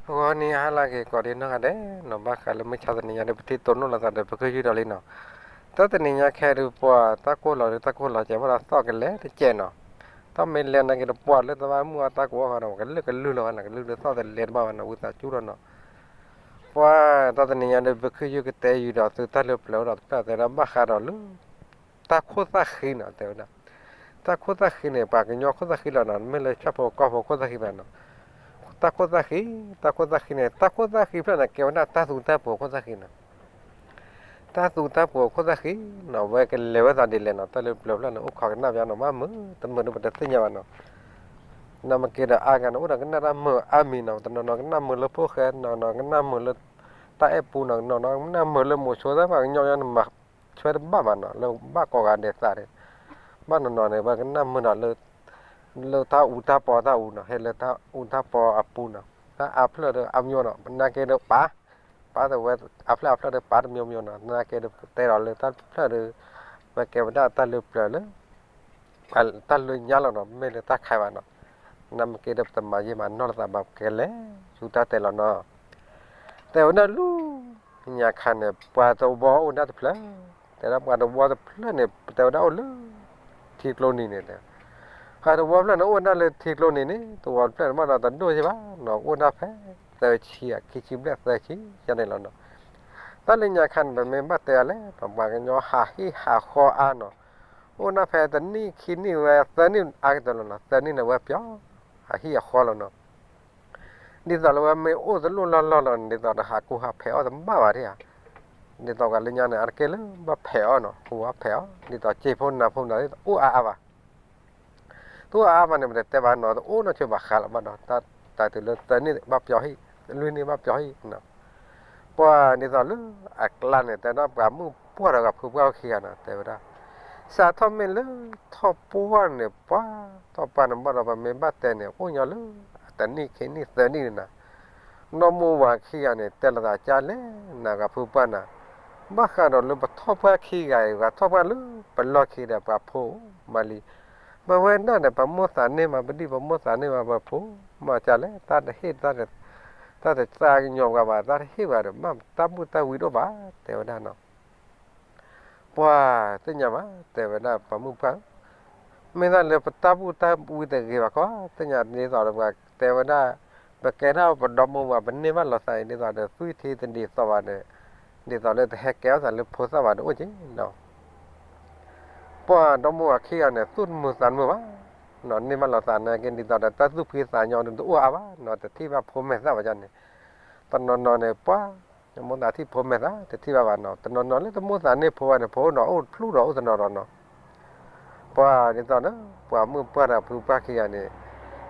ဂီၤနံၤဟါလၢအဂ့ၤ ကိးဒံနီၢ်ဂၤဒဲးနီၤ, ဘၣ်ဃးလၢမုၢ်ဆါတနံၤညါဒီး ပထံၣ်တိၢ်နီၣ်လိာ်သးဒီး ပကယူၢ်ဒီးလံနီၤ. တၢ်တနံၤညါခဲအံၤဒုး ပှၤတၢ်ကိၢ်လီၤဒီး တၢ်ကိၢ်လီၤကဲး ဘၣ်ဒီးသီၣ်ကလဲၤတကဲးနီၤ. တၢ်မ့ၢ်လဲၤနာ်က့ဒီး ပှၤလၢတၢ်ဘၣ်မုၢ်အီၣ်တၢ်ကိးအီၣ်ဃီဒီး ပှၤကလုာ်ကလုာ်လီၤဝဲနီၤ, ကလုာ်ဒီးသီၣ်တလဲတဘၣ်ဝဲနီၤ, ဝံသးစူၤလီၤနီၤ. ပှၤတၢ်တနံၤညါဒီး ပကယူၢ်ကတဲယူၢ်ဒီးသုတၢ်လၢပျၢၤဒီး တဖျၢၣ်တဲဒၣ်ဘၣ်ဃးဒီးလၢ တၢ်ခိၣ်သၣ်ဃံနီၤ, တဲဝဲဒၣ် တၢ်ခိၣ်သၣ်ဃံန့ၣ် ပှၤကညီခိၣ်သၣ်ဃံလီၤနီၤ, မ့ၢ်လၢဆၣ်ဖိကီၢ်ဖိခိၣ်သၣ်ဃံဘၣ်နီၤ. တၢ်ခိၣ်သၣ်ဃံ, တၢ်ခိၣ်သၣ်ဃံန့ၣ် တၢ်ခိၣ်သၣ်ဃံဖျၢၣ်န့ၣ် ကဲဝဲဒၣ်တၢ်သူတၢ်ပှီၤခိၣ်သၣ်ဃံနီၤ. တၢ်သူတၢ်ပှီၤခိၣ်သၣ်ဃံနီၤ, ဝဲကလဲၤဝဲသးဒ်လဲၣ်နီၤ, တၢ်လၢပျၢၤဖျၢၣ်န့ၣ် အိၣ်ခိးကနၣ်ပျီနီၤ, မ့ၢ်မုာ်တမုာ်ဒီး ပတသ့ၣ်ညါဘၣ်နီၤ. နာ်မ့ၢ်က့ဒီး အါဂၤန့ၣ် အိၣ်ဒီးကနၣ်တၢ်မုာ်အါမံၤနီၤ, တနီၤနီၤကနၣ်မုာ်လၢဖိၣ်ဃဲ, တနီၤနီၤကနၣ်မုာ်လၢ တၢ်အဲၣ်ပူနီၤ, တနီၤနီၤကနၣ်မုာ်လၢမိၤဆိသၣ်, ပှၤကညီန့ၣ် မၤဆွဲတဘၣ်ဘၣ်နီၤ, လၢဘၣ်ကိးဂၤဒဲးသးန့ၣ်, ဘၣ်နီၤနီၤန့ၣ် ပှၤကနၣ်မုာ်ဒီး လၢတၢ်အူတၢ်ပီတၢ်အူနီၤ, ဟဲလၢတၢ်အူတၢ်ပီအပူနီၤ, တၢ်အါဖျၢၣ်ဒီးအါမံၤနီၤ, နာ်က့ဒီးပာ်, ပာ်တဝဲ အါဖျၢၣ်အါဖျၢၣ်ဒီးပာ်တမံၤမံၤနီၤ, နာ်က့ဒီးပတဲဒီးလၢတၢ်ဖျၢၣ်ဒီး ပကဲဝဲဒၣ်တၢ်လၢပျၢၤလၢ တၢ်လၢညါလီၤနီၤ, မ့ၢ်လၢတၢ်ခါဘၣ်နီၤ. နာ်မ့ၢ်က့ဒီး ပတမၤယံာ်မၤနီၢ်လိာ်သးဘၣ်, ပကလဲၤဆူတၢ်တဲလီၤနီၤ. တဲဝဲဒၣ်လၢညါခါန့ၣ် ပှၤတဝီအိၣ်ဒၣ်တဖျၢၣ်, တဲဒၣ်ပှၤတဝီတဖျၢၣ်န့ၣ် ပတဲဝဲဒၣ်အိၣ်လၢထံကျိနံၤန့ၣ်, ပှၤတဝီဖျၢၣ်န့ၣ် အိၣ်ဝဲဒၣ်လၢထံကျိနံၤန့ၣ် တဝီတဖျၢၣ်န့ၣ် ဘၣ်ဒီးတဒိၣ်ယံၤဘၣ်နီၤ, အိၣ်ဒၣ်ဖဲသၢဆံ, ခံဆံဘျဲၣ်သၢဆံယါန့ၣ်လီၤနီၤ. တၢ်လၢညါခါန့ၣ် ပမ့ၢ်ဘၣ်တဲအီၤလဲၣ်, ပပှၤကညီဟးဟံၣ်ဟးဃီအါနီၤ, အိၣ်ဒၣ်ဖဲတနံၣ်ခံနံၣ်ဝဲသၢနံၣ်အါကတၢၢ်လီၤနီၤ, သၢနံၣ်န့ၣ်ဝဲပျီ ဟးဟံၣ်ဟးဃီလီၤနီၤ. ဒ်သိးလၢဝဲမ့ၢ်အိၣ်တလိၣ်လီၢ်လီၢ်လီၤန့ၣ် ဒ်သိးဒီးဟးကူဟးဖဲးအီၣ်တဘၣ်ဘၣ်ဒံးဧါ. ဒ်သိးပှၤလၢညါန့ၣ် အတက့ၢ်လၢဘၣ်ဖဲးအီၣ်နီၤ, ကူအီၣ်ဖဲးအီၣ်, ဒ်သိးစ့ဖိနၤဖိန့ၣ် တအိၣ်အါအါဘၣ်. တအိၣ်အါအါဘၣ်န့ၣ် ပတတဲဘၣ်နီၤ, တအိၣ်နီၢ်ဆိဘၣ်ဃးလီၤဘၣ်ဒီး တၢ်တုၤလၢသၢနံၣ်ဘၣ်ပျီဟံၣ်, လွံၢ်နံၣ်ဘၣ်ပျီဟံၣ်နီၤ. ပှၤဒ်သိးလၢအကျါန့ၣ် တဲဒၣ်ပှၤမုၣ်ပှၢ်ဒီးပှၤဖုပှၢ်အိၣ်ခံဂၤနီၤ, တဲဝဲဒၣ် စးထီၣ်မ့ၢ်လၢထီၣ်ပှၢ်န့ၣ် ပှၤထီၣ်ပှၢ်န့ၣ်ဘၣ်ဒီး ပမ့ၢ်ဘၣ်တဲန့ၣ် အိၣ်ညီလၢတနံၣ်ခံနံၣ်သၢနံၣ်န့ၣ်နီၤ. ဒီမိၢ်ဝၤခံဂၤန့ၣ် တဲလိာ်သးကၢ်လဲၣ်နၤ ပှၤဖုပှၢ်နၤ, ဘၣ်ဃးဒီးလၢပထီၣ်ပှၢ်ခံဂၤအံၤ ပှၤထီၣ်ပှၢ်လၢပလီၢ်ခံဒီး ပှၤဖိမးလံ. ပဝဲဒၣ်န့ၣ် ပမိၢ်သးန့ၢ်မး ပဒံၣ်ပမိၢ်သးန့ၢ်မး ပဖိမးကၢ်လဲၣ်, တၢ်တဟ့ၣ် တၢ်တသးကညီၤပှၤဘၣ်, တၢ်တဟ့ၣ်ပှၤဒီး မ့ၢ်တၢ်ဘူၣ်တၢ်ဝံတအိၣ်ဘၣ် တဲဝဲဒၣ်နီၤ. ပှၤသ့ၣ်ညါဘၣ် တဲဝဲဒၣ်ပှၤမုၣ်ပှၢ်ဧၢ, မ့ၢ်တၢ်လၢပတၢ်ဘူၣ်တၢ်ဝံတဂ့ၤဘၣ်ခီ, သ့ၣ်ညါဒ်သိးဒီးပှၤတဲဝဲဒၣ် ပကဲထီၣ်ပဒီမိၢ်ဝၤ ပန့ၢ်ဘၣ်လိာ်သးအံၤ ဒ်သိးဒီးသွံၣ်ထံတဒ်သိးဘၣ်ဒီး ဒ်သိးလၢတဟဲကဲထီၣ်သးလၢဖိသၣ်ဘၣ်ဒီးအိၣ်က့ၤနီၤ. ပှၤဒီမိၢ်ဝၤခံဂၤန့ၣ် သူၣ်တမုာ်သးတမုာ်ဘၣ်နီၤ, န့ၢ်ဘၣ်လိာ်သးနာ်က့ ဒ်သိးဒီးတၢ်သူၣ်ဖှံသးညီဒီးတအိၣ်အါဘၣ်နီၤ, တထံၣ်ဘၣ်ဖိမဲာ်သၣ်ဘၣ်န့ၣ်, တနီၤနီၤန့ၣ် ပှၤ မိၢ်သးထံၣ်ဖိမဲာ်သၣ် တထံၣ်ဘၣ်ဘၣ်နီၤ, တနီၤနီၤလၢတမိၢ်သးန့ၢ်ဖိဘၣ်န့ၣ် ဖိနီၤအိၣ်ဖျူဒီးအိၣ်တနီၤဒီးနီၤ. ပှၤဒ်သိးဒီး ပှၤမုၣ်ပှၢ်ဒီးဖုပှၢ်ခံဂၤန့ၣ်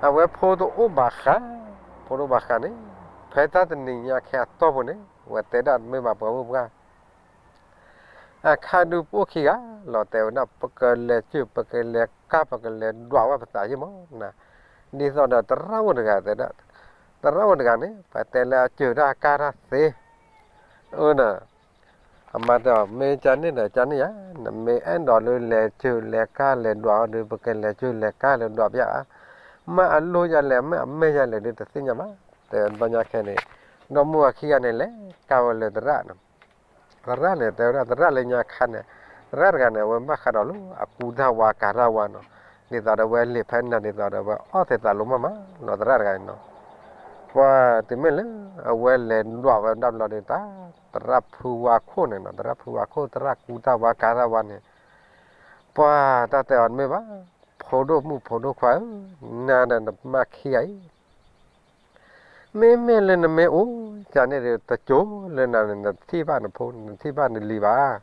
အဝဲဖိတအိၣ်ဘၣ်ဃး, ဖိတအိၣ်ဘၣ်ဃးန့ၣ် ဖဲတၢ်တနံၤညါခဲအတီၢ်ပူၤန့ၣ် အဝဲတဲဒၣ်မ့ၢ်ဘၣ်ပှၤမုၣ်ပှၢ် အခါဒုးပအိၣ်ခံဂၤလီၤ, တဲဝဲဒၣ် ပကလဲၤစၢၢ် ပကလဲၤကါ ပကလဲၤဒွးဝဲပသးယ့ၢ်မးနၤ, ဒ်သိးဒီးသရၣ်အိၣ်တဂၤ တဲဒၣ် သရၣ်အိၣ်တဂၤန့ၣ် ပတဲလၢအစၢၢ်တၢ်ကါတၢ်သ့, အၢ အမါတဲအီၤ မ့ၢ်ကန့ၣ်ဒီးကန့ၣ်ဧါ, နမ့ၢ်အဲၣ်ဒိးလၢလဲၤစၢၢ်လဲၤကါလဲၤဒွးအီၤဒီး ပကလဲၤစၢၢ်လဲၤကါလဲၤဒွးပယါဧါ, မ့ၢ်အလိၣ်ယၤလဲၣ် မ့ၢ်အမဲာ်ယၤလဲၣ်ဒီးတသ့ၣ်ညါဘၣ်, တဲဘျီညါခဲန့ၣ် ဒီမိၢ်ဝၤခံဂၤန့ၣ် လဲၤကါဝဲလၢသရၣ်နီၤ, သရၣ်န့ၣ် တဲဝဲဒၣ်သရၣ်လၢညါခါန့ၣ် သရၣ်တဂၤန့ၣ် အဝဲဘၣ်ဃးဒီးလၢအကူတၢ်ဝါကၤတၢ်ဝါနီၤ, ဒ်သိးဒီးအဝဲလံာ်ဖဲနၤ ဒ်သိးဒီးအဝဲအီၣ်သ့သးလိမးမးနီၤ, သရၣ်တဂၤန့ၣ်နီၤ, ပှၤတုၤမ့ၢ်လၢအဝဲလဲၤဒွးဝဲဒၣ်ဘျီဒီး တၢ်သရၣ်ဖုဝါခိၣ်န့ၣ်နီၤ, သရၣ်ဖုဝါခိၣ် သရၣ်ကူတၢ်ဝါကၤတၢ်ဝါန့ၣ် ပှၤတၢ်တဲအီၤတမ့ၢ်ဘၣ်, ဖိဒိၣ်မုၣ်ဖိဒိၣ်ခွါဧၢ, နၤဒီးနမါခံဂၤအံၤ မ့မ့ၢ်လၢနမ့ၢ်အိၣ်ကန့ၣ်ဒီး တစိၤလၢနၤန့ၣ် နတထံၣ်ဘၣ်နဖိ နတထံၣ်ဘၣ်နလံၤဘၣ်.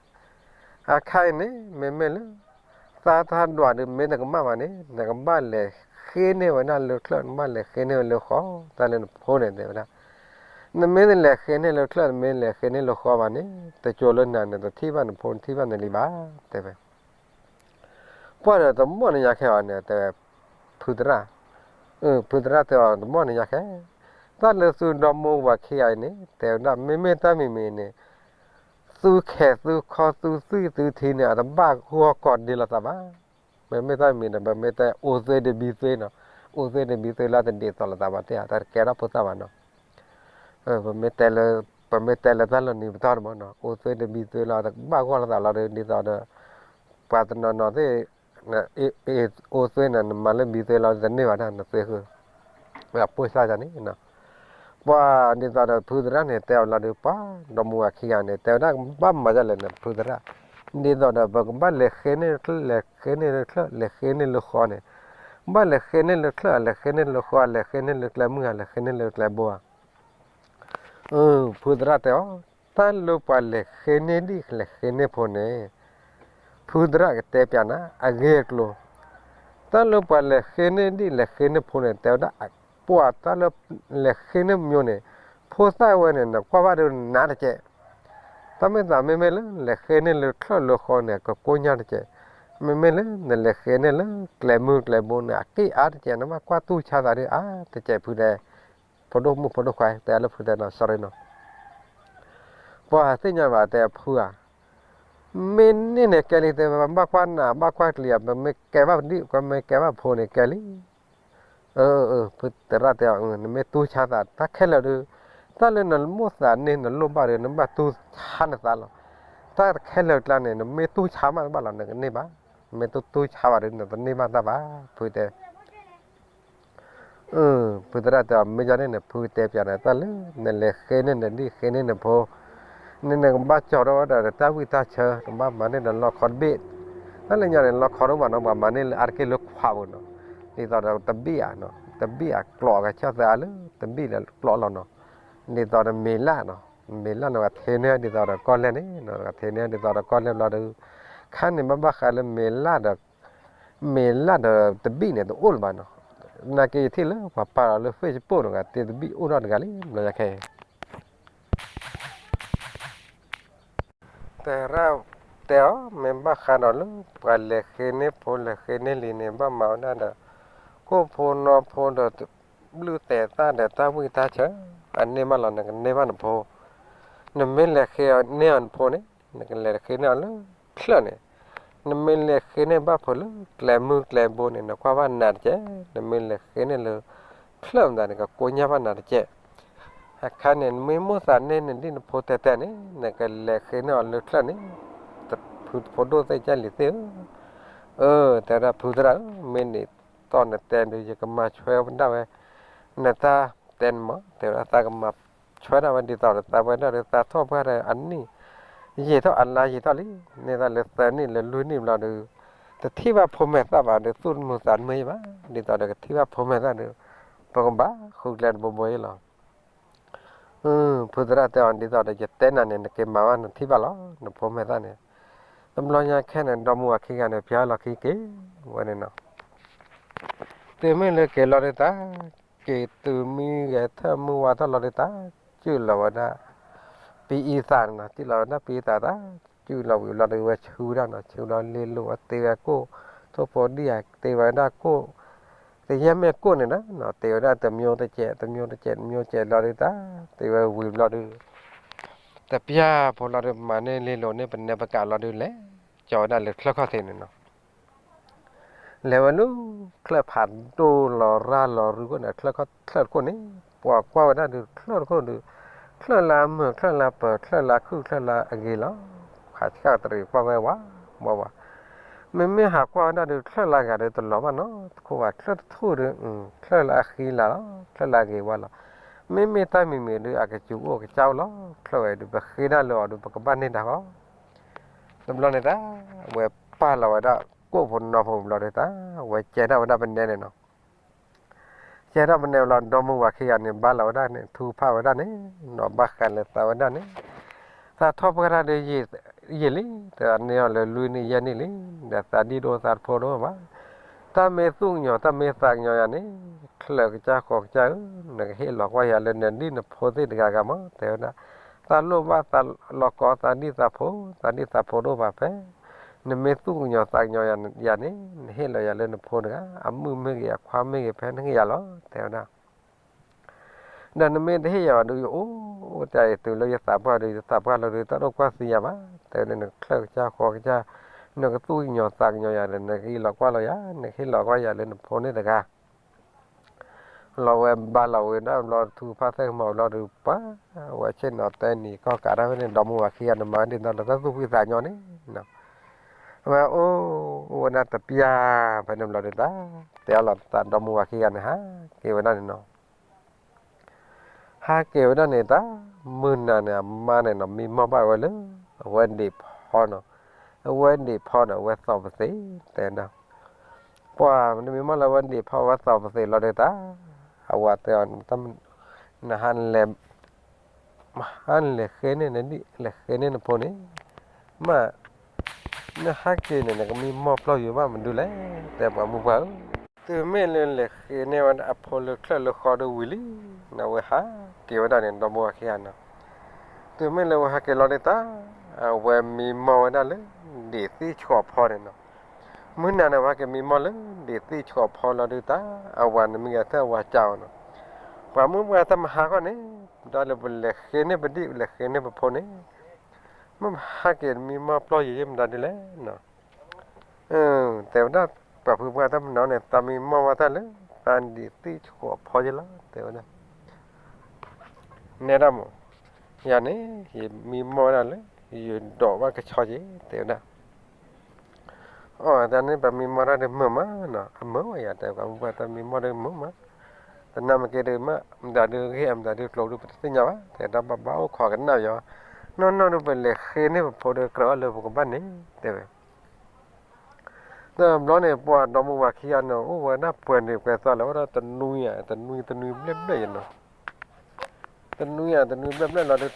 အခါအံၤန့ၣ် မ့မ့ၢ်လၢ သးတၢ်ဒွးဒီးမ့ၢ်တကမၣ်ဘၣ်န့ၣ် နကဘၣ်လဲၤဃ့န့ၢ်ဝဲဒၣ်လၢချၢၣ် နဘၣ်လဲၤဃ့န့ၢ်ဝဲလၢဃီ, တၢ်လၢနဖိန့ၣ်တဲဝဲဒၣ်, နမ့ၢ်တလဲၤဃ့န့ၢ်လၢချၢၣ် နမ့ၢ်လဲၤဃ့န့ၢ်လၢဃီဘၣ်န့ၣ် တစိၤလၢနၤန့ၣ် တထံၣ်ဘၣ်နဖိ နထံၣ်ဘၣ်နလံၤဘၣ် တဲဝဲ ပှၤဒီးတမီၢ်နံၤညါခဲအံၤန့ၣ် တဲဝဲ ဖုသရၣ်, ဖုသရၣ်တဲအီၤတမီၢ်နံၤညါခဲ, တၢ်လၢသုဒီမိၢ်ဝၤခံဂၤအံၤန့ၣ် တဲဝဲဒၣ် မ့မ့ၢ်တၢ်မံၤမံၤန့ၣ် သုခဲသုခီသုသွံၣ်သုထံန့ၣ် အတဘၣ်ဂီၢ်ကီၢ်ဒ့လိာ်သးဘၣ်. မ့မ့ၢ်တၢ်မံၤန့ၣ် ပမ့ၢ်တဲအိၣ်သ့တဘံၣ်သ့နီၤ, အိၣ်သ့တဘံၣ်သ့လၢတဒ်သိးလိာ်သးဘၣ်တဲ တၢ်တကဲထီၣ်ဖိသၣ်ဘၣ်နီၤ. ပမ့ၢ်တဲလၢ, ပမ့ၢ်တဲလၢတၢ်လီၤနံၤပတီၢ်န့ၣ်မးနီၤ, အိၣ်သွ့တဘံသွ့လီၤ တဘၣ်ဂီၢ်လိာ်သးလီၤဒီး ဒ်သိးဒီး ပှၤတနီၤနီၤသ့ၣ် အိၣ်သွ့န့ၣ် နမၤလၢဘံသွ့လီၤ တန့ၢ်ဘၣ်တၢ် နသွ့ဃုာ် အပိၢ်စၢ်န့ၣ် ပှၤဒ်သိးဒီးဖုသရၣ်န့ၣ် တဲအီၤလီၤဒီး ပှၤဒီမါဝၤခံဂၤန့ၣ် တဲဝဲဒၣ် ဘၣ်မၤဒ်လဲၣ်န့ၣ် ဖုသရၣ်, ဒ်သိးဒီးပကဘၣ်လဲၤဃ့န့ၢ်လၢချၢၣ် လဲၤဃ့န့ၢ်လၢချၢၣ် လဲၤဃ့န့ၢ်လၢဃီန့ၣ်, ဘၣ်လဲၤဃ့န့ၢ်လၢချၢၣ် လဲၤဃ့န့ၢ်လၢဃီ လဲၤဃ့န့ၢ်လၢကျဲမုၢ်ဧါ လဲၤဃ့န့ၢ်လၢကျဲဘိဧါ. ဖုသရၣ်တဲအီၤ, တၢ်လၢပှၤလဲၤဃ့န့ၢ်ဒံၣ် လဲၤဃ့န့ၢ်ဖိန့ၣ် ဖုသရၣ်ကတဲပျးနၤ အဂ့ၢ်အကျိၤ, တၢ်လၢပှၤလဲၤဃ့န့ၢ်ဒံၣ် လဲၤဃ့န့ၢ်ဖိန့ၣ် တဲဝဲဒၣ် ပှၤတၢ်လၢ လဲၤဃ့န့ၢ်မၠိန့ၣ် ဖိသၣ်ဝဲန့ၣ် နကွၢ်ဘၣ်ဒီးနးတကဲး, တၢ်မ့ၢ်သးမ့မ့ၢ်လၢ လဲၤဃ့န့ၢ်လၢချၢၣ်လၢဃီန့ၣ် ကကိညၢ်တကဲး, မ့မ့ၢ်လၢ နလဲၤဃ့န့ၢ်လၢကျဲမုၢ်ကျဲဘိန့ၣ် အက့ၢ်အါတကဲး နဘၣ်ကွၢ်တူၢ်ဆါသးဒီးအါတကဲး ဖုတဲ ဖိဒိၣ်မုၣ်ဖိဒိၣ်ခွါ တဲလၢဖုတဲနီၤ sorry နီၤ, ပှၤသ့ၣ်ညါဘၣ်တဲဖုဧါ, မ့ၢ်န့ၢ်န့ၣ်ကဲလံ တဲဝဲ ဘၣ်ကွၢ်နး ဘၣ်ကွၢ်ကျံၤဧါ ပမ့ၢ်ကဲဘၣ်ဒံၣ် ပမ့ၢ်ကဲဘၣ်ဖိန့ၣ်ကဲလံ, ဖုသရၣ်တဲအီၤ နမ့ၢ်တူၢ်ဆါသး တၢ်ခဲလၢာ်ဒီး တၢ်လၢနမိၣ်သးန့ၢ်နလိၣ်ဘၣ်ဒီး နဘၣ်တူၢ်ဆါနသးလီၤ, တၢ်ခဲလၢာ်ကျါန့ၣ် နမ့ၢ်တူၢ်ဆါမးတဘၣ်လီၤ နကန့ၢ်ဘၣ်, နမ့ၢ်တတူၢ်ဆါဘၣ်ဒီး နတန့ၢ်ဘၣ်တၢ်ဘၣ် ဖုတဲ ဖုသရၣ်တဲအီၤ မ့ၢ်ယၤန့ၣ်န့ၣ် ဖုတဲပျးနၤ တၢ်လၢ နလဲၤဃ့န့ၢ်နဒံၣ်ဃ့န့ၢ်နဖိ, န့ၣ်နကဘၣ်ကၠီၤထီၣ်ဝဲဒၣ်ဒီးတၢ်ဝံၣ်တၢ်ဆၢ နဘၣ်မၤန့ၢ်ဒီးလီခီတဘ့ၣ်, တၢ်လၢညါန့ၣ် လီခီတအိၣ်ဘၣ်နီၤ ပှၤမၤန့ၢ်လၢအါတက့ၢ်လၢခွးပူၤနီၤ, ဒ်သိးဒီးတဘ့ၣ်ဧါ, တဘ့ၣ်အကျိးကဆၢၣ်သၢအါလၢ တဘ့ၣ်လၢကျိးလီၤနီၤ, ဒ်သိးဒီးမ့ၤလၢ်နီၤ, မ့ၤလၢ်န့ၣ် ပှၤထ့န့ၢ်ဒ်သိးဒီးကီၢ်လဲၢ်န့ၣ်, ပှၤထ့န့ၢ်ဒ်သိးဒီးကီၢ်လဲၢ်ဘျီဒီး ခါန့ၣ်ဘၣ်ဘၣ်ဃးလၢမ့ၤလၢ်ဒီး မ့ၤလၢ်ဒီးတဘ့ၣ်န့ၣ် တအိၣ်လၢၤဘၣ်နီၤ, နာ်က့ယထံၣ်လၢပှၤပာ်လီၤလၢ Facebook နီၤ တ့တဘ့ၣ်အိၣ်ထီၣ်တဂၤလံ ဘျီယၤခဲအံၤ သရၣ်တဲအီၤ မ့ၢ်ဘၣ်ဃးဒီးလၢ ပှၤလဲၤဃ့န့ၢ်ဖိလဲၤဃ့န့ၢ်လံၤန့ၣ် ဘၣ်မၤဝဲဒၣ်ဒီး ကိၣ်ဖိနီၢ်ဖိဒီး ဘျုးသဲးသၣ်ဒီးတၢ်ဝံၣ်တၢ်ဆၢ အန့ၢ်ဘၣ်လီၤ နကန့ၢ်ဘၣ်နဖိ, နမ့ၢ်လဲၤဃ့န့ၢ်အီၤနဖိန့ၣ် နကလဲၤဃ့န့ၢ်အီၤလၢချၢၣ်န့ၣ်, နမ့ၢ်လဲၤဃ့န့ၢ်ဘၣ်ဖိလၢကျဲမုၢ်ကျဲဘိန့ၣ် နကွၢ်ဘၣ်နးတကဲး, နမ့ၢ်လဲၤဃ့န့ၢ်လၢချၢၣ်မတၤန့ၣ် ကကိညၢ်ဘၣ်နၤတကဲး အခါန့ၣ် နမ့ၢ်မိၣ်သးန့ၢ်နဒံၣ်နဖိတဲတဲန့ၣ် နကလဲၤဃ့န့ၢ်အီၤလၢချၢၣ်န့ၣ်, ဖုဖိဒိၣ်သ့ၣ်ကၢ်လံၤသ့ၣ်ဧၢ, အၢ တဲဝဲဒၣ်ဖုသရၣ်ဧၢ, မ့ၢ်န့ၣ်တီၢ်နတဲဒီး ယကမၤဆွဲဝဲဒၣ်ဝဲ, နတၢ်တဲန့ၣ်မး တဲဝဲဒၣ်သးကမၤဆွဲဒၣ်ဝဲဒ်သိးဒီးသးဝဲဒၣ်ဒီးသးထီၣ်ပှၢ်ဒီးအနံၣ် ယံာ်ထီၣ်အလါယံာ်ထီၣ်လံ, န့ၢ်သးလၢသၢနံၣ်လၢလွံၢ်နံၣ်ဘျီဒီး တထံၣ်ဘၣ်ဖိမဲာ်သၣ်ဘၣ်ဒီး သူၣ်တမုာ်သးတမုာ်ယံၤဘၣ်, ဒ်သိးဒီးကထံၣ်ဘၣ်ဖိမဲာ်သၣ်ဒီး ပကဘၣ်ဃုကျဲတဘိဘိအံၤလီၤ. ဖုသရၣ်တဲအီၤဒ်သိးဒီး ယတဲနၤန့ၣ် နက့ၤမၤဘၣ်နထံၣ်ဘၣ်လီၤ နဖိမဲာ်သၣ်န့ၣ်, တဘျီညါခဲန့ၣ် ဒီမါဝၤခံဂၤန့ၣ် ပျၢ်လီၤခံက့ၤဝဲန့ၣ်နီၤ, တုၤမ့ၢ်လၢက့ၤလီၤဒုးတၢ်, က့ၤတုၤမံဂဲၤထၢၣ်မုၢ်ဝါထီၣ်လီၤဒုးတၢ်, စုၣ်လီၤဝဲဒၣ် ပံအံသးန့ၣ်နီၤ, စုၣ်လီၤဝဲဒၣ်ပံအံသးတၢ်, စုၣ်လီၤဝံၤလီၤဒုးဝဲဆူဒၣ်နီၤ, ဆူလီၤလ့လိာ်ဝဲတ့ဝဲကိၣ်, ထိၣ်ဖိဒံၣ်ဧါ တ့ဝဲဒၣ်ကိၣ်, တယဲၢ်မ့ၢ်ကိၣ်န့ၣ်နီၤ, တ့ဝဲဒၣ်တမျိုးတကဲး တမျိုးတကဲး တမျိုးတကဲးလီၤဒုးတၢ်, တ့ဝဲဝံၤလီၤဒုး တပျၢ်ဖိလီၤဒုး မၤန့ၢ်လ့လိာ်န့ၢ်ပနဲပကးလီၤဒုးလဲၣ်, ကၠီဝဲဒၣ်လၢချၢၣ်ခီၣ်ထံးန့ၣ်နီၤ လဲၤဝဲလၢ ချၢၣ်ဖးဒိၣ်လီၤရၢ်လီၤရူခိၣ်န့ၣ် ချၢၣ်ခီၣ်ချၢၣ်တခိၣ်န့ၣ် ပှၤကွၢ်ဝဲဒၣ်ဒုး ချၢၣ်တခိၣ်ဒုး ချၢၣ်လၢအမုာ် ချၢၣ်လၢအပၢၤ ချၢၣ်လၢအခုၣ် ချၢၣ်လၢအဂ့ၤလီၤ. ဖးဆှၣ်တရံးကွၢ်ဝဲဝးဝးဝး, မ့မ့ၢ်ဟးကွၢ်ဝဲဒၣ်ဒုး ချၢၣ်လၢအဂၤဒုးတလီၤဘၣ်နီတခိၣ်ဘၣ်, ချၢၣ်တထူၣ်ဒုး ချၢၣ်လၢအဃံလၤလီၤ ချၢၣ်လၢအဂ့ၤဝဲလီၤ. မ့မ့ၢ်တၢ်မံၤမံၤဒုး အကစူၤအိၣ်ကစၢ်အိၣ်လီၤ. ချၢၣ်ဝဲဒုး ပဃ့ဒၣ်လၢအီၤဒုး ပကဘၣ်န့ၢ်တၢ်ဃီ တဘျီန့ၣ်တၢ် ဝဲပာ်လီၤဝဲဒၣ်ကိၣ်ဖိနီၢ်ဖိဘျီဒုးတၢ် ဝဲကဲထီၣ်ဝဲဒၣ်ပနဲန့ၣ်နီၤ. ကဲထီၣ်ပနဲဘျီ ဒီမါဝၤခံဂၤန့ၣ် ဘါလီၤဝဲဒၣ်န့ၣ် ထူဖးဝဲဒၣ်န့ၣ် နီၤ ဘၣ်ဃးလၢသးဝဲဒၣ်န့ၣ် သးထီၣ်ပှၢ်တၢ်ဒုး ယံာ်လံ တန့ၢ်အီၤလၢလွံၢ်နံၣ်ယဲၢ်နံၣ်လံ ဒီးသးဒံၣ်ဒိၣ်သးတဖိဒိၣ်ဘၣ်. တၢ်မ့ၢ်သူၣ်ကညီၤ တၢ်မ့ၢ်သးကညီၤယၤန့ၣ် ချၢၣ်ကစၢ်ဃီကစၢ်ဧၢ, နကဟ့ၣ်လီၤကွၢ်ယၤလၢနဒံၣ်နဖိသ့ၣ်တဂၤဂၤမး တဲဝဲဒၣ်. သးလိၣ်ဘၣ်သးလီၤကီသးဒံၣ်သးဖိ သးဒံၣ်သးဖိဒိၣ်ဘၣ်ဖဲ နမ့ၢ်သူၣ်ကညီၤသးကညီၤယၤန့ၣ် နဟ့ၣ်လီၤယၤလၢနဖိတဂၤ အမုၣ်မ့ၢ်ဂ့ၤ အခွါမ့ၢ်ဂ့ၤ ဖဲနဟ့ၣ်ယၤလီၤ တဲဝဲဒၣ်. ဒီးနမ့ၢ်တဟ့ၣ်ယၤဘၣ်ဒုး ယအိၣ်တၢ်အံၤတုၤလၢယသးပှၢ်ဒုး ယသးပှၢ်လီၤဒုး တၢ်ဒိၣ်ကွၢ်သံယၤဘၣ် တဲဝဲဒၣ်. နချၢၣ်ကစၢ်ဃီကစၢ် နကသူၣ်ကညီၤသးကညီၤယၤဒီး နကဟ့ၣ်လီၤကွၢ်လီၤယၤ နကဟ့ၣ်လီၤကွၢ်ယၤလၢနဖိန့ၣ်တဂၤ လီၤဝဲဘါလီၤဝဲဒၣ်ဘျီ ထူဖးသဲကမီၤဘျီဒီး ပှၤဝဲဆ့ၣ်နီၤတဲနံၤကီၢ်ကးတၢ်ဖဲန့ၣ် ဒီမါဝၤခံဂၤန့ၣ် မၤဒ်သိးဒီးတၢ်သူၣ်ဖှံသးညီန့ၣ်နီၤ. အဝဲအိၣ်အိၣ်ဝဲဒၣ်တပျၢ်ဖဲန့ၣ်ဘျီဒီး တၢ်တဲအီၤလီၤသး ဒီမါဝၤခံဂၤန့ၣ် ဟးက့ၤဝဲဒၣ်န့ၣ်နီၤ. ဟးက့ၤဝဲဒၣ်န့ၣ် တၢ်မုၢ်နၤန့ၣ် အမါန့ၣ်နီၤ မံမီၢ်ဘၣ်ဝဲလၢ အဝဲဒံးဖီနီၤ. အဝဲဒံးဖီဒီး အဝဲသီၣ်ပသ့ၣ် တဲဒၣ် ပှၤမ့ၢ်မံမီၢ်လၢအဝဲဒံးဖီ အဝဲသီၣ်ပသ့ၣ်လီၤဒီး တၢ် အဝၤတဲအီၤ နဟး ဟးနလဲၤဃ့န့ၢ်နဒံၣ် လဲၤဃ့န့ၢ်နဖိန့ၣ် မ့ၢ် နဟးက့ၤန့ၣ် နကမံမီၢ်ပျီယိာ်ဘၣ်မနုၤလဲၣ် တဲပှၤမုၣ်ပှၢ်ဧၢ. တုၤမ့ၢ်လၢလဲၤဃ့န့ၢ်ဝဲဒၣ်အဖိလၢချၢၣ်လၢဃီဒီးဝံၤလံ နဝဲဟးက့ၤဝဲဒၣ်န့ၣ် ဒီမါဝၤခံဂၤနီၤ. တုၤမ့ၢ်လၢဝဲဟးက့ၤလီၤဒီး တၢ် အဝဲမံမီၢ်ဝဲဒၣ်လၢ ဒံးသံၣ်ဆှီၣ်ဖီန့ၣ်နီၤ. မုၢ်နၤန့ၣ် ဝဲဟဲက့ၤမံမီၢ်လၢ ဒံးသံၣ်ဆှီၣ်ဖီလီၤဒီး တၢ် အဝၤန့ၣ်မံဂၤသၢဝၤကၠီနီၤ. ပှၤမုၣ်ပှၢ်တၢ်မဟါဃီန့ၣ် ဒ်လဲၣ်ပလဲၤဃ့န့ၢ်ပဒံၣ် လဲၤဃ့န့ၢ်ပဖိန့ၣ် မ့ၢ်မဟါက့ၤမံမီၢ်ပျီယိာ်ယဲၢ်မတၤဒ်လဲၣ်နီၤ. တဲဝဲဒၣ် ပှၤဖုပှၢ်တၢ်မနီၤန့ၣ် သးမံမီၢ်ဝဲတၢ်လၢ တၢ်ဒံးသံၣ်ဆှီၣ်ဖီယဲၢ်လီၤ တဲဝဲဒၣ်. နဲဒၣ်မး ယၤန့ၣ် ယမံမီၢ်ဝဲဒၣ်လၢ ယဒိးဘၣ်ကဆီက့ၤ တဲဝဲဒၣ်. အီၣ်တၢ်န့ၣ် ပမံမီၢ်တၢ်ဒုးမုာ်မးနီၤ အမုာ်ဝဲယၤ တဲပှၤမုၣ်ပှၢ်တၢ်မံမီၢ်ဒုးမုာ်မး တနၢ်မ့ၢ်က့ၤဒုးမး မတၤဒုးဂ့ၢ် မတၤဒုးကျိၤဒုး ပတသ့ၣ်ညါဘၣ် တဲတၢ်ဘၣ်ဘၣ်အိၣ်ခိးကနၣ်ပယီၤ နီၢ်နီၢ်ဒုး ပလဲၤဃ့န့ၢ်ပဖိဒီးကြၢးအီၤလၢပကဘၣ်န့ၣ် တဲဝဲ တဘျီန့ၣ် ပှၤဒီမါဝၤခံဂၤန့ၣ် အိၣ်ဝဲဒၣ်ပှဲၤနံၤပှဲၤသီလၢၤ အိၣ်ဒီးတနွံဧါ တနွံတနွံဘျဲၣ်ဘျဲၣ်ယဲၢ်နီၤ. တနွံဧါ တနွံဘျဲၣ်ဘျဲၣ်လီၤဒုး တၢ် ဒ်သိး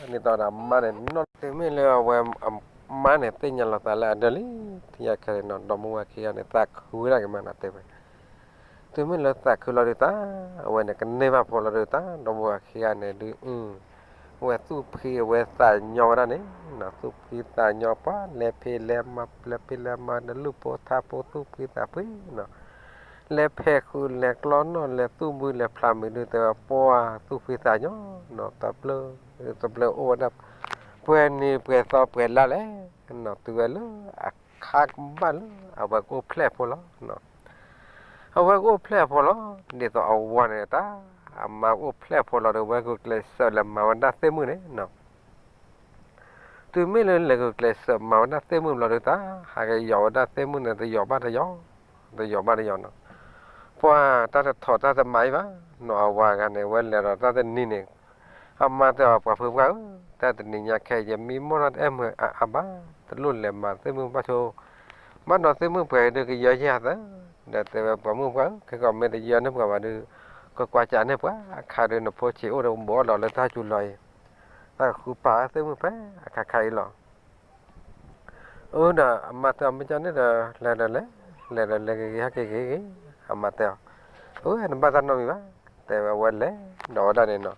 ဒီးအမါန့ၣ် နီၢ်တုၤမ့ၢ်လၢအဝဲအမါန့ၣ် သ့ၣ်ညါလီၤသးလၢအဒၢလံ ထံၣ်ညါခဲန့ၣ်နီၤ ဒီမါဝၤခံဂၤန့ၣ် သးခုဝဲဒၣ်က့ၤမးနီၤ တဲဝဲ တုၤမ့ၢ်လၢသးခုလီၤဒုး တၢ် အဝဲန့ၣ်ကန့ၢ်ဘၣ်ဖိလီၤဒုး တၢ် ဒီမါဝၤခံဂၤန့ၣ်ဒုး အဝဲသူၣ်ဖှံအဝဲသးညီဝဲဒၣ်န့ၣ်နီၤ သူၣ်ဖှံသးညီ ပှၤလဲၤဖံးလဲၤမၤ လဲၤဖံးလဲၤမၤ နလူၢ်ဖိထါဖိ သူၣ်ဖှံသးဖှံနီၤ လဲၤဖဲးဃုာ် လဲၤကျီနီၣ် လဲၤသူၣ်ဘု လဲၤဖျးမုာ်ဒုး တဲဝဲပှၤသူၣ်ဖှံသးညီနီၤ တဘျုး တဘျုးအိၣ်ဝဲဒၣ် ပှဲၤနံၤပှဲၤသီပှဲၤလါလဲၣ်နီၤ တုၤဝဲလၢအခါကဘၣ်လၢ အဝဲကအိၣ်ဖျဲၣ်ဖိလီၤနီၤ. အဝဲကအိၣ်ဖျဲၣ်ဖိလီၤ ဒ်သိးအဝၤန့ၣ်တၢ် အမါကအိၣ်ဖျဲၣ်ဖိလီၤဒီး အဝဲဂုာ်ကျဲးစၢးလဲၤမၤဝဲဒၣ်သ့ၣ်မုၣ်န့ၣ်နီၤ တုၤမ့ၢ်လၢလဲၤဂုာ်ကျဲးစၢးမၤဝဲဒၣ်သ့ၣ်မုၣ်ဘျီဒုး တၢ် ဟးကယီၤဝဲဒၣ်သ့ၣ်မုၣ်န့ၣ် တယီၤဘၣ်တယီၤ တယီၤဘၣ်တယီၤနီၤ. ပှၤတၢ်တထီၣ်တၢ်တမၤအံၤဘၣ်နီၤ အဝၤဂၤန့ၣ် အဝဲလဲၤဒီးတၢ်တနံၤန့ၣ် အမါတဲအီၤ ပှၤဖုပှၢ်ဧၢ, တၢ်တနံၤညါခဲအံၤ ယမံမီၢ်ထီၣ်တအဲၣ်မုာ်အါအါဘၣ်, တလိၣ်လဲၤမၤသ့ၣ်မုၣ်ဘၣ်ဆိ, ဘၣ်ဒီးသ့ၣ်မုၣ်ပှဲၤဒုးကယၢယဲၢ်အသး, ဒီးတဲဝဲပှၤမုၣ်ပှၢ်ဧၢ, ခဲကီးမ့ၢ်တယၢန့ၢ်ပှၤဘၣ်ဒုး ကကွၢ်ကးန့ၢ်ပှၤ, အခါဒုးနဖိဆံးအိၣ်ဒီးဘူးအီၣ်ဒီးလၢတၢ်စူၤလီၤအံၤ, တၢ်ကဃုပာ်သ့ၣ်မုၣ်ဖဲအခါခါအံၤလီၤ. အၢဒီးအမါတဲအီၤ မ့ၢ်ကန့ၣ်ဒီး လဲၤဒီးလဲၤ, လဲၤဒီးလဲၤဂ့ၤဂ့ၤ ဟဲက့ၤဂ့ၤဂ့ၤ, အမါတဲအီၤ, အၢ နဘၣ်တၢ်နီတမံၤဘၣ်, တဲဝဲအဝဲလဲၤဒီးဝဲဒၣ်န့ၣ်နီၤ,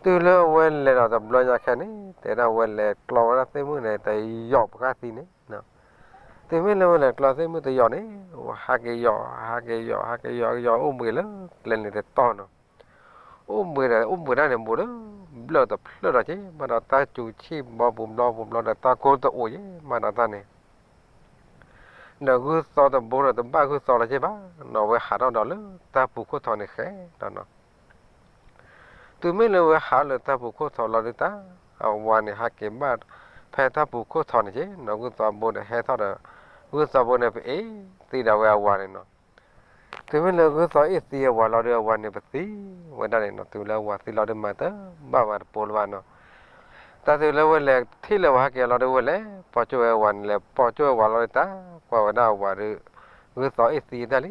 တုၤလၢအဝဲလဲၤဒီးတဘျီညါခဲန့ၣ် တဲဒၣ်ဝဲလဲၤကျီဝဲဒၣ်သ့ၣ်မုၣ်န့ၣ် တယီၤပှၢ်သံန့ၣ်, တုၤမ့ၢ်လၢဝဲလဲၤကျီသ့ၣ်မုၣ်တယီၤန့ၣ် ဟးက့ၤယီၤ ဟးက့ၤယီၤ ဟးက့ၤယီၤ ဟးက့ၤယီၤအိၣ်ဘှံးလၢကျဲန့ၣ်တတီၤနီၤ အိၣ်ဘှံးဒီး အိၣ်ဘှံးဒၣ်န့ၣ် ဘူးလၢဘျၢၣ်တဖျၢၣ်ဒီးက့ၤ ဘၣ်ဒီးတၢ်စူၤဆံၣ်ဘီပူၤဘျီပူၤဘျီဒီး တၢ်ကိၢ်တအိၣ်ယဲၢ် ဘၣ်ဒီးတၢ်န့ၣ်, ဒီးဂုၢ်သီတဘိဒီး တဘၣ်ဂုၢ်သီလၢၤက့ၤဘၣ်နီၤ, အဝဲဟးထီၣ်ဒီးလၢတၢ်ပူၤခိၣ်ထီန့ၣ်ဃဲဒီးနီၤ, တုၤမ့ၢ်လၢဝဲဟးလၢတၢ်ပူၤခိၣ်ထီလီၤဒုးတၢ်, အဝၤန့ၣ်ဟးက့ၤဘၣ်ဖဲတၢ်ပူၤခိၣ်ထီန့ၣ်က့ၤနီၤ, ဂုၢ်သီဘိန့ၣ်ဟဲထီၣ်ဒီး ဂုၢ်သီဘိန့ၣ် ပအ့ၣ်သံဒီးဝဲအဝၤန့ၣ်နီၤ တုၤမ့ၢ်လၢဂုၢ်သီအ့ၣ်သံအဝၤလီၤဒီး အဝၤန့ၣ်ပသံဝဲဒၣ်န့ၣ်နီၤ, တုၤလၢအဝၤသံလီၤဒီးမၤတဘၣ်ဝဲတပိၤလၢၤဘၣ်နီၤ, တၢ်တုၤလၢဝဲလဲၤထံၣ်လၢဝဲဟဲက့ၤလီၤဒီးဝဲလဲၤပိာ်ကၠိဝဲအဝၤန့ၣ် လဲၤပိာ်ကၠိဝဲအဝၤလီၤဒီးတၢ်, ကွၢ်ဝဲဒၣ်အဝၤဒီး ဂုၢ်သီအ့ၣ်သံတၢ်လံ,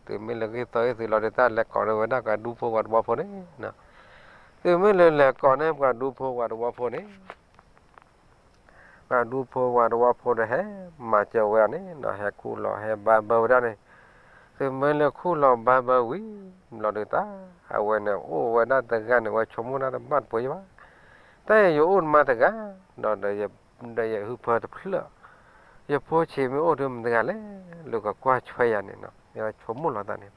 တုၤမ့ၢ်လၢဂုၢ်သီအ့ၣ်သံလီၤဒီးတၢ် လဲၤကိးန့ၢ်ဝဲဒၣ်ပှၤဒူဖိပှၤသဝီဖိန့ၣ် တုၤမ့ၢ်လၢလဲၤကိးန့ၢ်ပှၤဒူဖိပှၤသဝီဖိန့ၣ် ပှၤဒူဖိပှၤသဝီဖိဒီးဟဲမၤစၢၤဝဲအီၤန့ၣ်နီၤ, ဟဲခူၣ်လီၤဟဲဘါဘၢဝဲဒၣ်န့ၣ်, တုၤမ့ၢ်လၢခူၣ်လီၤဘါဘၢဝံၤဘျီဒီးတၢ်, အဝဲန့ၣ်အိၣ်ဝဲဒၣ်တဂၤန့ၣ် အဝဲဆိကမိၣ်တၢ်တဘၣ်တပိၤယဲၢ်ဘၣ်, တၢ်အံၤယအိၣ်မးတဂၤ, ဒီး ဒီးယဟုဖၢတဖျၢၣ်, ယဖိဆံးမ့ၢ်အိၣ်ဒီးမတၤတဂၤလဲၣ်, လၢကကွၢ်ဆွဲယၤန့ၣ်နီၤ, အဝဲဆိကမိၣ်လီၤသးန့ၣ်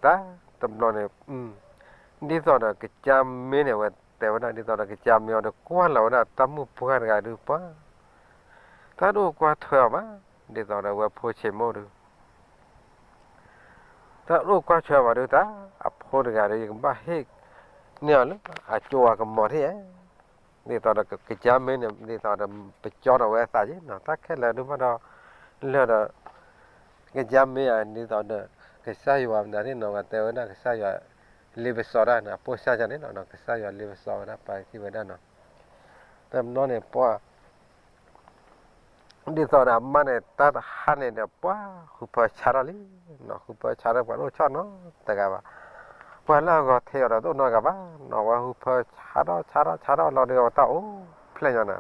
တၢ်တဘျီန့ၣ် ဒ်သိးဒီးကစၢ်မ့ၢ်န့ၣ် အဝဲတဲဝဲဒၣ် ဒ်သိးဒီးကစၢ်မ့ၢ်အီၤဒီး ကွၢ်လီၤဝဲဒၣ်တၢ်မုၣ်ပှၢ်တဂၤဒုးပှၤ, တၢ်တအိၣ်ကွၢ်ထွဲအီၤဘၣ်, ဒ်သိးဒီးအဝဲဖိဆံးမ့ၢ်အိၣ်ဒီး တၢ်အိၣ်ကွၢ်ထွဲဘၣ်ဒုးတၢ် အဖိတဂၤဒီး ယကဘၣ်ဟ့ၣ်န့ၢ်အီၤလၢ အကၠိဝၤကမီၤထံၣ်ဧါ, ဒ်သိးဒီးကယါမ့ၢ်န့ၣ် ဒ်သိးဒီးပကၠီဒီးဝဲသးက့နီၤ, တၢ်ခဲလၢာ်ဒုးဘၣ်ဒီး လၢဒီး ကယါမ့ၢ်ဧါ ဒ်သိးဒီး ကစၢ်ယွၤမနုၤသ့ၣ်နီၤ ဝဲတဲဝဲဒၣ်ကစၢ်ယွၤ လ့ပစီတၢ်န့ၣ် အဖိစၢ်ယၤန့ၣ်လီၤနီၤ, ကစၢ်ယွၤလ့ပစီဝဲဒၣ် ပာ်ထံၣ်ဝဲဒၣ်နီၤ, တနီၤန့ၣ်ပှၤ ဒ်သိးဒီးအမါန့ၣ် တၢ်တဟါန့ၣ်ဒီး ပှၤဃုဖၢဆါထီၣ်လံနီၤ, ဃုဖၢဆါထီၣ် ပှၤတအိၣ်ဆီၣ်နီတဂၤဘၣ်, ပှၤလၢအဂီၤထဲးအီၤဒီးတအိၣ်နီတဂၤဘၣ်နီၤ, ပှၤဃုဖၢဆါထီၣ်ဆါထီၣ်ဆါထီၣ်လီၤဒီး တၢ်အိၣ်ဖျဲၣ်ညီနၤ,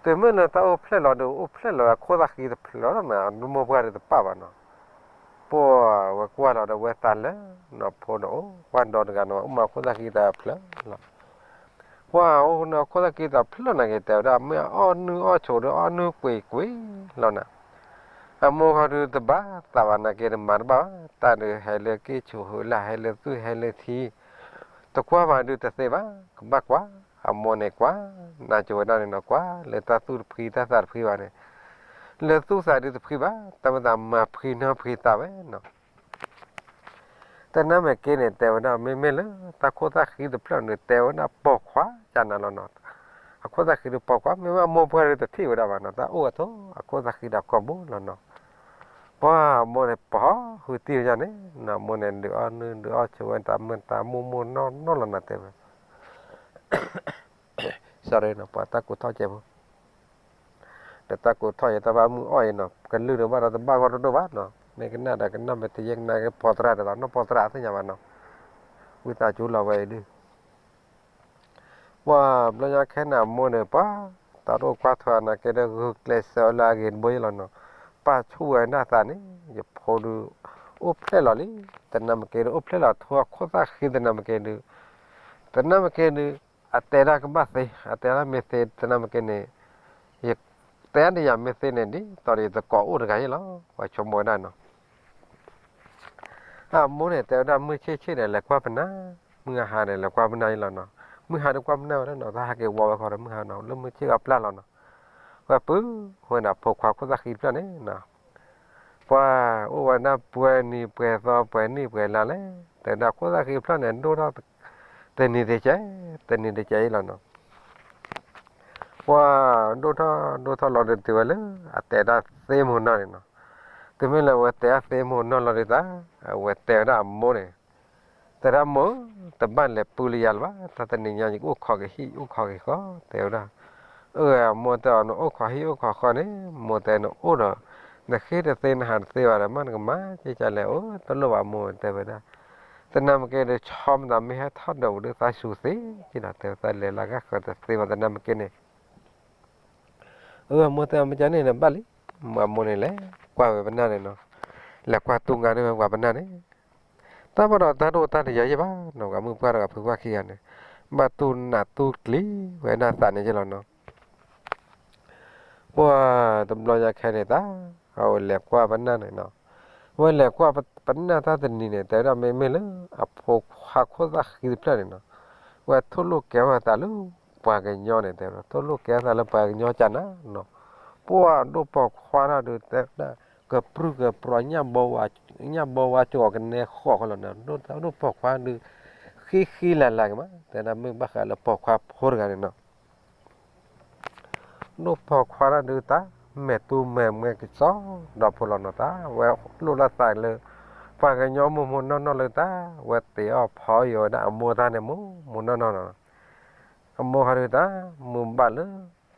တုၤမ့ၢ်လၢတၢ်အိၣ်ဖျဲၣ်လီၤဒီး အိၣ်ဖျဲၣ်လီၤဝဲအခိၣ်သၣ်ဃံတဖျၢၣ်လီၤနီၤ, အဒိမိၢ်ပှၢ်ဒီးတပာ်ဘၣ်နီၤ, ပှၤဝဲကွၢ်လီၤဒီး ဝဲသးလၢနီၤ ဖိဒီးအိၣ်ကွၢ်ဒီတဂၤနီၤ, အိၣ်မးခိၣ်သၣ်ဃံတဖျၢၣ်လီၤ ပှၤအိၣ်န့ၣ်ခိၣ်သၣ်ဃံတဖျၢၣ်နာ်က့ၤ တဲဝဲဒၣ် မ့ၢ်အအီၣ်နုၢ်အီၣ်ဆိးဒီး အီၣ်နုၢ်ကွံာ်ကွံာ်လီၤနၤ, အမိၢ်ခီဒုးတဘၣ်သးဘၣ်နာ်က့ၤ တမၤတဘၣ်ဘၣ်, တၢ်ဒုးဟဲလၢက့ၢ်ဆိးဟုလၢ် ဟဲလၢသွံၣ်ဟဲလၢထံ, တကွၢ်ဘၣ်ဒုးတသ့ဘၣ်, ကဘၣ်ကွၢ်, အမိၢ်န့ၣ်ကွၢ်, နၤကိၤဝဲဒၣ်န့ၣ်နီၤ ကွၢ်လၢတၢ်သူၣ်တဖှံ တၢ်သးတဖှံဘၣ်န့ၣ်, လၢသူၣ်သးဒုးတဖှံဘၣ်, တၢ်မ့ၢ်သးမၤဖှံနီၢ်ဖှံသးဝဲနီၤ တနၢ်မ့ၢ်က့န့ၣ် တဲဝဲဒၣ် မ့မ့ၢ်လၢတၢ်ခိၣ်သၣ်ဃံတဖျၢၣ်န့ၣ် တဲဝဲဒၣ်ပိာ်ခွါကနၤလီၤနီၤ, အခိၣ်သၣ်ဃံဒုးပိာ်ခွါ မ့မ့ၢ်အမိၢ်ပှၢ်ဒုးတထံၣ်ဝဲဒၣ်ဘၣ်နီၤ, တၢ်အိၣ်အထိး အခိၣ်သၣ်ဃံဒီးကိာ်ဘိလီၤနီၤ, ပှၤအမိၢ်န့ၣ်ပိာ်ဟုတံၢ်ဝဲဒၣ်န့ၣ်နီၤ, အမိၢ်န့ၣ်ဒုးအီၣ်နုၢ်ဒုးအီၣ်ဆိးဝဲ တၢ်မုာ်တၢ်မိၢ်မိၢ်နီၢ်နီၢ်လီၤနၤ တဲဝဲ sorry နီၤ ပှၤတၢ်ကိးထီၣ်ကဲးဖိ ဒီးတၢ်ကိးထီၣ်အံၤ တၢ်ဘၣ်မုၢ်အီၣ်အံၤနီၤ, ကလုၢ်ဒီးဘၣ်ဒီးတဘၣ်ဂီၢ်ဒိၣ်ဒိၣ်ဘၣ်နီၤ, မ့ၢ်ကနၣ်ဒီးကနၣ် မ့ၢ်တယဲၢ်ကနၣ်က့ၤ ပိာ်သရၣ်ဒ်သိးနီၢ်ပိာ်သရၣ်သ့ၣ်ညါဘၣ်နီၤ, ဝံသးစူၤလီၤဝဲအံၤဒုး ပှၤဘျီညါခဲန့ၣ်အမိၢ်န့ၣ် ပှၤတၢ်တအိၣ်ကွၢ်ထွဲနာ်က့ၤဒီး ဂုာ်ကျဲးစၢးလၢအဂ့ၤတဘိယဲလီၤနီၤ, ပာ်ဆူၣ်ဝဲဒၣ်သးန့ၣ် ယဖိဒုး အိၣ်ဖျဲၣ်လီၤလံ, တနၢ်မ့ၢ်က့ဒုး အိၣ်ဖျဲၣ်လီၤထိးအခိၣ်သၣ်ဃံ တနၢ်မ့ၢ်က့ဒုး တနၢ်မ့ၢ်က့ဒုး အတဲဒၣ်ကဘၣ်သ့, အတဲဒၣ်မ့ၢ်သ့ တနၢ်မ့ၢ်က့န့ၣ် ယတဲဒၣ်ယၤမ့ၢ်သ့န့ၣ် ဒ်သိးဒီးယသကိးအိၣ်တဂၤယဲလီၤ, ပှၤဆိကမိၣ်ဝဲဒၣ်နီၤ အမိၢ်န့ၣ် တဲဝဲဒၣ်မုၢ်ဆ့ၣ်ဆ့ၣ်န့ၣ် လဲၤကွၢ်ပနၢ်, မုၢ်အဟါန့ၣ် လဲၤကွၢ်ပနၢ်ယဲလီၤနီၤ, မုၢ်ဟါဒုးကွၢ်ပနၢ်ဝဲလၢနီၤ, တၢ်ဟးက့ၤဝီဝဲဃီဒီးမုၢ်ဟါနီၤ, လၢမုၢ်ဆ့ၣ်အပျၢ်လီၤနီၤ, ဝဲပုၢ်ဝဲဒၣ်ဖိခွါခိၣ်သၣ်ဃံတဖျၢၣ်န့ၣ်နီၤ, ပှၤအိၣ်ဝဲဒၣ်ပှဲၤနံၤပှဲၤသီပှဲၤနံၣ်ပှဲၤလါလဲၣ်, တဲဝဲဒၣ်ခိၣ်သၣ်ဃံတဖျၢၣ်န့ၣ် ဒိၣ်ထီၣ် တနံၤတကဲး, တနံၤတကဲးအံၤလီၤနီၤ ပှၤဒိၣ်ထီၣ်ဒိၣ်ထီၣ်လီၤဒုးတုၤဝဲလၢ အတဲဒၣ်သ့မိၢ်နီၢ်န့ၣ်နီၤ, တုၤမ့ၢ်လၢအဝဲတဲဒၣ်သ့မိၢ်နီၢ်လီၤဒုးတၢ်, အဝဲတဲဝဲဒၣ်အမိၢ်န့ၣ်, တဲဒၣ်မိၢ်, တဘၣ်လဲၤပုၢ်လၢယၤလၢၤဘၣ်, တၢ်တနံၤညါယကအိၣ်ခိးက့ၤဟံၣ်အိၣ်ခိးက့ၤဃီ, တဲဝဲဒၣ်, အၢ အမိၢ်တဲအီၤ နအိၣ်ခိးဟံၣ်အိၣ်ခိးဃီန့ၣ်, မိၢ်တဲနအိၣ်ဒီး နဃ့တသ့နဟးတသ့ဘၣ်ဒီး မ့ၢ်နကမၤက့ၤကလဲၣ်, အိၣ် တလိၣ်ဘၣ်မိၢ် တဲဝဲဒၣ်, တနၢ်မ့ၢ်က့ဒီး ဆီမတၤမ့ၢ်ဟဲထီၣ်ဒီးပူၤဒုးသးစူၤသ့က့ၤနီၤ, တဲဝဲဒၣ်လဲၤလၢဂၤဃၢၤတသ့ဘၣ် တနၢ်မ့ၢ်က့န့ၣ် အၢ မိၢ်တဲအီၤ မ့ၢ်ကန့ၣ်ဒီးဘၣ်လံ, မိၢ်အမိၢ်န့ၣ်လဲၤကွၢ်ဝဲပနၢ်န့ၣ်နီၤ, လဲၤကွၢ်တူၢ်ငါဒုးဝဲပှၤပနၢ်န့ၣ်, တၢ်ဘၣ်ဒီးတၢ်ဒိၣ်တၢ်တယၢၤယဲၢ်ဘၣ်နီၤ, ပှၤမုၢ်ပှၢ်ဒီးပှၤဖုပှၢ်ခံဂၤန့ၣ်, ဘၣ်တူၢ်နးတူၢ်ကျံၤဝဲဒၣ်သးန့ၣ်ယဲၢ်လီၤနီၤ ပှၤတဘျီညါခဲန့ၣ်တၢ်, အဝဲလဲၤကွၢ်ပနၢ်န့ၣ်နီၤ, အဝဲလဲၤကွၢ်ပနၢ်တၢ်တနံၤန့ၣ် တဲဝဲဒၣ်မ့မ့ၢ်လၢ အဖိခွါခိၣ်သၣ်ဃံတဖျၢၣ်န့ၣ်နီၤ, ဝဲထိၣ်လိာ်ကဲထီၣ်သးလၢ ပှၤကညီန့ၣ် တဲဝဲဒၣ် ထိၣ်လိာ်ကဲထီၣ်သးလၢပှၤကညီကနၤနီၤ, ပှၤဒိၣ်ပိာ်ခွါထီၣ်ဒုး တဲဝဲဒၣ် ကပြုၢ်ကပြီၤ ညၣ်ဘီဝါကၠီၤကနဲဃီၣ်ဃီလီၤနီၤ, ဒိၣ်ပိာ်ခွါဒုး ဃံဃံလၤလၤက့ၤမး, တဲဒၣ်မ့ၢ်ဘၣ်ဃးလၢပိာ်ခွါဖိတဂၤန့ၣ်နီၤ ဒိၣ်ပိာ်ခွါတၢ်ဒုးတၢ် မဲာ်တူမဲာ်မဲာ်ကစီဒီဖိလီၤနီၤ, တၢ်ဝဲလိၣ်လၢသးလၢ ပှၤကညီမိၢ်မိၢ်နီၢ်နီၢ်လၢတၢ် ဝဲတ့အီၣ်ဖီအီၣ်ယိာ်ဝဲဒၣ်အမိၢ်တၢ်န့ၣ် မိၢ်မိၢ်နီၢ်နီၢ်နီၤ, အမိၢ်ဟီဒုးတၢ် မုၢ်ဘၣ်လၢ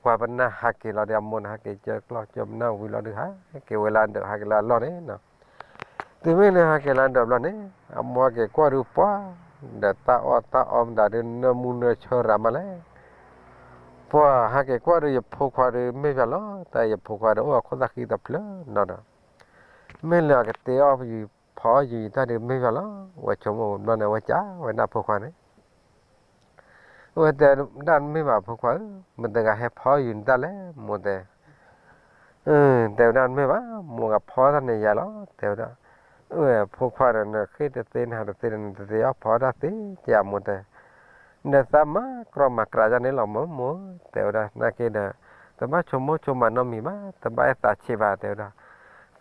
ပှၤပနၢ်ဟးက့ၤလီၤဒီး အမိၢ်န့ၣ် ဟးက့ၤကၢကျီၢ်ကၢပနၢ်ဝံၤလီၤဒုး ဟးက့ၤဝဲလၢအဒၢး ဟးက့ၤလၢအလီၢ်န့ၣ်နီၤ တုၤမ့ၢ်လၢဟဲက့ၤလၢအဒၢးဘျီန့ၣ် အမိၢ်ဟဲက့ၤကွၢ်ဒုးပှၤ ဒီးတၢ်အီၣ်တၢ်အီမတၤဒုး နၢမူနၢဆၢရၤမးလဲၣ်. ပှၤဟဲက့ၤကွၢ်ဒုး ယဖိခွါဒုးမ့ၢ်ပှၤလီၤ. တၢ်ယဖိခွါဒီးအိၣ်အခိၣ်သၣ်ဃံတဖျၢၣ်နီၤဒီး မ့ၢ်လၢအကတ့အီၣ်ဖီအီၣ်ယိာ်ယတၢ်ဒုးမ့ၢ်ပှၤလီၤ. ဝဲဆိကမိၣ်ဝဲဘျီန့ၣ် အဝဲကးဝဲဒၣ်ဖိခွါန့ၣ် အဝဲတဲဒၣ် မ့ၢ်ဘၣ်ဖိခွါဧၢ, မတၤတဂၤဟဲဖီအီၣ်ယိာ်နတၢ်လဲၣ် မိၢ်တဲ. တဲဝဲဒၣ် မ့ၢ်ဘၣ် မိၢ်ကဖီတၢ်န့ၣ်ယၤလီၤ တဲဝဲဒၣ်. အၢ ဖိခွါဒီး နဃ့တသ့နဟးတသ့ဒီး နတသ့အီၣ်ဖီတၢ်သ့ကဲ မိၢ်တဲ. နသးမၤကြီမၤကြီယၤန့ၣ်လီၤ မိၢ်မိၢ် တဲဝဲဒၣ်. နာ်က့ဒီး တဘၣ်ဆိကမိၣ်ဆိကမးနီတမံၤဘၣ်, တဘၣ်အဲၣ်သးဆံးဘၣ် တဲဝဲဒၣ်.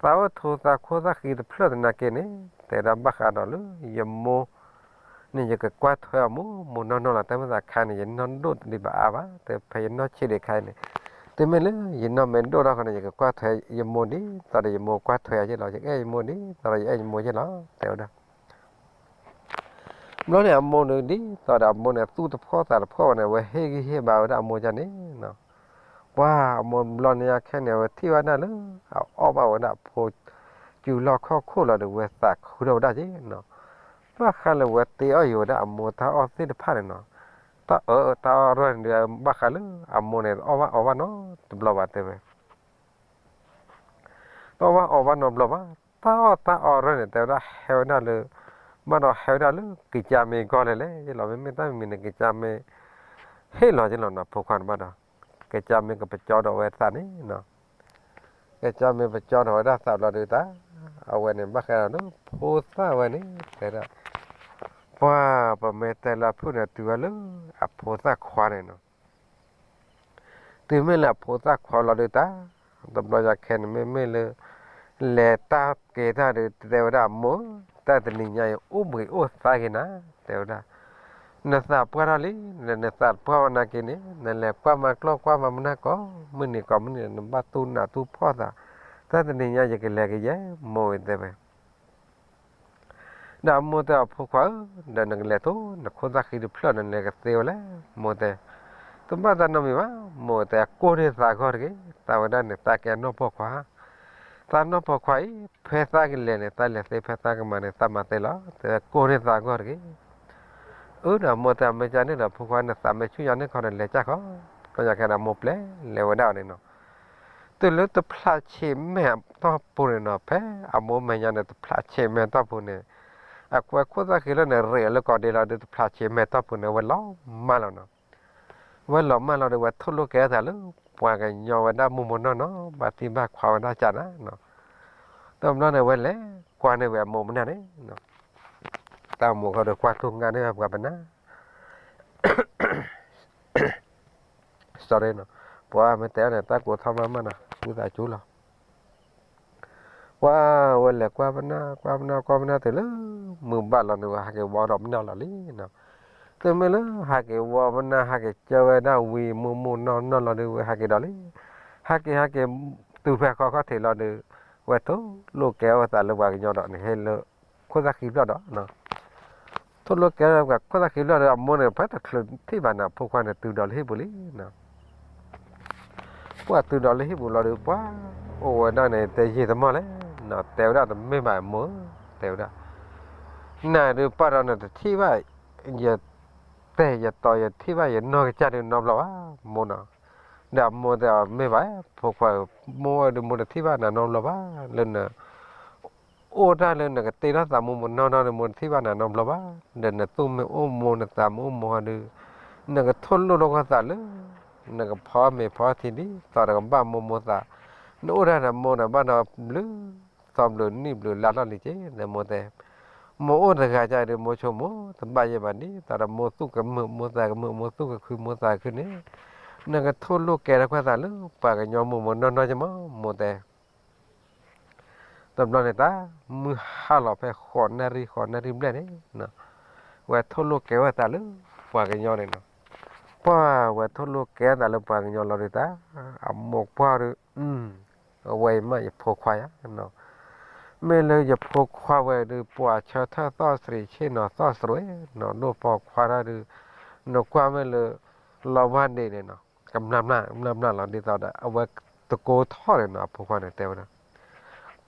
သးအိၣ်ထိးသးခိၣ်သးဃံတဖျၢၣ်သနာ်က့န့ၣ် တဲဝဲဒၣ်ဘၣ်ဃးဒီးလၢ ယမိၢ်န့ၣ် ယကကွၢ်ထွဲအီၤမိၢ်မိၢ်နီၢ်နီၢ်လီၤ. တဲမ့ၢ်သးခါန့ၣ် ယနီၢ်ဒိၣ်တဒံးဘၣ်အါဘၣ်, တဲဖဲယနီၢ်ဆံးဒံးခါအံၤန့ၣ်, တုၤမ့ၢ်လၢယနီၢ်မ့ၢ်ဒိၣ်ထီၣ်ဃီန့ၣ် ယကကွၢ်ထွဲယမိၢ်ဒ်သိးဒီးယမိၢ်ကွၢ်ထွဲယၤယ့ၣ်လီၤ. ယကအဲၣ်ယမိၢ်ဒ်သိးဒီးယအဲၣ်ယမိၢ်ယ့ၣ်လီၤ တဲဝဲဒၣ်. ဘျီန့ၣ်အမိၢ်န့ၣ်ဒ်သိးဒီးအမိၢ်န့ၣ် သူၣ်တဖှီၣ်သးတဖှီၣ်ဘၣ်န့ၣ် အဝဲဟ့ၣ်ဂံၢ်ဟ့ၣ်ဘါဝဲဒၣ်အမိၢ်ဒ်န့ၣ်နီၤ. ပှၤအမိၢ်ဘျီန့ၣ်အခဲန့ၣ် အဝဲထံၣ်ဝဲဒၣ်လၢ အအီၣ်ဘၣ်ဝဲဒၣ်အဖိ စုလီၢ်ခီၣ်ခိၣ်လီၤဒီး ဝဲသးခုထီၣ်ဝဲဒၣ်က့နီၤ. ဘၣ်ဃးလၢဝဲတ့အီၣ်ယိာ်ဝဲဒၣ်အမိၢ်တၢ်အီၣ်သ့ၣ်တဖၣ်န့ၣ်နီၤ. တၢ်အၢတၢ်အီၣ်ရၢၢ်န့ၣ်ဒီး ဘၣ်ဃးလၢအမိၢ်န့ၣ် တအီၣ်ဘၣ်အီဘၣ်နီတဘျီဘၣ်တဲဝဲ တအီၣ်ဘၣ်အီဘၣ်နီတဘျီဘၣ်. တၢ်အီၣ်တၢ်အီရၢၢ်န့ၣ် တဲဝဲဒၣ်ဟဲဝဲဒၣ်လၢ ဘၣ်ဒီးဟဲဝဲဒၣ်လၢ ကစၢ်မ့ၢ်ဂီၢ်လဲၣ်လဲၣ် ယ့ၣ်လီၤ. မ့မ့ၢ်တၢ်မံၤန့ၣ် ကစၢ်မ့ၢ်ဟ့ၣ်လီၤယ့ၣ်လီၤနီၤ ဖိခွါန့ၣ်ဘၣ်ဒီး ကစၢ်မ့ၢ်ကပကၠီဒီးဝဲသးန့ၣ်နီၤ. ကစၢ်မ့ၢ်ပကၠီဒီးဝဲဒၣ်သးဘျီဒီးတၢ် အဝဲန့ၣ် ဘၣ်ဃးဒီးလၢဖိသၣ်ဝဲန့ၣ် တဲဒၣ် ပှၤပမ့ၢ်တဲလၢအဖုၣ်န့ၣ် တုၤဝဲလၢအဖိသၣ်ခွါန့ၣ်နီၤ. တုၤမ့ၢ်လၢအဖိသၣ်ခွါလီၤဒုးတၢ်, တဘျီညါခဲန့ၣ် မ့မ့ၢ်လၢ လဲၤတၢ်က့ၤတၢ်ဒီး တဲဝဲဒၣ်အမိၢ်, တၢ်တနံၤညါအံၤ အိၣ်ဘှံးအိၣ်သါက့ၤနၤ, တဲဝဲဒၣ်, နသးပှၢ်ထီၣ်လံ, နသးပှၢ်ဝဲနာ်က့န့ၣ် နလဲၤကွၢ်မၤကျီၢ်ကွၢ်မၤမနၢ်ကိးမုၢ်နံၤကိးမုၢ်နံၤ နဘၣ်တူၢ်နးတူၢ်ဖှီၣ်သး, တၢ်တနံၤညါယကလဲၤကယဲၢ် မိၢ်ဝဲတဲဝဲ ဒီးအမိၢ်တဲအီၤ ဖိခွါဧၢ, ဒီးနကလဲၤတိၢ် နခိၣ်သၣ်ဃံတဖျၢၣ်န့ၣ် နကသ့ဝဲလဲၣ်, မိၢ်တဲ, တဘၣ်တၢ်နီတမံၤဘၣ်, မိၢ်တဲ, ကိၢ်န့ၢ်သးဂီၢ်တဂ့ၤ, သးဝဲဒၣ်န့ၣ် သးကဲနီၢ်ပိာ်ခွါ, သးနီၢ်ပိာ်ခွါအံၤ ဖဲသးကလဲၤန့ၣ် သးလဲၤသ့ ဖဲသးကမၤန့ၣ် သးမၤသ့လီၤ, တဲကိၢ်န့ၢ်သးဂီၢ်တဂ့ၤ. အၢ ဒီးမိၢ်တဲ မ့ၢ်ကန့ၣ်ဒီး ဖိခွါန့ၣ် သးမ့ၢ်ဆူၣ်ယၤန့ၣ်ခီန့ၣ် လဲၤကၢ်ခီ, တဘျီညါခဲဒီး မိၢ်ပျဲလဲၤဝဲဒၣ်အီၤန့ၣ်နီၤ. တုၤလၢတဖျးဆံးမဲာ်တီၢ်ပူၤန့ၣ်နီၤ, ဖဲအမိၢ်မဲာ်ညါန့ၣ် တဖျးဆံးမဲာ်တီၢ်ပူၤန့ၣ်, အကွဲခိၣ်သၣ်ဃံလၢန့ၣ် ရ့းအီၤလၢကီၢ်ဒ့လီၤဒီး တဖျးဆံးမဲာ်တီၢ်ပူၤန့ၣ် ဝဲလီၤမၢ်လီၤနီၤ. ဝဲလီၤမၢ်လီၤဒီး ဝဲထိၣ်လိာ်ကဲသးလၢ ပှၤကညီဝဲဒၣ်မိၢ်မိၢ်နီၢ်နီၢ် ဘၣ်သံဘၣ်ခွါဝဲဒၣ်ကၢ်နၤနီၤ. တဘျီန့ၣ် ဝဲလဲၤကွၢ်န့ၢ်ဝဲအမိၢ်မနုၤန့ၣ် တၢ်မိၢ်ဃီဒီးကွၢ်ထူၣ်ငါန့ၢ်ဝဲပှၤပနၢ် sorry နီၤ, ပှၤမ့ၢ်တဲအီၤန့ၣ် တၢ်ကိးထီၣ်မးမးနီၤ ဝံသးစူၤလီၤ. ပှၤဝဲလဲၤကွၢ်ပနၢ် ကွၢ်ပနၢ် ကွၢ်ပနၢ်တုၤလၢ မုၢ်ဘၣ်လီၤန့ၣ် ဝဲဟးက့ၤဝီဒီးပနၢ်လီၤလံနီၤ. တုၤမ့ၢ်လၢဟးက့ၤဝီပနၢ် ဟးက့ၤကၢဝဲဒၣ်ဝံၤမိၢ်မိၢ်နီၢ်နီၢ်လီၤဒီး ဝဲဟးက့ၤဒီးလံ. ဟးက့ၤဟးက့ၤ တုၤဖဲခီခီၣ်ထံးလီၤဒီး ဝဲထိၣ်လိာ်ကဲအီၤသးလၢပှၤကညီဒီးန့ၣ် ဟဲလၢ ခိၣ်သၣ်ဃံဖျၢၣ်ဒီး ထိၣ်လိာ်ကဲလၢပှၤခိၣ်သၣ်ဃံဖျၢၣ်ဒီး အမိၢ်န့ၣ် ဖဲတချုးထံၣ်ဘၣ်န့ၣ် အဖိခွါန့ၣ် တုၤဒီးလၢဟံၣ်ပူၤလံနီၤ. ပှၤတုၤဒီးလၢဟံၣ်ပူၤလီၤဒီး ပှၤအိၣ်ဝဲဒၣ်န့ၣ် တဲယံာ်တမီၢ်လဲၣ်နီၤ, တဲဝဲဒၣ်တမ့ၢ်ဘၣ်အမိၢ်, တဲဝဲဒၣ် နၤဒုးပာ်ဒီးနတထံၣ်ဘၣ် ယတဲာ်ယတီၤ ယထံၣ်ဘၣ်ယနီၢ်ကစၢ်ဒုးနီတဘျီဘၣ် မိၢ်နီၤ. ဒီးအမိၢ်တဲအီၤ မ့ၢ်ဘၣ် ဖိခွါဧၢ, မိၢ်ဝဲဒုးမိၢ်တထံၣ်ဘၣ်နၤနီတဘျီဘၣ်, လၢန အိၣ်တၢ်လၢနကတ့ထီၣ်သးမိၢ်မိၢ်နီၢ်နီၢ်ဒီး မိၢ်တထံၣ်ဘၣ်နၤနီတဘျီဘၣ်, ဒီးနသူၣ်မ့ၢ်အိၣ်မိၢ် နသးမ့ၢ်အိၣ်မိၢ်ဟီဒုး နကထိၣ်လိာ်ထီၣ်ကီၢ်သးလၢ နကဖီမ့ၤဖီထံဒ်သိးဒီးကဘၣ်မိၢ်မိၢ်သး, နအိၣ်တၢ်ဒီးမိၢ်န့ၣ်ဘၣ်ဒီးဘျုး သီဘျုးနံၣ်ဘျုးလါထီၣ်လံက့ၤ ဒီးမိၢ်တဲ မိၢ်အိၣ်တဂၤကဒီး မိၢ်ဆိကမိၣ် တဘၣ်ယဲၢ်ဘၣ်ဒ်သိးဒီး မိၢ်သူၣ်ကမုာ် မိၢ်သးကမုာ် မိၢ်သူၣ်ကခု မိၢ်သးခုန့ၣ် နကထိၣ်လိာ်ကဲထီၣ်ကီၢ်သးလၢ ပှၤကညီမိၢ်မိၢ်နီၢ်နီၢ်က့ၤမး မိၢ်တဲ တဘျီန့ၣ်တၢ် မုၢ်ဟါလီၤဖဲဃိးနၣ်ရံၣ် ဃိးနၣ်ရံၣ်ဘျဲၣ်န့ၣ် ဝဲထိၣ်လိာ်ကဲဝဲသးလၢ ပှၤကညီန့ၣ်နီၤ, ပှၤဝဲထိၣ်လိာ်ကဲသးလၢပှၤကညီလီၤဒုးတၢ်, အမိၢ်ကွၢ်ဒီး အဝဲအံၤမးယဖိခွါယါနီၤ, မ့ၢ်လၢယဖိခွါဝဲဒုး ပှၤဆၢထၢၣ်သီၣ်သရံး ဆ့ၣ်နီၤသီၣ်သရံးနီၤ, ဒိၣ်ပိာ်ခွါတၢ်ဒုး နကွၢ်မ့ၢ်လၢ လီၤဘၣ်ဒ့းန့ၣ်နီၤ, ကမျၢၢ်မျၢ် ကမျၢၢ်မျၢ်လီၤ ဒ်သိးဒီး အဝဲတကိးထီၣ်န့ၣ်နီၤ အဖိခွါန့ၣ်တဲဝဲဒၣ်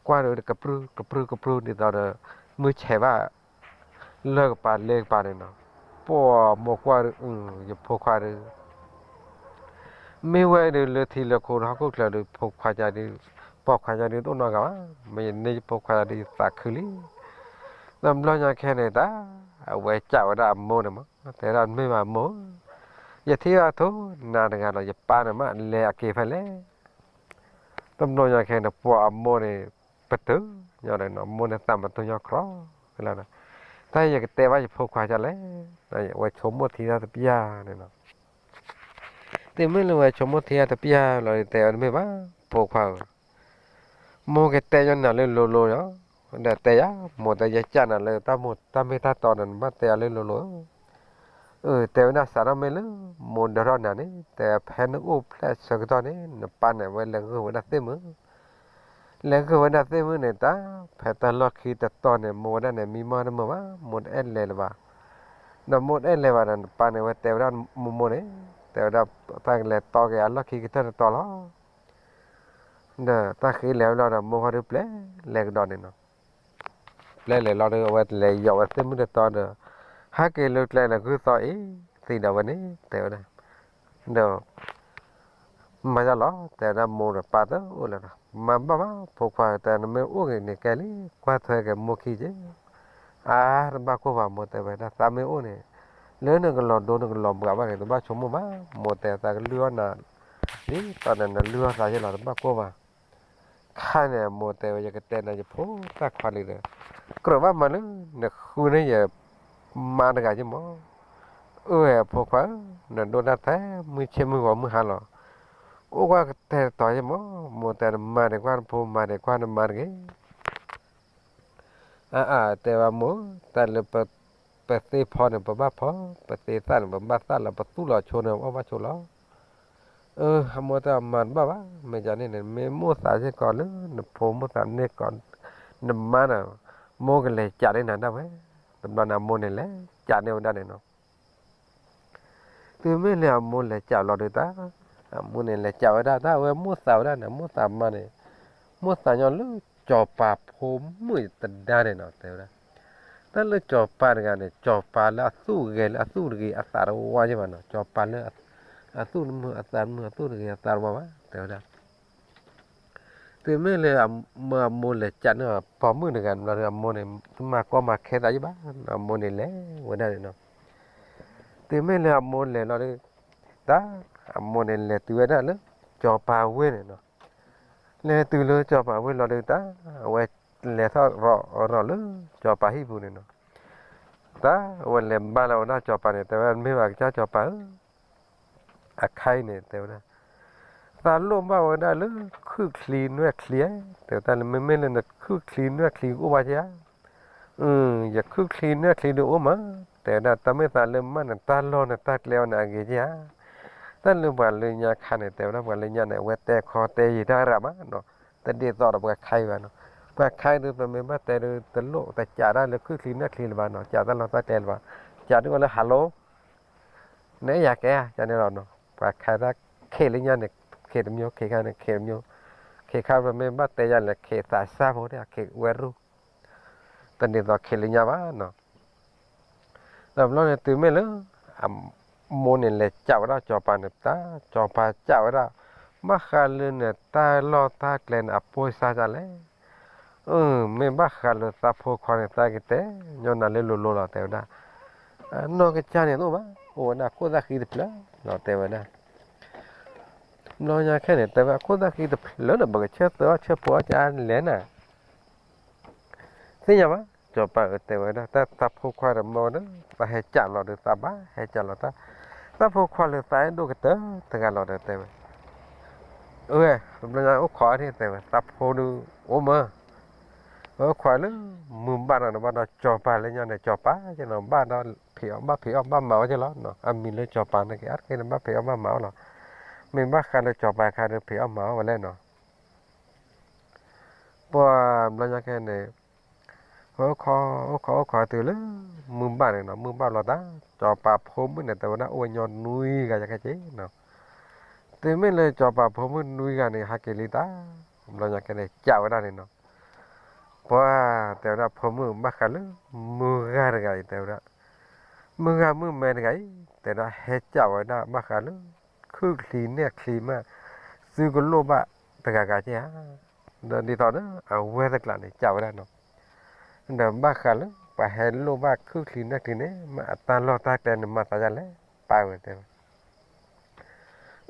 ကွၢ်ဒီးကပြုၢ်ကပြုၢ်ကပြုၢ် ဒ်သိးဒီး မုၢ်ဆဲးဘၣ် လၢကပၤလ့ကပၤန့ၣ်နီၤ, ပှၤမိၢ်ကွၢ်ဒီး ယဖိခွါဒီး မ့ၢ်ဝဲဒုးလၢထံလၢခိဟီၣ်ခိၣ်ချၢဒီး ဖိခွါယါဒီး ပိာ်ခွါယါဒီးတအိၣ်နီတဂၤဘၣ်, မ့ၢ်ယန့ၢ်ယဖိခွါယါဒီးယသးခုလံ, တဘျီညါခဲန့ၣ်တၢ် အဝဲကးဝဲဒၣ်အမိၢ်န့ၣ်မး တဲဒၣ်မ့ၢ်ဘၣ်မိၢ်, ယထံၣ်ဘၣ်ထိၣ်နၤတဂၤဒီး ယပၢ်န့ၣ်မး လဲၤအက့ၤဖဲလဲၣ် တဘျီညါခဲန့ၣ် ပှၤအမိၢ်န့ၣ် ပတုာ်ညီဒီး မိၢ်န့ၣ်သးမတုာ်ညီကြီလီၤ, တၢ်ယကတဲဘၣ်ယဖိခွါယါလဲၣ်, ဝဲဆိကမိၣ်ထံတၢ်တပျၢ်န့ၣ်နီၤ, တုၤမ့ၢ်လၢဝဲဆိကမိၣ်ထံတၢ်တပျၢ်လီၤ တဲအီၤတမ့ၢ်ဘၣ် ဖိခွါဧၢ, မိၢ်ကတဲညီနၤလၢလိၤလိၤလီၤ. ဒီးတဲယၤ မိၢ်တဲ ယကးနၤလၢတၢ်မိၢ်တၢ်မ့ၢ်တၢ်တီန့ၣ် နဘၣ်တဲယၤလၢလိၤလိၤ. အၢ တဲဝဲဒၣ် စးထီၣ်မ့ၢ်လၢ မိၢ်ဒၢထီၣ်နၤန့ၣ် တဲဖဲနအိၣ်ဖျဲၣ်ဆၢကတီၢ်န့ၣ် နပၢ်န့ၣ် အဝဲလဲၤဂၢၢ်ဝဲဒၣ်သ့ၣ်မုၢ် လဲၤဂၢၢ်ဝဲဒၣ်သ့ၣ်မုၢ်န့ၣ် တၢ်ဖဲတၢ်လီၢ်ခံတတီၤန့ၣ် မိၢ်ဝဲဒၣ်န့ၣ် မံမီၢ်တမုာ်ဘၣ်, မိၢ်တအဲၣ်လဲၤလၢၤဘၣ်. ဒီးမိၢ်တအဲၣ်လဲၤဘၣ်ဒီး နပၢ်န့ၣ် အဝဲတဲဝဲဒၣ်မိၢ်မိၢ်န့ၣ် တဲဝဲဒၣ် တၢ်ကလဲၤတီက့ၤအလီၢ်ခံကတၢၢ်တတီၤလီၤ. ဒီးတၢ်ဃ့လဲၤဝဲလီၤဒီး မိၢ်ခီဒုးပျဲလဲၤကဒီးန့ၣ်နီၤ. ပျဲလဲၤလီၤဒီး အဝဲလဲၤယီၤဝဲသ့ၣ်မုၢ်တတီၤဒီး ဟဲက့ၤလၢကျဲဒီး ဂုၢ်သီအံၤသံဒီးဝဲန့ၣ် တဲဝဲဒၣ် ဒီး မၤယါလီၤ တဲဝဲဒၣ် မိၢ်ဒီးပၢ်တအိၣ်လၢၤဒီး မၤဘၣ်ဘၣ် ဖိခွါတဲ နမ့ၢ်အိၣ်ဂ့ၤန့ၣ်ကဲလံ ကွၢ်ထွဲက့ၤမိၢ်ခံက့ၤ. အါ တဘၣ်ကိၢ်ဘၣ် မိၢ်တဲဝဲဒၣ် သးမ့ၢ်အိၣ်န့ၣ် လၢနကလီၤဒိနကလီၤဘှးဘၣ်န့ၣ် တဘၣ်ဆိကမိၣ်ဘၣ် မိၢ်တဲ သးကလုၢ်အီၣ်နၤ ဒ်သိးန့ၣ် နလုၢ်အီၣ်သးယဲလီၤ တဘၣ်ကိၢ်ဘၣ်. ခါန့ၣ် အမိၢ်တဲဝဲ ယကတဲနၤယဖိသၣ်ခွါလံဒီး ကြၢးဘၣ်မၤလၢ နဃုန့ၢ်ယ မါတဂၤယမီၤ. အၢ ဖိခွါဧၢ, နဒိၣ်တၢ်ထဲမုၢ်ဆ့ၣ်မုၢ်ဂီၤမုၢ်ဟါလီၤ. ကအိၣ်ကွၢ်ကတဲာ်ကတီၤယမီၤ, မိၢ်တဲနမါန့ၣ် ကွၢ်နဖိ မါန့ၣ် ကွၢ်နမါတဂ့ၤ. အါအါ တဲဝဲမိၢ်, တၢ်လၢ ပသ့ၣ်ဖီန့ၣ် ပဘၣ်ဖီ, ပသ့ၣ်သၣ်န့ၣ် ပဘၣ်သၣ်လီၤ, ပသူၣ်လီၤဆိန့ၣ် ပအီၣ်ဘၣ်ဆိလီၤ. အၢ အမိၢ်တဲအမၤတဘၣ်ဘၣ်, မ့ၢ်ဒ်န့ၣ်န့ၣ် မ့ၢ်မိၣ်သးစ့ၢ်ကီးလၢ နဖိမိၣ်သးန့ၢ်ကီး နမါန့ၣ် မိၢ်ကလဲၤကးန့ၢ်နၤဒၣ်ဝဲ. တဘျီန့ၣ် အမိၢ်န့ၣ်လဲၤကးန့ၢ်ဝဲဒၣ်န့ၣ်နီၤ. တုၤမ့ၢ်လၢအမိၢ်လဲၤကးလီၤဒုးတၢ်, အမိၢ်န့ၣ်လဲၤကးဝဲဒၣ် တၢ်အဝဲမိၣ်သးဝဲဒၣ်န့ၣ် မိၣ်သးမါန့ၣ်, မိၣ်သးညီလၢ စီၤပၤဖိမုၣ်တဒါန့ၣ်နီၤ တဲဝဲဒၣ်. တၢ်လၢစီၤပၤတဂၤန့ၣ် စီၤပၤလၢအသူၣ်ဂဲၤလၢအသူၣ်တဂ့ၤအသးတဝါယဲၢ်ဘၣ်နီၤ, စီၤပၤလၢ အသူၣ်တမုာ်အသးတမုာ် အသူၣ်တဂ့ၤအသးတဝါဘၣ် တဲဝဲဒၣ်. တုၤမ့ၢ်လၢ မ့ၢ်အမိၢ်လဲၤကးန့ၢ်အပိာ်မုၣ်တဂၤန့ၣ်လီၤဒီး အမိၢ်န့ၣ် တမၤကီမၤခဲသးယဲၢ်ဘၣ်, အမိၢ်န့ၣ်လဲၤဝဲဒၣ်န့ၣ်နီၤ. တုၤမ့ၢ်လၢအမိၢ်လဲၤလီၤဒီး တၢ် အမိၢ်န့ၣ်လဲၤတုၤဝဲဒၣ်လၢ စီၤပၤဝ့ၢ်န့ၣ်နီၤ. လဲၤတုၤလၢစီၤပၤဝ့ၢ်လီၤဒီးတၢ် အဝဲလဲၤထီၣ်ရီၤရီၤလၢ စီၤပၤဟံၣ်ပူၤန့ၣ်နီၤ. တၢ် အဝဲလဲၤဘါလီၤဝဲဒၣ်စီၤပၤန့ၣ် တဲဝဲ မ့ၢ်ဘၣ်ကစၢ်စီၤပၤဧၢ, အခါအံၤန့ၣ် တဲဝဲဒၣ် သးလိၣ်ဘၣ်ဝဲဒၣ်လၢ ခုၣ်ချံနွဲၣ်ချံဧါ, တဲဝဲဒၣ်လၢ မ့မ့ၢ်လၢနခုၣ်ချံနွဲၣ်ချံကအိၣ်ဘၣ်ကဧါ. အၢ ယခုၣ်ချံနွဲၣ်ချံဒုးအိၣ်မး, တဲဝဲဒၣ် တၢ်မ့ၢ်သးလၢမၢ်နတၢ်လီၢ်နတၢ်ကျဲဝဲန့ၣ် အဂ့ၤကဧါ. တၢ်လၢပှၤလၢညါခါန့ၣ် တဲဝဲဒၣ် ပှၤလၢညါန့ၣ် အဝဲတဲခီတဲယံာ်တၢ်ရၢၢ်မးနီၤ, တဒ်သိးဒီးပှၤခါအံၤဘၣ်နီၤ. ပှၤခါအံၤဒုး ပမ့ၢ်ဘၣ်တဲဒုး တလိၣ်တကးတၢ်လၢခုၣ်ချံနွဲၣ်ချံလၢၤဘၣ်နီၤ, ကးတၢ်လီၢ်တၢ်ကျဲလၢၤဘၣ်, ကးဒုးဝဲလၢ hello နအဲၣ်ယၤကဲဧါ ကန့ၣ်လီၤနီၤ. ပှၤခါတၢ် ခဲလၢညါန့ၣ် ခဲတမျိုး ခဲခါန့ၣ် ခဲတမျိုး, ခဲခါ ပမ့ၢ်ဘၣ်တဲယၤလဲၣ် ခဲသးစၢ်ဖိတဲ ခဲဝဲရူၢ်, တဒ်သိးခဲလၢညါဘၣ်နီၤ. ဒီးဘျီန့ၣ် တုၤမ့ၢ်လၢ အမိၢ်န့ၣ် လဲၤကးဝဲဒၣ်စီၤပၤန့ၣ် တၢ် စီၤပၤကးဝဲဒၣ် ဘၣ်ဃးလၢနတၢ်လီၢ်တၢ်ကျဲန့ၣ် အပိၢ်စၢ်ဒ်လဲၣ်. အၢ မ့ၢ်ဘၣ်ဃးလၢသးဖိခွါန့ၣ် သးကတဲညီနၤလၢလိၤလိၤလီၤ တဲဝဲဒၣ်. အနီၢ်ကစၢ်န့ၣ်တအိၣ်ဘၣ်, အိၣ်ဝဲဒၣ်အခိၣ်သၣ်ဃံတဖျၢၣ်လီၤ တဲဝဲဒၣ်. ဘျီညါခဲန့ၣ် တဲဝဲအခိၣ်သၣ်ဃံတဖျၢၣ်ဒီး ပကဆၢသၢအီၣ်ဆၢဖိအီၣ်ကလဲၣ်နၤ သ့ၣ်ညါဘၣ်, စီၤပၤဧၢ တဲဝဲဒၣ် တၢ်သးဖိခွါဒီးမၢဝဲဒီး သးဟဲကးလီၤဒီးသးဘၣ် ဟဲကးလီၤတၢ်, သးဖိခွါလၢသးအဲၣ်ဒိၣ်ကတၢၢ်တဂၤလီၤဒီး တဲဝဲ, အၢ တဘျီညါအိၣ်ခိးအီၤန့ၣ် တဲဝဲ သးဖိဒုးအိၣ်မး, အိၣ်ခိးလၢ မုၢ်ဘၣ်နီၤ တဘၣ်ဒီးစီၤပၤလၢညါန့ၣ် စီၤပၤကနီၤ ဘၣ်ဒီးဖံးအီၣ်ဘၣ်ဖံးအီၣ်ဘၣ်မၤအီၣ်က့လီၤနီၤ, အမံၤလၢစီၤပၤန့ၣ်က့ အါတက့ၢ်န့ၣ် ဘၣ်ဖံးအီၣ်ဘၣ်မၤအီၣ်လီၤ, မ့ၢ်ဘၣ်ဃးလၢစီၤပၤခါဒီးဖံးအီၣ်မၤအီၣ်ဝဲလဲၣ်နီၤ. ပှၤဘျီညါခဲန့ၣ် အိၣ်ခိး အိၣ်ခိး အိၣ်ခိးတုၤလၢ မုၢ်ဘၣ်န့ၣ်နီၤ, မုၢ်ဘၣ်လီၤတၢ် စီၤပၤဖိမုၣ်န့ၣ် တဲဝဲဒၣ်အိၣ်ဝဲညီနွံဂၤယါခဲက့နီၤ, တုၤမ့ၢ်လၢစီၤပၤဖိမုၣ်နွံဂၤန့ၣ် ဟဲက့ၤလံတၢ်, ဘျီညါခဲန့ၣ် ကးဝဲဒၣ်န့ၣ်နီၤ, ပှၤတဲဝဲဒၣ်ဖိမုၣ်ဘၣ်ဃးလၢ မုၢ်ဂၤတဂၤအံၤ တဲဝဲဒၣ် မုၢ်ဂၤမုၢ်မဲတဂၤအံၤ တဲဝဲဒၣ် ဟဲကးဝဲဒၣ်ဘၣ်ဃးလၢ ခုၣ်ချံနဲၣ်ချံမး သုကလိၣ်ဘၣ်တဂၤဂၤက့ဧါ, ဒီးဒ်သိးဒီး အဝဲတကျးန့ၣ် ကးဝဲဒၣ်နီၤ, ဒီးဘၣ်ဃးလၢ ပှၤဟဲလိၣ်ဘၣ်ခုၣ်ချံနဲၣ်ချံန့ၣ် မ့ၢ်အတၢ်လီၢ်တၢ်ကျဲန့ၣ် မၤသးဒ်လဲၣ်, ပၢ်ဝဲတဲဝဲ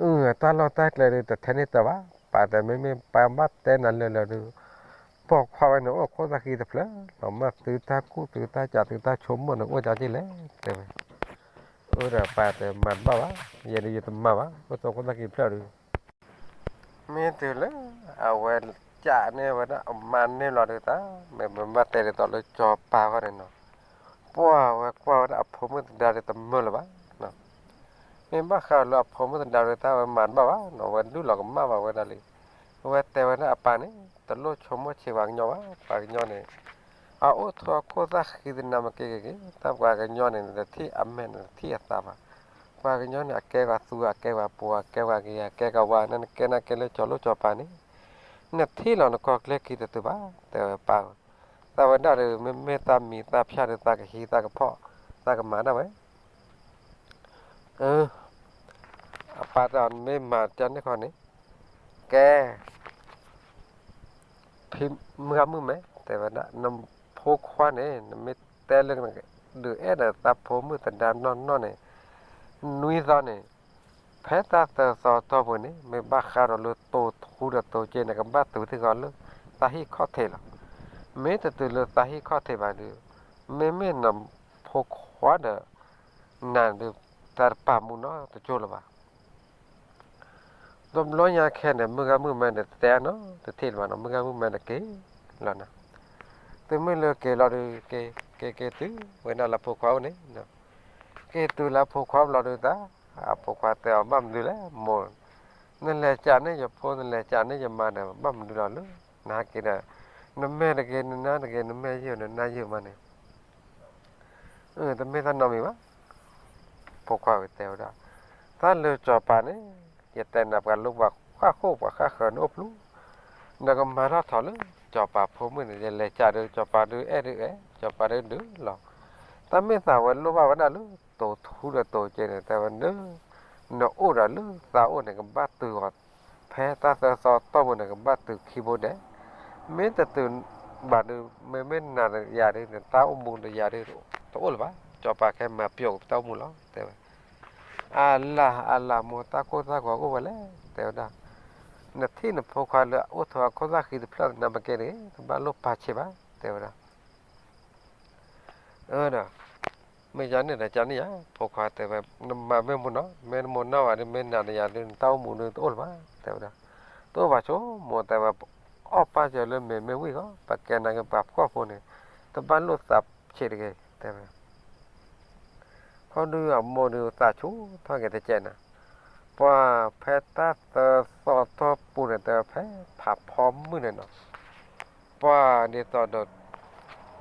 အၢ တၢ်လီၢ်တၢ်ကျဲဒုး တထဲန့ၢ်တၢ်ဘၣ်, ပၢ်တဲမ့မ့ၢ်ပၢ်ဘၣ်တဲနၤလၢာ်လၢာ်ဒုး ပိာ်ခွါဝဲန့ၣ် အိၣ်ခိၣ်သၣ်ဃံတဖျၢၣ်လီၤ, မ့ၢ်သုတၢ်ကူၣ်သုတၢ်ကး သုတၢ်ဆိကမိၣ်န့ၣ် အိၣ်ကၢက့လဲၣ် တဲဝဲ, အၢ ဒီးပၢ်တဲမၤတဘၣ်ဘၣ်, ယဲဒုးယတမၤဘၣ်, အိၣ်ခိၣ်သၣ်ဃံတဖျၢၣ်ဒုး မ့ၢ်တုၤလၢ အဝဲ မ့ၢ်ဝဲဒၣ်ကၠးန့ၢ်ဝဲဒၣ်အမါန့ၢ်လီၤဒုးသး, မ့ၢ်မ့ၢ်ဘၣ်တဲဒ်သိးလၢစီၤပၤဃီန့ၣ်နီၤ, ပှၢ်ဝဲကွၢ်ဝဲဒၣ်အဖိမုၣ်သဒါဒုးတမုာ်လၢၤဘၣ်နီၤ. မ့ၢ်ဘၣ်ဃးလၢအဖိမုၣ်သဒါဒုးသး ဝဲမၤတဘၣ်ဘၣ်နီၤ, ဝဲဒုးလီၤကမၣ်ဘၣ်ဝဲဒၣ်လံ. ဝဲတဲဝဲဒၣ်အပၢ်န့ၣ် တလိၣ်ဆိကမိၣ်ဆံးပှၤကညီဘၣ်, ပှၤကညီန့ၣ် အအိၣ်ထိးအခိၣ်သၣ်ဃံသနါမ့ၢ်က့က့ၤက့ၤ, တၢ်ပှၤကညီန့ၣ် နတထံၣ်အမဲာ်နတထံၣ်အသးဘၣ်. ပှၤကညီန့ၣ် အကဲပှၤသူ အကဲပှၤပှိၤ အကဲပှၤကယၤ အကဲကဝါ နကဲနကဲလၢစီၤလိၣ်စီၤပၤန့ၣ်, နထံၣ်လီၤနကီၢ်ကျဲခံတတုၤဘၣ် တဲဝဲပၢ်. သးဝဲဒၣ်ဒီး မ့မ့ၢ်သးမံၤသးဖၠၣ်ဒီး သးကဟံးသးကဖီၣ် သးကမၤဒၣ်ဝဲ အပၢ်တဲအီၤ နမ့ၢ်မၤကန့ၢ်ခီန့ၣ် ကဲ ဖံမုၢ်ဂၤမုၣ်မဲ တဲဝဲဒၣ် နဖိခွါန့ၣ် နမ့ၢ်တဲလၢ ဒုးအဲၣ်ဒီးသးဖိမုၣ်သဒါနီၢ်နီၢ်န့ၣ် နွံသီန့ၣ် ဖဲတၢ်သၢသီတီၢ်ပူၤန့ၣ် မ့ၢ်ဘၣ်ဃးဒီးလၢတိၤထူဒီးတိၤက့န့ၣ် ကဘၣ်တုၤသ့ၣ်ဃီလၢ သးဟံၣ်ခီၣ်ထံးလီၤ. မ့ၢ်တတုၤလၢသးဟံၣ်ခီၣ်ထံးဘၣ်ဒီး မ့မ့ၢ်နဖိခွါဒီး နၤဒုး သးတပာ်မူနီတကၠိလၢၤဘၣ်. တဘျီညါခဲန့ၣ် မုၢ်ဂၤမုၣ်မဲဒီးတဲနီၤ တထံၣ်လၢၤဘၣ်နီၤ မုၢ်ဂၤမုၣ်မဲဒီးက့ၤလီၤနီၤ. တုၤမ့ၢ်လၢက့ၤလီၤဒုး က့ၤ က့ၤက့ၤတုၤဝဲဒၣ်လၢဖိခွါအိၣ်န့ၣ်, က့ၤတုၤလၢဖိခွါဘျီဒုးသး, အဖိခွါတဲအီၤ ဘၣ်မနုၤလဲၣ်မိၢ်, နလဲၤကးန့ၢ်ယဖိ နလဲၤကးန့ၢ်ယမါန့ၣ် ဘၣ်မနုၤလီၤလၢ နဟဲက့ၤဒီး နမဲာ်တဂ့ၤ နနါတဂ့ၤ နမဲာ်ယုာ်နနါယုာ်မးန့ၣ် တမ့ၢ်တၢ်နီတမံၤဘၣ်. ဖိခွါဝဲတဲဝဲဒၣ် တၢ်လၢစီၤပၤန့ၣ် ယတဲနၤ ပှၤလိပှၤဃၣ်ဃိၣ်ပှၤဃၣ်ဃၢၤန့ၣ်အိၣ်ပျူၤ, နကမၤထီၣ်ထီလၢ စီၤပၤဖိမုၣ်န့ၣ် ယလဲၤကးဒီး စီၤပၤဒုးအဲၣ်ဒုးအဲၣ် စီၤပၤဒုးဒုးလီၤ. တၢ်မ့ၢ်သးဝဲလိၣ်ဘၣ်ဝဲဒၣ်လၢ တိၤထူဒီးတိၤက့န့ၣ် တဲဝဲဒၣ် နအိၣ်ဒီးလၢသးအိၣ်န့ၣ် ကဘၣ်တုၤအီၤ ဖဲတၢ်သၢသီတီၢ်ပူၤန့ၣ် ကဘၣ်တုၤခံဘိဒဲး, မ့ၢ်တတုၤဘၣ်ဒုး မ့မ့ၢ်နၤဒီးယၤဒုး နတၢ်အိၣ်မူဒီးယၤဒုး တအိၣ်လၢၤဘၣ်, စီၤပၤခဲမၤပျီၢ်က့ၤပတၢ်အိၣ်မူလီၤ တဲဝဲ. အလၢ်အလၢ်မိၢ် တၢ်ကိၢ်တၢ်ဂီၤအိၣ်ဝဲလဲၣ် တဲဝဲဒၣ်, နထံၣ်နဖိခွါလၢအအိၣ်ထိးအခိၣ်သၣ်ဃံတဖျၢၣ်သနာ်က့န့ၣ် တဘၣ်လိၣ်ပာ်ဆံးဘၣ် တဲဝဲဒၣ် ဒီး မ့ၢ်ယၤန့ၣ်ဒီးကန့ၣ်ယၤ ဖိခွါတဲဝဲ နမၤမ့ၢ်မူနီၤ မ့ၢ်နမိၢ်နီၢ်ဝဲဒုး မ့ၢ်နၤဒီးယၤဒုး နတၢ်အိၣ်မူဒုးတအိၣ်လၢၤဘၣ် တဲဝဲဒၣ်. တအိၣ်ဘၣ်ဆိမိၢ် တဲဝဲ, အီၣ်ပာ်စၢၤလၢမ့ၤမ့ၢ်ဝံၤဂီၢ် ပကဲနာ်က့ၤပှၤဖှီၣ်ဖိန့ၣ် တဘၣ်လိၣ်သးဆံးတဂ့ၤ တဲဝဲ ခီဒုးအမိၢ်ဒုးသးဆူၣ်ထီၣ်က့ၤတကဲးနၤ, ပှၤဖဲတၢ်သၢသီတီၢ်ပူၤန့ၣ် တဲဝဲဖဲဖးဖီမုၢ်န့ၣ်နီၤ, ပှၤဒ်သိးဒီး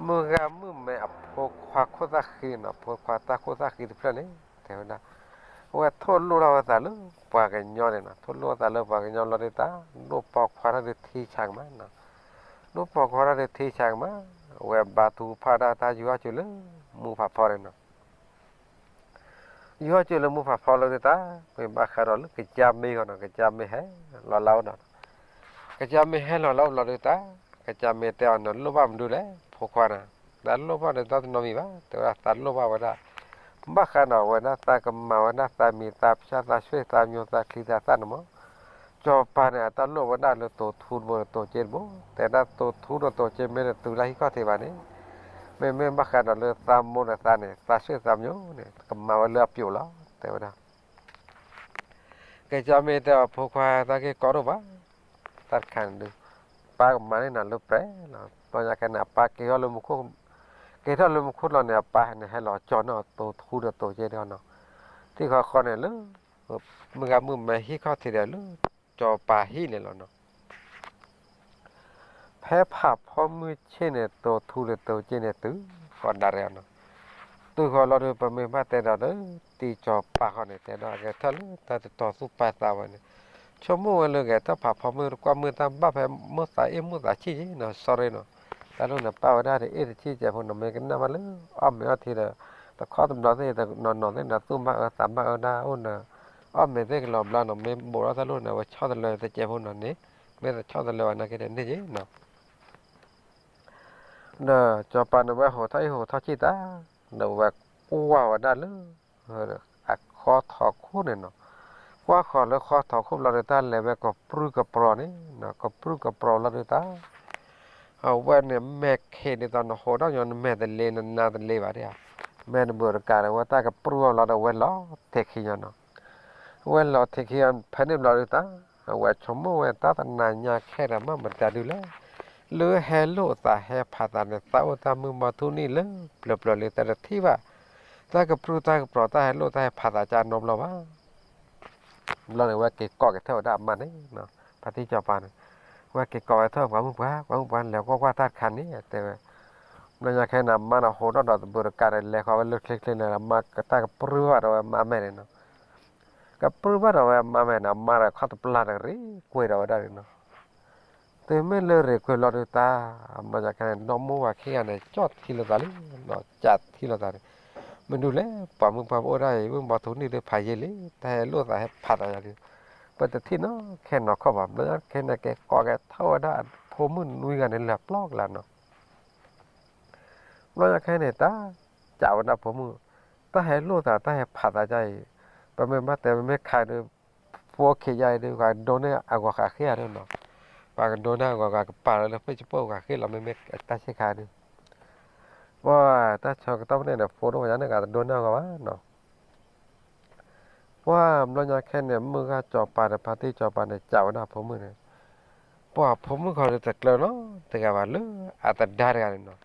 မုၢ်ဂၤမုၢ်မဲအဖိခွါခိၣ်သၣ်ဃံနီၤ ဖိခွါတၢ်ခိၣ်သၣ်ဃံတဖျၢၣ်န့ၣ် တဲဝဲဒၣ်, အဝဲထိၣ်လိၣ်ထီၣ်ဝဲသးလၢပှၤကညီန့ၣ်နီၤ ထိၣ်လိၣ်ဝဲသးလၢပှၤကညီလီၤဒုးသး, ဒိၣ်ပိာ်ခွါထီၣ်ဒုးထံဆးကမးနီၤ, ဒိၣ်ပိာ်ခွါထီၣ်ဒုးထံဆးကမး, အဝဲဘါထုကဖၣ်ဒၣ်တၢ်ယူၤဟီၣ်ကၠိလၢမူဖးဖီန့ၣ်နီၤ ယူၤဟီၣ်ကၠိလၢမူဖးဖီလီၤဒုးသး, မ့ၢ်ဘၣ်ဃးဒီးလၢကစၢ်မ့ၢ်ဂီၢ်နီၤ ကစၢ်မ့ၢ်ဟဲလီၤလၢအအိၣ်နီၤ, ကစၢ်မ့ၢ်ဟဲလီၤလၢအအိၣ်ဘျီဒုးသး, ကစၢ်မ့ၢ်တဲအီၤ နလိၣ်ဘၣ်မနုၤလဲၣ် ဖိခွါနၤ, တၢ်လိၣ်ဘၣ်ဒီးတၢ်တနီတမံၤဘၣ် တဲဝဲဒၣ် သးလိၣ်ဘၣ်ဝဲဒၣ်, ဘၣ်ဃးဒီးဝဲဒၣ်သးကမၤဝဲဒၣ်သးမံၤသးဖၠၣ်သးဆွ့ၣ်သးမျိၤသးချံသးသၣ်န့ၣ်မး, စီၤပၤန့ၣ် အတၢ်လိၣ်ဝဲဒၣ်လၢတိၤထူတဘိတိၤက့တဘိ, တဲဒၣ်တိၤထူဒီးတိၤက့မ့ၢ်တတုၤလၢဟံၣ်ခီၣ်ထံးဘၣ်န့ၣ်, မ့မ့ၢ်ဘၣ်ဃးဒီးလၢသးမိၢ်ဒီးသးန့ၣ် သးဆွ့ၣ်သးမျိၤန့ၣ် ကမၤဝဲလၢအပျိာ်လီၤ တဲဝဲဒၣ် ကစၢ်မ့ၢ်တဲအီၤ ဖိခွါတၢ်ဂ့ၢ်ကီဒိၣ်ဘၣ်, တၢ်တခါန့ၣ်ဒုး ပၢ်ကမၤန့ၢ်နၤလၢပြဲၤလီၤ, ဘျီညါခဲန့ၣ် အပၢ်က့ၤထီၣ်လၢမူခိၣ်, က့ၤထီၣ်လၢမူခိၣ်လီၤန့ၣ် အပၢ်န့ၣ်ဟဲလီၤကၠီၤန့ၢ်အီၤတိၤထူဒီးတိၤက့ဒီးနီၤ, ထံၣ်ဃီဃီန့ၣ်လၢ မုၢ်ဂၤမုၢ်မဲဟံၣ်ခီၣ်ထံးဒီးလၢ စီၤပၤဟံၣ်န့ၣ်လီၤနီၤ ဖဲဖးဖီမုၢ်ဆ့ၣ်န့ၣ် တိၤထူဒီးတိၤက့န့ၣ် တုၤဃီၤဒၣ်ရဲၣ်နီၤ, တုၤဃီၤလီၤဒီး ပမ့ၢ်ဘၣ်တဲဒီးဒီး တံၤစီၤပၤဃီန့ၣ် တဲဒီးအဂဲၤထၢၣ်လၢတၢ်တတီၤသူၣ်ပာ်သးဝဲန့ၣ်, ဆိကမိၣ်ဝဲလၢဂဲၤထၢၣ်ဖးဖီမုၢ်တကွၢ်မုၢ်တၢ်ဘၣ်ဖဲမိၢ်သးအ့ၣ်မိၢ်သးဆံၣ်နီၤ sorry နီၤ, တၢ်လိၣ်န့ၣ်ပာ်ဝဲဒၣ်ဒီးအ့ၣ်တဆံၣ်ကဲးဖိနီၤ မ့ၢ်ကနၣ်ဘၣ်လၢ အီၣ်မ့ၤအီထံဒီး တခီတဘျီသ့ၣ်တနီၤနီၤသ့ၣ်နီၤ သူၣ်ဘၣ်အၢသးဘၣ်အၢဒၣ်အိၣ်နီၤ, အီၣ်မ့ၤသ့ၣ်ကလီၤဘျီနီၤ မ့ၢ်ဘိးထီၣ်တၢ်လိၣ်န့ၣ် အဝဲဆီတလဲတကဲးဖိနီၤန့ၣ်, မ့ၢ်တဆီတလဲဘၣ်နာ်က့ဒီးန့ၣ်က့နီၤ ဒီးစီၤပၤန့ၣ်ဝဲဟိးထီၣ်အ့ၣ်ဟိးထီၣ်ဆံၣ်သး, ဒီးဝဲကွၢ်ဝဲဒၣ်လၢ အဃီထီခိၣ်န့ၣ်နီၤ, ကွၢ်ဃီၤလၢဃီထီခိၣ်ဘျီဒီး တၢ်လဲၤဝဲကပြုၢ်ကပြီၤန့ၣ်, ကပြုၢ်ကပြီၤလီၤဒုးသး, အဝဲန့ၣ်မဲာ်ခံးဒ်သိးနဟိးထီၣ်ညီ နမဲာ်တလ့နနါတလ့ဘၣ်ဒၣ်, မဲာ်တဘၣ်တကးဒီး ဝဲတၢ်ကပြုၢ်အီၤလီၤဒီး ဝဲလီၤထဲခံညီနီၤ, ဝဲလီၤထဲခံအီၤဖဲန့ၣ်ဘျီဒုးသး အဝဲဆိကမိၣ်ဝဲတၢ်တနၤညါခဲဒီး မ့ၢ်မတၤဒုလဲၣ်, လၢဟဲလိာ်သးဟဲဖးသးန့ၣ် သးအိၣ်တၢ်မုၢ်မီၢ်ထူၣ်နံၣ်လၢပျၢၤပျၢၤလံ သးတထံၣ်ဘၣ် တၢ်ကပြုၢ်တၢ်ကပြီၤ တၢ်ဟဲလိာ်တၢ်ဟဲဖးသးကနီတဘျီဘၣ်. ဘျီန့ၣ် ဝဲက့ၤကိးက့ၤထီၣ်ဝဲဒၣ်အမါန့ၣ်, ဖါတံၢ်စီၤပၤန့ၣ်, ဝဲက့ၤကိးဝဲထီၣ် ပှၤမုၣ်ပှၢ်, ပှၤမုၣ်ပှၢ် လဲၤကွၢ်ကွၢ်တၢ်တခါန့ၣ် တဲဝဲ. ဘျီညါခဲန့ၣ် အမါန့ၣ် ဟိးထီၣ်ဒီးတဘုးတကးဒီး လဲၤဃီၤဝဲလၢချ့ချ့န့ၣ် အမါတၢ်ကပြုၢ်ဘၣ်ဒီးဝဲအမါမဲာ်န့ၣ်နီၤ. ကပြုၢ်ဘၣ်ဒီးဝဲအမါမဲာ်န့ၣ် အမါဒီးခီၣ်တပျၢ်ဒီးရ့ကွံာ်ဒီးဝဲဒၣ်န့ၣ်နီၤ. တုၤမ့ၢ်လၢရ့ကွံာ်ဘျီဒုးတၢ်, ဘျီညါခဲန့ၣ် ဒီမိၢ်ဝၤခံဂၤန့ၣ် ကၠီၣ်ထံလိာ်သးလံ, ကၠးထံလိာ်သးန့ၣ်, မနုၤလဲၣ် ပှၤမုၢ်ပှၢ်ပအိၣ်ဒၣ်အံၤ မုၢ်မီၢ်ထူၣ်နံၣ်ဒုးဖးယံာ်လံ, တၢ်ဟဲလိာ်သးဟဲဖးသးယၤဒုး ပတထံၣ်နီၢ်ခဲနီၢ်ခီၣ်ဘၣ်. ဘျီညါခဲန့ၣ် က့ၤကိးက့ၤထီၣ်ဝဲဒၣ်အဖိမုၣ်နွံဂၤန့ၣ် လၢပျီကလါနီၤ. ဘျီညါခဲန့ၣ် တၢ်ကးဝဲဒၣ်ဖိမုၣ်, တၢ်ဟဲလိာ်သး တၢ်ဟဲဖးသးဒ်အံၤ, ပမ့ၢ်ဘၣ်တဲ ပမ့ၢ်ခးဒုး ဖိခံဂၤအံၤဒုး ပှၤကဒိန့ၢ်အဂီၤဃးဃ့ဧါဒုးနီၤ, ပှၤကဒိန့ၢ်အဂီၤ ပှၤကပာ်လီၤလၢ Facebook ဃးဃ့လီၤ မ့မ့ၢ်တၢ်ဆ့ၣ်ခါဒုး, ပှၤတၢ်ဆၢကတီၢ်ဖဲန့ၣ်ဒီး ဖိဒိၣ်ဝဲန့ၣ် ကတဒိန့ၢ်အဂီၤဘၣ်နီၤ. ပှၤဘျီညါခဲန့ၣ် မုၢ်ဂၤစီၤပၤဒီးဖါတံၢ်စီၤပၤန့ၣ် ကးဝဲဒၣ်ဖိမုၣ်န့ၣ်, ပှၤဖိမုၣ်ခီဒုးတကျၢၤနီတဂၤဘၣ် လၢအသဒါတဂၤန့ၣ်နီၤ.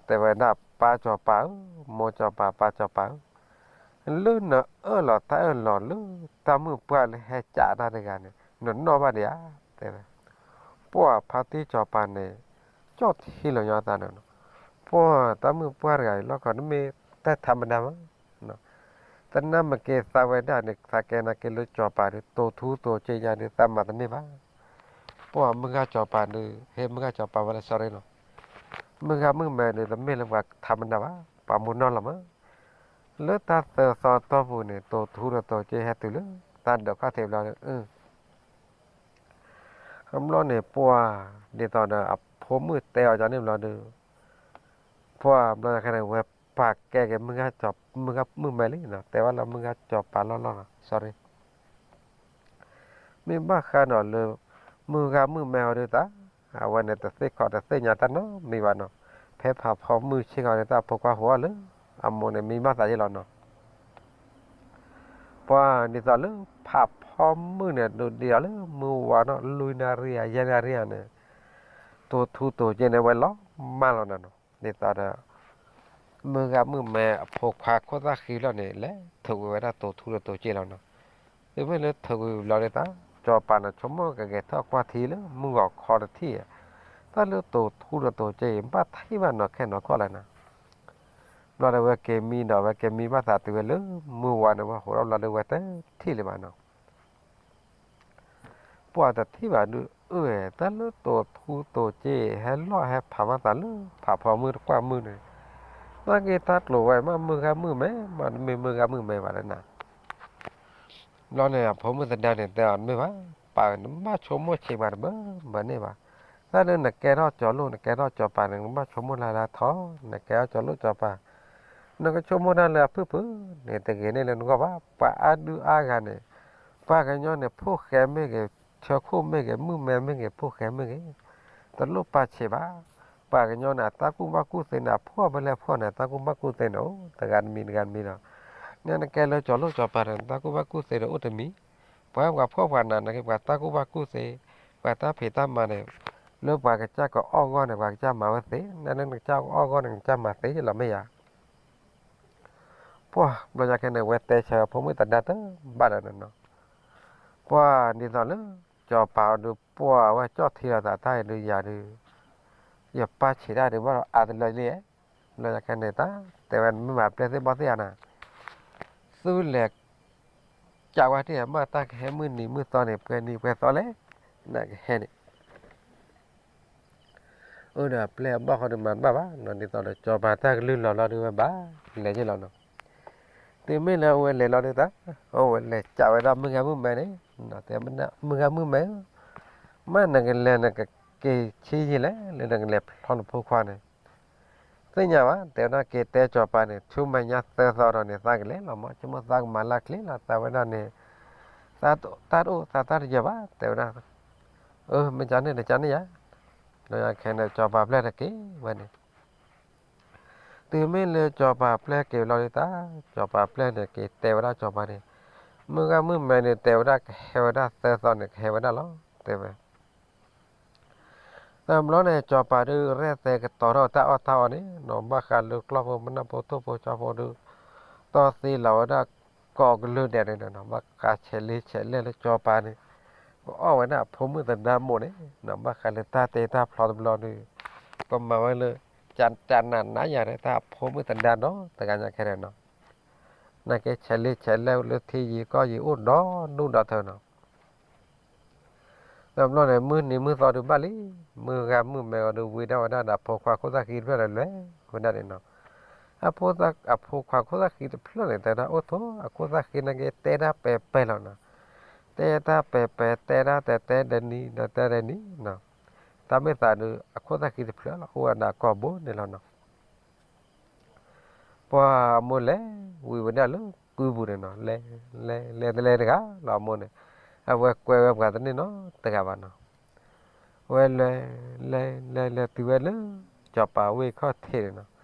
တဲဝဲဒၣ် ပၢ်စီၤပၤဧၢ, မိၢ်စီၤပၤ ပၢ်စီၤပၤဧၢ, လၢနအၢၣ်လီၤတၢ်အၢၣ်လီၤလၢတၢ်မုၣ်ပှၢ်လၢဟဲကးတၢ်တဂၤန့ၣ် နနီၣ်ဘၣ်ဒံးဧါ, တဲဝဲ. ပှၤဖါတံၢ်စီၤပၤန့ၣ် ကၠီၣ်ထံလီၤညီသးန့ၣ်နီၤ, ပှၤတၢ်မုၣ်ပှၢ်တဂၤအံၤ လီၢ်ခီတမ့ၢ်တၢ်ထးမတၤဘၣ် သနာ်က့သးဝဲဒၣ်န့ၣ် သးကဲနာ်က့လၢစီၤပၤဒုး တိၤထူတိၤစ့ညါဒုး သးမၤတန့ၢ်ဘၣ်. ပှၤမုၢ်ဂၤစီၤပၤဒုး ဟ့ၣ်မုၢ်ဂၤစီၤပၤဝဲလၢ sorry နီၤ, မုၢ်ဂၤမုၢ်မဲဒုး တမ့ၢ်လၢပှၤထးမတၤဘၣ်, ပှၤမူနီၢ်လီၤမး. လၢတၢ်သၢသီတီၢ်ပူၤန့ၣ် တိၤထူဒီးတိၤစ့ဟဲတုၤလၢ တၢ်ဒိးခီၣ်ထံးဘျီဒုး အဘျီန့ၣ် ပှၤဒ်သိးဒီးအဖိမုၣ်တဲအီၤကန့ၣ်ဘျီဒုး ပှၤဘျီညါခဲန့ၣ် ဝဲပာ်ကဲက့ၤမုၢ်ဂၤစီၤ မုၢ်ဂၤမုၢ်မဲလံနီၤ, တဲဘၣ်လၢမုၢ်ဂၤစီၤပၤလီၢ်လီၢ်နီၤ sorry. မ့ၢ်ဘၣ်ဃးဒီးလၢ မုၢ်ဂၤမုၢ်မဲအီၤဒုးတၢ်, အဝဲန့ၣ်တသ့ၣ်ခီတသ့ၣ်ညါတၢ်နီတမံၤဘၣ်နီၤ, ဖဲဖးဖီမုၢ်ဆ့ၣ်ခီန့ၣ် တၢ်ဖိခွါဟိးအီၤလၢ အမိၢ်န့ၣ်မံဘၣ်သးယ့ၢ်လီၤနီၤ. ပှၤဒ်သိးလၢဖးဖီမုၢ်န့ၣ် ဒုးဒ်အီၤလၢမုၢ်ဝါနီၤ လွံၢ်နၣ်ရံၣ်ဧါ ယဲၢ်နၣ်ရံၣ်ဧါန့ၣ် တိၤထူတိၤစ့န့ၣ် ဝဲလီၤမၢ်လီၤနၤနီၤ, ဒ်သိးဒီး မုၢ်ဂၤမုၢ်မဲအဖိခွါခိၣ်သၣ်ဃံလီၤန့ၣ် လဲၤထုးကွံာ်ဝဲဒၣ်တိၤထူဒီးတိၤစ့လီၤနီၤ. တုၤမ့ၢ်လၢထုးကွံာ်ဘျီဒုးတၢ် စီၤပၤန့ၣ် ဆိကမိၣ်ကဂဲၤထီၣ်ကွၢ်ထံလၢမုၢ်ဂီၤခီတထံၣ်, တၢ်လၢတိၤထူဒီးတိၤစ့အံၤ ဘၣ်ထံၣ်ဘၣ်နီၤခဲနီၤခီလၢနၤ. ဘျီဒီးဝဲက့ၤမံဒီး ဝဲက့ၤမံဘၣ်သးတုၤဝဲလၢမုၢ်ဝါန့ၣ် ဝဲဟိးထီၣ်ဘျီဒုးဝဲတထံၣ်လၢၤဘၣ်နီၤ. ပှၤတထံၣ်ဘၣ်ဒုး အၢ တၢ်လၢတိၤထူတိၤစ့ ဟဲလီၢ်ဟဲဖးဘၣ်သးလၢဖးဖီမုၢ်တကွၢ်မုၢ်န့ၣ်, နာ်က့တၢ်ကျိၤဝဲ မ့ၢ်မုၢ်ဂၤမုၢ်မဲ မ့တမ့ၢ်မုၢ်ဂၤမုၢ်မဲဘၣ်လၢနၤ. ဘျီန့ၣ် အဖိမုၣ်သဒါန့ၣ် တဲအီၤတမ့ၢ်ဘၣ်, ပၢ်နဘၣ်ဆိကမိၣ်ဆံးပှၤတဘၣ်ဘၣ်န့ၣ်ဘၣ်. တၢ်လၢနကဲထီၣ်ကၠီၤလိၣ် နကဲထီၣ်ကၠီၤပၤန့ၣ် နဘၣ်ဆိကမိၣ်လၢလၢထီ, နကဲထီၣ်ကၠီၤလိၣ်ကၠီၤပၤ နကဆိကမိၣ်တၢ်လၢအဖုၣ်ဖုၣ်န့ၣ် တဂ့ၤန့ၢ်လၢနဂီၢ်ဘၣ်. ပှၤအါဒုအါဂၤန့ၣ် ပှၤကညီန့ၣ် ဖိၣ်ဃဲမ့ၢ်ဂ့ၤ, ဆၢခိၣ်မ့ၢ်ဂ့ၤ, မုၣ်မဲမ့ၢ်ဂ့ၤ, ဖိၣ်ဃဲမ့ၢ်ဂ့ၤ, တလိၣ်ပာ်ဆံးဘၣ်. ပှၤကညီန့ၣ် အတၢ်ကူၣ်ဘၣ်ကူၣ်သ့န့ၣ် အဖှီၣ်ဖဲလဲၣ်ဖှီၣ်န့ၣ် အတၢ်ကူၣ်ဘၣ်ကူၣ်သ့န့ၣ် အိၣ်တဂၤတမံၤတဂၤတမံၤဒီး န့ၣ်နကဲလၢကၠီၤလိၣ်ကၠီၤပၤန့ၣ် တၢ်ကူၣ်ဘၣ်ကူၣ်သ့ဒီးအိၣ်တမံၤ. ပှၤပှၤဖှီၣ်ပှၤနးန့ၣ် ပှၤတၢ်ကူၣ်ဘၣ်ကူၣ်သ့, ပှၤတၢ်ဖံးတၢ်မၤန့ၣ် လၢပှၤကစၢ်ကအီၣ်ဂီၢ်န့ၣ် ပှၤကစၢ်မၤဝဲသ့, နနကစၢ်ကအီၣ်ဂီၢ်န့ၣ် နကစၢ်မၤသ့လီၤမ့ၢ်ယၤ. ပှၤဘျီညါခဲန့ၣ် ဝဲတဲဆၢအဖိမုၣ်သဒါတဘၣ်ဒီးနီၤ. ပှၤဒ်သိးလၢ ကၠီၤပၤအီၤဒုး ပှၤဝဲကၠီၣ်ထံလီၤသးတၢ်အံၤဒုးယၤဒုး ယပၢ်ဆံးတၢ်ဒုးဘၣ်ဒီးအါတလၢလံ. ဘျီညါခဲန့ၣ် တၢ်တဲဝဲ မ့ၢ်မၤပျဲၢ်သ့ၣ်ဘီၣ်သ့ၣ်ဧါနၤ, သုလဲၤ ကးဝဲတ့ၢ်မး တၢ်ကဟဲမုၢ်နံၤမုၢ်သီန့ၣ် ပှဲၤနံၤပှဲၤသီလဲၣ်, နကဟဲန့ၣ် အိၣ်ဒီးအပျဲၢ်အဘီၣ်ဃီဒုးမၤတဘၣ်ဘၣ်နီၤ, ဒ်သိးဒီးကၠီၤပၤတၢ်ကလုၢ်လီၤလီၤဒုးဝဲဘၣ် လဲၤယ့ၢ်လီၤနီၤ. တုၤမ့ၢ်လၢအဝဲလဲၤလီၤဒုးတၢ် အဝဲလဲၤကးဝဲဒၣ်မုၢ်ဂၤမုၢ်မဲန့ၣ်, တဲမုၢ်ဂၤမုၢ်မဲဧၢ, မ့ၢ်နကလဲၤနကက့ၤဆံးယံာ်လဲၣ် လၢနကလဲၤဖျီနဖိခွါန့ၣ် သ့ၣ်ညါဘၣ်, တဲဝဲဒၣ်က့ၤတဲကၠီၤပၤန့ၣ် ဆူမဲာ်ညါသၢသီဒီးန့ၣ် သးကလဲၤလီၤမး, ဆိကမိၣ်သးကမၤလၢ်ချ့လီၤ, သးဝဲဒၣ်န့ၣ် တၢ်တအိၣ်သးတၢ်တယၢၤဘၣ်, တဲဝဲဒၣ်, အၢ မ့ၢ်ကန့ၣ်တကန့ၣ်ယၤ, ဒီးခဲန့ၣ် ကၠီၤပၤပျဲၢ်တက့ၤဝဲန့ၣ် တုၤမ့ၢ်လၢကၠီၤပၤပျဲၢ်က့ၤလီၤဒုးတၢ်, ကၠီၤပၤပျဲၢ်န့ၣ် က့ၤတဲဝဲဒၣ်ကၠီၤပၤန့ၣ်, မုၢ်ဂၤမုၢ်မဲန့ၣ် တဲဝဲဒၣ်ကဟဲဝဲဒၣ်သၢသီန့ၣ် ကဟဲဝဲဒၣ်လီၤ တဲဝဲ. တဘျီန့ၣ် စီၤပၤဒုးရဲၣ်သဲကတီၤထီၣ်တၢ်အီၣ်တၢ်အီန့ၣ်နီၤ ဘၣ်ဃးလၢကျီၢ်ဖိမနၢ်ဖိထိၣ်ဖိကၠီဖိဒုး တီၢ်သ့လီၤဝဲဒၣ်ကိးကလုာ်ဒဲးန့ၣ်နီၤ ဘၣ်ဃးဆဲးလ့ဆဲးလဲၣ်လၢစီၤပၤန့ၣ် ကအီၣ်ဝဲဒၣ်အဖိမုၣ်သဒါမိၢ်န့ၣ်နီၤ ဘၣ်ဃးလၢတၢ်တဲတၢ်ဖျီတဘျီဒုး ကမၤဝဲလၢ ကနးနးယၤန့ၣ် တၢ်အဖိမုၣ်သဒါနီၤ တဂၤညါခဲန့ၣ်နီၤ နာ်က့ဆဲးလ့ဆဲးလဲၣ်လၢထံယံၤကီၢ်ယံၤအိၣ်ဒီဒူၣ်ဒီထၢနီၤ တဘျီန့ၣ် မုၢ်နံၤမုၢ်သီဒုးဘၣ်လံ, မုၢ်ဂၤမုၢ်မဲအီၤဒုးဝံၤဒၣ်ဝဲဒၣ်ဒီး အဖိခွါခိၣ်သၣ်ဃံတဖျၢၣ်ဒီးလဲၤဝဲဒၣ်န့ၣ်နီၤ. အဖိခွါခိၣ်သၣ်ဃံတဖျၢၣ်န့ၣ် တဲဝဲဒၣ်အိၣ်ထိး အခိၣ်သၣ်ဃံနာ်က့တဲတၢ်ပဲာ်ပဲာ်လီၤနီၤ. တဲတၢ်ပဲာ်ပဲာ် တဲတၢ်တဲတဲဒဲးနံၤဒီးတဲဒဲးနံၤနီၤ. တၢ်မ့ၢ်သးဒုး အခိၣ်သၣ်ဃံတဖျၢၣ်လီၤ အိၣ်ဝဲဒၣ်ကိာ်ဘိန့ၣ်လီၤနီၤ. ပှၤအမိၢ်လဲၤဝံၤဝဲဒၣ်လၢကုပူၤန့ၣ်နီၤ, လဲၤ လဲၤ လဲၤတလဲၤတဂၤလီၤအမိၢ်န့ၣ်, အဝဲကွဲဝဲပှၤတန့ၢ်နီတဂၤဘၣ်နီၤ. ဝဲလဲၤ လဲၤ လဲၤ လဲၤတုၤဝဲလၢ စီၤပၤဝ့ၢ်ခီၣ်ထံးန့ၣ်နီၤ.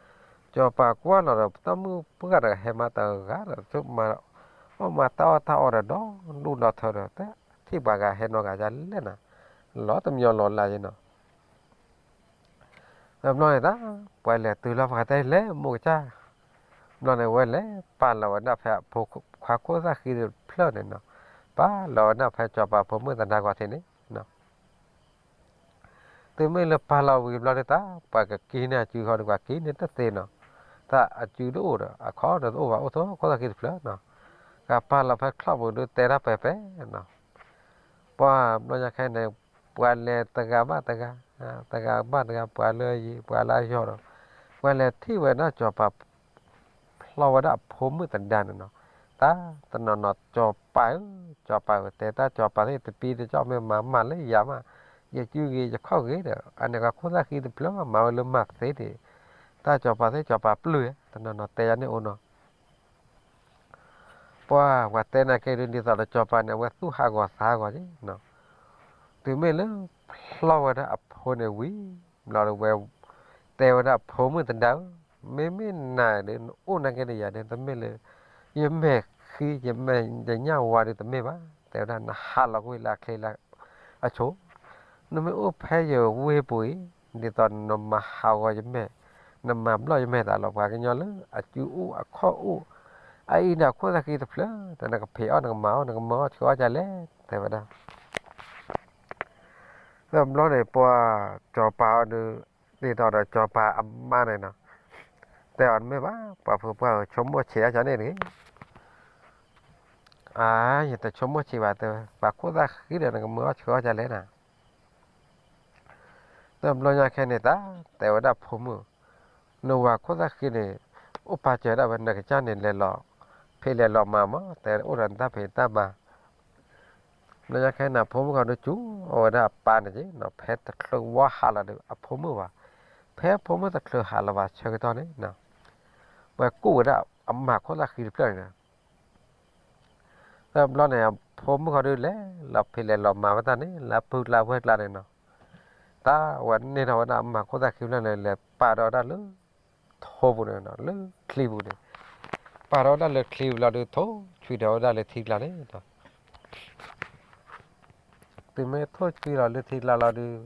စီၤပၤကွၢ်လီၤဒီး တၢ်မုၣ်ပှၢ်တဂၤဟဲမးတဂၤဒီး အီၣ်မၤတၢ်အီၣ်တၢ်အီဒီး ဒီဒူၣ်ဒီထၢဒီး တထံၣ်ပှၤဂၤဟဲနီတဂၤဒ်လဲၣ်နီၤ, လီၤတမံၤလီၤလၢ်ယဲနီၤ. တဘျီန့ၣ်တၢ် ပှၤလဲၤတုၤလီၤပှၤတဲလဲၤမိၢ်ကစၢ်, ဘျီန့ၣ် ဝဲလဲၤပာ်လီၤဝဲဒၣ်ဖဲအဖိခွါခိၣ်သၣ်ဃံတဖျၢၣ်န့ၣ်နီၤ, ပာ်လီၤဝဲဒၣ်ဖဲစီၤပၤဖိမုၣ်သဒါဂီၤထံးန့ၣ်နီၤ. တုၤမ့ၢ်လၢပာ်လီၤဝံၤဘျီဒုးတၢ် ပှၤကက့ၤန့ၢ်အစုဃီဒီး ပှၤက့ၤန့ၢ်တသ့နီၤ, တၢ်အစုတအိၣ်ဒီး အခီဒီးတအိၣ်ဘၣ် အိၣ်ထိးခိၣ်သၣ်ဃံတဖျၢၣ်နီၤ. ကပာ်လီၤဖဲချီၣ်ပူၤဒုးတဲတၢ်ပဲာ်ပဲာ်နီၤ. ပှၤဘျီညါခဲန့ၣ် ပှၤလဲၤတဂၤဘၣ်တဂၤ, တဂၤဘၣ်တဂၤ ပှၤလၢအယံၤ ပှၤလၢအယီၤဒီး ပှၤလဲၤထံၣ်ဝဲဒၣ်စီၤပၤ ဖျီဝဲဒၣ်အဖိမုၣ်သဒါန့ၣ်နီၤ. တၢ်တနီၤနီၤ စီၤပၤဧၢ, စီၤပၤဧၢ တဲတၢ် စီၤပၤသ့ၣ်တပံတကီၢ်မ့ၢ်မၤမၤလၢယၤမး, ယစုဂ့ၤယခီၣ်ဂ့ၤဒီး အန့ၣ်ကခိၣ်သၣ်ဃံတဖျၢၣ်မး မၤဝဲလၢမၤသ့ဒံး, တၢ်စီၤပၤသ့ၣ်စီၤပၤပျုၢ်ဧါ, တနီၤနီၤတဲယၤန့ၣ်အိၣ်နီၤ. ပှၤ ပှၤတဲနာ်က့ဒုး ဒ်သိးဒီးစီၤပၤန့ၣ် အဝဲသူၣ်ဟးဂီၤသးဟးဂီၤက့ၤနီၤ. တုၤမ့ၢ်လၢ ဖျီဝဲဒၣ်အဖိန့ၣ်ဝံၤ ဘျီဒုးဝဲ တဲဝဲဒၣ်အဖိမုၣ်သဒါဧၢ, မ့မ့ၢ်နၤဒုး နအိၣ်နာ်က့ဒီးယၤဒုး တမ့ၢ်လၢ ယမဲာ်ဃံ ယမဲာ်ညၣ်ဝါဒုးတမ့ၢ်ဘၣ်, တဲဝဲဒၣ်နဟးလီၤကွံာ်လၢအချ့လၢအဆိ နမ့ၢ်အိၣ်ဖဲယဝ့ၢ်ပူၤအံၤ ဒ်သိးနမၤဟးဂီၤယမဲာ်, နမၤဘျီၣ်ယမဲာ်သးလီၤ. ပှၤကညီလၢအစုအိၣ်အခီၣ်အိၣ် အအံၤန့ၣ်အခိၣ်သၣ်ဃံတဖျၢၣ် တၢ်နကဖံးအီၣ်နကမၤအီၣ် နကမၤအီၣ်ဆှၢအီၣ်ဒ်လဲၣ် တဲဝဲဒၣ်. တဘျီန့ၣ် ပှၤစီၤပၤအီၤဒုး ဒ်သိးဒီးစီၤပၤအမါန့ၣ်နီၤ, တဲအီၤတမ့ၢ်ဘၣ် ပှၤဖုပှၢ်ဧၢ ဆိကမိၣ်ဆံးအါန့ၣ်တဂ့ၤ အါ ယတဆိကမိၣ်ဆံးဘၣ် တဲဝဲ ပှၤခိၣ်သၣ်ဃံဒီး နကမၤအီၣ်ဆှၢအီၣ်ဒ်လဲၣ်နီၤ. တဘျီညါခဲန့ၣ် တၢ်တဲဝဲဒၣ်ဖိမုၣ်, နဝၤခိၣ်သၣ်ဃံန့ၣ် အိၣ်ပာ်စၢၤဒၣ်ဝဲ နကစၢ်န့ၣ် လဲၤလီၤဖံးလဲၤလီၤမၤမး တဲအိၣ်ဒီးနတၢ်ဖံးတၢ်မၤ ဘျီညါခဲန့ၣ် ဖိမုၣ်ခီဒုးစူၤအီၤဝဲဒၣ်အပၢ်န့ၣ်က့ၤ, ဖဲတချုးဝီဟးလီၤဒီး အဖိမုၣ်ဘၣ်, ဖဲဖိမုၣ်တချုးဟးလီၤဘၣ်ဆၢကတီၢ်န့ၣ် ပှၤကူၣ်ဝဲဒၣ်အမါခိၣ်သၣ်ဃံတဖျၢၣ်န့ၣ်, တဘျီန့ၣ် ဖိမုၣ်ခီဒုးလဲၤလီၤဖံးလဲၤလီၤမၤဝဲတၢ်န့ၣ် လၢပုၢ်ကျါဝဲၢ်ကျါန့ၣ်နီၤ, တၢ်ဝဲန့ၢ်ထီၣ်ဝဲဒၣ်အမါခိၣ်သၣ်ဃံတဖျၢၣ်န့ၣ် လဲၤပာ်ဒီးဝဲဒၣ်လၢ ထိပူၤန့ၣ်နီၤ လၢချံပူၤန့ၣ်, ပာ်ထီၣ်ဝဲဒၣ်လၢချံပူၤလီၤဒုး ထိၣ်ဆွံထီၣ်ဝဲဒၣ်လၢထံကျါန့ၣ်နီၤ. တုၤမ့ၢ်ထိၣ်ဆွံလီၤလၢထံကျါလီၤဒုး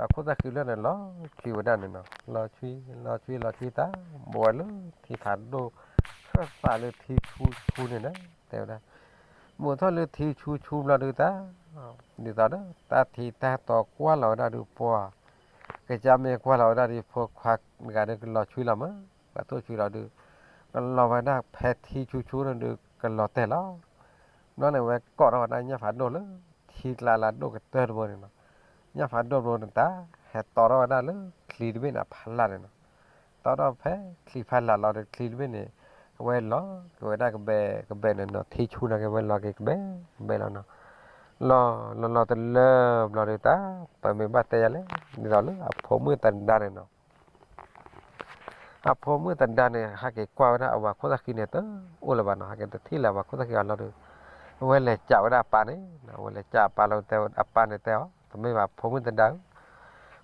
အခိၣ်သၣ်ဃံတဖျၢၣ်န့ၣ် လီၤဆွံဝဲဒၣ်န့ၣ်နီၤ, လီၤဆွံ လီၤဆွံ လီၤဆွံတၢ် ဘိးဝဲလၢထံဖးဒိၣ် ဆၢသးလၢထံဆူဆူန့ၣ်နီၤ တဲဝဲဒၣ်, ဘိးထီၣ်လၢထံဆူဆူဘျီဒုးတၢ် ဒ်သိးဒီး တၢ်ထံတၢ်တီကွၢ်လီၤဝဲဒၣ်ဒုးပှၤ ကစၢ်မ့ၢ်ကွၢ်လီၤဝဲဒၣ်ဒုး ဖိခွါတဂၤဒုးကလီၤဆွံလီၤမး, ပှၤထိၣ်ဆွံလီၤဒုး ကလီၤဝဲဒၣ်ဖဲထံဆူဆူန့ၣ်ဒုး ကလီၤတဲာ်လီၤ. ဘျီန့ၣ် ဝဲကိးထီၣ်ဝဲဒၣ်ညၣ်ဖးဒိၣ်လၢ ထံကျါလၢဒိၣ်ကတၢၢ်တဘိန့ၣ်နီၤ, ညၣ်ဖးဒိၣ်တဘိန့ၣ်တၢ် ဟဲတီထီၣ်ဝဲဒၣ်လၢချံတဘ့ၣ်န့ၣ်အဖီလာ်န့ၣ်နီၤ, တီထီၣ်ဖဲချံဖီလာ်လီၤဒီး ချံတဘ့ၣ်န့ၣ် အဝဲလီၤက့ၤဝဲဒၣ်ကဘဲ ကဘဲန့ၣ်နီၤ ထံဆူန့ၣ်က့ၤ အဝဲလီၤက့ၤကဘဲ ကဘဲလီၤနီၤ, လီၤ လီၤလီၤတလၢဘျီဒုးတၢ် ပမ့ၢ်ဘၣ်တဲယၤလဲၣ် ဒ်သိးလၢအဖိမုၣ်သဒါန့ၣ်နီၤ အဖိမုၣ်သဒါန့ၣ် ဟဲက့ၤကွၢ်ဝဲဒၣ်အဝၤခိၣ်သၣ်ဃံန့ၣ် တအိၣ်လၢၤဘၣ်နီၤ, ဟဲက့ၤတထံၣ်လၢၤအဝၤခိၣ်သၣ်ဃံအီၤလီၤဒီး အဝဲလဲၤကးဝဲဒၣ်အပၢ်န့ၣ်, အဝဲလဲၤကးအပၢ်လီၤတဲ အပၢ်န့ၣ်တဲအီၤ တမ့ၢ်ဘၣ် ဖိမုၣ်သဒါဧၢ,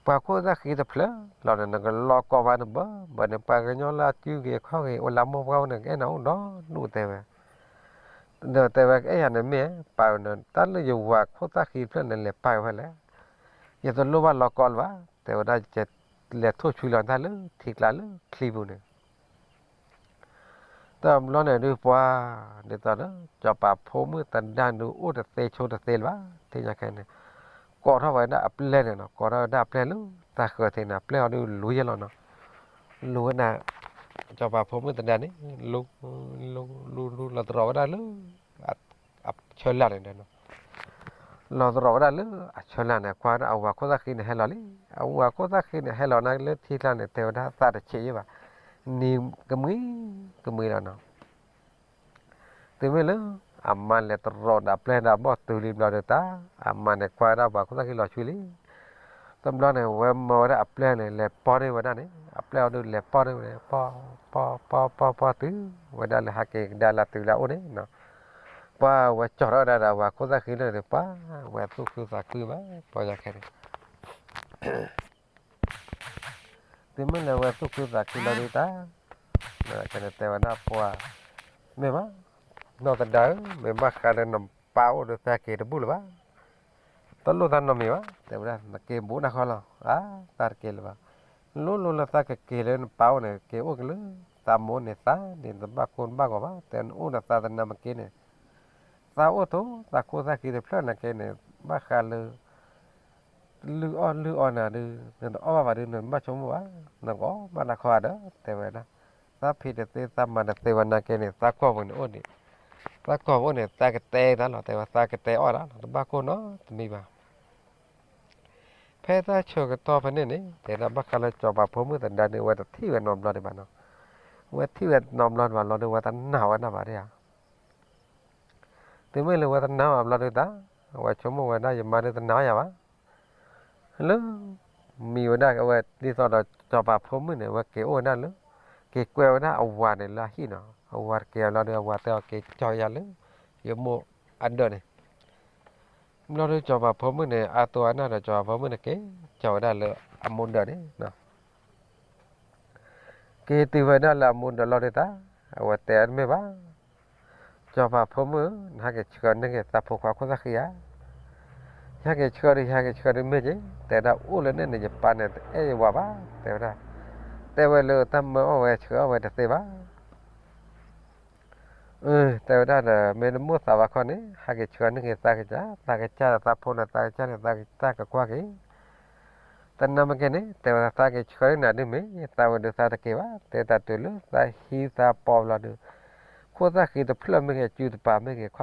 ပှၤခိၣ်သၣ်ဃံတဖျၢၣ်လီၤန့ၣ် နကလီၤကိးမးန့ၣ်ဘၣ်, ဘၣ်န့ၣ် ပှၤကညီလၢအစုဂ့ၤခီၣ်ဂ့ၤ အိၣ်လၢမိၢ်ပှၢ်အိၣ်န့ၣ် ကအဲၣ်နၤအိၣ်ဒီဒူၣ်တဲဝဲ, ဒီးတဲဝဲ အဲၣ်ယၤန့ၣ်မ့ၢ် ပာ်ဝဲန့ၣ် တၢ်လၢယဝၤခိၣ်သၣ်ဃံတဖျၢၣ်န့ၣ် လဲၤပာ်ဝဲဖဲလဲၣ်, ယတလိၣ်ဘၣ်လီၤကီလၢၤဘၣ်, တဲဝဲဒၣ် လဲၤထိၣ်ဆွံလီၤတၢ်လၢထံကျါလၢချံပူၤန့ၣ် တဘျီန့ၣ်ဒုးပှၤ ဒ်သိးဒီး စီၤပၤဖိမုၣ်သဒါဒုးအိၣ်တသ့ဆိတသ့လၢၤဘၣ်, ထံၣ်ညါခဲန့ၣ် ကိးထီၣ်ဝဲဒၣ်အပျဲၢ်န့ၣ်နီၤ, ကိးထီၣ်ဝဲဒၣ်အပျဲၢ်လၢတၢ်ဃၢၤသ့န့ၣ် အပျဲၢ်အီၤဒုးလူၤယဲၢ်လီၤနီၤ, လူၤဝဲဒၣ် စီၤပၤဖိမုၣ်သဒါန့ၣ် လူၤ လူၤ လူၤ လူၤလီၤတရီၤဝဲဒၣ်လၢ အဆၢလၢ်န့ၣ်ဒီး လီၤတရီၤဝဲဒၣ်လၢအဆၢလၢ်န့ၣ် ကွၢ်ဝဲဒၣ်အဝၤခိၣ်သၣ်ဃံန့ၣ်ဟဲလီၤလံ, အဝၤခိၣ်သၣ်ဃံန့ၣ် ဟဲလီၤန့ၣ်လၢထံကျါန့ၣ် တဲဝဲဒၣ်သးတဆံးယဲၢ်ဘၣ်, နံၤကမှံ ကမှံလီၤနီၤ, တုၤမ့ၢ်လၢ အမါလဲၤတရီၤဒီးအပျဲၢ်ဒီးအဘီၣ်တုၤလံဘျီဒုးတၢ်, အမါန့ၣ် ကွၢ်ဝဲဒၣ်ပှၤခိၣ်သၣ်ဃံလီၤဆွံလံ, တဘျီန့ၣ် ဝဲမၢဝဲဒၣ်အပျဲၢ်န့ၣ် လဲၤပီၢ်န့ၢ်ဝဲဒၣ်န့ၣ်, အပျဲၢ်အီၤဒုးလဲၤပီၢ်န့ၢ်ဝဲန့ၣ် ပီၢ် ပီၢ် ပီၢ် ပီၢ် ပီၢ်တုၤ ဝဲဒၣ်လၢဟဲက့ၤကဒါလၢတုၤလၢအအိၣ်န့ၣ်နီၤ, ပှၤဝဲကၠီထီၣ်ဝဲဒၣ်ဒီးအဝၤခိၣ်သၣ်ဃံလၢန့ၣ် ပှၤဝဲသူၣ်ခုသးခုဘၣ် ပှၤယၤခဲန့ၣ် တုၤမ့ၢ်လၢဝဲသူၣ်ခုသးခုလီၤဒုးတၢ်, ကတဲဝဲဒၣ်ပှၤ, မ့ၢ်ဘၣ်, နီၢ်သဒါဧၢ, မ့ၢ်ဘၣ်ဃးလၢနပၢ်အိၣ်ဒီးသးက့ၤတဘူၣ်လၢၤဘၣ်, တလိၣ်သးနီတမံၤဘၣ်, တဲဝဲဒၣ် နက့ၤဘူးနၤဃီလီၤ, အါ သးတက့ၤလၢၤဘၣ်, လိၤလိၤလၢသးကက့ၤလၢနပၢ်အိၣ်န့ၣ် က့ၤအိၣ်က့ၤလၢ သးမိၢ်န့ၣ်သးန့ၣ် တဘၣ်ကိၢ်တဘၣ်ဂီၤဘၣ်, တဲနအိၣ်ဒီးသးသနာ်က့န့ၣ်, သးအိၣ်ထိး သးခိၣ်သၣ်ဃံတဖျၢၣ်နာ်က့န့ၣ် ဘၣ်ဃးလၢ လုၢ်အီၣ်လုၢ်အီနၤဒုး နတအီၣ်ဘၣ်ဘၣ်ဒုး နတဘၣ်ဆိကမိၣ်ဘၣ်, နကအီၣ်ဘၣ်တၢ်ခီဧါဒီး တဲဝဲဒၣ်, သးဖံးတသ့ သးမၤတသ့ဝဲနာ်က့န့ၣ် သးကွၢ်ပူၤန့ၣ်အိၣ်ဒံး, သးကွၢ်ပူၤန့ၣ် သးကတဲတၢ်လီၤ, တဲဝဲသးကတဲအီၣ်တၢ်လီၤ, တဘၣ်ကိၢ်နီတမံၤဘၣ်. ဖဲတၢ်ဆၢကတီၢ်ဖဲန့ၣ်န့ၣ် တဲဒၣ်ဘၣ်ဃးလၢစီၤပၤဖိမုၣ်သဒါဒုး အဝဲတထံၣ်ဝဲနီတဘျီဒံးဘၣ်နီၤ, အဝဲထံၣ်ဝဲနီတဘျီဒံးဘၣ်လီၤဒုး အဝဲတနာ်ဝဲဒၣ်ဘၣ်ဒံးဧါ တုၤမ့ၢ်လၢအဝဲတနာ်ဘၣ်ဘျီဒုးတၢ်, အဝဲဆိကမိၣ်ဝဲဒၣ် ယမါဒုးတနာ်ယၤဘၣ်, လၢ မံၤဝဲဒၣ်အဝဲဒ်သိးဒီးစီၤပၤဖိမုၣ်န့ၣ် အဝဲက့ၤအိၣ်ဝဲဒၣ်လၢ က့ၤကွဲဝဲဒၣ်အဝၤန့ၣ်လၢအဟံၣ်နီၤ, အဝၤတက့ၤဘျီဒုး အဝၤတဲအီၤ က့ၤကၠီယၤလၢ ယမိၢ်အဒၢးန့ၣ် ဘျီဒုးစီၤပၤဖိမုၣ်န့ၣ် အါတိၢ်အါနၢ်ဒီးစီၤပၤဖိမုၣ်န့ၣ် က့ၤကၠီဝဲဒၣ်လၢအမိၢ်ဒၢးန့ၣ် က့ၤတုၤဝဲဒၣ်လၢအမိၢ်ဒၢးလီၤဒုးတၢ်, အဝဲတဲအီၤတမ့ၢ်ဘၣ်, စီၤပၤဖိမုၣ်ဧၢ, နဟဲက့ၤဆှၢန့ၢ်က့ၤသးဖိခွါခိၣ်သၣ်ဃံဧါ, ယဟဲက့ၤဆှၢဒုး ယဟဲက့ၤဆှၢဒုးမ့ၢ်က့ၤ, တဲဒၣ်အိၣ်လၢန့ၣ်န့ၣ် ယပၢ်န့ၣ်တအဲၣ်ယဝၤဘၣ်, တဲဝဲဒၣ်, တဲဝဲလၢတၢ်မၢအီၣ်ဝဲဆှၢအီၣ်ဝဲတသ့ဘၣ် အၢ တဲဝဲဒၣ်ဒီး မ့ၢ်နမိၣ်သးဘၣ်ခီန့ၣ် ဟဲက့ၤဆှၢန့ၢ်က့ၤသးကစၢ်, သးကစၢ်ဒီးသးဖိန့ၣ် သးကစၢ်န့ၣ် သးကစၢ်ကကွၢ်က့ၤ, တနၤမ့ၢ်က့ၤန့ၣ် တဲဝဲသးက့ၤဆှၢန့ၢ်နၤဒုးမ့ၢ် သးဝဲဒုးသးတက့ၤဘၣ်, တဲတၢ်တုၤလၢသးဟံးသးပီးဘျီဒုး, ခိၣ်သၣ်ဃံတဖျၢၣ်မ့ၢ်ဂ့ၤ အစုတပၤမ့ၢ်ဂ့ၤ ခီၣ်တပၤမ့ၢ်ဂ့ၤ,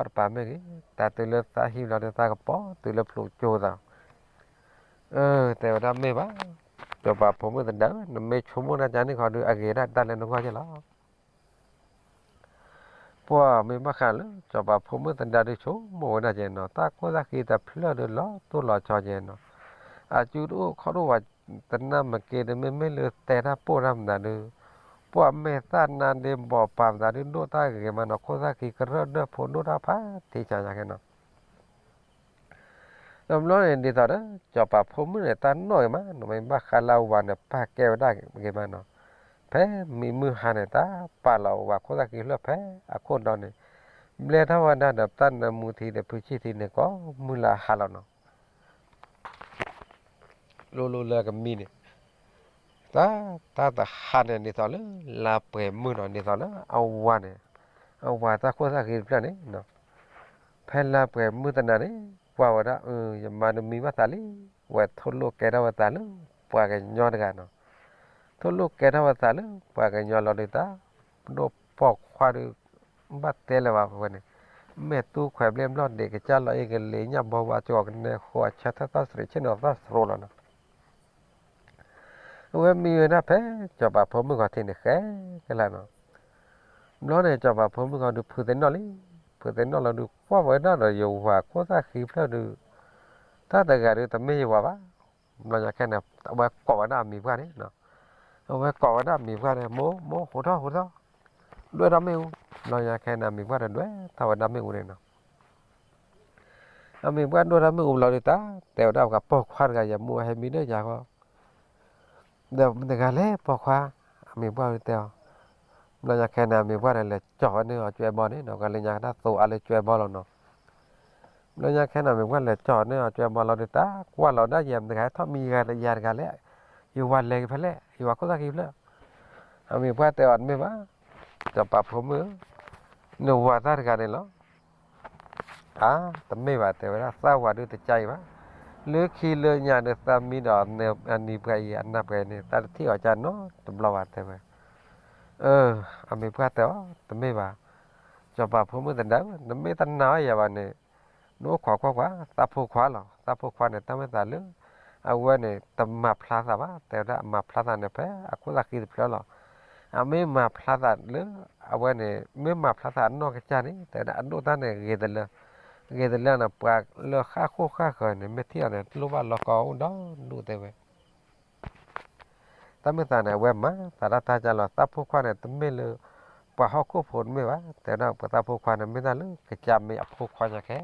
တၢ်တုၤလၢသးဟံးဘျီဒုး သးကပီးတုၤလၢဖျိကၠိသး အၢ တဲဝဲဒၣ်မ့ၢ်ဘၣ်, စီၤပၤဖိမုၣ်သဒါဧၢ, နမ့ၢ်ဆိကမိၣ်ဒ်န့ၣ်ခီဒုး အဂ့ၤဒၣ်တၢ်လၢနဂီၢ်ယဲၢ်လီၤ. ပှၤမ့ၢ်ဘၣ်ဃးလၢ စီၤပၤဖိမုၣ်သဒါဒုးဆိကမိၣ်ဝဲဒၣ်ကဲနီၤ, တၢ်ခိၣ်သၣ်ဃံတဖျၢၣ်ဒုးလီၤတိၢ်လီၤဆီကဲနီၤ, အစုတအိၣ်ခီၣ်တအိၣ်ဘၣ်, တနၤမ့ၢ်က့ၤတမ့ၢ်မ့ၢ်လၢတဲတၢ်ပိၢ်တၢ်မနုၤဒုး, ပှၤမဲာ်သၣ်နါဒ့ဘီးပာ်မသးဒုးဒိၣ်တၢ်ဂ့ၤမးနီၤ, ခိၣ်သၣ်ဃံကရၢၢ်ဒၢၣ်ဖိဒိၣ်တၢ်ဖးထံဆးယါကဲနီၤ တဘျီန့ၣ်ဒ်သိးဒီး စီၤပၤဖိမုၣ်န့ၣ် တၢ်နီၣ်ဂ့ၤမးနီၤ, မ့ၢ်ဘၣ်ဃးလၢအဝၤန့ၣ် ပာ်ကဲဝဲဒၣ်ဂ့ၤမးနီၤ, ဖဲမံၤမုၢ်ဟါန့ၣ် တၢ်ပာ်လီၤဝၤခိၣ်သၣ်ဃံဖျၢၣ်ဖဲအခိၣ်ဒီန့ၣ်, ဘျဲထီၣ်ဝဲဒၣ်ဒီးတၢ်နၢမူထံဒီးဖုဆံၣ်ထံန့ၣ် ကိးမုၢ်လၢအဟါလီၤနီၤ လိၤလိၤလၢကမံန့ၣ်, တၢ် တၢ်တဟါန့ၣ် ဒ်သိးလၢ လါပှဲၤမုၢ်နီၤ, ဒ်သိးလၢအဝၤန့ၣ်, အဝၤတၢ်ခိၣ်သၣ်ဃံတဖျၢၣ်န့ၣ်, ဖဲလါပှဲၤမုၢ်တနၤန့ၣ် ကွၢ်ဝဲဒၣ် အၢ ယမါဒုးမံဘၣ်သးလံ, ဝဲထိၣ်လိာ်ကဲထီၣ်ဝဲသးလၢ ပှၤကညီတဂၤနီၤ, ထိၣ်လိာ်ကဲထီၣ်ဝဲသးလၢ ပှၤကညီလီၤဒုးတၢ်, ပဒိၣ်ပိာ်ခွါဒုး ဘၣ်တဲလၢၤဘၣ်ဝဲန့ၣ်, မဲာ်တူၢ်ခွဲးဘျ့ဘျီၣ်ဒံး ကစၢ်လီၤအ့ၣ်ကလံၤညၣ်ဘီဝါ ကီကနဲဃိ အဆၢထၢၣ်သၣ်စရံး ဆ့ၣ်နီၤသၣ်စရိးလီၤနီၤ အဝဲမံဝဲဒၣ်ဖဲ စီၤပၤဖိမုၣ်ခီထံးန့ၣ် ဃဲကလၢာ်နီၤ, ဘျီန့ၣ် စီၤပၤဖိမုၣ်ခီဒုးဖုးသ့ၣ်နီၣ်လံ, ဖုးသ့ၣ်နီၣ်လီၤဒုး ကွၢ်ဝဲဒၣ်ဒီးယဝၤခိၣ်သၣ်ဃံဖျၢၣ်ဒုး, တၢ်တဂၤဒုးတမ့ၢ်ယဝၤဘၣ်, ဘျီညါခဲန့ၣ် အဝဲကိးဝဲဒၣ်အမံၤပှၢ်န့ၣ်, အဝဲကိးဝဲဒၣ်အမံၤပှၢ်န့ၣ် မိၢ် မိၢ် ဟူးထီၣ် ဟူးထီၣ်, ဒွဲၣ်ထီၣ်မ့ၣ်အူ, ဘျီညါခဲန့ၣ် အမံၤပှၢ်ဒီးဒွဲၣ်ထီၣ်ဝဲဒၣ်မ့ၣ်အူန့ၣ်နီၤ အမံၤပှၢ်ဒိၣ်ထီၣ်မ့ၣ်အူဘျီဒုးတၢ်, တဲဝဲဒၣ်ပှၤပိာ်ခွါတဂၤ ယမိၢ်ဟဲမံဒီးယၤဃီ, ဒီးမတၤတဂၤလဲၣ်ပိာ်ခွါ, အမံၤပှၢ်ဒုးတဲအီၤ, ဘျီညါခဲန့ၣ် အမံၤပှၢ်န့ၣ် လဲၤကၠီၣ်ဝဲန့ၢ်အီၤကၠွဲဘီန့ၣ်နီၤ, ကလၢညါကနၣ်သိအါလၢကၠွဲဘီလီၤနီၤ. ဘျီညါခဲန့ၣ် အမံၤပှၢ်လဲၤကၠီၣ်န့ၢ်အီၤကၠွဲဘီလီၤဒီး တၢ်ကွၢ်လီၤဒၣ်ယဲ မတဂၤဟဲထီၣ်မံယၤတဂၤလဲၣ်, ယဝၤလဲၤက့ၤဖဲလဲၣ်, ယဝၤခိၣ်သၣ်ခံဖျၢၣ်. အမံၤပှၢ်တဲအီၤတမ့ၢ်ဘၣ်, စီၤပၤဖိမုၣ်ဧၢ, နဝၤတၢ်တဂၤန့ၣ်လီၤ. အါ, တမ့ၢ်ဘၣ် တဲဝဲဒၣ်, သးဝၤဒုးတကါအံၤဘၣ်. လၢခံလၢညါဒီး သးမံဒီးအနံၤပှၤအံၤ အနၢ်ပှၤအံၤန့ၣ် သးတထံၣ်အီၤကါနီတဘျီဘၣ် တဲဝဲ. အၢ, အမံၤပှၢ်တဲအီၤ တမ့ၢ်ဘၣ်, စီၤပၤဖိမုၣ်သဒါဧၢ, နမ့ၢ်တနာ်အီၤယၤဘၣ်န့ၣ် နအိၣ်ခိးကွၢ်ကွၢ် သးဖိခွါလီၤ. သးဖိခွါန့ၣ် တၢ်မ့ၢ်သးလၢ အဝဲန့ၣ် တမၤဖျါသးဘၣ်, တဲဝဲဒၣ် အမၤဖျါသးန့ၣ် ဖဲအခိၣ်သၣ်ဃံတဖျၢၣ်လီၤ. အမ့ၢ်မၤဖျါသးလၢ အဝဲန့ၣ် မ့ၢ်မၤဖျါသးအနီၢ်ကစၢ်န့ၣ် တဲဝဲဒၣ် အဒိၣ်တၢ်န့ၣ် ဂ့ၤတလၢ, ဂ့ၤတလၢန့ၣ် ပှၤလၢဃၣ်ဃိၣ်ဃၣ်ဃၢၤန့ၣ် မ့ၢ်ထံၣ်အီၤန့ၣ် လိၣ်ဘၣ်လီၤကီအိၣ်ဒီဒူၣ် တဲဝဲ. တၢ်မ့ၢ်သးန့ၣ် အဝဲမၤသးဒၣ်တၢ်ကါလီၤ. သးဖိခွါန့ၣ် တမ့ၢ်လၢ ပှၤဟီၣ်ခိၣ်ဖိတမ့ၢ်ဘၣ်, တဲဝဲဒၣ် ပှၤသးဖိခွါန့ၣ် မ့ၢ်တၢ်လၢကစၢ်မ့ၢ်အဖိခွါညါခဲ.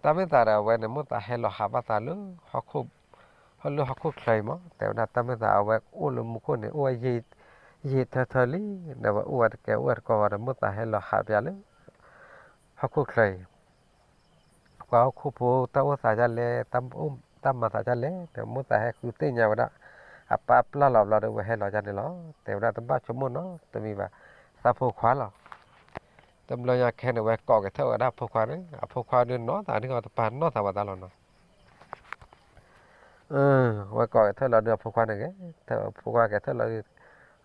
တၢ်မ့ၢ်သးဒီး အဝဲန့ၣ် မိၣ်သးဟဲလီၤဟးဘၣ်သးလၢ ဟီၣ်ခိၣ်ချၢအံၤမး, တဲဝဲဒၣ် တၢ်မ့ၢ်သးအဝဲအိၣ်လၢမူခိၣ်န့ၣ် အိၣ်ဝဲယံာ်ထၢထၢလံ, ဒီးဝဲအိၣ်ဝဲတကဲအိၣ်ဝဲတကီဘၣ်ဒီး မိၣ်သးဟဲလီၤဟးပၠးလၢ ဟီၣ်ခိၣ်ချၢအံၤ ပှၤဟီၣ်ခိၣ်ဖိ တၢ်အိၣ်သးဒ်လဲၣ်, တၢ်မၤသးဒ်လဲၣ်န့ၣ် မိၣ်သးဟဲဃုသ့ၣ်ညါဝဲဒၣ်, အပၢ်ပျၢ်လီၤဘျီဒီး ဝဲဟဲလီၤဒ်န့ၣ်လီၤ. တဲဝဲဒၣ် တဘၣ်ဆိကမိၣ်နီတမံၤဘၣ်, သးဖိခွါလီၤ. တဘျီညါခဲန့ၣ် ဝဲကိးက့ၤထၢၣ်ဝဲဒၣ်ဖိခွါန့ၣ်, အဖိခွါဒုးနီၢ်သးဒ်သိးတပာ်နီၢ်သးဘၣ်သးလီၤနီၤ. ဝဲကိးက့ၤထၢၣ်လီၤဒုး အဖိခွါန့ၣ်ဂ့ၤ, ဖိခွါက့ၤထၢၣ်လီၤဒုး,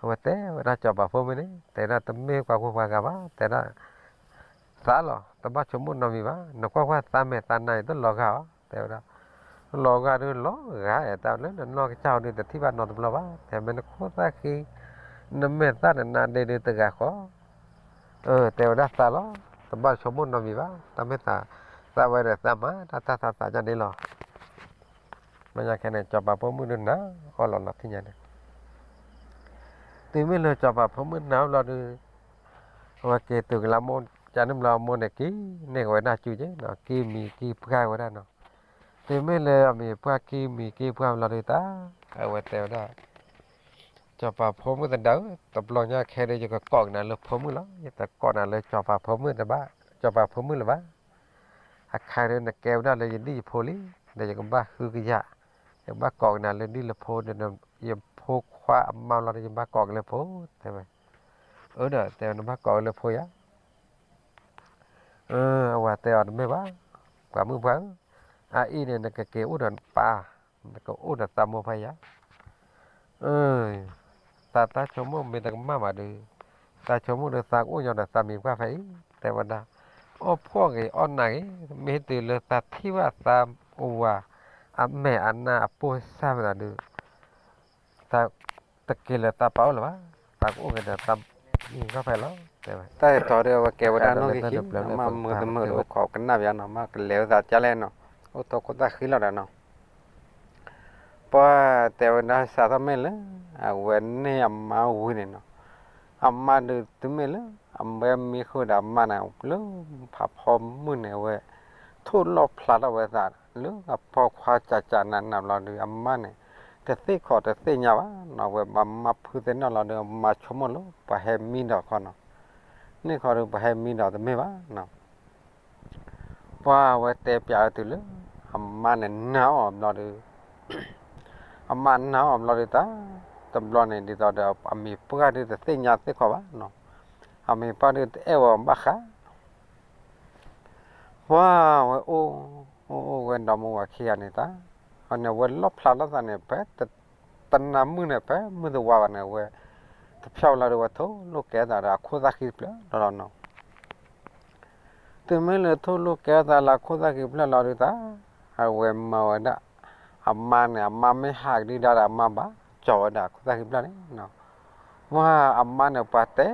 အဝဲတဲဝဲဒၣ်စီၤပၤဖိမုၣ်န့ၣ် တဲဒၣ် တမ့ၢ်ပှၤဂုၤပှၤဂၤဘၣ်, တဲဒၣ် သးလီၤ, တဘၣ်ဆိကမိၣ်နီတမံၤဘၣ်, နကွၢ်ကွၢ်သးမဲာ်သးနါအံၤ တလီၤဂာ်အီၤ, တဲဝဲဒၣ်, လီၤဂာ်ဒုးလီၤဂာ်, တၢ်လၢနနီၢ်ကစၢ်အီၤဒုး တထံၣ်ဘၣ်နီတဘျီဘၣ်, တဲမ့ၢ်နခိၣ်သၣ်ဃံ, နမဲာ်သၣ်နနါဒ့ဒုးတဂၤဃီ, အၢ တဲဝဲဒၣ်သးလီၤ, တဘၣ်ဆိကမိၣ်နီတမံၤဘၣ်, တၢ်မ့ၢ်သး, သးဝဲဒီးသးမၤတၢ်တၢ်သးသးဒ်န့ၣ်လီၤ. ဘျီညါခဲန့ၣ် စီၤပၤဖိမုၣ်ဒုးနၤအီၣ်လီၤလီၤထံၣ်ညါန့ၣ်, တုၤမ့ၢ်လၢစီၤပၤဖိမုၣ်နၤအီၣ်ဘျီဒုး, အဝဲက့ၤတုၤကလါမိၢ်ကန့ၣ်ဘျီ အမိၢ်န့ၣ်က့ၤန့ၢ်က့ၤဝဲဒၣ်စုက့နီၤ, က့ၤမံၤက့ၤပှၢ်ဝဲဒၣ်နီၤ. တုၤမ့ၢ်လၢအမံၤပှၢ်က့ၤမံၤက့ၤပှၢ်ဘျီဒုးတၢ်, အဝဲတဲဝဲဒၣ် စီၤပၤဖိမုၣ်သဒါဧၢ, တဘျီညါခဲဒုး ယကကိးကနၤလၢဖိမုၣ်လီၤ, ယတကိးနၤလၢစီၤပၤဖိမုၣ်တဘၣ်, စီၤပၤဖိမုၣ်လၢၤဘၣ်. အခါဒုးနကဲဝဲဒၣ်လၢယဒံၣ်ယဖိလံ, ဒီးယကဘၣ်ဃုကယၤ, ယကဘၣ်ကိးကနၤလၢဒံၣ်လၢဖိဒီး ယဖိခွါအမါလီၤဒီး ယဘၣ်ကိးက့ၤလၢဖိ, တဲဝဲ. အၢဒီး တဲဝဲ နဘၣ်ကိးက့ၤလၢဖိယၤ. အဝဲတဲအီၤတမ့ၢ်ဘၣ်, ပှၤမုၣ်ပှၢ်ဧၢ, အအံၤန့ၣ် နကက့ၤအိၣ်ဒီးနပၢ်, နကအိၣ်ဒီးသးမိၢ်ဖဲယၤ သးတၢ်ဆိကမိၣ်မ့ၢ်တကမၣ်ဘၣ်ဒီး, သးဆိကမိၣ်ဒီးသးကအိၣ်ညီဒီးသးမံၤပှၢ်ဖဲအံၤ, တဲဝဲဒၣ်, အီၣ်ဖှီၣ်ဂ့ၤအီၣ်နၢ်ဂ့ၤ, မ့ၢ်တုၤလၢသးထံၣ်ဘၣ်သးဝၤ အမဲာ်အနါအပိၢ်စၢ်မ့ၢ်ဒီး, သးတက့ၤလၢသးပၢ်အိၣ်လၢၤဘၣ်, သးကအိၣ်က့ၤဒီးသးမံၤပှၢ်ဖဲလီၤ, တဲဝဲ. တၢ်အဲၣ်တီဒီးအဝဲကဲဝဲဒၣ်နီၣ်ဂံၢ်ခံ, အမါမုာ်တမုာ်ဒီးအိၣ်ခိးကနၣ်ပယါနီၤ, မ့ၢ်ကလဲၤဝဲသးကလဲၣ်နီၤ, အိၣ်ထိခိၣ်သၣ်ဃံလီၤဒီးနီၤ. ပှၤတဲဝဲဒၣ်စးထီၣ်မ့ၢ်လၢ အဝဲန့ၢ်အမါဝံၤန့ၣ်နီၤ, အမါဒုးတုၤမ့ၢ်လၢ အဝဲမံဃုာ်ဒီးအမါန့ၣ် လၢဖးဖီမုၢ်န့ၣ် အဝဲထိၣ်လီၣ်ဖျါထီၣ်ဝဲသး လၢအပိာ်ခွါကၠးကၠးနးနးဘျီဒုး အမါန့ၣ် တသ့ၣ်ခီၣ်တသ့ၣ်ညါဘၣ်နီၤ, အဝဲဘၣ်မါဖုသ့ၣ်နီၣ်လီၤဒီး အမါဆိကမိၣ်လၢပှၤဟဲမံဒီးခီနီၤ, န့ၢ်ခီဒီးပှၤဟဲမံဒီးတမ့ၢ်ဘၣ်နီၤ. ပှၤအဝဲတဲပျးဝဲတုၤလၢ အမါန့ၣ်နာ်အီၤဘျီဒီး အမါနာ်အီၤဘျီဒုးတၢ်, တဘျီန့ၣ် ဒ်သိးဒီးအမံၤပှၢ်ဒုးတသ့ၣ်ညါသ့ၣ်ခီဘၣ်နီၤ, အမံၤပှၢ်ဒုးတအဲၣ်ဝဲဘၣ်ဃးနီၤ. ပှၤအဝဲအိၣ်, အိၣ်အိၣ်ဝဲဒီမါဝၤခံဂၤန့ၣ်တၢ်, အန့ၣ် အဝဲလီၣ်ဖျါထီၣ်သးန့ၣ် ဖဲတနၤမုၢ်န့ၣ် ဖဲမုၢ်တဝါဘၣ်န့ၣ် အဝဲ တဖျီလီၤဒီး အဝဲထိၣ်လိာ်ကဲသးဒီးအခိၣ်သၣ်ဃံတဖျၢၣ်လီၤလီၤနီၤ. တုၤမ့ၢ်လၢထိၣ်လိာ်ကဲသးလၢအခိၣ်သၣ်ဃံတဖျၢၣ်လီၤဒုးတၢ်, အဝဲမၤဝဲဒၣ်, အမါန့ၣ် အမါမ့ၢ်ဟးကဒုဒါဒီး အမါဘၣ်ကၠီၤဝဲဒၣ်အခိၣ်သၣ်ဃံတဖျၢၣ်န့ၣ်နီၤ. ပှၤအမါန့ၣ် ပှၤတဲ,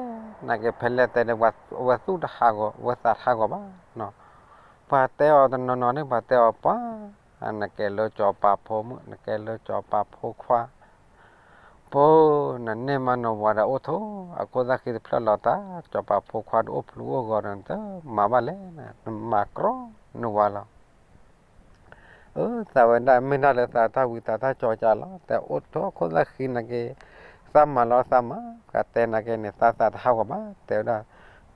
နာ်က့ဖဲလဲၣ်တဲဒီး အဝဲသူၣ်တဟးဂီၤ အဝဲသးတဟးဂီၤဘၣ်နီၤ. ပှၤတဲအီၤတနီၤနီၤန့ၣ် ပှၤတဲအီၤပှၤ, နကဲလၢစီၤပၤဖိမုၣ် နကဲလၢစီၤပၤဖိခွါ ပှၤ, နန့ၢ်မါနဝၤဒီးအိၣ်ထိၣ်, အခိၣ်သၣ်ဃံတဖျၢၣ်လီၤတၢ်, စီၤပၤဖိခွါတအိၣ်ဖျူအိၣ်ဂီၤဒီး နတမၤဘၣ်လဲၣ်, နမၤကြီနဝၤလီၤ. အၢ သးဝဲဒၣ်မ့ၢ်ဒၣ်လၢသးတၢ်ဝံသးတၢ်ကၠီကၢ်လီၤ, တဲအိၣ်ထိၣ်ခိၣ်သၣ်ဃံနာ်က့, သးမၤလီၤသးမၤ, ပှၤတဲနာ်က့န့ၣ် သးသးတဟးဂီၤဘၣ် တဲဝဲဒၣ်.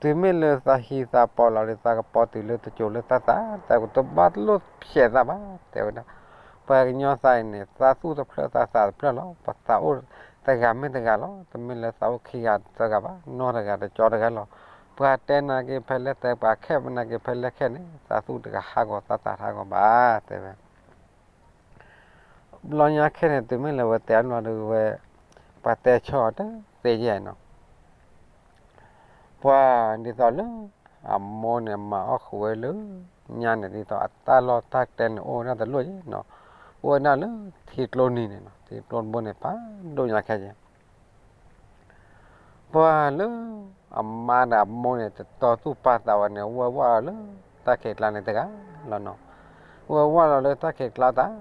တုၤမ့ၢ်လၢသးဟံးသးပီးလီၤဒီး သးကပီၤတုၤလၢတစိၤလၢသးသး, သးကတဘၣ်လိၣ်ဖျဲးသးဘၣ် တဲဝဲဒၣ်. ပှၤကညီသးအံၤန့ၣ် သးသူၣ်တဖျၢၣ်သးသးတဖျၢၣ်လီၤ. ပသးအိၣ်တဂၤမ့ၢ်တဂၤလီၤ. တမ့ၢ်လၢသးအိၣ်ခံဂၤတဂၤဘၣ်, နီတဂၤတကၠီတဂၤလီၤ. ပှၤတဲနာ်က့ဖဲလဲၣ်တဲ, ပှၤခဲပနာ်က့ဖဲလဲၣ်ခဲန့ၣ် သးသူၣ်တဂၤဟးဂီၤ သးသးတဟးဂီၤဘၣ် တဲဝဲ ဘျီညါခဲန့ၣ် တုၤမ့ၢ်လၢဝဲတဲအီၤလီၤဒီးဝဲ, ပှၤတဲဆၢအီၤတသ့ယဲၢ်နီၤ. ပှၤဒ်သိးလၢ အမိၢ်န့ၣ်မၤအီၣ်ဃုာ်ဝဲလၢညါန့ၣ် ဒ်သိးအတၢ်လီၢ်တၢ်ကျဲန့ၣ်အိၣ်ဝဲဒၣ်တလိၣ်ယဲၢ်နီၤ, အိၣ်ဝဲဒၣ်လၢထံကျိနံၤန့ၣ်နီၤ, ထံကျိတဘိန့ၣ်ဖးဒိၣ်ညါခဲယဲၢ် ပှၤလၢအမါဒီးအမိၢ်န့ၣ် တတီသူၣ်ပာ်သးဝဲန့ၣ် ဝဲဝဲလီၤလၢတၢ်ခံးကျါန့ၣ်တဂၤလီၤနီၤ. ဝဲဝဲလီၤလၢတၢ်ခံးကျါတၢ်,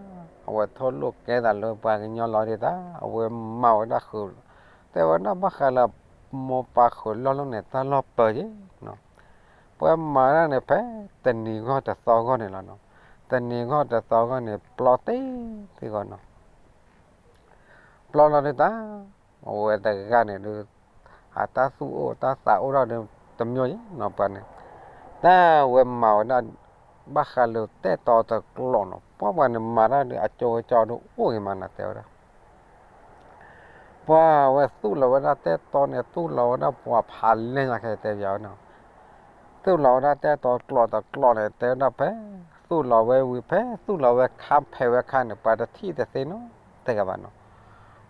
အဝဲထိၣ်လိာ်ကဲသးလၢပှၤကညီလီၤဒ်တၢ်, အဝဲမၤဝဲဒၣ်ဃုာ်, တဲဝဲဒၣ်ဘၣ်ဃးလၢမိၢ်ပၢ်ဃုာ်လီၢ်လီၢ်န့ၣ် တၢ်လီၢ်ပၢယဲၢ်နီၤ. ပှၤမၤဒၣ်န့ၣ် ဖဲတနံၤဂီၢ်တသီဂီၢ်န့ၣ်လီၤနီၤ. တနံၤဂီၢ်တသီဂီၢ်န့ၣ် ပျီတ့ၢ်သ့ၣ်ဂီၢ်နီၤ. ပျီလီၤဒ်တၢ်, အဝဲတဂၤန့ၣ်ဒုး အတၢ်သူၣ်အိၣ်တၢ်သးအိၣ်ထီၣ်ဒီး တမံၤယဲၢ်နီၤပှၤန့ၣ်, တၢ်ဝဲမၤဝဲဒၣ် ဘၣ်ဃးလၢတဲတီတကျိာ်နီၤ, ပှၤပှၤန့ၣ်မၤတၢ်ဒီးအကၠိဝဲကၠီဒုးအိၣ်ဂ့ၤမးနီၤ တဲဝဲဒၣ်. ပှၤဝဲသူၣ်လီၤဝဲဒၣ်တဲတီန့ၣ် သူၣ်လီၤဝဲဒၣ်ပှၤဖးလဲၢ်ညါခဲတဲပၠးဝဲနီၤ. သူၣ်လီၤဝဲဒၣ်တဲတီကျိာ်တကျိာ်န့ၣ် တဲဝဲဒၣ်ဖဲ သူၣ်လီၤဝဲဝံၤ ဖဲသူၣ်လီၤဝဲခါဖဲးဝဲခါန့ၣ် ပှၤတထံၣ်တသ့နီတဂၤဘၣ်နီၤ.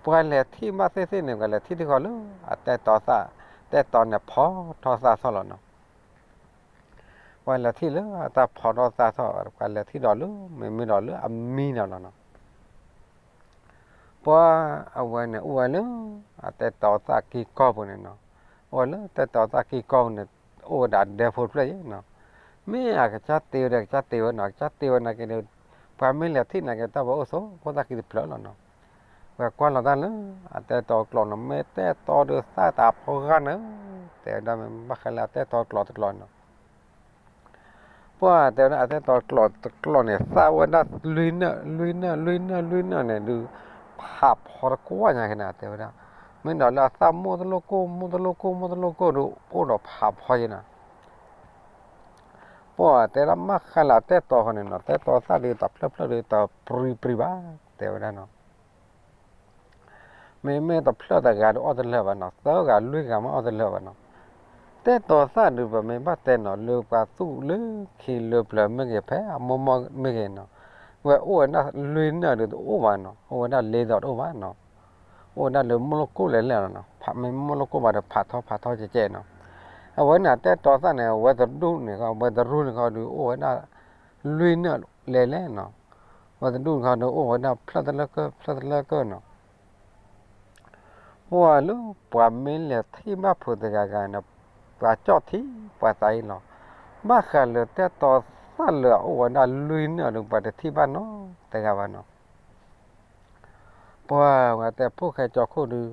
ပှၤလဲၤထံၣ်ဘၣ်သ့ၣ်သ့ၣ်န့ၣ် ပှၤလဲၤထံၣ်တခီလၢ အတဲတီသၣ်, တဲတီန့ၣ်ဖီထီၣ်သၣ်ထီၣ်လီၤနီၤ. ပှၤလဲၤထံၣ်လၢအတၢ်ဖီထီၣ်သၣ်ထီၣ်, ပှၤလဲၤထံၣ်ဒီးလၢ မ့မ့ၢ်ဒီးလၢအမံဒီးလီၤနီၤ. ပှၤအဝဲန့ၣ်အိၣ်ဝဲလၢ အတဲတီသၣ်ကံၢ်ကီၢ်ပူၤန့ၣ်နီၤ. အိၣ်ဝဲလၢတဲတီသၣ်ကံၢ်ကီၢ်ပူၤန့ၣ် အိၣ်ဝဲဒၣ်ဒဲဖိတဖျၢၣ်ယဲၢ်နီၤ. မ့ၢ်အကစၢ်တ့ဝဲဒီးကစၢ်တ့ဝဲနီၤ, ကစၢ်တ့ဝဲနာ်က့ဒီး ပှၤမ့ၢ်လဲၤထံၣ်နာ်က့တၢ်ဝဲအိၣ်ဆိ ဖိသၣ်ခံတဖျၢၣ်လီၤနီၤ. ပှၤကွၢ်လီၤတၢ်လၢ အတဲတီကျိာ်နီၤ, မ့ၢ်တဲတီဒုးသၣ်တၢ်ဖီဂၢ်န့ၣ်, တဲဝဲဒၣ်မ့ၢ်ဘၣ်ဃးလၢအတဲတီကျိာ်တကျိာ်နီၤ. ပှၤတဲဝဲဒၣ်အတဲတီကျိာ်တကျိာ်န့ၣ် သၣ်ဝဲဒၣ်လွံၢ်နၢၣ် လွံၢ်နၢၣ် လွံၢ်နၢၣ် လွံၢ်နၢၣ်န့ၣ်ဒုး ဖးဖီတကွၢ်ညါက့ၤနၤ တဲဝဲဒၣ်. မ့ၢ်ဒီးလၢအသၣ်မိၢ်တလိၣ်ကိၢ် မိၢ်တလိၣ်ကိၢ် မိၢ်တလိၣ်ကိၢ်ဒုး အိၣ်ဒီးဖးဖီယဲၢ်နၤ. ပှၤတဲဒၣ်မ့ၢ်ဃးလၢအတဲတီဃီန့ၣ်နီၤ, တဲတီသၣ်ဒုးတဖျၢၣ်ဖျၢၣ်ဒုးတပြံပြံဘၣ် တဲဝဲဒၣ်နီၤ. မ့မ့ၢ်တဖျၢၣ်တဂၤဒုးအီၣ်တလၢာ်ဘၣ်နီၤ, သၢဂၤလွံၢ်ဂၤမ့ၢ်အီၣ်တလၢာ်ဘၣ်နီၤ. တဲတီသၣ်ဒုးပမ့ၢ်ဘၣ်တဲနီၤ လၢပှၤသူၣ်လၢခံလၢပျၢၤမ့ၢ်ဂ့ၤ ဖဲအမိၢ်မိၢ်မ့ၢ်ဂ့ၤနီၤ, ဝဲအိၣ်ဝဲဒၣ်လွံၢ်နၢၣ်ဒုးတအိၣ်ဘၣ်နီၤ, အိၣ်ဝဲဒၣ်လ့ဒီးတအိၣ်ဘၣ်နီၤ. အိၣ်ဝဲဒၣ်လၢမိၢ်လိၣ်ကိၢ်လဲၤလဲၣ်လီၤနီၤ, မ့ၢ်မိၢ်လိၣ်ကိၢ်ဘၣ်ဒီးဖးထီဖးထီကဲကဲနီၤ. အဝဲန့ၣ်တဲတီသၣ်န့ၣ် ဝဲတဒူၣ်န့ၣ်ခီ ဝဲတရူၢ်န့ၣ်ခီဒုးအိၣ်ဝဲဒၣ်လွံၢ်နၢၣ်လဲၤလဲၣ်နီၤ. ဝဲတဒူၣ်န့ၣ်ခီဒုးအိၣ်ဝဲဒၣ်ဖျၢၣ်တလၢကၢၢ် ဖျၢၣ်တလၢကၢၢ်နီၤ. ပှၤလၢပှၤမ့ၢ်လဲၤထံၣ်ဘၣ်ဖုးတဂၤဂၤန့ၣ် ပှၤကၠီၣ်ထံပှၤသးအံၤလီၤ. ဘၣ်ဃးလၢတဲတီသၣ်လၢအအိၣ်ဝဲဒၣ်လွံၢ်နၢၣ်ဒုး ပှၤတထံၣ်ဘၣ်နီတဂၤဘၣ်နီၤ. ပှၤဝဲတဲဖိၣ်ဃဲကၠီခိၣ်ဒုး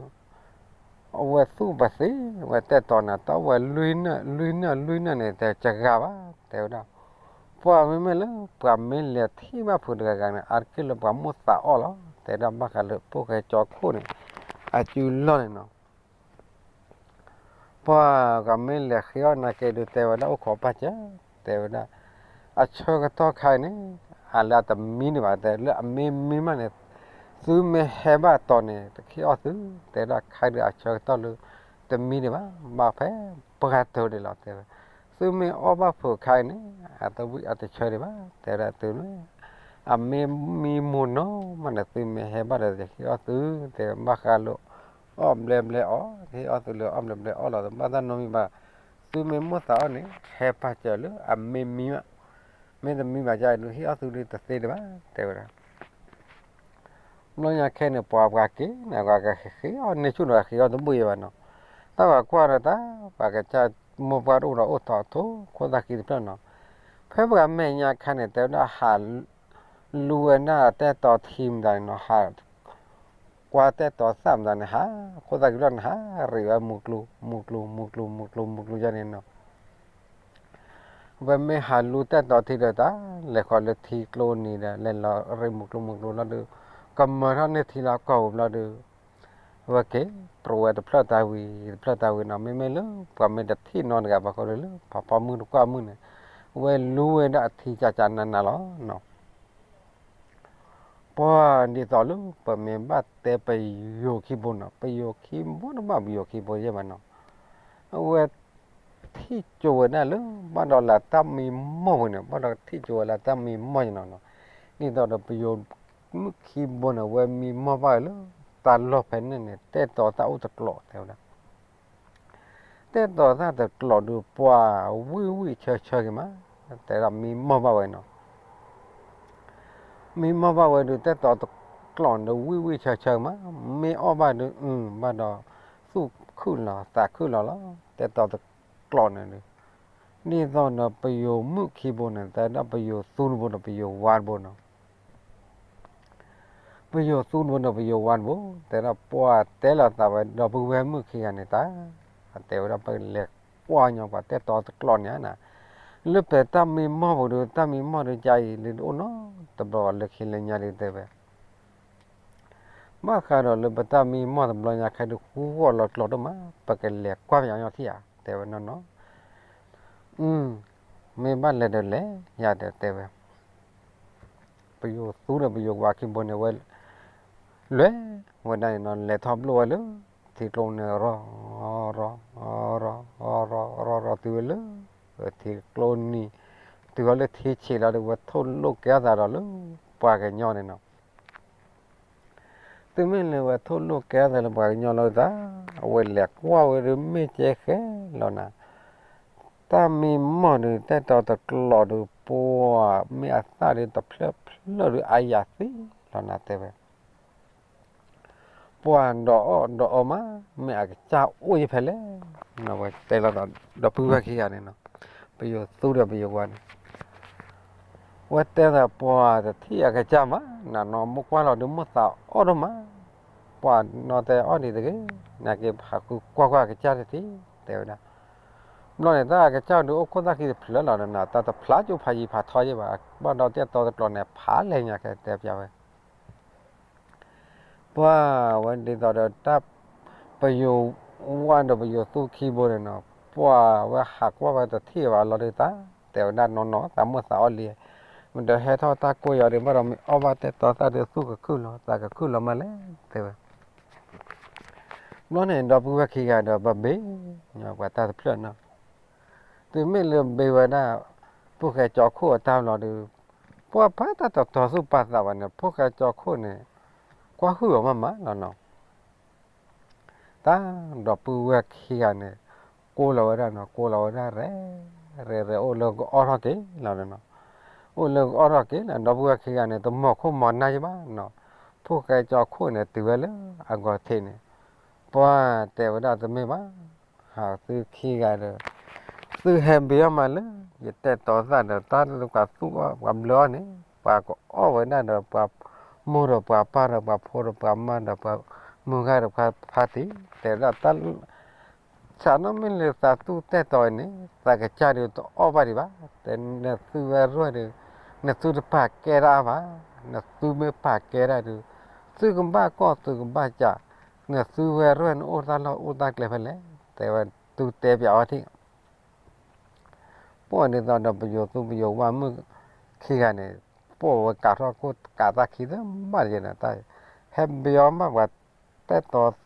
အဝဲသူၣ်ပသ့ ဝဲတဲတီန့ၣ် တၢ်အိၣ်ဝဲလွံၢ်နၢၣ် လွံၢ်နၢၣ် လွံၢ်နၢၣ်န့ၣ် တဂၤဘၣ် တဲဝဲဒၣ်. ပှၤမ့မ့ၢ်လၢ ပှၤမ့ၢ်လဲၤထံၣ်ဘၣ်ဖုးတဂၤဂၤန့ၣ် အါတက့ၢ်လၢပှၤမိၣ်သးအီၣ်လီၤ တဲဒၣ်ဘၣ်ဃးလၢဖိၣ်ဃဲကၠီခိၣ်န့ၣ် အစုလီၢ်န့ၣ်နီၤ. ပှၤကမ့ၢ်လဲၤဃ့အီၣ်နာ်က့ဒုး တဲဝဲဒၣ်အိၣ်ခိးပာ်စၢၤ တဲဝဲဒၣ် အဆၢကတီၢ်ခါအံၤန့ၣ် အလၢအတမံဒံးဘၣ် တဲလၢအမ့ၢ်မံမးန့ၣ် သုမ့ၢ်ဟဲဘၣ်တီၤန့ၣ် တဟ့ၣ်အီၣ်သု တဲဒၣ်ခါဒုးအဆၢကတီၢ်လၢ တမံဒံးဘၣ် ဘၣ်ဖဲပှၤတၢၤဒံးလီၤ တဲဝဲ. သုမ့ၢ်အီၣ်ဘၣ်ဖုးခါအံၤန့ၣ် အတဝံၣ်အတဆၢဒံးဘၣ် တဲဝဲဒၣ်သုန့ၣ် အမ့ၢ်မံမိၢ်နီၤမးန့ၣ် သုမ့ၢ်ဟဲဘၣ်ဒီး တဟ့ၣ်အီၣ်သု တဲဘၣ်ဃးလၢ အီၣ်ဘျဲဘျဲအီၣ် တဟ့ၣ်အီၣ်သုလၢအီၣ်ဘျဲဘျဲအီၣ်လီၤ တဘၣ်တၢ်နီတမံၤဘၣ်. သုမ့ၢ်မိၣ်သးအီၣ်န့ၣ် ဟဲပာ်စၢၤလၢအမ့ၢ်မံဘၣ် မ့ၢ်တမံဘၣ်ကဒီး ဟ့ၣ်အီၣ်သုဒုးတသ့ဒံးဘၣ် တဲဝဲဒၣ်. ဘျီညါခဲန့ၣ် ပှၤပှၤက့ၤန့ၣ် ပှၤကဃ့အီၣ်န့ၢ်ဆူၣ်ဒီးဃ့အီၣ်တဘူၣ်ယဲဘၣ်နီၤ. တၢ်ပှၤကွၢ်ဒီးတၢ် ပှၤကစၢ်မိၢ်ပှၢ်တအိၣ်ဒီးအိၣ်ထီၣ်အထိ ခိၣ်သၣ်ခံတဖျၢၣ်နီၤ. ဖဲပှၤမဲာ်ညါခါန့ၣ် တဲဝဲဒၣ်ဟး လူဝဲဒၣ်တဲတီထံမတၤန့ၣ်နီၤ ဟး ကွၢ်တဲတီသၣ်မတၤန့ၣ် ဟး ခိၣ်သၣ်ခံဖျၢၣ်န့ၣ် ဟးရံးဝဲမုၢ်ကျိၤ မုၢ်ကျိၤ မုၢ်ကျိၤ မုၢ်ကျိၤ မုၢ်ကျိၤယါန့ၣ်နီၤ. ဝဲမ့ၢ်ဟးလူတဲတီထံဒီးတၢ် လဲၤဃီၤလၢထံကျိနံၤဒီး လဲၤလီၤရံးမုၢ်ကျိၤ မုၢ်ကျိၤလီၤဒုး ကမၢထီၣ်န့ၢ်ထံလီၤကီၢ်ပူၤဘျီဒုး ဝဲက့ၤပြးဝဲတဖျၢၣ်တၢ်ဝံၤ တဖျၢၣ်တၢ်ဝံၤနီၤ, မ့မ့ၢ်လၢပှၤမ့ၢ်တထံၣ်နီတဂၤဘၣ်ဃိဒီး လၢဖးဖီမုၢ်တကွၢ်မုၢ်န့ၣ် ဝဲလူဝဲဒၣ်အထံကၢကၢနးနးလီၤနီၤ. ပှၤဒ်သိးလၢပမ့ၢ်ဘၣ်တဲပယိၤခံဘိနီၤ, ပယိၤခံဘိတဘၣ် ပယိၤခံဘိယဲၢ်ဘၣ်နီၤ, အဝဲ ထံၣ်ကၠိဝဲဒၣ်လၢ ဘၣ်ဒီးလၢတၢ်မံမီၢ်ဝဲန့ၣ်, ဘၣ်ဒီးထံၣ်ကၠိဝဲလၢတၢ်မံမီၢ်နီၤနီၤ, ဒ်သိးဒီးပယိၤမုၣ်ခံဘိန့ၣ် ဝဲမံမီၢ်ဘၣ်ဝဲလၢ တၢ်လီၢ်ဖဲန့ၣ်န့ၣ် တဲတီၤသၣ်အိၣ်တကျိးတဲဝဲဒၣ်, တဲတီၤသၣ်တကျိးဒီးပှၤဝံၣ်ဝံၣ်ဆၢဆၢက့ၤမး, တဲဒၣ်မံမီၢ်ဘၣ်ဝဲနီၤ. မံမီၢ်ဘၣ်ဝဲဒုး တဲတီၤတကျိးန့ၣ် ဝံၣ်ဝံၣ်ဆၢဆၢမး, မ့ၢ်အီၣ်ဘၣ်ဒုး အုၣ် ဘၣ်ဒီး သူၣ်ခုၣ်လီၤသးခုၣ်လီၤလီၤ, တဲတီၤတကျိးန့ၣ်ဒုး, ဒ်သိးဒီးပယိၤမုၣ်ခံဘိန့ၣ် တဲဒၣ်ပယိၤသူတဘိဒီးပယိၤဝါတဘိနီၤ. ပယိၤသူတဘိဒီးပယိၤဝါတဘိ တဲဒၣ်ပှၤတဲလီၤသးဝဲ ဒီပုၢ်ဝဲၢ်မုၣ်ခံဂၤန့ၣ်တၢ်, တဲဝဲဒၣ်ပလဲၤကွၢ်ညီပှၤတဲတီၤတကျိးန့ၣ်နၤ, လၢပတၢ်မံမီၢ်ပူၤဒီး တၢ်မံမီၢ်ဒီး ကါအံၤလၢတအိၣ်နီတဘျီဘၣ် လၢခံလၢညါဒုးတဲဝဲ ဘၣ်ဃးဒီးလၢပတၢ်မံမီၢ်တဘျီညါခဲဒုး ဃူဂီၢ်လီၤကျိၤဒိၣ်မး, ပကလဲၤကွၢ်ပညီထံၣ်ဧါ တဲဝဲနီၤနီၤ. အု မ့ၢ်ဘၣ်လဲၤဒီးလဲၤယၤဒီးတဲဝဲ, ပယိၤသူဒီးပယိၤဝါခံဘိန့ၣ်ဝဲ လဲၤဝဲဒၣ်န့ၣ်နီၤ, လဲၤထီၣ်ဘျိၣ်ဝဲလၢ ထံကျိန့ၣ် ရီၢ် ရီၢ် ရီၢ် ရီၢ် ရီၢ် ရီၢ် တုၤဝဲလၢ ထံကျိနံၤ, တုၤဝဲလၢထံဆံးလီၤဒီး ဝဲထိၣ်လိာ်ကဲထီၣ်သးဒီးလၢပှၤကညီန့ၣ်နီၤ. တုၤမ့ၢ်လၢဝဲထိၣ်လိာ်ကဲထီၣ်သးလၢပှၤကညီလီၤသး, အဝဲလဲၤကွၢ်ဝဲဒီး မ့ၢ်ကဲဃဲလီၤနၤ, တၢ်မံမီၢ်ဒီး တဲတီၤတကျိးဒီး ပှၤမ့ၢ်အသၣ်ဒီးတဖျၢၣ်ဖျၢၣ်ဒီး အါယၤသ့လီၤနၤတဲဝဲ ပှၤဒီးအီၣ်ဒီးအီမး, မ့ၢ်အကစၢ်အိၣ်ယဖဲလဲၣ်, ဝဲတဲလီၤသးဒီပုၢ်ဝဲၢ်ခံဂၤန့ၣ်နီၤ, ပယိၤသူဒီးပယိၤဝါန့ၣ်, ဝဲတဲသးပှၤတထံၣ်အကစၢ်မး, နနီၢ်မိၢ်ကွၢ်လီၤဒုးမိၢ်သးအီၣ်ဒိၣ်မး, ပှၤနီၢ်တဲအီၣ်ဒံးတဂ့ၤ, နက့ၤဟးဃုကွၢ်ကွၢ်အကစၢ်တထံၣ် တဲဝဲဒၣ်, ဘျီန့ၣ် တၢ်အကစၢ်ဒုးအိၣ်ခိၣ်သၣ်ခံတဖျၢၣ်လီၤနၤ, တၢ်တဖျါကၠိဖးယံၤဖးထီယဲၢ်ဘၣ်, ဘၣ်ဒီးတဲတီၤတကျိးန့ၣ် ဖးလဲၢ်ညါကတဲပျးဝဲ ပှၤဝဲဒ်သိးဒီးတၢ် ပယိၤဝါဒီးပယိၤသူခံဘိန့ၣ်နီၤ, ပှၤဝဲဟးကွၢ်ဝဲတထံၣ်ဘၣ်လီၤဒုးသး, တဲဝဲဒၣ်နီၢ်နီၢ် သးမိၢ်သးအီၣ်လံ, မ့ၢ်ဒီးဟဲထီၣ်တၢ်ကိၢ်ယၤဒီး ဘၣ်ဒီးမ့ၢ်အီၣ်ဘၣ်တဲတီၤသၣ်ဒီး သူၣ်ကခုၣ်လီၤ သးကခုၣ်လီၤမးလဲၣ် တဲဝဲ ဘျီန့ၣ် ဒီပုၢ်ဝဲၢ်ခံဂၤဒီး ပဘ့ၣ်ညီပှၤတၢ်တဖျၢၣ်နီၤ, တုၤမ့ၢ်လၢဘ့ၣ်ဝဲဒၣ် ဖိၣ်ဃဲကၠီခိၣ်အတၢ်လီၤဒီး ပှၤဖးတၢ်တတီၤသူၣ်ပာ်သးဘၣ်န့ၣ် ဖိၣ်ဃဲကၠီခိၣ်န့ၣ် ကွၢ်ဟုၣ်အီၤမးမးလီၤနီၤ, တၢ်ဒီပုၢ်ဝဲၢ်ခံဂၤန့ၣ် ကိးလီၤဝဲဒၣ်နီၤ, ကိးလီၤဝဲဒၣ်ရဲၣ် ရဲၣ်ရဲၣ် အိၣ်လၢကအီၣ်ထီၣ်က့ၤလီၤနီၤ, အိၣ်လၢကအီၣ်ထီၣ်က့ၤလီၤ, ဒီပုၢ်ဝဲၢ်ခံဂၤန့ၣ် တမီၤခိၣ်မီၤနၢ်ယဘၣ်နီၤ, ဖိၣ်ဃဲကၠီခိၣ်န့ၣ် တုၤဝဲလၢအဂီၤထံးန့ၣ် ပှၤတဲဝဲဒၣ်တမ့ၢ်ဘၣ် ဟးသုခံဂၤဒီး သုဟဲဘ့ၣ်အီၣ်မးလၢ ယတဲတီၤသၣ်ဒီး တၢ်လၢပှၤသူၣ်အီၣ်ပှၤဘျၢအီၣ်န့ၣ် ပှၤကအီၣ်ဝဲဒၣ်ဒီး ပှၤမိၢ်ဒီးပှၤပၢ်ဒီး ပှၤဖိဒီးပှၤမါဒီး ပှၤမုၢ်ဂၤဒီးပှၤဖါတံၢ် တဲဝဲဒၣ်တၢ် ဆၣ်နီၣ်မ့ၢ်လၢသးသူၣ်တဲတီၤအံၤန့ၣ် သးကစၢ်ဒုးတအီၣ်ဘၣ်ဒံးဘၣ်, တဲနသုဝဲရဲၣ်ဒီး နသုတပာ်ကဲဒၣ်ဘၣ်, နသုမ့ၢ်ပာ်ကဲဒၣ်ဒီး သုကဘၣ်ကီၢ်သုကဘၣ်ကး, နသုဝဲရဲၣ်န့ၣ်အိၣ်တၢ်လီၢ်အိၣ်တၢ်ကျဲဖဲလဲၣ်, တဲဝဲသုတဲပၠးအီၤထံၣ် ပှၤဒ်သိးဒီးပယိၤသူပယိၤဝါမုၣ်ခံဂၤန့ၣ် ပှၤဝဲကးထီၣ်ခိၣ်ကးတၢ်ခံသ့မးတက့ၢ်န့ၣ် တၢ် ဟဲဘ့ၣ်အီၣ်ဘၣ်ပှၤတဲတီၤသၣ်တ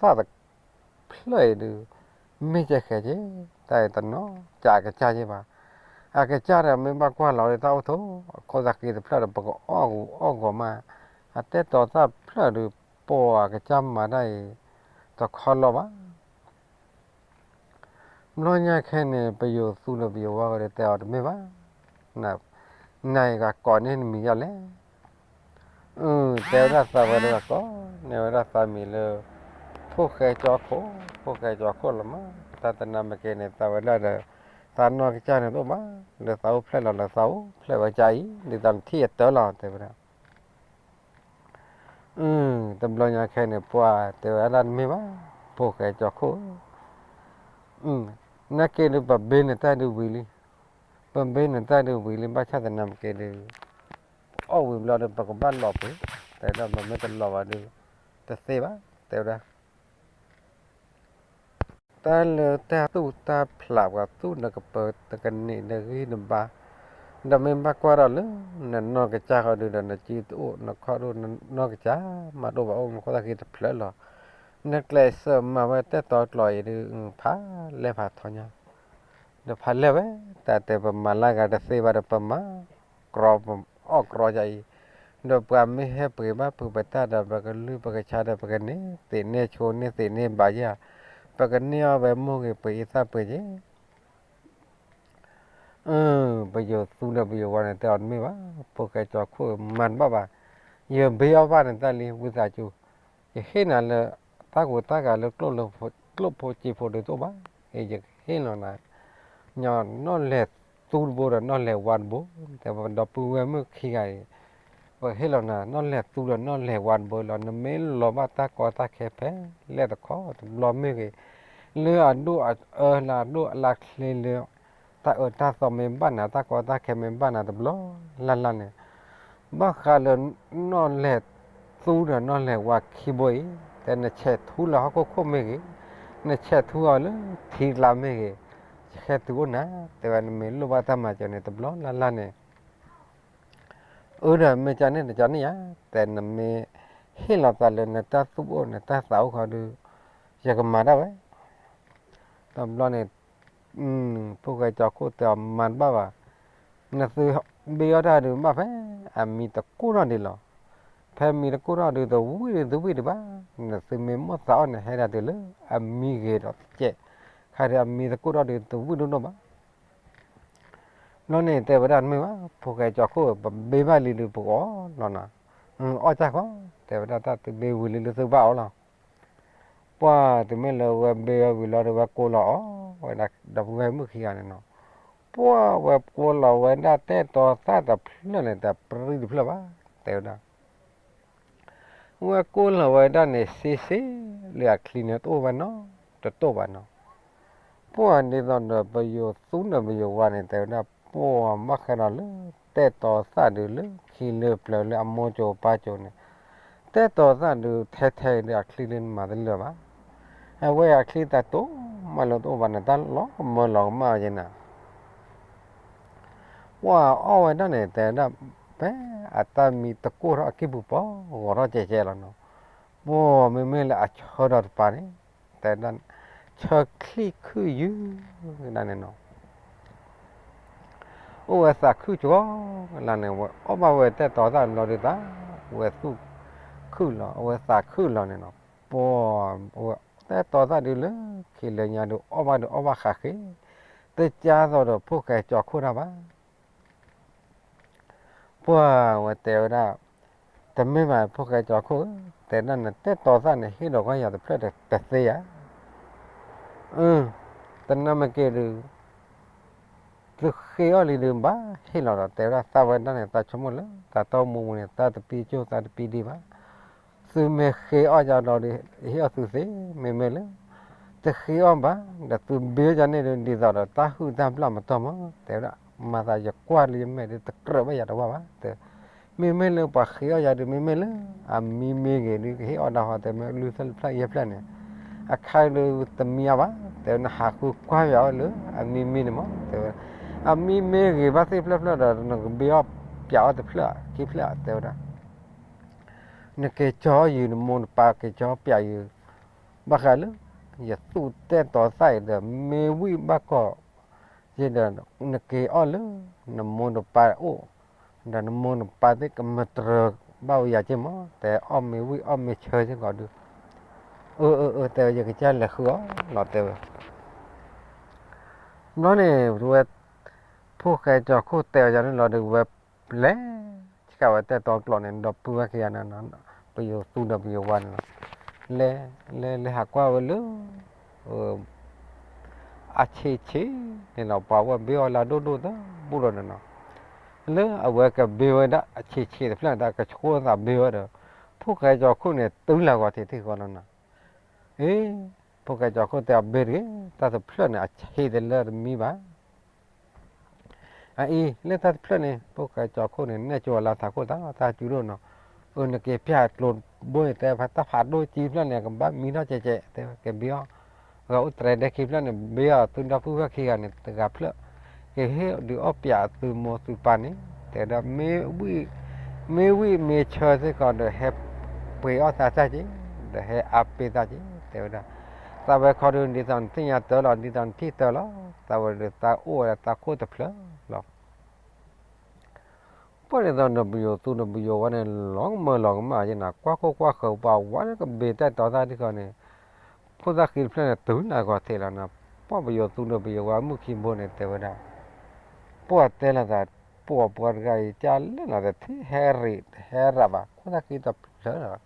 ဖျၢၣ်အံၤဒုး မ့ၢ်ကဲဃဲက့ၤ တၢ်အံၤတနီၤ ကးအကစၢ်ယဲၢ်ဘၣ်, အကစၢ်ဒီးမ့ၢ်ဘၣ်ကွၢ်လီၤဒီးတၢ်အိၣ်ထိး အခိၣ်သၣ်ဃံတဖျၢၣ်ဒီး ပကအီၣ်ဂူာ်အီၣ်ဂီၤမး, အတဲတီၤသၣ်တဖျၢၣ်ဒီး ပှၤအကစၢ်မၤတၢ်အံၤ တခီလီၤဘၣ် ဘျီညါခဲန့ၣ် ပယိၤသူဒီးပယိၤဝါဂၤဒီးတဲအီၤတမ့ၢ်ဘၣ်, နၤအံၤဂၤကိးန့ၢ်နမံၤယၤလဲၣ်, အၢ တဲဝဲဒၣ်သးဝဲဒၣ်ဂၤကိးန့ၢ်ဝဲဒၣ်သးမံၤလၢ ဖိၣ်ဃဲကၠီခိၣ်, ဖိၣ်ဃဲကၠီခိၣ်လီၤမး, တၢ်တနၤမ့ၢ်က့ၤန့ၣ် သးဝဲဒၣ်ဒီး သးနီၢ်ကစၢ်န့ၣ်တအိၣ်ဘၣ်, လၢသးအိၣ်ဖျဲၣ်လီၤလၢသးအိၣ်ဖျဲၣ်ဝဲကၢ်အံၤ ဒ်သိးနထံၣ်အတၢ်လီၤ တဲဝဲဒၣ် အၢ တဘျီညါခဲန့ၣ် ပှၤတဲဝဲဒၣ်တမ့ၢ်ဘၣ်, ဖိၣ်ဃဲကၠီခိၣ်ဧၢ, နာ်က့ဒုးပဘ့ၣ်နတၢ်ဒုးဝံၤလံ, ပဘ့ၣ်နတၢ်ဒုးဝံၤလံ ဘၣ်ဆၣ်သနာ်က့ဒုး ပအီၣ်ဝံၤဘျီဒီး ပကဘၣ်လီၤပှ့ၤ, တဲဒၣ်မ့မ့ၢ်တလီၤဘၣ်ဒုး တသ့ဘၣ်, တဲဝဲဒၣ် တၢ်လၢတၢ်သူၣ်တၢ်ဖျးပှၤသူၣ်နကပၢၤတကန့ၢ်နဂံၢ်နဘါ, ဒီးမ့ၢ်ဘၣ်ကွၢ်ထီၣ်လၢ နနီၢ်ကစၢ်ဃီဒုးဒီးနစုတအိၣ် နခီၣ်ဒိၣ်နနီၢ်ကစၢ်မၤတအိၣ်ဘၣ် အိၣ်မူခိၣ်သၣ်ဃံတဖျၢၣ်လီၤ. နကျဲးစၢးမၤဝဲတၢ်တီကျိာ်အံၤဒုး ဖးလဲၢ်ဖးထီညါ ဒီးဖးလဲၢ်ဝဲ တၢ်တဲပမၤလၢဂၤတသ့ဘၣ်ဒီးပမၤ ကြီ အီၣ်ကြီယၤအံၤ, ဒီးပှၤမ့ၢ်ဟဲပှ့ၤဘၣ်ပှ့ၤပတၢ်ဒီး ပကလုၢ်ပကဆါဒီး ပကန့ၢ်သ့န့ၢ်ဆိန့ၢ်သ့န့ၢ်ဘၣ်ယၤ, ပကန့ၢ်အီၣ်ဝဲမိၢ်ဂ့ၤပှ့ၤအံသၣ်ပှ့ၤက့ၤ ပယိၤသူဒီးပယိၤဝါန့ၣ် တဲအီၤတမ့ၢ်ဘၣ်, ဖိၣ်ဃဲကၠီခိၣ်မၤတဘၣ်ဘၣ်, ယဘ့အီၣ်ဘၣ်နတၢ်လံ ဝံသးစူၤ, ယဟ့ၣ်နၤလၢ တၢ်ကူတၢ်ကၤလၢ ကျိၣ်ဖိစ့ဖိဒုးတအိၣ်ဘၣ်, ယကဟ့ၣ်လီၤနၤ နီၢ်လဲၢ်သူတဘိဒီးနီၢ်လဲၢ်ဝါတဘိ, တဲဝဲဒီပုၢ်ဝဲၢ်မုၣ်ခံဂၤအံၤ, ပဟ့ၣ်လီၤနၤ နီၢ်လဲၢ်သူဒီးနီၢ်လဲၢ်ဝါတဘိလီၤ, နမ့ၢ်လီၤဘၣ်တၢ်ကီတၢ်ခဲဖဲလဲၣ်တခီတဘျီမ့ၢ်ဂ့ၤ, လၢအဒိၣ်အအၢလၢအဒိၣ်အလါချ့လၢ တၢ်အၢတၢ်သီမ့ၢ်ဘၣ်နၤ တၢ်ကီတၢ်ခဲမ့ၢ်ဘၣ်နၤတဘျီလၢ်လၢ်န့ၣ်, ဘၣ်ဃးလၢ နီၢ်လဲၢ်သူဒီးနီၢ်လဲၢ်ဝါခံဘိအံၤ, တဲနဆဲးထူလၢဟီၣ်ခိၣ်ခိၣ်မ့ၢ်ဂ့ၤ, နဆဲးထူအီၤလၢထံကျါမ့ၢ်ဂ့ၤ, ယဟဲတုၤအိၣ်နၤ, တဲဝဲနမ့ၢ်လိၣ်ဘၣ်တၢ်မၤစၢၤန့ၣ် တဘျီလၢ်လၢ်န့ၣ် အၢဒီးမ့ၢ်ကန့ၣ်တကန့ၣ်ယါ, တဲနမ့ၢ်ဟ့ၣ်လီၤသးလၢနတၢ်သူၣ်အိၣ်နတၢ်သးအိၣ်ခီဒုး, ယကမၤဒၣ်ဝဲ, တဘျီန့ၣ် ဖိၣ်ဃဲကၠီခိၣ်တဲအီၤမၤတဘၣ်ဘၣ်, နသုဘ့အီၣ်တၢ်ဒုးဘၣ်ဖဲ အမံတကိၢ်ထီၣ်ဒံးလီၤ, ဖဲမံတကိၢ်ထီၣ်ဒုးတဝံၣ်ဒုးတဝံၣ်ဒံးဘၣ်, နသုမ့ၢ်မိၣ်သးအီၣ်န့ၣ် ဟဲဒၣ်တုၤလၢအမံဂ့ၤဒီးစဲး, ခါဒုးအမံတကိၢ်ထီၣ်ဒုးတဝံၣ်ဒိၣ်ဒိၣ်ဘၣ် ဘျီန့ၣ်တဲဝဲဒၣ်တမ့ၢ်ဘၣ်, ဖိၣ်ဃဲကၠီခိၣ် ပဘ့ဘၣ်လံဒုးပကအီၣ်လီၤနီၤ, အီၣ်ကၢ်ဃီ, တဲဝဲဒၣ်တၢ်သုဘ့ဝံၤလံလၢသုဘၣ်အီၣ်လီၤ, ပှၢ်တုၤမ့ၢ်လၢဝဲဘ့အီၣ်ဝံၤလီၤဒီးဝဲကိးလီၤအီၣ်ဝဲဒၣ် ဒီပုၢ်ဝဲၢ်မုၣ်ခံဂၤန့ၣ်နီၤ, ပှၢ်ဝဲကိးလီၤဝဲဒၣ်တဲတီၤသၣ်တဖျၢၣ်န့ၣ် တပြံတဖျၢၣ်ဘၣ်, တဲဝဲဒၣ် ဝဲကိးလီၤဝဲဒၣ်န့ၣ် စ့စ့လၢအချံန့ၣ်တအိၣ်ဘၣ်နီၤ, တတိၢ်ဘၣ်နီၤ, ပှၢ်ဒ်သိးဒီးပယိၤသူဒီးပယိၤဝါန့ၣ် တဲဝဲဒၣ် ပှၢ်ဘၣ်ဃးဒီးလၢ တဲတီၤသၣ်ဒုးလၢခံလၢပျၢၤလၢအမိၢ်ကၠိပၢ်ကၠိန့ၣ်, တဲတီၤသၣ်ဒုးထဲထဲဒုးအချံဒုးနမၤတလၢာ်ဘၣ်, အဝဲအချံတၢ်တိၢ်မးလၢတအိၣ်ဘၣ်န့ၣ် တၢ်လီၤကမၢလီၤကမၣ်ဝဲက့ၤနၤ ပှၢ်အီၣ်ဝဲဒၣ်န့ၣ် တဲဝဲဒၣ် ဖဲအတၢ်မံတကိၢ်ထီၣ်အကံၢ်ပူၤပီၤ ဂီၤထီၣ်ကဲကဲလီၤနီၤ, ပှၢ်မ့မ့ၢ်လၢအဆၢဒီးတပၤန့ၣ် တဲဝဲဒၣ် ဆၢချံခုၣ်ယုၢ်ကဒါန့ၣ်နီၤ, အိၣ်ဝဲသးခုၣ်ကၠီလၢန့ၣ် ဝဲအီၣ်ဘၣ်ဝဲတဲတီၤသၣ်တဘျီဒုးသး ဝဲသူၣ်ခုၣ်လီၤ အဝဲသးခုၣ်လီၤန့ၣ်နီၤ, ပှၢ်ဝဲတဲတီၤသၣ်ဒုးလၢ ခံလၢညါဒုးအီၣ်ဘၣ်ဒုးအီၣ်ဘၣ်ဃးဃ့, တကါသိးဒီးဖိၣ်ဃဲကၠီခိၣ်တၢ်ဘၣ် ပှၢ်ဝဲတဲဝဲဒၣ်, တမ့ၢ်ဘၣ် ဖိၣ်ဃဲကၠီခိၣ်ဧၢ, တဲဒၣ်နတဲတီၤသၣ်န့ၣ် ဟ့ၣ်ဒီးကီၢ်ယၤတဖျၢၣ်တသ့ဧါ, အၢ, တနၢ်မ့ၢ်က့ၤဒုး သုဃ့အီၣ်လံဒုးဘၣ်ဟ့ၣ်လီၤဒီး တဲဝဲဒၣ်သးဝဲဒၣ်န့ၣ် သးဆိကမိၣ်လၢ တၢ်တၢ်အိၣ်မူပူၤန့ၣ် တၢ်တပံကၠိၢ်သးတပံဒံးဘၣ်, သုမ့ၢ်ဃ့အီၣ်ယၤဒီးဒုး ဟ့ၣ်အီၣ်သုသ့, မ့မ့ၢ်လၢ တဃ့အီၣ်ဘၣ် ဒီးသုဘ့အီၣ်ယၤန့ၣ်ဒုး ဒ်သိးဒီးတၢ်ဟုၣ်တၢ်ဘျၣ်မတီၢ်မး, တဲဝဲဒၣ် မၤသးယကွၢ်လၢယမဲာ်ဒုး တကြၢးဘၣ်ယၤတဝၢ်ဘၣ်, တဲ မ့မ့ၢ်လၢပှၤဃ့အီၣ်ယၤဒုး မ့မ့ၢ်လၢ အမံမ့ၢ်ဂ့ၤဒုး ကဟ့ၣ်အီၣ်ဒၣ်ဟီ တဲမ့ၢ်လွံၢ်ဖျၢၣ်ယဲၢ်ဖျၢၣ်န့ၣ်, အခါဒုးတမံအါဘၣ်, တဲဝဲနဟးဃုကွၢ်ယၤအီၤလၢ အမံမ့ၢ်န့ၣ်မး, တဲဝဲ အမံမ့ၢ်ဂ့ၤဘၣ်သ့ၣ်ဖျၢၣ်ဖျၢၣ်ဒီး နကဘ့အီၣ်ပျးအီၣ်တဖျၢၣ်ခံဖျၢၣ် တဲဝဲဒၣ် နက့ၤကၠီယုာ် နမိၢ်နပၢ်က့ၤကၠီပျးယုာ်, ဘၣ်ဃးလၢ ယသူၣ်တဲတီၤသၣ်အံၤဒီး မ့ၢ်ဝံၣ်ဘၣ်ကီး ယဲဒီး နက့ၤအီၣ်လၢ နမိၢ်နပၢ်အိၣ်, ဒီးနမိၢ်နပၢ်သ့ၣ်ကမတြၢၤဘၣ်ဝဲယၤက့ၤမး, တဲအီၣ်မ့ၢ်ဝံၣ်အီၣ်မ့ၢ်ဆၢစ့ၢ်ကီးဒုး, အၢ အၢ အၢ တဲဝဲ ယကစၢ်လဲၤဃုအီၣ်လီၤ တဲဝဲ ဘျီန့ၣ် ဝဲ ဖိၣ်ဃဲကၠီခိၣ်တဲအီၤယၤန့ၣ်လီၤဒီး ဝဲပျဲ ဆှၢဝဲတဲတီၤကျိာ်န့ၣ် ဒီပုၢ်ဝဲၢ်ခံဂၤန့ၣ် ပယိၤသူဒီးပယိၤဝါန့ၣ်လီၤ, လဲၤ လဲၤ လဲၤဟးကွၢ်ဝဲလၢ အဆံးဆံးန့ၣ်လီၤ, ပှၤဝဲဘ့အီၣ်လၢအဒိၣ်ဒိၣ်တဘူၣ်လီၤန့ၣ်လီၤ, လၢအဝဲကဘ့ဝဲဒၣ်အဆံးဆံးတဖျၢၣ်န့ၣ် တၢ်ကဆှိသးဘ့ဝဲဒီး ဖိၣ်ဃဲကၠီခိၣ်န့ၣ် တုၤလၢဂီၤထံးထံးဃီလီၤနီၤ, အ့ ဖိၣ်ဃဲကၠီခိၣ်တဲအီၤဘ့တဂ့ၤ, တၢ်တဖျၢၣ်န့ၣ် အဆံးတလၢတမံဘၣ် အအံၤ လၢတၢ်တဖျၢၣ်န့ၣ် ဖိၣ်ဃဲကၠီခိၣ်န့ၣ် နဲၣ်ကၠိလၢသးခိၣ်သး တၢ်စူၤဒိၣ်နီၤ, အၢ နက့ၤပျၢ်ကျိၤဘိန့ၣ် တဲဖဲတၢ်ဖးဒိၣ်ကံဖျၢၣ်န့ၣ် ကဘၣ်မံထီၣ်ကဲးကဲး တဲဝဲ ကဘ့အီၣ်, ဂၤအိၣ်တြဲၤဒဲခံဖျၢၣ်န့ၣ် ဘ့အီၤသုဒီပုၢ်ဝဲၢ်ခံဂၤန့ၣ် တဂၤဖျၢၣ်, ကဟ့ၣ်ဒုးအီၣ်ပၠးသုမိၢ်သုပၢ်န့ၣ် တဲဝဲဒၣ်, မ့ၢ်ဝံၣ်မ့ၢ်ဆၢစ့ၢ်ကီးဒီး ဟဲပှ့ၤအီၣ်သးတၢ်က့ၤ, ဒီးဟဲအါပ့ၤသးက့ၤ တဲဝဲဒၣ်. သးဝဲခီဒုး ဒ်သိးနသ့ၣ်ညါတၢ်လီၤ, ဒ်သိးနထံၣ်တၢ်လီၤ, သးဝဲဒီးသးအိၣ်ဝဲဒၣ်သးခိၣ်တဖျၢၣ်လီၤ. ပှၢ်ဒ်သိးဒီးပယိၤသူဒီးပယိၤဝါန့ၣ် လီၤကမၢလီၤကမၣ်က့ၤနၤ, ကွၢ်ခိၣ်ကွၢ်ဃၢၤ ပှၤဝါလၢကဘ့ၣ်တဲာ်တီၤသၣ်ဒ်ဃီန့ၣ်, ခိၣ်သၣ်ဃံတဖျၢၣ်န့ၣ် တုၤနၤဂီၤထံးလီၤနၤ. ပှၢ်ပယိၤသူဒီးပယိၤဝါမုၣ်ခံဘိန့ၣ် တဲဝဲဒၣ်, ပှၢ်တဲလီၤသး, ပှၢ်ပှၤတဂၤအံၤ ကၢ်လဲၣ်လီၤသး ထံၣ်ဟဲရံးဟဲရးဘၣ်, ခိၣ်သၣ်ဃံတဖျၢၣ်လီၤ.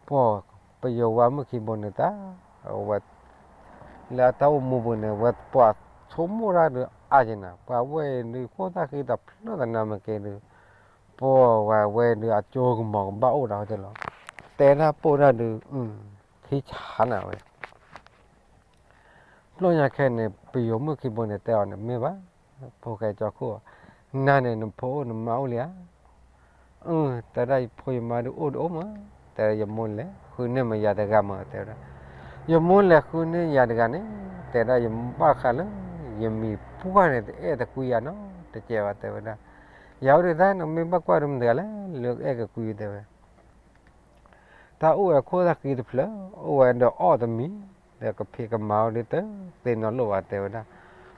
ပှၢ်ပယိၤဝါမုၣ်ခံဘိန့ၣ်တၢ်, အဝဲ လၢအတၢ်အိၣ်မူပူၤန့ၣ် ဝဲပှၤဆိကမိၣ်တၢ်ဒုးအါက့ၤနၤ, ပှၤဝဲအံၤဒုး ခိၣ်သၣ်ဃံတဖျၢၣ်သနာ်မ့ၢ်က့ၤဒုး, ပှၢ်ဝဲဝဲဒုး အကၠိကမီၤကဘၣ်အိၣ်ဒီးတဲလီၤ, တဲတၢ်ပိၢ်တၢ်ဒုး, ခံဆါနၤဝဲ ဘျီညါခဲန့ၣ် ပယိၤမုၣ်ခံဘိန့ၣ် တဲအီၤန့ၣ် မ့ၢ်ဘၣ်, ဖိၣ်ဃဲကၠီခိၣ်, နၤန့ၣ် နဖိအိၣ်နမါအိၣ်လံဧါ. အၢ တဲဒၣ် ယဖိယမါဒုးအိၣ်ဒုးအိၣ်မး, တဲဒၣ် ယမိၢ်လဲၤဃုန့ၢ်မယၤတဂၤမး တဲဝဲဒၣ်, ယမိၢ်လဲၤဃုန့ၢ်ယၤတဂၤန့ၣ် တဲဒၣ် ယဘၣ်ဃးလၢ ယမံၤပှၢ်န့ၣ် တအဲၣ်တကွံယၤနီတစဲးဘၣ် တဲဝဲဒၣ်, ယၤအိၣ်ဒုးသၣ် နမ့ၢ်ဘၣ်ကွၢ်ဒုးမတၤတဂၤလဲၣ် လၢအဲၣ်ကကွံ တဲဝဲ တၢ်အိၣ်ဝဲခိၣ်သၣ်ဃံတဖျၢၣ်, အိၣ်ဝဲဒီးအီၣ်တမံၤ, ဒီးကဖံးကမၤအီၤဒ်တသ့နီတလိၣ်ဘၣ် တဲဝဲဒၣ်,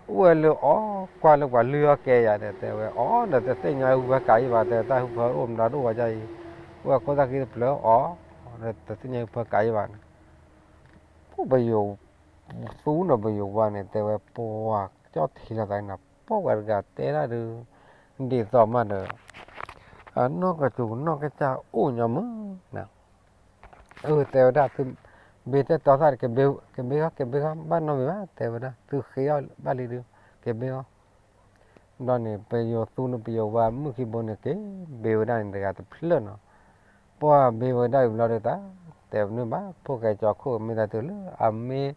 အိၣ်ဝဲလၢအီၣ်ကွၢ်လၢပှၤလုၢ်အီၣ်ကဲယၤဒီး တဲဝဲ အီၣ်ဒီးတသ့ၣ်ညါဟုဖၢကးယံဘၣ် တဲဝဲ တၢ်ဟုဖၢအိၣ်မတၤတအိၣ်ဝဲဒ်အံၤ, အိၣ်ဝဲခိၣ်သၣ်ဃံတဖျၢၣ်အီၣ်, ဒီးတသ့ၣ်ညါဟုဖၢကးယံဘၣ်န့ၣ်, ပှၢ်ပယိၤသူဒီးပယိၤဝါန့ၣ် တဲဝဲပှၢ်ကၠီၣ်ထံးလီၤသးနၤ, ပှၢ်ဝဲတဂၤတဲဒၣ်ဒုး, ဒ်သိးမးဒီး အနီၢ်ကစူၤနီၢ်ကစၢ်အိၣ်ညီမုၢ်နၤ, အၢ တဲဝဲဒၣ် သုဘ့ၣ်တဲာ်တီၤသၣ် ကဘ့ၣ်အီၤ ကဘ့ၣ်အီၤ ဘၣ်နီတမံၤဘၣ် တဲဝဲဒၣ် သုဃ့အီၣ်ဘၣ်လံဒုး ကဘ့ၣ်အီၤ, ဘျီန့ၣ် ပယိၤသူန့ၣ်ပယိၤဝါမုၣ်ခံဘိန့ၣ် က့ၤဘ့ၣ်ဝဲဒၣ်န့ၣ်တဂၤတဖျၢၣ်နီၤ, ပှၢ်ဘ့ၣ်ဝဲဒၣ်အံၤဘျီဒီးတၢ်, တဲပနုၤဘၣ် ဖိၣ်ဃဲကၠီခိၣ် မ့ၢ်တၢ်တုၤလၢအမ့ၢ်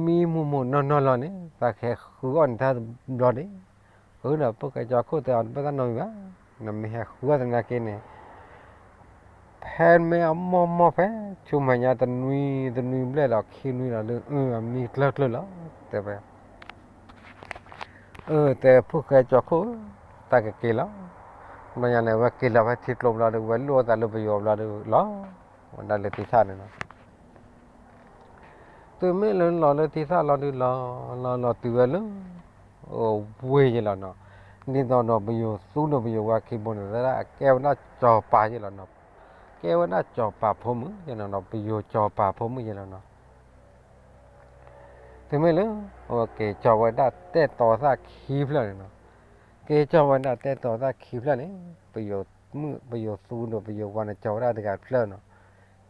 မံမူးမူးနီၢ်နီၢ်လီၤန့ၣ် သးကဟဲဃုအီၣ်န့ၣ်တၢ်ဘျီန့ၣ်, အၢ ဒီးဖိၣ်ဃဲကၠီခိၣ်တဲအီၤ တဘၣ်တၢ်နီတမံၤဘၣ်, နမ့ၢ်ဟဲဃုအီၣ်သနာ်က့န့ၣ် ဖဲမ့ၢ်အမိၢ်မိၢ်ဖဲ ဆူမဲာ်ညါတနွံတနွံဘျဲၣ်ဒီးခံနွံလီၤဒုး အမံကျၢၢ်ကျၢၢ်လီၤ တဲဝဲ အၢ တဲဖိၣ်ဃဲကၠီခိၣ်ဧၢ, တၢ်ကက့ၤလီၤ, ဘျီညါန့ၣ် အဝဲက့ၤလီၤဖဲထံကျိဘျီဒီး ဝဲလိၣ်သးလၢပယီၤဘျီဒီးလီၤ, ဝဲဒၣ်လၢထံထၣ်န့ၣ်လီၤ, တုၤမ့ၢ်လၢလီၤလၢထံထၣ်လီၤဒုးလီၤ, လီၤလီၤတုၤဝဲလၢ ဝ့ၢ်ယဲလီၤနီၤ, ဒ်သိးဒီးပယီၤသူဒီးပယီၤဝါခံဘိန့ၣ် သဒၣ်အကဲဝဲဒၣ်စီၤပၤယဲလီၤနီၤ, ကဲဝဲဒၣ်စီၤပၤဖိမုၣ်ယဲလီၤနီၤ, ပယီၤစီၤပၤဖိမုၣ်ယဲလီၤနီၤ တုၤမ့ၢ်လၢ အဝဲက့ၤကၠီဝဲဒၣ်တဲာ်တီၤသၣ်ခံဖျၢၣ်န့ၣ်နီၤ, က့ၤကၠီဝဲဒၣ်တဲာ်တီၤသၣ်ခံဖျၢၣ်န့ၣ် ပယီၤမုၣ် ပယီၤသူဒီးပယီၤဝါန့ၣ် ကၠီဝဲဒၣ်တဂၤတဖျၢၣ်နီၤ,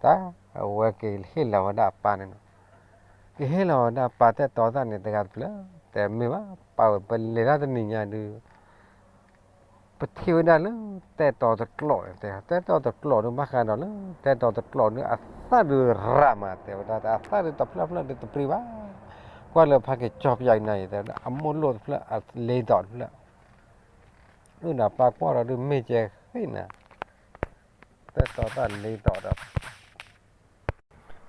တၢ်အဝဲက့ၤဟ့ၣ်လီၤဝဲဒၣ်အပၢ်န့ၣ်နီၤ, က့ၤဟ့ၣ်လီၤဝဲဒၣ်ပၢ်တဲာ်တီၤသၣ်န့ၣ်တဂၤတဖျၢၣ်, တဲမ့ၢ်ဘၣ် ပၢ်ဝဲ ပလဲၤတၢ်တနံၤညါဒုး ပထံၣ်ဝဲဒၣ်လၢ တဲာ်တီၤတကျိာ်န့ၣ် တဲ တဲာ်တီၤတကျိာ်ဒုး ဘၣ်ဃးဒီးလၢ တဲာ်တီၤတကျိာ်ဒုး အသၣ်ဒုးရၤမး တဲဝဲဒၣ် အသၣ်ဒုးတဖျၢၣ်ဖျၢၣ်ဒုးတပြံဘၣ်, ကွၢ်လၢဖးက့ၤကၠီပယီၤအံၤနၤအံၤ တဲဝဲဒၣ် အမိၢ်လိၣ်တဖျၢၣ် အလ့တီၤတဖျၢၣ်, အၢ ဒီးပၢ်ကွၢ်ဒီးဒုး မ့ၢ်ကဲဃ့နၤ တဲာ်တီၤသၣ်လ့တီၤဒီး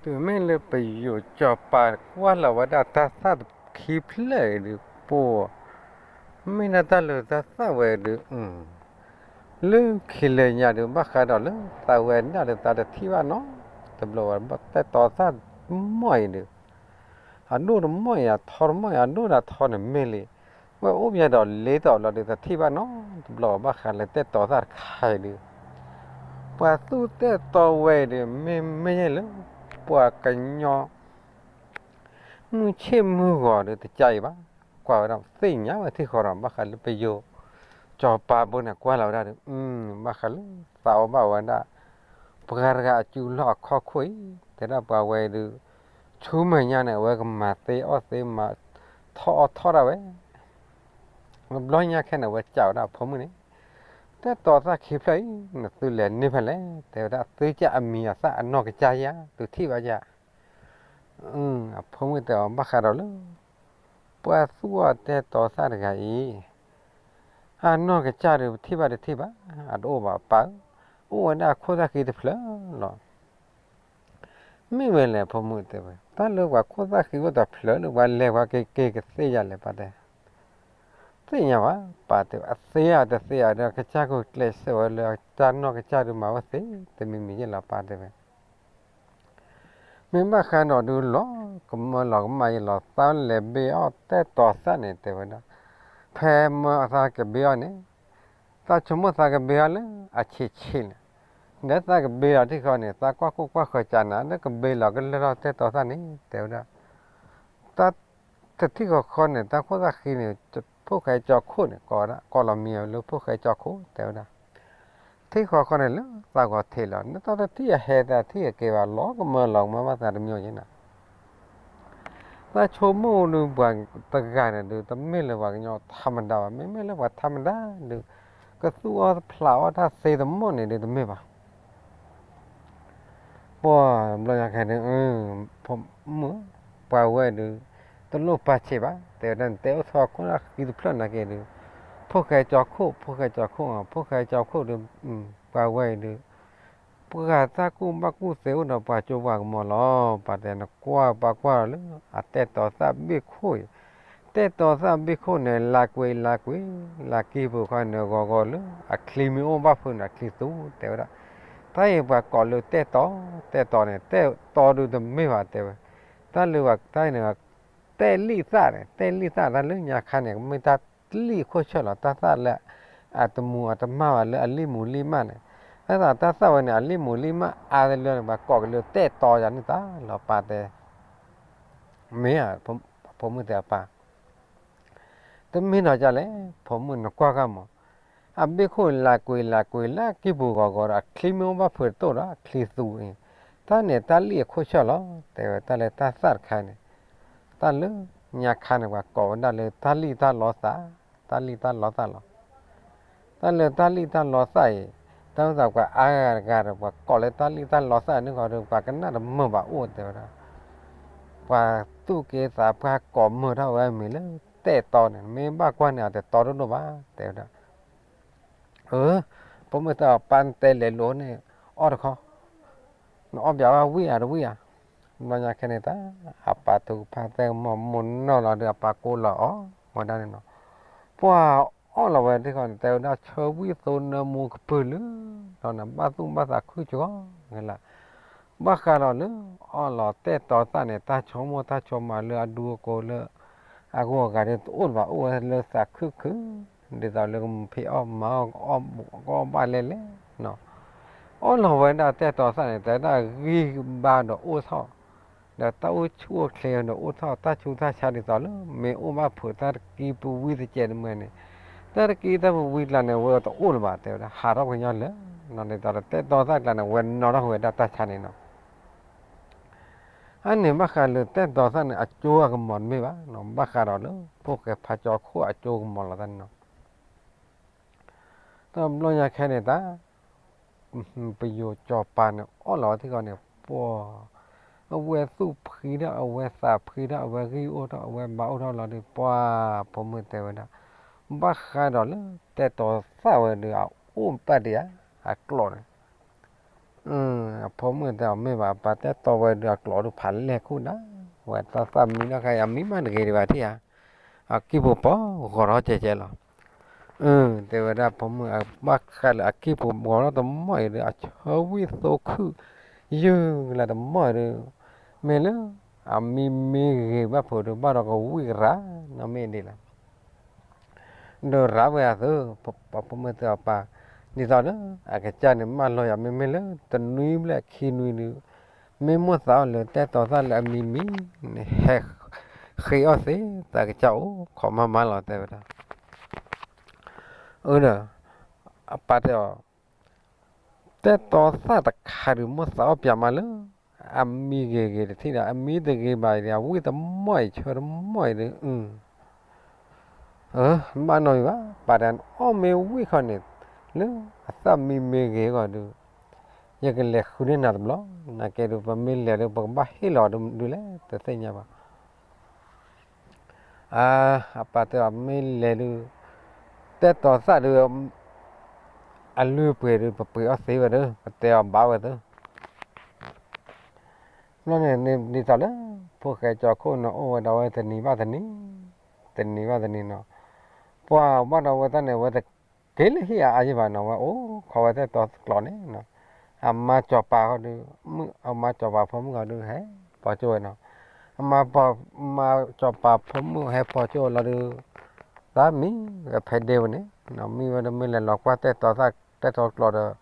တုၤမ့ၢ်လၢပယီၤစီၤပၤကွၢ်လီၤဝဲဒၣ်တၢ်သၣ်ခံဖျၢၣ်အံၤဒုး ပှၤ မ့ၢ်ဒၣ်တၢ်လၢတၢ်သၣ်ဝဲဒုး လၢခံလၢညါဒုး ဘၣ်ဃးဒီးလၢသးဝဲဒၣ်ဒီးသးတထံၣ်ဘၣ်နီတဘျီဝဲ တဲာ်တီၤသၣ်တမီၢ်အံၤဒုး အဒိၣ်တမီၢ်အံၤ အထီတမီၢ်အံၤ အဒိၣ်ဒီးထီန့ၣ်မ့ၢ်လံ, ဝဲအိၣ်ပယီၤဒီးလ့တီၤလီၤဒုး တထံၣ်ဘၣ်နီတဘျီ ဘၣ်ဃးလၢတဲာ်တီၤသၣ်တခါအံၤဒုး ပှၤသူၣ်တဲာ်တီၤဝဲအံၤဒုး မ့မ့ၢ်ယဲလၢ ပှၤကညီ မုၢ်ဆ့ၣ်မုၢ်ဂီၤဒုးတကးအံၤဘၣ်, ကွၢ်ဝဲဒၣ်သ့ၣ်ညါဝဲထံၣ်ဃီဒီး ဘၣ်ဃးလၢပယီၤ စီၤပၤဘိန့ၣ် ကွၢ်လီၤဝဲဒၣ်ဒီး ဘၣ်ဃးလၢသးအိၣ်ဘၣ်ဝဲဒၣ် ပှၤတဂၤအစုလီၢ်အခီၣ်ခိၣ်အံၤ တဲဒၣ်ပှၤဝဲအံၤဒုး ဆူမဲာ်ညါန့ၣ် အဝဲကမၤသ့အီၣ်သ့မၤထီၣ်အီၣ်ထီၣ်ဒၣ်ဝဲ ဘျီညါခဲန့ၣ် အဝဲစံးဝဲဒၣ်အဖိမုၣ်န့ၣ် တဲာ်တီၤသၣ်ခံဖျၢၣ်အံၤ နသုလဲၤန့ၢ်ဖဲလဲၣ် တဲဝဲဒၣ် သုကၢ်အမံၤအသၣ်အနီၢ်ကစၢ်ယၤ သုထံၣ်ဘၣ်ယၤ အဖိမုၣ်တဲအီၤဘၣ်ဃးဒီးလၢ ပှၤသူၣ်အီၤတဲာ်တီၤသၣ်တဂၤအံၤ အနီၢ်ကစၢ်ဒီးပထံၣ်ဘၣ်တထံၣ်ဘၣ် အတအိၣ်ဘၣ်ပၢ်ဧၢ, အိၣ်ဝဲဒၣ်ခိၣ်သၣ်ခံတဖျၢၣ်လီၤ. မ့ၢ်ဝဲလဲၣ် ဖိမုၣ်တဲဝဲ, တၢ်လၢပှၤခိၣ်သၣ်ဃံအိၣ်တဖျၢၣ်လၢပှၤလဲၤပှၤက့ၤက့ၤကသ့ယၤလဲၣ် ပၢ်တဲ. သ့ၣ်ညါဘၣ် ပၢ်တဲ, အသ့ဧါတသ့ဧါဒီး ကစၢ်ခိၣ်ကျဲးစၢးဝဲလၢတၢ်နီၢ်ကစၢ်ဒုးမၤဝဲသ့ တမံၤမံၤယဲၢ်လီၤ ပၢ်တဲဝဲ. မ့ၢ်ဘၣ်ဃးဒီးဒုးလီၤကမၢလီၤကမၣ်ယဲၢ်လီၤ သးလဲၤဘ့အီၣ်တဲတီၤသၣ်န့ၣ် တဲဝဲဒၣ်. ဖဲမၢအသးကဘ့အီၣ်န့ၣ် သးဆိကမိၣ်သးကဘ့အီၣ်လၢအဆံးဆံးန့ၣ်, ဒီးသးကဘ့လီၤထံၣ်ဃီန့ၣ် သးကွၢ်ခိၣ်ကွၢ်ဃၢၤကနၤ လၢကဘ့လီၤကလၢၢ်ထီၣ်တဲတီၤသၣ်န့ၣ် တဲဝဲဒၣ်. တၢ်တထံၣ်ဃီဃီန့ၣ် တၢ်ခိၣ်သၣ်ဃံန့ၣ် ဖိၣ်ဃဲကၠီခိၣ်န့ၣ် ကိးဝဲဒၣ် ကိးလီၤမံၤလၢဖိၣ်ဃဲကၠီခိၣ် တဲဝဲဒၣ်. ထံၣ်ဃီဃီန့ၣ်လၢသးဂီၤထံးလီၤ နတၢ်တထံၣ်အဟဲသးထံၣ်အက့ၤဘၣ် လီၤကမၢလီၤကမၢဘၣ်သးတမံၤယဲၢ်နၤ. သးဆိကမိၣ်ဒုးပှၤတဂၤန့ၣ်ဒုး တမ့ၢ်လၢပှၤကညီထးမတၤဘၣ် မ့မ့ၢ်လၢပှၤထးမတၤဒုး ကသူၣ်အီၣ်ဖျးအီၣ်တၢ်သ့တမီၢ်န့ၣ်ဒုးတမ့ၢ်ဘၣ်. ပှၤဘျီညါခဲန့ၣ် ဖိမုၣ် ပှၤဝဲဒုး တလိၣ်ပာ်ဆံးဘၣ် တဲဝဲဒၣ် နတဲအိၣ်ထီၣ်ခိၣ်သၣ်ဃံတဖျၢၣ်နာ်က့ဒုး ဖိၣ်ဃဲကၠီခိၣ် ဖိၣ်ဃဲကၠီခိၣ် ဖိၣ်ဃဲကၠီခိၣ်ဒုး ပှၤဝဲအံၤဒုး ပှၤတၢ်ကူၣ်ဘၣ်ကူၣ်သ့အိၣ်ဒီးပှၤစိပှၤကမီၤလီၤ ပှၤတဲ နကွၢ်ပှၤကွၢ်ဒီးလၢ အတဲတီၤသၣ်ဘ့ၣ်ခိၣ်အံၤ တဲတီၤသၣ်ဘ့ၣ်ခိၣ်န့ၣ် လၤကွံာ်လၤကွံာ် လၤကံၢ်ပူၤခီန့ၣ် ဂီၤဂီၤလၢ အချံမ့ၢ်အိၣ်ဘၣ်ဖုးန့ၣ် အချံသူ တဲဝဲဒၣ်. တၢ်အံၤပှၤကိးလၢတဲတီၤ တဲတီၤန့ၣ် တဲတီၤဒုးတမ့ၢ်ဘၣ် တဲဝဲ. တၢ်လၢပှၤတၢ်အံၤန့ၣ် တဲလံၣ်သၣ်န့ၣ် တဲလံၣ်သၣ် တၢ်လၢညါခါန့ၣ် မ့ၢ်တၢ်လံၣ်အခိၣ်ဆၢၣ်လီၤ တၢ်သၣ်လၢ အတမူၤအတမၣ်ဘၣ်လၢအလံၣ်မူၤလံၣ်မၣ်န့ၣ် တၢ်သၣ် တၢ်သၣ်ဝဲန့ၣ် အလံၣ်မူၤလံၣ်မၣ်အါတလၢန့ၣ် ပှၤကိးက့ၤလၢတဲတီၤယၤန့ၣ်တၢ်လီၤ ပၢ်တဲ မ့ၢ်ဧါ ဖိမုၣ်တဲအပၢ် တမ့ၢ်နီၤဒ်လဲၣ် ဖိမုၣ်နကွၢ်ဃာ်မး အဘ့ၣ်ခိၣ်လၤကွံာ်လၤကွံာ်လၢကံၢ်ပူၤဂီၤဂီၤဒီး အချံမ့ၢ်အိၣ်ဘၣ်ဖုးတတိၢ်ဒီး အချံသူအံၤ တၢ်န့ၣ်တၢ်လံၣ်အခိၣ်ဆၢၣ်လီၤ တဲဝဲ တၢ်လၢတၢ်သၣ်တခါန့ၣ် တၢ်လၢညါခါန့ၣ် ပှၤကိးဝဲဒၣ်လၢတၢ်လံၣ်တၢ်လီသၣ် တၢ်လံၣ်တၢ်လီသၣ်လီၤ. တၢ်လၢတၢ်လံၣ်တၢ်လီသၣ်အံၤ တၢ်မ့ၢ်သးပှၤအါဂၤတဂၤဒီး ပှၤကိးလၢတၢ်လံၣ်တၢ်လီသၣ်န့ၣ်ဃီဒီး ပှၤကနၣ်တမုာ်ဘၣ်အိၣ်တဲဝဲဒၣ် ပှၤသူၣ်က့သးပှၢ်ကိးမုာ်ထီၣ်ဝဲမံၤလၢတဲတီၤန့ၣ် မ့ၢ်ဘၣ်ကွၢ်န့ၣ် အတတီၤဒိၣ်ဒိၣ်ဘၣ် တဲဝဲဒၣ်. အၢ ဖိမုၣ်တဲအီၤ ပၢ်နတဲလဲၤလိၤန့ၣ် အီၣ်တခီ နအီၣ်ဘၣ်ဝံၣ်ဧါတဝံၣ်ဧါ. ဘျီညါခဲန့ၣ်တၢ် အပၢ်ထုကဖၣ်သဲကမီၤမိၢ်နီၢ်လီၤဒီး အပၢ်ကိးလီၤအီၤဝဲဒၣ်န့ၣ်နီၤ. ပှၤအီၣ်လီၤဝဲဒၣ်ဃီန့ၣ် တဲဝဲဒၣ် ဆၢဝံၣ်သိနၢမူကပုာ်လုာ်လီၤန့ၣ် ဘၣ်သူၣ်ဘၣ်သးခုကီးဂ့ၤလၢ ဘၣ်ဃးဒီးလၢ အီၣ်လီၤတဲတီၤသၣ်န့ၣ် တၢ်ဆိကမိၣ်တၢ်ဆိကမးလၢအဒူအကိးလၢ အဂီၢ်အဂၤဒီးတအိၣ်လၢၤဘၣ် အိၣ်ဝဲလၢသးခုၣ်ခုၣ် ဒ်သိးလၢကမၤဖံးအီၣ်မၤအီၣ် ကအီၣ်ဘၣ်လဲၣ်လဲၣ်နီၤ. အီၣ်လီၤဝဲဒၣ်တဲတီၤသၣ်န့ၣ် တဲဒၣ်ဂံၢ်ဘါဒီးအိၣ်ထီၣ် ဒီးတၢ်အိၣ်ဆူၣ်အိၣ်ချ့ဒီးအိၣ်ထီၣ် တၢ်ဆူးတၢ်ဆါဒ်သိးလၢ မ့ၢ်အိၣ်ဘၣ်ဖုးတၢ်တကံပဝံတကဲးတမံၤန့ၣ် တၢ်တကံတၢ်ပဝံကျါန့ၣ် ဝဲတအိၣ်လၢၤဘၣ် တဲဝဲဒၣ် ဟးထီၣ်ပှဲၤညီလၢာ်နီၤ ဒ်သိးဒီးတဲတီၤသၣ်ကျါန့ၣ် ဝဲနီၤထီၣ်ဝဲဒၣ်တၢ်ဆါန့ၣ်နီၤ. အန့ၣ်ဘၣ်ဃးလၢတဲတီၤသၣ်န့ၣ် အကၠိအကမီၤတမ့ၢ်ဘၣ်နီၤ ဘၣ်ဃးဒီးလၢ ဖိၣ်ဃဲဖးကၠီခိၣ်အကၠိကမီၤလီၤသးန့ၣ်နီၤ. တဘျီညါခဲန့ၣ်တၢ် ပယိၤစီၤပၤန့ၣ် အီၣ်လီၤဝဲသ့ၣ်ဃီန့ၣ် ပှၤ အဝဲသူၣ်ဖှံထီၣ် အဝဲသးဖှံထီၣ် အဝဲဂံၢ်အိၣ်ထီၣ် အဝဲဘါအိၣ်ထီၣ်လီၤဒီး ပှၤဖိမုၣ်တဲဝဲဒၣ် ဘၣ်ဃးဒီးလၢ တဲတီၤသၣ်ဝဲဒီး အအိၣ်ဘၣ်ဒံးဧါ အကျိာ်န့ၣ် အဖိမုၣ်တဲအီၤ မ့ၢ်ဘၣ် ပၢ်တဲတီၤဝဲဒီးအကျိာ်ဒုးဖးလဲၢ်ခိၣ်ဒၣ်ဝဲ တၢ်သၣ်မံနီၢ်ခါအံၤ အမံမးတဂ့ၤဒံးဘၣ်ထံၣ်ဧါ အကံၢ်ပူၤပှၤဂီၤထီၣ်ကဲကဲလီၤ. တဲဝဲဒၣ်ဖိမုၣ် ဘၣ်ဃးလၢအကံၢ်ပူၤဂီၤထီၣ်တမီၢ်အံၤဒီး အဆၢဝံၣ်သိခုၣ် ယုၢ်လၢတမီၢ်အံၤဒီး မ့ၢ်လၢ အမံမ့ၢ်ဂ့ၤဘၣ်ဖုးဒီး ဘၣ်ဒီးကဝံၣ်ကရၢနီတမံၤဒ်လဲၣ် ဒီးရၤဝဲအသု ပှၤဖိမုၣ်တဲအီၤပၢ် ဒ်သိးလၢ အကစၢ်န့ၣ် မၢလီၤယၤ မ့မ့ၢ်လၢတနွံဘျဲၣ်ခံနွံဒီး မ့ၢ်မိၣ်သးအီၤလၢတဲတီၤသၣ်လၢအမံမံန့ၣ် ဟဲဃ့အီၣ်သ့ တၢ်ကစၢ်အိၣ်ခိးမးမးလီၤ တဲဝဲဒၣ်. အၢ ဒီး အပၢ်တဲအီၤ တဲတီၤသၣ်တခါဒီး မိၣ်သးအီၣ်ပၠးမးလၢ အမံဂ့ၤဂ့ၤတထံၣ်ဒီး အမံတဂ့ၤဘၣ်ဒီး အဝံၣ်တမီၢ်အံၤ ဆၢတမီၢ်အံၤဒီး အၢ ဘၣ်နီတမံၤဘၣ် ပၢ်တဲ အီၣ်မ့ၢ်ဝံၣ်ခီန့ၣ် လၢအသၣ်မံမ့ၢ်ဂ့ၤဂီၢ်ဒီး ယကလဲၤဃုန့ၢ်နၤတဘျီ နာ်က့ဒီး ပမ့ၢ်လဲၤဒီး ပကဘၣ်ဟ့ၣ်လီၤဒုးလဲၣ် တသ့ၣ်ညါဘၣ်. အါ အပၢ်တဲအီၤ မ့ၢ်လဲၤဒုး တဲတီၤသၣ်ဒုး အလုၢ်အပှ့ၤဒုး ပပှ့ၤအီၣ်သ့ဝဲဒီး ပတဲအီၤဘၣ်ဝဲသ့ၣ် ဘျီန့ၣ် ဒ်သိးလၢ ဖိၣ်ဃဲကၠီခိၣ်န့ၣ် အိၣ်ဝဲဒီးဝဲတနံၤဘၣ်တနံၤ, တနံၤဘၣ်တနံၤနီၤ, ပှၤဘၣ်ဒီးဝဲတၢ်န့ၣ် ဝဲတက့ၤလၢဟံၣ်အါအါယံၤဘၣ်နီၤ, ဝဲအိၣ်ခိးဝဲတၢ်တီတၢ်ကျိၤန့ၣ်နီၤ, အမါစီၤပၤဃီဒုး, အမါစီၤပၤဖိမုၣ်ဃီဒုး ဟဲပိာ်ကၠိဝဲနီၤ, အမါ မါစီၤပၤဖိမုၣ်ဟဲပိာ်ကၠိလီၤဒုး, တၢ်မံဝဲဖဲဒ့ဝဲန့ၣ်, မံဝဲဒီးမ့ၢ်လဲၤလီၤကွၢ်တၢ်တီတၢ်ကျိၤဒီး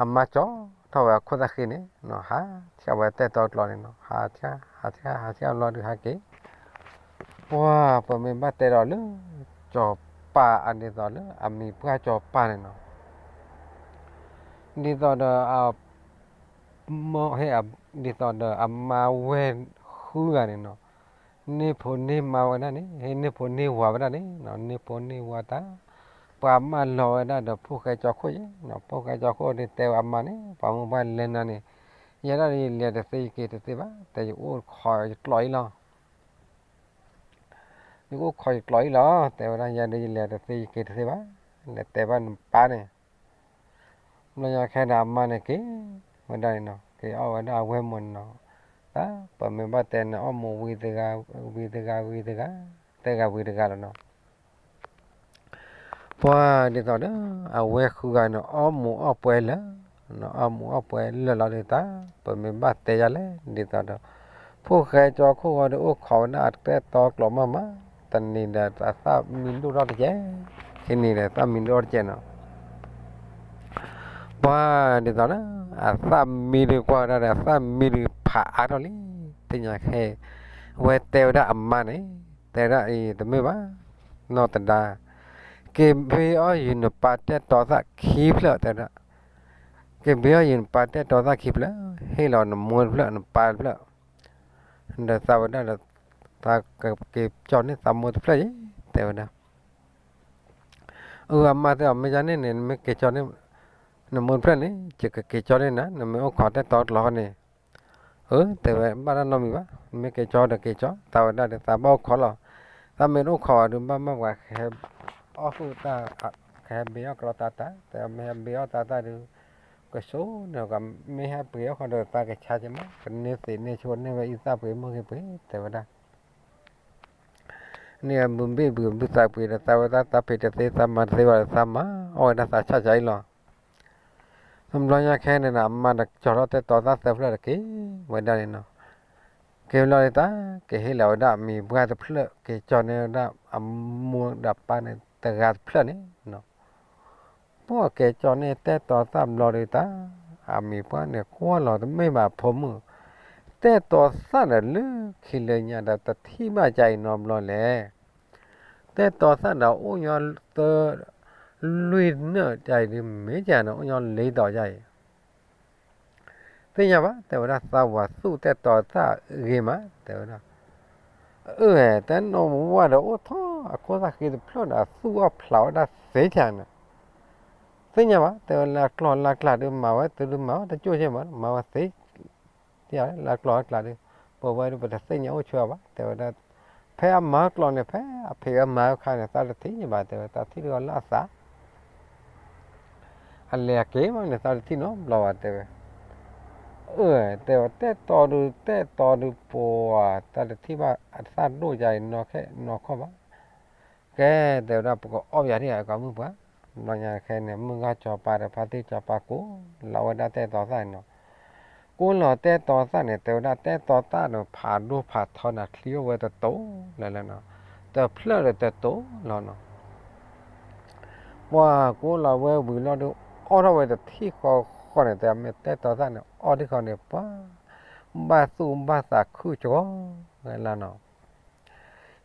အမါကၠီထီၣ်ဝဲအခိၣ်သၣ်ဃံန့ၣ်, ဟးဆှၢဝဲတၢ်တီကျိၤန့ၣ်နီၤ, ဟးဆှၢ ဟးဆှၢ ဟးဆှၢဘျီဒုးဟဲက့ၤ, ပှၤပမ့ၢ်ဘၣ်တဲဒီးလၢ စီၤပၤအဒ်သိးလၢအမံၤပှၢ်စီၤပၤန့ၣ်နီၤ, ဒ်သိးဒီး မ့ၢ်ဟ့ၣ် ဒ်သိးဒီးအမါဝဲဃုဂၤန့ၣ်နီၤ, န့ၢ်ဖိန့ၢ်မါဝဲဒၣ်န့ၣ်, ဟ့ၣ်န့ၢ်ဖိန့ၢ်ဝၤဝဲဒၣ်န့ၣ်နီၤ, န့ၢ်ဖိန့ၢ်ဝၤတၢ်, ပှၤမၢလီၤဝဲဒၣ်ဒီးဖိၣ်ဃဲကၠီခိၣ်ယဲနီၤ, ဖိၣ်ဃဲကၠီခိၣ်န့ၣ်တဲဝဲအမါန့ၣ်, ပှၤမုၢ်ပှၢ်လဲၤနၤန့ၣ်, ယဲဒၣ်ဒီးယလဲၤတသ့ယက့ၤတသ့ဘၣ်, တဲယအိၣ်ခိးယကျိၤအံၤလီၤ ယအိၣ်ခိးယကျိၤအံၤလီၤ, တဲဝဲဒၣ် ယဲဒၣ်ယလဲၤတသ့ယက့ၤတသ့ဘၣ်, လဲၤတဲဘၣ်နပၢ်န့ၣ်, ဘျီညါခဲဒီးအမါန့ၣ်က့ၤဝဲဒၣ်န့ၣ်နီၤ, က့ၤအီၣ်ဝဲဒၣ်အဝဲၢ်မုာ်န့ၣ်နီၤ, တၢ်ပမ့ၢ်ဘၣ်တဲန့ၣ် အီၣ်မူးဝံၤတဂၤ, ဝံၤတဂၤ, ဝံၤတဂၤ, သၢဂၤဝံၤတဂၤလီၤနီၤ ပှၤဒ်သိးဒီး အဝဲၢ်ဃုဂၤန့ၣ် အီၣ်မူးအီၣ်ပွဲလၢာ်, အီၣ်မူးအီၣ်ပွဲလၢာ်လီၤဒုးတၢ်, ပမ့ၢ်ဘၣ်တဲယၤလဲၣ် ဒ်သိးဒီး ဖိၣ်ဃဲကၠီခိၣ်ဃီဒီးအိၣ်ခိးဝဲဒၣ်အတၢ်တီကျိၤမးမး, တနံၤဒီးအသၣ်မံဒိၣ်ထီၣ်တကဲ, ခံနံၤဒီးသၣ်မံဒိၣ်ထီၣ်တကဲနီၤ ပှၤဒ်သိးလၢ အသၣ်မံဒုးကွၢ်ဝဲဒၣ်ဒီး အသၣ်မံဒုးဖးအါထီၣ်လံ, သ့ၣ်ညါခဲအံၤ, အဝဲတဲဝဲဒၣ်အမါန့ၣ်, တဲဝဲဒၣ်အံၤတမ့ၢ်ဘၣ်, နီၢ်သဒါ, က့ၤဘ့အီၣ်ယုာ်နပၢ်တၢ်တီသၣ်ခံဖျၢၣ် တဲဝဲဒၣ်, က့ၤဘ့အီၣ်ယုာ်နပၢ်တၢ်တီသၣ်ခံဖျၢၣ်, ဟ့ၣ်လီၤနမိၢ်တဖျၢၣ်နပၢ်တဖျၢၣ်, ဒီးသးဝဲဒၣ်ဒီး သးကက့ၤကၠီန့ၢ်သးမိၢ်တဖျၢၣ်ယဲ, တဲဝဲဒၣ် အၢ အမါတဲအီၤ မ့ၢ်ယါန့ၣ်န့ၣ် နမ့ၢ်က့ၤကၠီန့ၢ် နမိၢ်တဖျၢၣ်န့ၣ် ယကက့ၤကၠီန့ၢ်နၤ, နမ့ၢ်အိၣ်ခိးတၢ်တီကျိၤဃီန့ၣ်, အၢ တဲဝဲ ဘၣ်တၢ်နီတမံၤဘၣ်, နမ့ၢ်က့ၤကၠီဒီးက့ၤကၠီ, သးဝဲဒၣ်ဒီးသးဘၣ်အိၣ်ခိးလီၤ, သးမ့ၢ်တအိၣ်ခိးဘၣ်ဒီး ဘၣ်မၤပှၤကဟဲအီၣ်ဃုာ်တၢ်, ကဟဲဘ့အီၣ်ကျီသးတၢ်, တဲမ့ၢ်ဟဲဘ့အီၣ်သးတၢ်ဒီး ကဆိၣ်န့ၣ် မ့ၢ်ဟဲပှ့ၤအီၣ်ဃီဒီး သးကဆါက့ၤမး, ကန့ၢ်သ့န့ၢ်ဆိန့ၢ်ဝဲအံသၣ်ပှ့ၤမုၢ်ဂ့ၤပှ့ၤ တဲဝဲဒၣ် န့ၣ်အဘုဘ့ၣ်ဘုဘုသးပှ့ၤဒီး သးဝဲဒၣ်သးပှ့ၤတသ့ သးမၤတသ့ဘၣ်ဒီး သးမၤအီၣ်ဝဲဒၣ်သးဆၣ်ဆၣ်အံၤလီၤ. ဘျီညါခဲန့ၣ်ဒီး အမါဒီးကၠီထီၣ်တၢ်တီသၣ်သၢဖျၢၣ်ဒီးက့ၤဝဲဒၣ်န့ၣ်နီၤ. က့ၤဘျီဒ်တၢ် ကဟ့ၣ်လီၤဝဲဒၣ်အမံၤပှၢ်တဖျၢၣ် က့ၤကၠီန့ၢ်ဝဲဒၣ်အမိၢ်ဒီးပၢ်န့ၣ်တဂၤတဖျၢၣ်န့ၣ်နီၤ. ပှၤက့ၤကၠီန့ၢ်တၢ်တီသၣ်ဘျီဒ်တၢ် အမံၤပှၢ်န့ၣ်ကွၢ်လီၤတမ့ၢ်ဘၣ်အဖိမုၣ်, တၢ်တီသၣ်ဒီးလၢခံလၢညါဒီးတထံၣ်ဘၣ်ကါအံၤနီတဘျီလဲၣ်. တၢ်တီသၣ်ဒီးအိၣ်ညီသၢ လွံၢ်နၢၣ်ကါအံၤဒ်မ့ၢ်ကါန့ၣ် အိၣ်ညီလ့တီၤကါအံၤ သ့ၣ်ညါဘၣ် တဲဝဲဒၣ် သးဝၤသူၣ်တၢ်တီသၣ်ဂ့ၤမး တဲဝဲဒၣ်. အၢ တဲနီၢ်ဝဲဒီးအိၣ်ထီၣ်အခိၣ်သၣ်ဃံတဖျၢၣ်ဒီး အသူၣ်အီၣ်ဖျးဝဲဒၣ်သ့ကါန့ၣ် သ့ၣ်ညါဘၣ် တဲဝဲ လၢကျီၢ်လၢကျါဒုးမၤဝဲ သုဒုးမၤဝဲတကၠိၢ်ကဲမး မၤဝဲသ့ လၢကျီၢ်လၢကျါဒုး ပဝဲဒုးပတသ့ၣ်ညါအိၣ်ဆၢဘၣ် တဲဝဲဒၣ်. ဖဲအမၤကျီၢ်န့ၣ် ဖဲအဖံးအမၤအခါန့ၣ် သးတထံၣ်ညါဘၣ် တဲဝဲ သးထံၣ်တဂီၤလၢအသး အလဲၤအက့ၤမးန့ၣ် သးတထံၣ်နီတဘျီဘၣ် တဲဝဲ. အၢ တဲဝဲ တၢ်တီဒုး တၢ်တီဒုးပှၤ သးတထံၣ်ဘၣ်အသၣ်ဒိၣ်ကါအံၤ နီၢ်ခီၣ်ဘၣ်. ကဲ တဲဝဲဒၣ် ပကအီၣ်ပယၤထံၣ်အကီၢ်မုၢ်ပှၢ် ဘျီညါခဲန့ၣ် မုၢ်ဂၢ်စီၤပၤဒီးဖါတံၢ်စီၤပၤကိးလီၤဝဲဒၣ်တၢ်တီသၣ်န့ၣ်နီၤ. ကိးလီၤတၢ်တီသၣ်န့ၣ် တဲဝဲဒၣ် တၢ်တီသၣ်န့ၣ် ဖးဒိၣ်ဖးထီန့ၣ် ချံအိၣ်ဝဲတတိၤလၢာ်လၢာ်နီၤ, တဖျၢၣ်ဒီးတတိၤလီၤနီၤ. ပှၤကိးလီၤဝဲဝံၤလီၤဒုး အီၣ်ထီၣ်ဝဲတထံၣ်ဃီဃီန့ၣ် တဲမ့ၢ်တၢ်တီသၣ်န့ၣ် အီၣ်ထံၣ်ဃီန့ၣ် ပှၤဘၣ်သူၣ်ဘၣ်သးခုၣ်ကီလီၤနီၤ.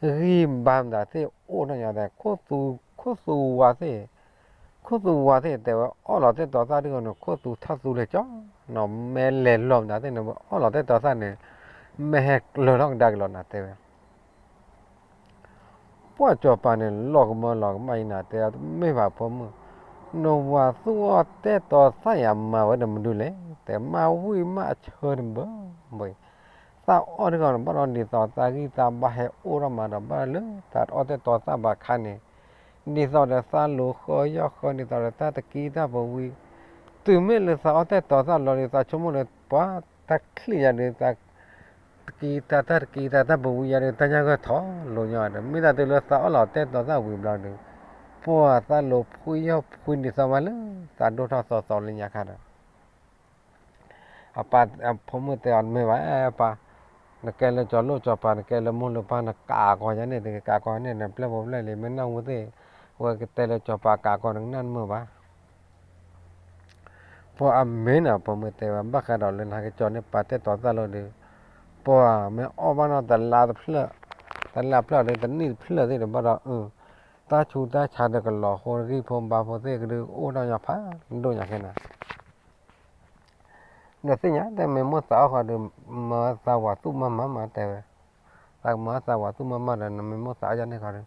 ဂံၢ်ဘါမတၤသ့ၣ်အိၣ်နီၢ်ညါသဲး ခိၣ်သူဝါသ့ၣ်, ခိၣ်သူဝါသ့ၣ် တဲဝဲအီၣ်လီၤတၢ်တီသၣ်ဒ်န့ၣ် ခိၣ်သူထီၣ်သူလဲၤကၠီနီၤ မဲလဲၤလီၤမတၤသ့ၣ်န့ၣ် အီၣ်လီၤတၢ်တီသၣ်န့ၣ် မဲဟဲကျၢၤထီၣ်ကဒါက့ၤလီၤနၤ တဲဝဲ. ပှၤစီၤပၤန့ၣ် လီၤကမၢလီၤကမၣ်အံၤနၤ တဲတမ့ၢ်ဘၣ်ဖိမုၣ်, နဝၤသူၣ်အီၣ်တၢ်တီသၣ်ယၤမၤဝဲဒီးမနုၤလဲၣ် တဲမၤဝံၤမးအဆၢတဘၢဘၢအံၤ သးအီၣ်တဂီၤန့ၣ် ဘၣ်ဒီးဒ်သိးသးဂံၢ်သးဘါဟဲအိၣ်ထီၣ်မးဒီး ဘၣ်လၢသးအီၣ်တၢ်တီသၣ်ဘၣ်ခါန့ၣ် ဒ်သိးဒီးသးလူၤဃၢယီၢ်ဃၢ ဒ်သိးဒီးတၢ်တကံတၢ်ပူၤဝံၤ တုၤမ့ၢ်လၢသးအီၣ်တၢ်တီသၣ်လီၤဒီး သးဆိကမိၣ်လၢပှၤ တၢ်ချံၣ်ယၤဒုး တကံတၢ် တၢ်တကံတၢ် တၢ်ပဝံယၤဒုး တၢ်ညၣ်ဂၢၢ်ထီၣ်လိၤညီဒီး မ့ၢ်တၢ်တုၤလၢသးအီၣ်လီၤတဲတီၤသၣ်ဝံၤဘျီဒီး ပှၢ်သၣ်လိၤဖှံယီၢ်ဖှံဒ်သိးမးလၢ သးဒိၣ်ထီၣ်သီသီလၢညါခါဒီး အပၢ်အဖိမုၣ်တဲအီၤ တမ့ၢ်ဘၣ်ပၢ်, နကဲလၢကၠီၤလိၣ်ကၠီၤပၤ နကဲလၢမိၢ်လၢပၢ် နကးကီညါန့ၣ် တကးကီန့ၣ် နပျဲၢ်ဖိပျဲၢ်လံၤ မ့ၢ်နၢ်ဟူသ့ၣ်, ဝဲကတဲလၢကၠီၤပၤကးကီ နကနၣ်တမုာ်ဘၣ်. ပှၢ်အမ့ၢ်န့ၣ် ဖိမုၣ်တဲဝဲ ဘၣ်ဃးဒီးလၢနဟဲကၠီၤန့ၢ်ပၢ်တဲတီၤသၣ်လိၤဒီး ပှၢ်မ့ၢ်အီၣ်ဘၣ်နီၢ်တလါတဖျၢၣ်, တလါဖျၢၣ်ဒီး တနံၣ်တဖျၢၣ်သ့ၣ်ဒီးဘၣ်ဒီး အၢ တၢ်ဆူးတၢ်ဆါဒီးကလီၤဃိ ဂံၢ်ဖိဘါဖိသ့ၣ်ကဒုးအိၣ်ထီၣ်ညီဖးဒိၣ်ညါခဲန့ၣ် ဒီးသ့ၣ်ညါတဲ မ့ၢ်မိၢ်သးအီၣ်ဃီဒီး မၤသးဝးသူၣ်မးမးမးတဲဝဲ, သးကမၤသးဝးသူၣ်မးမးဒီး နမ့ၢ်မိၢ်သးအီၣ်ယၤန့ၢ်ဃီဒီး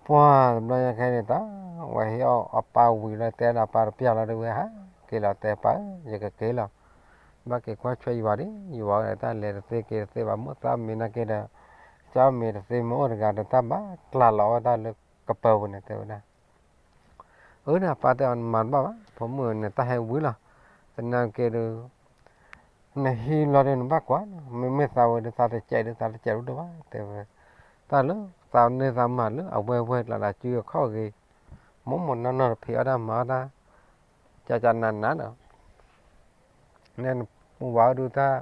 ပှၢ်တဘျီညါခဲန့ၣ် တၢ်ဝဲဟ့ၣ်အီၣ်အပၢ်ဝံၤလီၤ တဲဒၣ်ပၢ်တပျၢ်လီၤဒီး ဝဲဟးက့ၤလီၤ တဲပၢ်ဧၢ ယကက့ၤလီၤ, ဘၣ်က့ၤကွၢ်ဆွဲယဝၤဒီး ယဝၤအိၣ်ဒီးတၢ်လဲၤတသ့က့ၤတသ့ဘၣ် မိၢ်သးမ့ၢ်နာ်က့ဒီး ကၠီမ့ၢ်တသ့မ့ၢ်အိၣ်တဂၤဒီး တၢ်ဘၣ်ကျးလီၤဝဲဒၣ်လၢကပၢၤပူၤန့ၣ် တဲဝဲဒၣ် အၢ နပၢ်တဲအီၤ နမၤတဘၣ်ဘၣ် ဖိမုၣ်ဧၢ နတၢ်ဟဲဝံၤလီၤ, သနာ်က့ဒီး နဟံးလီၤဒီးနဘၣ်ကွၢ်, မ့မ့ၢ်သးဝဲဒီး သးတစဲးဒီး သးတစဲးဒိၣ်ဒိၣ်ဘၣ် တဲဝဲ, တၢ်လၢ သးန့ၢ်သးမၤလၢအဝဲဝဲကျါဒီး စုအခီၣ်ဂ့ၤ, မိၢ်မိၢ်နီၢ်နီၢ်တဖံးအီၣ်တၢ်မၤအီၣ်တၢ်, ကကနးနးဒီး နဝၤအိၣ်ဒုးတၢ်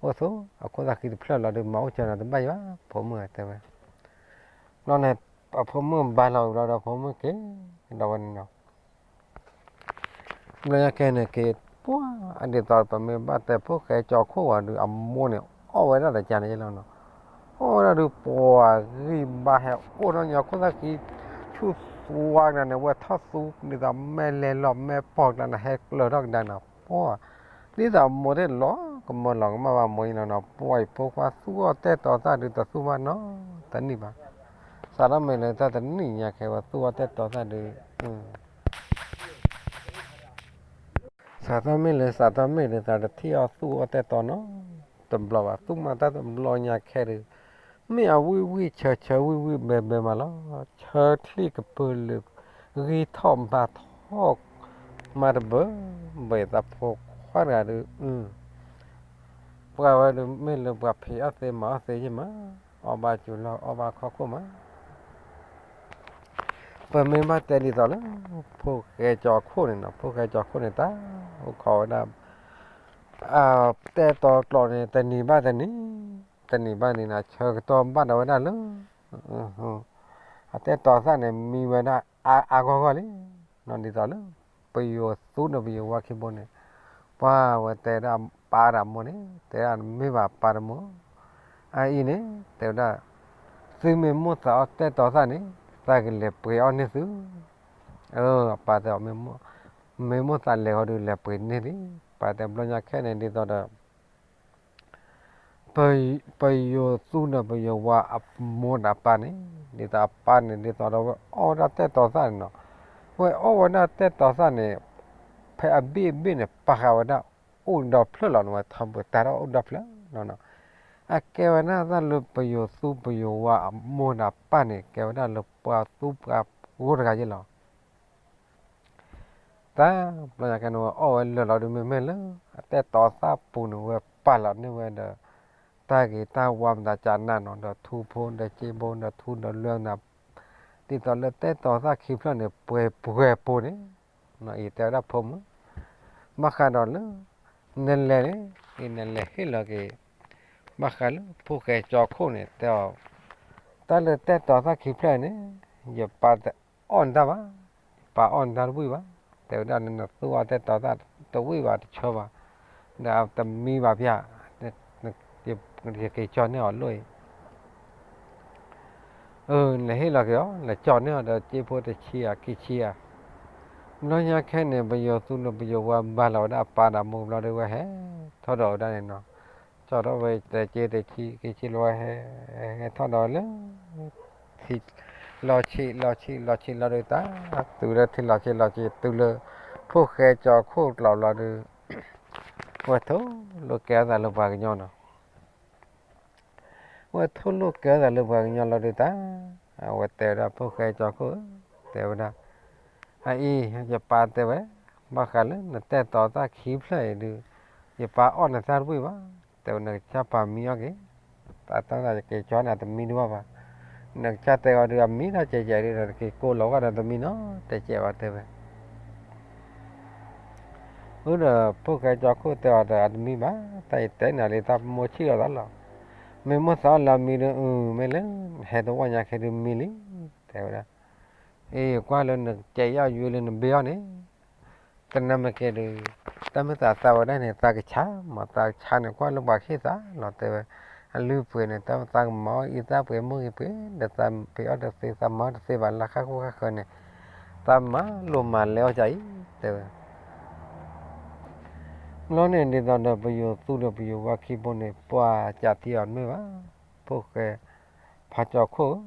အိၣ်ဆိး အခိၣ်သၣ်ခံတဖျၢၣ်လီၤဒီး မၤအိၣ်စၢၤနၤတဘၣ်ယၤဘၣ် ဖိမုၣ်ဧၢ တဲဝဲ, ဘျီန့ၣ် အဖိမုၣ်ဘါလီၤဝံၤဘျီဒီး ဖိမုၣ်က့ၤ ဒီးဝဲန့ၣ်နီၤ ဘျီညါခဲန့ၣ်က့ၤ ပှၢ်အဒ်သိး ပမ့ၢ်ဘၣ်တဲဖိၣ်ဃဲကၠီၤခိၣ်ဝဲဒုး အမိၢ်န့ၣ် အီၣ်ဝဲဒၣ်တကါန့ၣ်လီၤနီၤ, အီၣ်ဝဲဒၣ်ဒုး ပှၢ်ဂံၢ်ဘါဟဲအိၣ်ထီၣ်ညီ ခိၣ်သၣ်ခံ ဆူသွါကဒါန့ၣ် ဝဲထီၣ်သူ ဒ်သိးမဲာ်လဲၤလီၤမဲာ်ပီၢ်ကျါန့ၣ် ဟဲကျၢၤထီၣ်ကဒါန့ၣ် ပှၢ် ဒ်သိးအမိၢ်သ့ၣ်လီၤကမၢလီၤကမၣ်ဘၣ်မိၢ်အံၤလီၤနီၤ, ပှၢ်အံၤဖိခွါသူၣ်အီၣ်တဲတီၤသၣ်ဒုး တသူၣ်ဘၣ်နီတနံၣ်ဘၣ်, စးထီၣ်မ့ၢ်လၢတၢ်တနံၣ်ညါခဲဝဲသူၣ်အီၣ်တဲတီၤသၣ်ဒုး စးထီၣ်မ့ၢ်လၢ စးထီၣ်မ့ၢ်လၢ သးတထံၣ်အီၣ်သူၣ်အီၣ်တဲတီၤနီတဘျီဘၣ်, သူၣ်မၤတၢ်တဘျီညါခဲဒီး မ့ၢ်အဝံၣ်ဝံၣ်ဆၢဆၢဝံၣ်ဝံၣ်ဘဲဘဲမးလီၤ, ဆၢချံၣ်ကပၢၤလၢ ဂံၢ်ထီၣ်ဘါထီၣ် မၤတဘၢဘၢ သးဖိခွါတဂၤဒီး ပှၤဝဲဒုးမ့ၢ်လၢပှၤဖံးအီၣ်သ့မၤအီၣ်သ့ယ့ၢ်မး, အီၣ်ဘၣ်စူၤလီၢ် အီၣ်ဘၣ်ခီၣ်ခိၣ်မး ပမ့ၢ်ဘၣ်တဲဒ်သိးလၢ ဖိၣ်ဃဲကၠီၤခိၣ်န့ၣ်နီၤ, ဖိၣ်ဃဲကၠီၤခိၣ်န့ၣ် တၢ်အိၣ်ခိးဝဲဒၣ် တဲတီၤကျိာ်န့ၣ် တနံၤဘၣ်တနံၤ, တနံၤဘၣ်နံၤန့ၣ် ဆၢကတီၢ်ဘၣ်ဒီးဝဲဒၣ်လၢ အတဲတီၤသၣ်န့ၣ် မံဝဲဒၣ်အါအါဂီၢ်ဂီၢ်လံ, ဒ်သိးလၢ ပယိၤသူဒီးပယိၤဝါခံဘိန့ၣ် ပှၢ်ဝဲတဲဒၣ်ပၢ်ဒီးမိၢ်န့ၣ် တဲဒၣ်မ့ၢ်ဘၣ်ပၢ်တမိၢ်, အအံၤန့ၣ် တဲဝဲဒၣ် သုမ့ၢ်မိၣ်သးအီၣ်တဲတီၤသၣ်န့ၣ် သးကလဲၤပှ့ၤအီၣ်န့ၢ်သု, အပၢ်တဲအီၤ မ့ၢ်မိၣ်သးလဲၤဃီဒုး လဲၤပှ့ၤန့ၢ်လံ, ပၢ်တဲဘျီညါခဲန့ၣ် ဒ်သိးဒီး ပယိၤသူဒီးပယိၤဝါအမိၢ်ဒီးအပၢ်န့ၣ် ဒ်သိးအပၢ်န့ၣ် ဒ်သိးဒီးဝဲအီၣ်ဝဲဒၣ်တဲတီၤသၣ်န့ၣ်နီၤ, ဝဲအီၣ်ဝဲဒၣ်တဲတီၤသၣ်န့ၣ် ဖဲအဘ့ၣ်အဘ့ၣ်န့ၣ် ပာ်ဃာ်ဝဲဒၣ်အိၣ်ဒီဖျၢၣ်လီၤန့ၣ်, ဝဲထီဘိတၢ်ထီၣ်အိၣ်ဒီဖျၢၣ်လီၤနီၤ, အကဲဝဲဒၣ်တၢ်လၢပယိၤသူပယိၤဝါအမိၢ်ဒီးအပၢ်န့ၣ် ကဲဝဲဒၣ်လၢပှၤသူပှၤဂိၢ်တဂၤယ့ၢ်လီၤ. တၢ်ဘျီညါခဲန့ၣ် ဝဲအီၣ်ဝဲလၢာ်လီၤဒုး မ့မ့ၢ်လၢ အတဲတီၤသၣ်ပူၤန့ၣ် ဝဲပာ်လီၤန့ၢ်ဝဲဒီး တၢ်ဂ့ၤတၢ်ဝါမတၤကနၣ်နီၤ ဒီးထူဖိဒီးစ့ဖိဒီးထူဒီးလွဲၢ်နၤ ဒ်သိးလၢတဲတီၤသၣ်ခံဖျၢၣ်န့ၣ် ပှဲၤပှဲၤပူၤန့ၣ် အံၤတဲဝဲဒၣ်ဖိမုၣ် ဘၣ်ဃးဒီးလၢ နလဲၤန့ၣ် အံၤနလဲၤဟ့ၣ်လီၤက့ၤ ဘၣ်ဃးလၢဖိၣ်ဃဲကၠီၤခိၣ်န့ၣ် တဲအီၤ တၢ်လၢတဲတီၤသၣ်ခံဖျၢၣ်န့ၣ် ယပၢ်တအီၣ်နတၢ်ဘၣ်, ယပၢ်အီၣ်နတၢ်တဝံၣ်ဘၣ်, တဲဝဲဒၣ်လၢနသူၣ်အီၣ်တဲတီၤသၣ်တဝံၣ်ဘၣ်တဆၢဘၣ်, ဒီးတမံဘၣ်ဖၠၣ်, ယက့ၤကၠီၤန့ၢ်အီၤလိၣ်အံၤ အၢ လဲၤဟ့ၣ်လီၤက့ၤအီၤ လဲၤကၠီၤန့ၢ်အီၤဒီး စ့ဖိတဆံဧါ ခံဆံဧါ, ဘျီညါခဲန့ၣ် ပယိၤသူဒီးပယိၤဝါဘၣ်လီၤဝဲဒၣ်အပၢ်ဒီးမိၢ်ဘျီဒီး ဝဲဟဲထီၣ်ဒီးဝဲဒၣ်န့ၣ်နီၤ, ကၠီၤထီၣ်ဝဲတက့တဆံ ခံဆံလီၤ ဝဲဟဲ ဟဲထီၣ်ဒီးလၢ ထံ လီၤဆံး လီၤဆံး လီၤဆံးလီၤဒီးတၢ် တုၤလၢထံလီၤဆံးလီၤဆံး တုၤလၢ ဖိၣ်ဃဲကၠီၤခိၣ်ကျီၤဘျီဒီး ဝဲထိၣ်လိာ်ကဲထီၣ်သးလၢပှၤကညီနီၤ ဝဲထိၣ်လိာ်ကဲထီၣ်သးလၢပှၤကညီလီၤဒီးတၢ် အဝဲတဲဝဲဒၣ် ဖိၣ်ဃဲကၠီၤခိၣ်ဧၢ တဲဝဲဒၣ် အအံၤ ယပၢ်တဲဝဲ ဘၣ်ဃးလၢနတဲတီၤသၣ်ခံဖျၢၣ်အံၤဒုး ယပၢ်အီၣ်နသၣ်တဝံၣ်ဘၣ်, တဲဝဲ နကစၢ်ပာ်မံအီၣ်က့ၤ, တၢ်သၣ်သးယက့ၤကၠီန့ၣ် အတမံဒံးဘၣ်ဘၣ်, နကစၢ်တဲအီၤဒုး အမံတၢ်ကဲးကဲးဒုးဒီး နက့ၤကိးလီၤဝဲဒီးတမံနီၤ တဲကဲးဘၣ်တဲဝဲ အၢဒီး ဖိၣ်ဃဲကၠီခိၣ်တဲအီၤဒီး အတမံဘၣ်, တၢ်ယတဲနၤလံ သးမိၢ်ဆံးလီၤသးလီၤ, မ့ၢ်မိၢ်သးအီၣ်လၢအမံဒီး အၢ မ့ၢ်လၢ ဟဲတဝီညါခဲဒုးမံလံ, တဲဝဲဒၣ်, အ့ ကွၢ်လၢနကဲးယီၣ်ယွ့လၢနဘ့ၣ်အီၣ်န့ၣ် တနၢ်မ့ၢ်ကဲဒုး, တၢ်မ့ၢ်သးသးဝဲဒၣ်န့ၣ် သးကဆါ, မ့ၢ်သးကဆါန့ၣ် ကွၢ်လၢပှၤဟ့ၣ်သးလီၤ တဲဝဲ, အလုၢ်အပှ့ၤန့ၣ် တၢ်သးကမၤအီၣ်အံသၣ်ပှ့ၤမိၢ်ဂ့ၤပှ့ၤ, ဒီးသးပ့ၤအီၣ်တသ့ သးမၤအီၣ်တသ့ဘၣ် လၢဃၣ်ဃိၣ်ဃၣ်ဃၢၤန့ၣ်, သးမၤလိာ်မၤလဲအီၣ်ကၢ်အံၤ, တဲဝဲ ဘျီန့ၣ်ဒ်သိးဒီးပယိၤသူဒီးပယိၤဝါခံဘိန့ၣ် ပှၤကးထံအီၤမ့ၢ်ဘၣ်, ဖိၣ်ဃဲ ဖးကၠီခိၣ်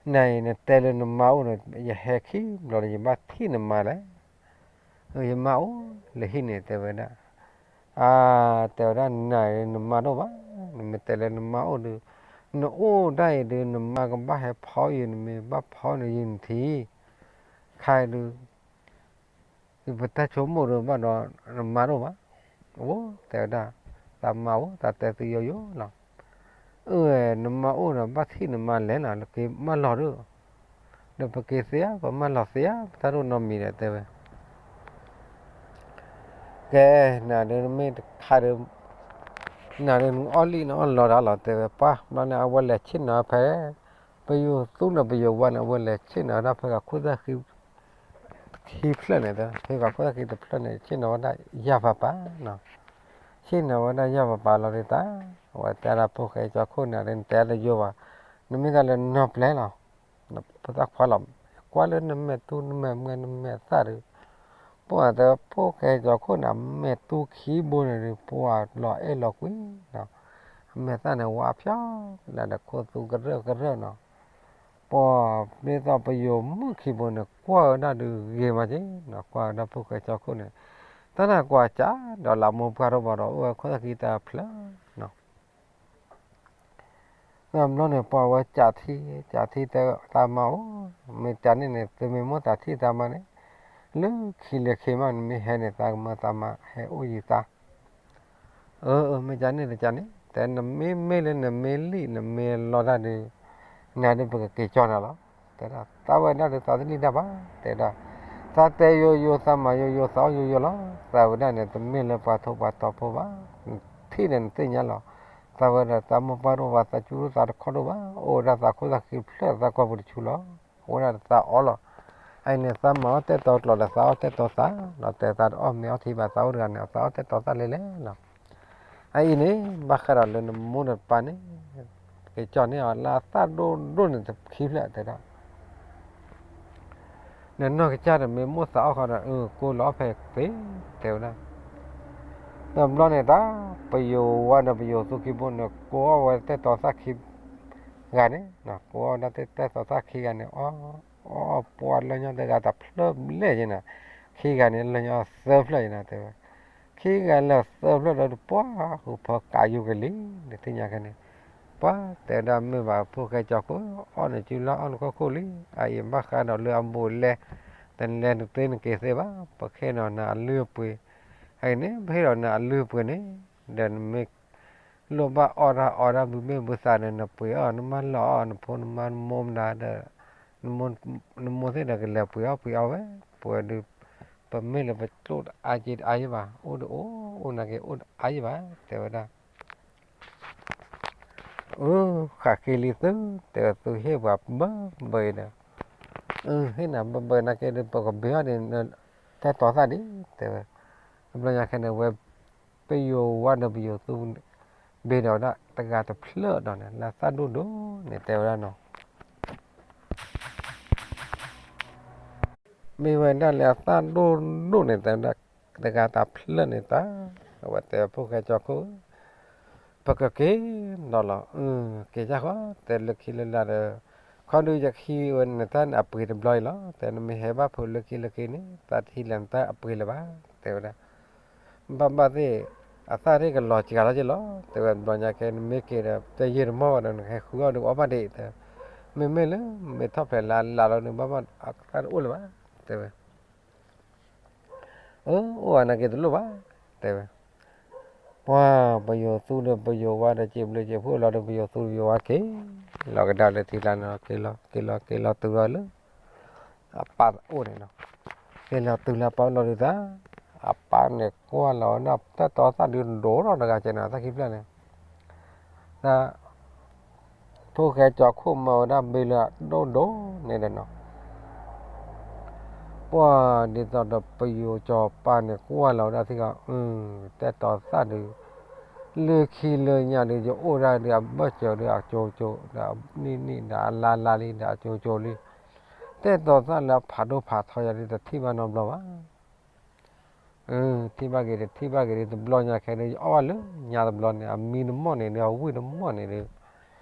ဧၢ, နၤအံၤနတဲလၢနမါအိၣ်ဒီး ယဟဲခံဘျီဒီး ယဘၣ်ထံၣ်နမါလဲၣ်, ယမါအိၣ်လၢဟံၣ်န့ၣ် တဲဝဲဒၣ်, အါ တဲဝဲဒၣ် နၤအံၤနမါတအိၣ်ဘၣ်, နမ့ၢ်တဲလၢနမါအိၣ်ဒီး နအိၣ်ဒၣ်အံၤဒီး နမါကဘၣ်ဟဲဖီယံၤ နမ့ၢ်ဘၣ်ဖီန့ၣ် ယံၤနထံၣ်, ခါအံၤဒီး ပတၢ်ဆိကမိၣ်ဒီးဘၣ်ဒီး နမါတအိၣ်ဘၣ်, အိၣ် တဲဝဲဒၣ်, သးမါအိၣ် သးတဲသုယိယိလီၤ, အၢ နမါအိၣ်ဒီး ဘၣ်ထံၣ်နမါလဲၣ်လီၤ လၢက့ၤမၢလီၤဒီး, ဒီးပက့ၤသ့ဧါ ပမၢလီၤသ့ဧါ ပတၢ်တအိၣ်နီတမံၤဒီး တဲဝဲ ကဲ နၤဒီးနမ့ၢ်တခါဒီး နၤဒီးနအီၣ်လံနအီၣ်လီၤတၢ်လီၤ တဲဝဲ ပှၢ်ဘျီန့ၣ် အဝဲလဲၤဆ့ၣ်နီၤဖဲ ပယိၤသူန့ၣ် ပယိၤဝါန့ၣ် အဝဲလဲၤဆ့ၣ်နီၤဝဲဒၣ်ဖဲဂၤခိၣ်သၣ်ဃံ ခံဖျၢၣ်န့ၣ် ဖဲဂၤခိၣ်သၣ်ဃံတဖျၢၣ်န့ၣ် ဆ့ၣ်နီၤဝဲဒၣ်ယၢ်ပၤပၤနီၤ, ဆ့ၣ်နီၤဝဲဒၣ်ယၢ်ပၤပၤလီၤဒ်တၢ်, အဝဲတဲဒၣ်ဖိၣ်ဃဲကၠီခိၣ်န့ၣ် နတဲတယိဘၣ်, နမ့ၢ်တၢ်လၢနီၢ်ပျဲလီၤ ဖိသၣ်ခွါလီၤ, ကွၢ်လၢနမဲာ်တူၢ်နမဲာ်မွဲနမဲာ်သၣ်ဒီး, ပှၤတဲဖိၣ်ဃဲကၠီခိၣ်န့ၣ် အမဲာ်တူၢ်ခံဘိန့ၣ်ဒီး ပှၤလီၤအဲၣ်လီၤကွံနီၤ, အမဲာ်သၣ်န့ၣ် ဝါဖျါလၢဒီးခိၣ်သူကရၢၢ်ကရၢၢ်နီၤ, ပှၤမ့ၢ်သီပယိၤမုၣ်ခံဘိန့ၣ် ကွၢ်ဝဲဒၣ်ဒီးဂ့ၤမးက့နီၤ, ကွၢ်ဝဲဒၣ်ဖိၣ်ဃဲကၠီခိၣ်န့ၣ်, တၢ်နကွၢ်ကၠးဒီးလးမိၢ်ပှၢ်ထီၣ်ဘၣ်ဒီး အိၣ်ဝဲခိၣ်သၣ်ဃံတၢ်ဖျၢၣ်နီၤ ဒီးဘျီန့ၣ် ပှၤဝဲကးထံ, ကးထံတဲသးမါအိၣ်, မ့ၢ်ကးန့ၣ်န့ၣ် သုမ့ၢ်မိၣ်သးထံၣ်သးမါန့ၣ်, လၢခံလၢခံမး နမ့ၢ်ဟဲန့ၣ် သးကမၢသးမါဟဲအိၣ်ယံၤသး, အၢ အၢ မ့ၢ်ကးန့ၣ်တကးန့ၣ် တဲနမ့ၢ်မ့ၢ်လၢနမ့ၢ်လံၣ်နမ့ၢ်လီတၢ်ဒီး, နၤဒီးပကက့ၤကၠီနၤလီၤ, တဲဒၣ် သးဝဲဒၣ်ဒီးသးတလံၣ်တၢ်ဘၣ်, တဲဒၣ် သးတဲယိယိ သးမၤယိယိ သးအီၣ်ယိယိလီၤ, သးဝဲဒၣ်န့ၣ် တမ့ၢ်လၢပှၤထိၣ်ပှၤတီၤဖိဘၣ်, နထံၣ်န့ၣ်နသ့ၣ်ညါလီၤ, သးဝဲဒၣ်သးမိၢ်ပှၢ်တအိၣ်ဘၣ် သးကၠူတအိၣ်သးတခီတအိၣ်ဘၣ်, အိၣ်ဝဲဒၣ်သးခိၣ်သၣ်ဃံဖျၢၣ်သးကွၢ်ပူၤတဆူလီၤ, အိၣ်ဝဲဒၣ်သးအီၣ်လီၤ, အအံၤန့ၣ် သးမၤအီၣ်တဲာ်တီၤကျိာ်ဒီးသးအီၣ်တဲာ်တီၤသး, ဒီးတဲသးတအီၣ်မ့ၤအီထံဘၣ်သးအိၣ်တဂၤန့ၣ် သးအီၣ်တဲာ်တီၤသးလဲၤလဲၤလီၤ, အအံၤန့ၣ် ဘၣ်ဃးဒီးလၢနမိၢ်နပၢ်န့ၣ် က့ၤကၠီန့ၢ်အီၤလၢအသၣ်ဒိၣ်ဒိၣ်န့ၣ်တခံဖျၢၣ်တဲဒၣ် နနီၢ်ကစၢ်ဒီးမ့ၢ်မိၣ်သးအီၣ်ဃီဒီး အၢ ကိးလီၤအီၣ်ဖဲသ့ တဲဝဲဒၣ်, ဒီးဘျီန့ၣ်တၢ် ပယိၤဝါဒီးပယိၤသူခံဘိန့ၣ် ကိးအီၣ်ဝဲတဲာ်တီၤသၣ်ခံဂၤန့ၣ်, ကိးအီၣ်ဝဲဒၣ်တဲာ်တီၤသၣ်ခံဂၤန့ၣ် အီၣ်အီၣ်ပှၢ်လၢညီတဂၤတဖျၢၣ်ဘျဲၣ်ယဲနၤ, ခံဂၤန့ၣ်လၢညီသၢဖျၢၣ်ယဲနၤတဲဝဲ, ခံဂၤလၢသၢဖျၢၣ်ဒီးတပှၢ်ဃုာ်ဖီကးယူၤကလံၤန့ၣ် သ့ၣ်ညါခဲန့ၣ် ပှၤတဲဒၣ်မ့ၢ်ဘၣ်ဖိၣ်ဃဲကၠီခိၣ် အီၣ်နစုလၢအီၣ်နခိၣ်ခိၣ်လံ, အအံၤဘၣ်ဃးဒီးလၢအဘူးအလဲ, တလဲၤနသ့နက့ၤသ့ဘၣ်, ပဟ့ၣ်ဒီးနၤအလုၢ်အပှ့ၤ, အအံၤန့ၣ် ပဟ့ၣ်ဒီးနၤအလုၢ်အပှ့ၤန့ၣ်, ဒီးနမ့ၢ်လိၣ်ဘၣ်အီၣ်တၢ်အီတၢ်ဘုမ့ၣ်ဘုသးန့ၣ် နပှ့ၤအီၣ် နမၢလီၤအီၣ် နဖိနမါနမိၢ်မနၤဒီး နမိၢ်သ့ၣ်ဒီးကလဲၤပှ့ၤအီၣ်ပှ့ၤအီၣ်ဝဲ, ပှၤဒုး ပမ့ၢ်လၢပကျိၣ်တအါက့တအါယံၤဘၣ်, အိၣ်ဒီးအိၣ် အိၣ်နာ်က့အိၣ်တအါယံၤဘၣ် တဲဝဲဒၣ် အၢ ဃးက့ၤလံသု, တဲဝဲသုဟ့ၣ်ပှၤဘၢဘၢအံၤဒီး, အၢဟ့ၣ်နၤဘၢဘၢနာ်က့ဒီး ပကဘ့ၣ်အီၣ်ဒံး တဲတီၤသၣ်ဒံး တဲဝဲ, တဘျီညါခဲန့ၣ် ဝဲပယိၤဝါဒီးပယိၤသူ ဘ့ၣ်ဒီးဝဲဒၣ်တဂၤတဖျၢၣ်ဒီးန့ၣ် လၢသၣ်ဒိၣ်ဒိၣ်န့ၣ် တဲဝဲဒၣ်နီၤ မ့ၢ်ဝဲဒၣ်လၢအသၣ်ဒိၣ်ဒိၣ်န့ၣ် တဲဝဲဒၣ် တဂၤတဖျၢၣ်န့ၣ်တၢ်, အဝဲတဲဖိၣ်ဃဲကၠီခိၣ် ပကက့ၤဒီးလီၤ, က့ၤယၢ်ဃီ တဲလၢခံလၢလာ်ဒီး, ခီဒုးယခံဝဲန့ၣ်တၢ်န့ၣ်အပှ့ၤတဘျီအံၤလီၤ, တဲနမ့ၢ်ဟဲဘၣ်ဖိးလၢခံလၢခံန့ၣ် သးတဟံးလၢနတၢ်အပှ့ၤလၢၤဘၣ်, တဲဝဲဒၣ် ဘၣ်ဘၣ်သ့ၣ် အသၣ်သ့ၣ်ကလီၤစှၤလီၤက့ၤလီၤ, တဲဝဲတဘျီညါခဲ နမ့ၢ်က့ၤဒီး တယံာ်တမီၢ်ဘၣ်ဒီး နကဟဲဃုအီၣ်ဒီးအီၣ်ဘၣ်ဒံး တဲ, မ့မ့ၢ်လၢ မ့ၢ်ထီၣ်ဖျဲးလၢအလၢ်လီၤန့ၣ် ဘၣ်ဘၣ်အသၣ်တအိၣ်လၢၤဘၣ်, တဲဝဲ, အၢ အိၣ်ဝဲနာ်က့တလိၣ်ဘၣ်, တဲဝဲ, ပှၤ ပယိၤသူဒီးပယိၤဝါဒီး စံးဘျုးစံးဖှိၣ်လီၤဒီး ပယိၤသူပယိၤဝါက့ၤလီၤကဒါလၢထံကျါန့ၣ် က့ၤလီၤက့ၤလီၤက့ၤလီၤတုၤလီၤလၢ အပၢ်အိၣ်န့ၣ်နီၤ, က့ၤလီၤတုၤလၢအပၢ်အိၣ်လီၤဒုးသး, အပၢ်န့ၣ်ကွၢ်လီၤဝဲဒၣ်တၢ်တီသၣ်ဒုးဒိၣ်ထီၣ်တဂၤကဲန့ၣ် သၣ်ခံဖျၢၣ်န့ၣ် သၣ် ဖိၣ်ဃဲကၠီခိၣ်မၤဝဲဒၣ်ဘ့လၢအဒိၣ်ဒိၣ်န့ၣ်ဒီးနီၤ, ပှၤဒ်သိးဒီးပယိၤစီၤပၤန့ၣ်ကွၢ်လီၤဝဲဒၣ်သ့ၣ်ကီး, တဲတီၤသၣ်ဒုး လၢခံလၢညါဒုး ယအိၣ်ဒၣ်ဒုး အဘၢၣ်စၢၤဒုး အကၠိကၠိ ဒီးနံၣ်နံၣ်ဒီးအလါလါလံဒီး အကၠိကၠိလံ, တဲတီၤသၣ်လၢအဖးဒိၣ်ဖးထီယၤဒုး တထံၣ်ဘၣ်နီတဘျီဘၣ်. ထံၣ်ဘၣ်က့ၤတထံၣ်ဘၣ်က့ၤဒုး တဘျီညါခဲဒုး ယအီၣ်ဘၣ်လၢညါတဘျီန့ၣ် အမံတမီၢ်န့ၣ်ဒုး အဝံၣ်တမီၢ်န့ၣ်ဒုး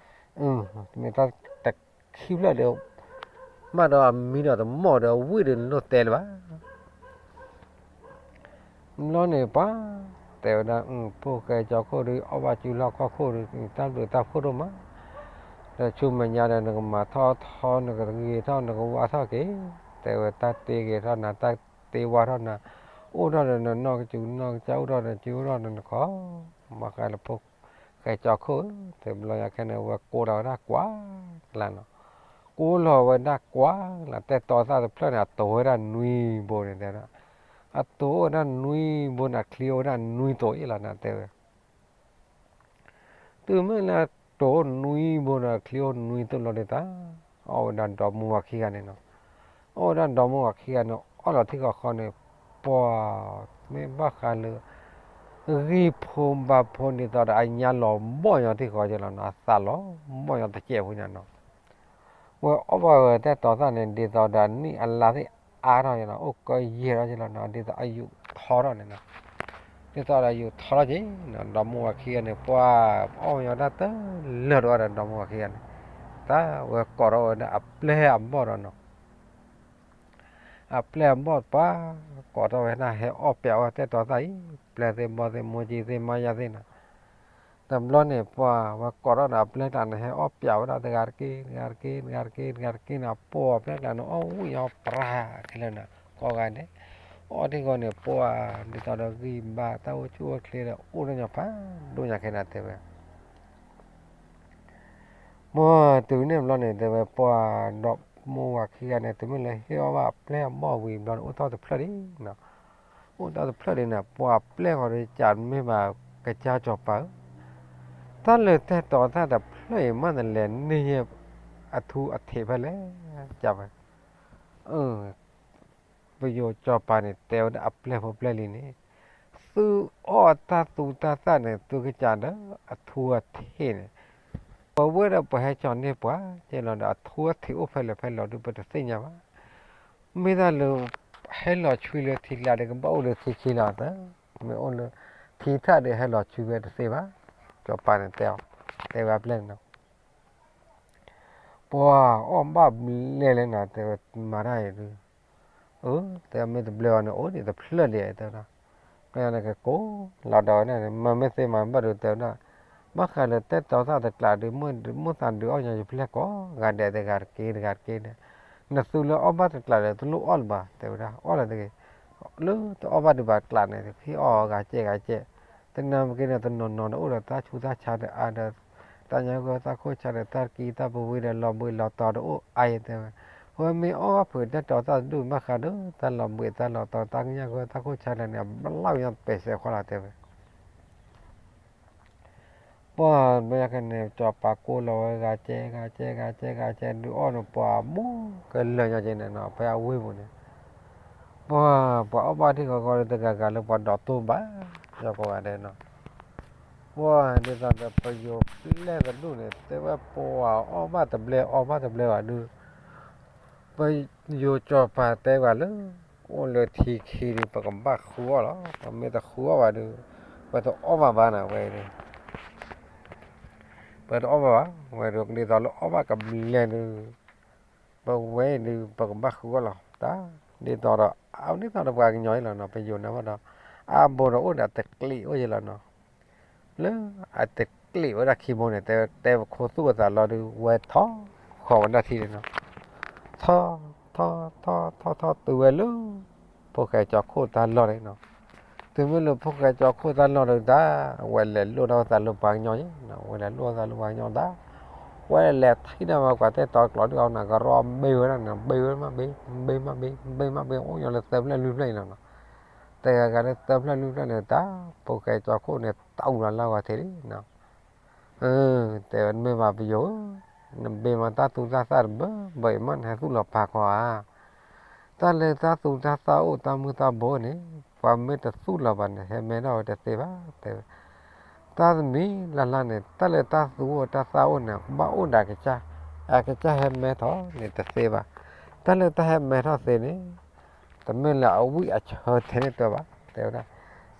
မ့ၢ်တၢ်တခံဖျၢၣ်ဒီး မ့ၢ်ဒီးအမံဒီးတမီၢ်ဒီး အဝံၣ်ဒီးနလိၣ်တဲလၢၤဘၣ်. ဘျီန့ၣ်ပှၤ တဲဝဲဒၣ် ဖိၣ်ဃဲကၠီခိၣ်ဒုး အီၣ်ဘၣ်စုလီၢ်ခီၣ်ခိၣ်ဒုး တၢ်ဘျုးတၢ်ဖှိၣ်ဒိၣ်မး, ဒီးဆူမဲာ်ညါဒီး နကမၤထီၣ်ထီ နကဂ့ၤထီၣ် နကဝါထီၣ်က့ၤ, တဲဝဲ တၢ်တ့ဂ့ၤထီၣ်နၤ တၢ်တ့ဝါထီၣ်နၤ, အိၣ်ထီၣ်ဒီးနနီၢ်ကစူၤနီၢ်ကစၢ် အိၣ်ထီၣ်ဒီးစုအိၣ်ထီၣ်ဒီးနခီ, ဘၣ်ဃးလၢဖိၣ်ဃဲကၠီခိၣ်ဧၢ, တဲဘျီညါခဲန့ၣ် ဝဲကိးလီၤဝဲဒၣ်ကွၢ်ကလါနီၤ, ကိးလီၤဝဲဒၣ်ကွၢ်ကလါ တဲတီၤသၣ်တဖျၢၣ်န့ၣ် အတိၤဝဲဒၣ်နွံဘိန့ၣ်တဲဒၣ်, အတိၤအိၣ်ဝဲဒၣ်နွံဘိန့ၣ် အချံအိၣ်ဝဲဒၣ်နွံတိၤအ့ၣ်လီၤန့ၣ် တဲဝဲ တုၤမ့ၢ်လၢတိၤအိၣ်နွံဘိန့ၣ် အချံအိၣ်နွံတိၤလီၤဒုးသး, အီၣ်ဝဲဒၣ်ဒီမါဝၤခံဂၤန့ၣ်နီၤ, အီၣ်ဝဲဒၣ်ဒီမါဝၤခံဂၤန့ၣ် အီၣ်လီၤထံၣ်ဃီဃီန့ၣ်, ပှၤ မ့ၢ်ဘၣ်ဃးလၢ ဂံၢ်ဖိဘါဖိဒ်သိးဒီး အညါလီၤဘီၣ်ညီထံၣ်ဃီကလီၤနီၤ, အသးလီၤဘီၣ်ညီတစဲးဖိညါနီၤ ဝဲအီၣ်ဘၣ်ဝဲတဲတီၤသၣ်န့ၣ် ဒ်သိးဒီးနံၣ်အလါသ့ၣ်အါထီၣ်နီၤ, အိၣ်ကယဲၢ်ထီၣ်ကလီၤနီၤ, ဒ်သိးအယူးထီထီၣ်န့ၣ်နီၤ, ဒ်သိးဒီးယူးထီထီၣ်က့ၤနီၤ, ဒီမါဝၤခံဂၤန့ၣ် ပှၤအီၣ်ညီတၢ်တလၢာ်ဒီးဒီမါဝၤခံဂၤန့ၣ်, တၢ်ဝဲကိးထီၣ်ဝဲဒၣ်အပျဲၢ်အဘီၣ်ဒီးနီၤ အပျဲၢ်အဘီၣ်ပှၤ ကိးထီၣ်ဝဲဒၣ်ဟဲအီၣ်ပျးဝဲတဲတီၤသၣ်အံၤ, ပျဲၢ်သ့ၣ်ဘီၣ်သ့ၣ်မိၢ်ကံသ့ၣ်မါယါသ့ၣ်နီၤ, တဘျီန့ၣ် ပှၤဝဲကိးထီၣ်ဒီးအပျဲၢ်ကျါန့ၣ် ဟဲအီၣ်ပျးဝဲဒၣ်တဂၤတက့ၢ် တဂၤတက့ၢ် တဂၤတက့ၢ် တဂၤတက့ၢ်န့ၣ် အပိာ်အပျဲၢ်ကျါန့ၣ် အီၣ်ဝံၣ်ညီပြးခဲလၢာ်န့ၣ် ကိးဂၤဒဲး, အီၣ်ထံၣ်ဃီန့ၣ် ပှၤဒ်သိးဒီးဂံၢ်ဘါတၢ်အိၣ်ဆူၣ်အိၣ်ချ့ဒီး အိၣ်ဒၣ်ညီဖးဒိၣ်ညါခဲန့ၣ်တဲဝဲ မ့ၢ်တုၤန့ၣ်ဘျီန့ၣ် တဲဝဲပှၤဒီမါဝၤခံဂၤန့ၣ် တုၤမ့ၢ်လၢဟ့ၣ်အီၣ်ဘၣ်အပျဲၢ်အဘီၣ်ဝံၤဘျီန့ၣ် အိၣ်တ့ၢ်တဖျၢၣ်ဒံးနီၤ, အိၣ်တ့ၢ်တဖျၢၣ်ဒံးန့ၣ် ပှၤအပျဲၢ်ဃီဒီး ကးမ့ၢ်ဘၣ်ကစၢ်စီၤပၤဧၢ, တၢ်လၢတဲတီၤသၣ်တဖျၢၣ်အံၤ မ့ၢ်နလဲၤန့ၢ်ယဲၢ်အထူအထံးဖဲလဲၣ်, ကးဝဲ ပယိၤစီၤပၤန့ၣ် တဲဝဲဒၣ်အပျဲၢ်ဖိပျဲၢ်လံၤန့ၣ်, သုအီၣ်တၢ်သူတၢ်သၣ်န့ၣ် သုကစၢ်ဒီးအထူအထံးန့ၣ်, ပဝဲဒၣ်ပှၤဟဲကၠီၤန့ၢ်ပှၤကဲလီၤဒီး အထူအထံးအိၣ်ဖဲလဲၣ်ဖဲလဲၣ်ဒီး ပတသ့ၣ်ညါဘၣ်. မ့ၢ်တၢ်လၢ ဟဲလီၤဆွံလၢထံကျါဒီး ကဘၣ်အိၣ်လၢထံခံလီၤသၢ, မ့ၢ်အိၣ်လၢထံထၣ်ဒီး ဟဲလီၤဆွံဝဲတသ့ဘၣ်. စီၤပၤန့ၣ်တဲအီၤ, တဲဝဲအပျဲၢ်န့ၣ် ပှၤအီၣ်ဘၣ်ဘျဲၣ်လဲၣ်နၤ တဲဝဲမၤတၢ်အံၤဒုး, အၢ တဲမ့ၢ်တဘျဲၣ်အီၤန့ၣ် အိၣ်ဒံးတဖျၢၣ်ဒံး တဲဝဲဒၣ်, ပှၤန့ၣ်ကကိးလီၤဒီးဝဲဒၣ်န့ၣ် မၤမ့ၢ်သ့မၤဘၣ်ဒုး တဲဝဲဒၣ်, ဘၣ်ဃးလၢတဲတီၤသၣ်တကျးဒုး မိၢ်သးဒုးအီၣ်ညီယပျဲၢ်ကိးဂၤဒဲး တဂၤတက့ၢ် တဂၤတက့ၢ်န့ၣ်, နသုလၢအီၣ်ဘၣ်တကျးဒီး တလိၣ်အီၣ်လၢၤဘၣ် တဲဝဲဒၣ် အီၣ်လၢၤတဂ့ၤ, လၢတအီၣ်ဘၣ်ဒုးဘၣ်တကျးန့ၣ် ဟ့ၣ်အီၣ်ဂၤကဲဂၤကဲ တနၢ်ပက့န့ၣ် တနီၤနီၤဒီးအိၣ်ဒီးတၢ်ဆူးတၢ်ဆါဒီးအါဒီး တၢ်ညါဂၢၢ်တၢ်ခိၣ်ဆါဒီး တၢ်တကံတၢ်ပဝံဒီး လီၤဘှံးလီၤတီၤဒီးအိၣ်အါယဲတဲဝဲ, အဝဲမ့ၢ်အီၣ်ဘၣ်ဖုးတဲတီၤသၣ်တဒူၣ်ဘၣ်ဃးဒီး တၢ်လီၤဘှံးတၢ်လီၤတီၤ တၢ်ညါဂၢၢ်တၢ်ခိၣ်ဆါဒီးန့ၣ် အဘျီညါပဲာ်စဲးခွါလီၤတဲဝဲ ပှၤဘျီညါခဲန့ၣ် စီၤပၤကိးလီၤဝဲဂၤကဲဂၤကဲဂၤကဲဂၤကဲဒုးအီၣ်န့ၣ် ပှၤမူကလၢာ်ညီကဲန့ၣ်နီၤ ဖဲအဝ့ၢ်ပူၤန့ၣ် ပှၤ ပှၤအီၣ်ဘၣ်ထံၣ်ဃီဃီဒီးတဂၤဂၤလၢပှၤဒိးတိၢ်ဘၣ် ယကိးဂၤဒဲးနီၤ, ပှၤဒ်သိးဒီးပယိၤပျဲၢ်တဒူၣ်န့ၣ် တဲဝဲပှၤအီၣ်ဘၣ်တဘျဲၣ်အီၣ်ဘၣ်တဘျဲၣ်ဘၣ်ဒုး ပယိၤစီၤပၤတဲဘၣ်လၢ အိၣ်လၢထံခံဒုး ပကဘၣ်ဃုအီၣ်လီၤ. ပမ့ၢ်တဃုအီၣ်ဘၣ်ဒုး ပတအီၣ်ဘၣ်ဘၣ်န့ၣ်ဝဲဒုး ပတအီၣ်ဘၣ်ဘၣ် ဝဲဒုး ဒ်သိးလၢအီၣ်ဘၣ်ကဘျဲၣ်ဒုး ပဝဲဒုး ပကဘၣ်ဃုအီၣ်လီၤ. တၢ် ဒ်သိးဒီး အဝဲဒ်သိးဒီးပှၤကညီအံၤလီၤနီၤ ပယိၤန့ၣ်ဘၣ်ဒီး အါဘိဒီးအိၣ်ဒီးတကျံးအိၣ်ယဲလီၤနီၤ လၢအတကျံးဝဲဒၣ်ခံဘိန့ၣ် တဲ တဲပခိၣ်သူၣ်အသးလီၤဒုး ဝဲထီၣ်ဃီၤဝဲဒၣ်ထံန့ၣ်နီၤ, ထီၣ် ထီၣ် ထီၣ် ထီၣ် ထီၣ်တုၤဝဲလၢ ဖိၣ်ဃဲကၠီခိၣ်တၢ်လီၢ်န့ၣ်နီၤ, တုၤ တုၤမ့ၢ်လၢဖိၣ်ဃဲကၠီခိၣ်တၢ်လီၢ်ဒီးတၢ်, ဝဲလဲၤလိၣ်ထီၣ်သးလၢပှၤကညီယဲ, ဝဲလဲၤလိၣ်သးလၢပှၤကညီတၢ်, ဝဲလဲၤထံၣ်န့ၢ်ဝဲကွၢ်တဲတီၤကျိးဒုးအီၤန့ၣ် ကရီဘ့ဝဲဒၣ်န့ၣ် ဘ့ဝဲမးဘ့, ဘ့မးဘ့, ဘ့မးဘ့ အိၣ်ညီလၢသၢဖျၢၣ်လွံၢ်ဖျၢၣ်အံၤလီၤနီၤ. တဂၤဂၤလၢသၢဖျၢၣ်လွံၢ်ဖျၢၣ်န့ၣ် တၢ်ဖိၣ်ဃဲကၠီခိၣ်န့ၣ် တအူလီၤလၢအဂီၢ်ထဲလံနီၤ. တဲဝဲမ့ၢ်ဘၣ်ပယီၤဧၢ, နဘ့မးတၢ်သူတၢ်သၣ်တဘၢဘၢအံၤမး နဟဲသူၣ်လီၤပာ်ကီဧါ. တၢ်လၢတၢ်သူတၢ်သၣ်အိၣ်တၢ်မုၢ်တၢ်ဘိန့ၣ် ပှၤမ့ၢ်တသူၣ်လီၤဘၣ်န့ၣ် ဟဲမဲထီၣ်ဝဲတသ့ဘၣ် တဲဝဲ. တၢ်တမံၤလၢ်လၢ်န့ၣ် တၢ်လၢတၢ်သူအိၣ်တၢ်သၣ်အိၣ်န့ၣ် ကဘၣ်အိၣ်ဒီးအကစၢ်, အကစၢ်ဟဲမဲထီၣ်န့ၣ်တသ့ဘၣ်. တၢ်လၢတၢ်ဟဲမဲထီၣ်သ့န့ၣ် တမ့ၢ်လၢအဝံၣ်အဆၢထဲန့ၣ်တၢ်ဘၣ် တဲဝဲဒၣ်.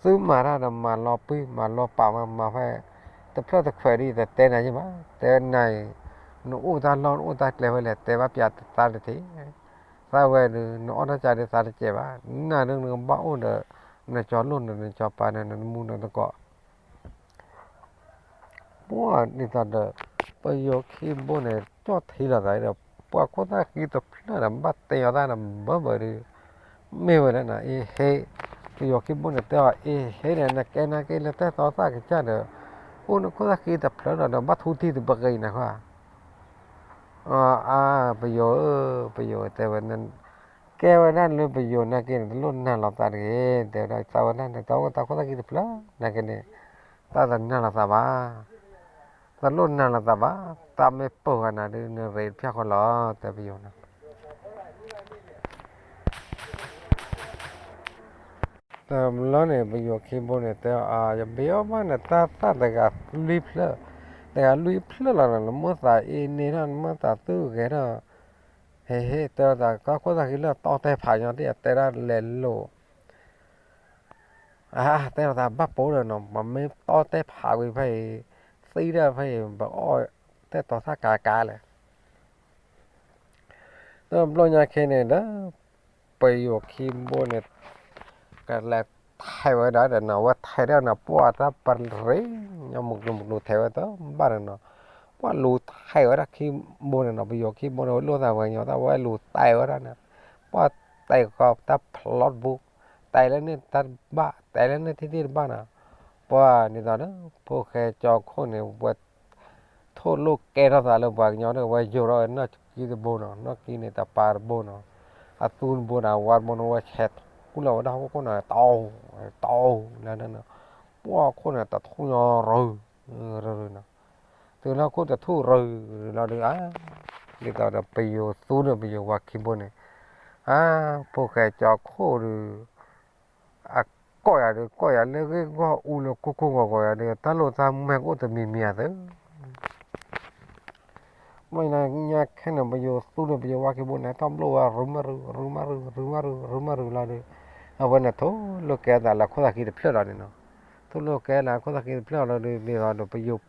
သုမၤတၢ်ဒီးမၤလီၤပှံၢ်မၤလီၤပာ်မး မၤဖဲ တဖျၢၣ်တခွဲးဒ်အံၤတတဲနၤယဲဘၣ် တဲနၤအံၤ, နအိၣ်တၢ်လီၢ်နအိၣ်တၢ်ကျဲဖဲလဲၣ် တဲဘၣ်ပျးသးတထံး, သးဝဲဒုး နအီၣ်တၢ်ကၢဒုးသးတစဲးဘၣ်, နၤဒုးနကဘၣ်အိၣ်ဒီး နကၠီလိၣ်ဒီးနကၠီပၢ်ဒီးနမူနသကိး ပှၤဒ်သိးဒီး ပယီၤခံဘိန့ၣ် ကၠီၣ်ထံလိာ်သးဒီး ပှၤခိၣ်သၣ်ဃံတဖျၢၣ်ဒီး ဘၣ်တဲအီၤတၢ်ဒီးဘၢဘၢဒီး မ့ၢ်ဝဲလၢနအ့ဟ့, ပယီၤခံဘိန့ၣ် တဲအီၤအ့ဟ့န့ၣ် နကဲနာ်က့လၢတၢ်တီသၣ်ကစၢ်ဒီး အိၣ်နခိၣ်သၣ်ဃံတဖျၢၣ်ဒီး ဘၣ်ထူတံၢ်တဘၢကအံၤနၤဃီ အါ ပယီၤဧၢ, ပယီၤတဲဝဲ, ကဲဝဲဒၣ်လၢပယီၤနာ်က့န့ၣ် တလိၣ်နာ်လီၤသးတဂ့ၤ, တဲဝဲဒၣ်သးဝဲဒၣ်န့ၣ် တၢ်အိၣ်တၢ်ခိၣ်သၣ်ဃံတဖျၢၣ်နာ်က့န့ၣ် တၢ်တနာ်လီၤသးဘၣ်, တလိၣ်နာ်လီၤသးဘၣ်, တၢ်မ့ၢ်ပိာ်ဂၤနၤဒုး နရ့တဖၠၣ်ဃီလီၤ တဲပယီၤန့ၣ် တဘျီန့ၣ် ပယီၤခံဘိန့ၣ် တဲအီၤ ယဘ့အီၣ်ဘၣ်နတၢ်သၣ်တဂၤလွံၢ်ဖျၢၣ်, တဂၤလွံၢ်ဖျၢၣ်လီၤနီၤ, နမိၢ်သးအ့န့ၢ်ထီၣ် နမိၢ်သးသူၣ်ဂဲၤထီၣ်, ဟ့ၣ်ဟ့ၣ် တဲအီၤသး တၢ်ခိၣ်သၣ်ဃံလၢတီတဲဖးညီတ့ၢ် အတဲဒၣ်လဲၤလိာ် အတဲအီၤသးဘၣ်ပိာ်ဒီးနီၤ, ပမ့ၢ်တီတဲဖးဝံၤဖဲအံၤ, သံဒၣ်ဖဲအံၤ ပအီၣ်တဲတီၤသၣ်ကၤကၤလဲၣ် တဘျီညါခဲန့ၣ်ဒီး ပယီၤခံဘိန့ၣ် ကလဲၤထဲးဝဲဒၣ်ဒီးနီၤ, အဝဲထဲးဒၣ်နီၤ ပှၢ်တၢ်ပရ့ၤ ညီမုၢ်ကျိၤမုၢ်ကျိၤထဲးဝဲတဘၣ်ဒီးနီၤ, ပှၢ်လူၤထဲးဝဲဒၣ်ခံဘိန့ၣ်နီၤ, ပယီၤခံဘိန့ၣ် ဝဲလိၣ်သးဝဲညီသၣ် ဝဲလူၤတဲဝဲဒၣ်န့ၣ်, ပှၢ်တဲကီးတၢ်ဖျီတဘိ, တဲလၢန့ၣ်တၢ်တဘၣ် တဲလၢန့ၣ်ထံၣ်ထံၣ်တဘၣ်နီၤ, ပှၢ်ဒ်သိးဒီး ဖိၣ်ဃဲကၠီခိၣ်န့ၣ် ဝဲ ထိၣ်လိာ်ကဲထီၣ်သးလၢပှၤကညီဒီး ဝဲယိာ်ထီၣ်ဝဲနီၢ်ကံတဘိနီၤ, နီၢ်ကံန့ၣ် တပၤတဘိနီၤ, အသူတဘိဒီး အဝါတဘိနီၤ, ဝဲဆဲးထူလီၤဝဲဒၣ်ဟီၣ်ခိၣ်န့ၣ် တီတီလၢန့ၣ်နီၤ, ပှၢ်ခိၣ်န့ၣ် တထူၣ်ညီရူၤ ရူၤနီၤ, တုၤလၢခိၣ်တထူၣ်ရူၤလီၤဒုး အါ ဒ်သိးဒီးပယိၤသူဒီးပယိၤဝါခံဘိန့ၣ်, အါ ဖိၣ်ဃဲကၠီခိၣ်ဒုး အကိးယၤဒုး ကိးယၤလၢဂ့ၢ်ဂီၢ်အူလၢကိၢ်ကိၢ်ဂီၤဂီၤယၤဒုး တၢ်လိာ်တၢ်မဲာ်ကအိၣ်တမံၤမံၤအသး မ့ၢ်ညါခဲန့ၣ် ပယိၤသူဒီးပယိၤဝါခံဘိန့ၣ် ထီၣ်ဘျိၣ်ဝဲ ရူၤမးရူၤ ရူၤမးရူၤ ရူၤမးရူၤ ရူၤမးရူၤလီၤဒီး အဝဲန့ၣ်ထိၣ်လိာ်ကဲသးလၢခိၣ်သၣ်ခံတဖျၢၣ်လီၤန့ၣ်နီၤ, ထိၣ်လိာ်ကဲလၢခိၣ်သၣ်ခံတဖျၢၣ်လီၤဒီး ဒ်သိးဒီးပယိၤ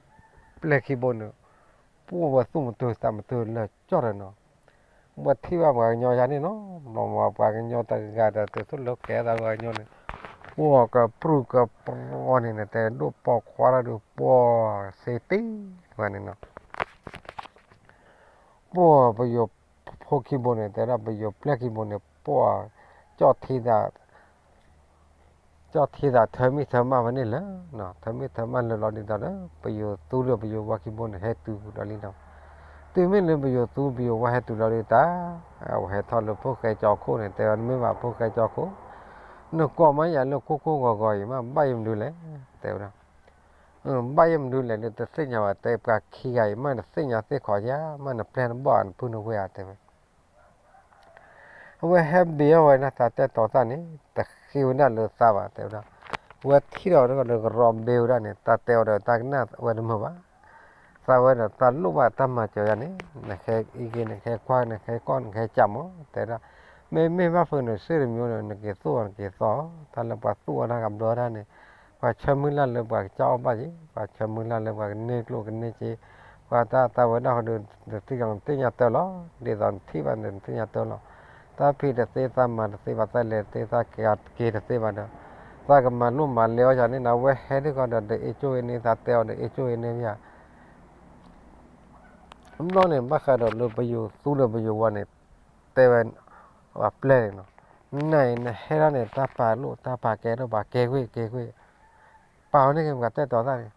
ပျဲၢ်ခံဘိန့ၣ် ပှၢ်ဝဲသူၣ်မတုၤသးမတုၤလၢာ်ကၠီၣ်ဒီးနီၤ ဝဲထံၣ်ဘၣ်ပှၤကညီယါန့ၣ်နီၤ, ဘျီမၤပှၤကညီတဂၤဒီး တုၤထိၣ်လိာ်ကဲသးပှၤကညီန့ၣ်, ပှၢ်ကပြုၢ်ကပြီၤန့ၣ်န့ၣ် တဲဒိၣ်ပိာ်ခွါတၢ်ဒုး ပှၢ်သ့တ့ၢ်ဝဲန့ၣ်နီၤ, ပှၢ်ပယိၤဖိခံဘိန့ၣ် တဲဒၣ်ပယိၤပျဲၢ်ခံဘိန့ၣ် ပှၢ်ကၠီၣ်ထံသး ကၠီၣ်ထံသးထၢမံၤထၢမးဖဲန့ၣ်လၢာ်, ထၢမံၤထၢမးလၢာ်လီၤဒ်သိးဒီး ပယိၤသူလၢပယိၤဝါခံဘိန့ၣ် ဟဲတုၤဒီးလံနီၤ, တုၤမ့ၢ်လၢပယိၤသူပယိၤဝါဟဲတုၤလီၤဒုးတၢ်, အဝဲဟဲထီၣ်လၢဖိၣ်ဃဲကၠီခိၣ်န့ၣ် တဲဝဲ နမ့ၢ်ဘၣ်ဖိၣ်ဃဲကၠီခိၣ်, နကိးမးယၤလၢကိၢ်ကိၢ်ဂီၤဂီၤအံၤမး ဘၣ်ယဲၢ်မနုၤလဲၣ်, တဲဝဲဒၣ်, ဘၣ်ယဲၢ်မနုၤလဲၣ် နတသ့ၣ်ညါဘၣ် တဲပှၤခံဂၤအံၤမး နသ့ၣ်ညါသ့ၣ်ခီယါ မးနပျဲၢ်နဘီၣ်နဖုနဝဲဧါ တဲဝဲ အဝဲဟဲဘ့အီၣ်ဝဲဒၣ်တၢ်တဲတီၤသၣ်န့ၣ် တဃ့ဝဲဒၣ်လၢသးဘၣ် တဲဝဲဒၣ်, ဝဲထံၣ်ဒီးတကဒီးကရီဘ့ဝဲဒၣ်န့ၣ် တၢ်တဲအီၤဒီးတၢ်ကနၣ်ဝဲတမုာ်ဘၣ်, သးဝဲဒီးတၢ်လိၣ်ဘၣ်တၢ်မၤစၢၤယၤန့ၣ် နကဟဲအံက့ၤ နကဟဲကွၢ် နကဟဲကီၢ် နကဟဲကၢ်မး တဲဒၣ်, မ့မ့ၢ်ဘၣ်ဖုးနစ့ၣ်တမံၤန့ၣ် နက့ၤသူၣ်အီၤနက့ၤသီအီၤ တၢ်လၢပှၤသူၣ်အီၣ်တၢ်ကဘျီတၢ်န့ၣ် ပှၤဆၢမုၢ်လၢ်လၢပှၤကစၢ်အီၣ်ဘၣ်က့ၤ ပှၤဆၢမုၢ်လၢ်လၢပှၤကန့ၢ်ကျိၣ်ကန့ၢ်စ့ ပှၤတၢ်သးဝဲဒၣ်ဃီဒီး နသ့ၣ်ညါတၢ်လီၤ ဒ်သိးနထံၣ်ဘၣ်န့ၣ် နသ့ၣ်ညါတၢ်လီၤ, တၢ်ဖံးတသ့ သးမၤတသ့ဘၣ် သးလဲၤတသ့ သးက့ၤတသ့ဘၣ်ဒီး သးကမၤလိမၤလဲအီၤယၤန့ၣ် နဝဲဟဲဒ်ဃီဒီး ဒီးအ့ၣ်ကၠိအ့ၣ်န့ၢ် သးတဲအီၤဒီးအ့ၣ်ကၠိအ့ၣ်န့ၢ်ယၤ ဘျီန့ၣ် ဘၣ်ဃးဒီးလၢပယိၤသူလၢပယိၤဝါန့ၣ် တဲဝဲ ပျဲၢ်န့ၣ်နီၤ, နၤအံၤနဟဲထီၣ်န့ၣ် တၢ်ပာ်လိၣ်တၢ်ပာ်ကဲဒိၣ်ဘၣ် ကဲကွ့ၢ်ကဲကွ့ၢ်, ပာ်အီၤန့ၢ်က့ၤပှၤတဲတီၤသၣ်န့ၣ်,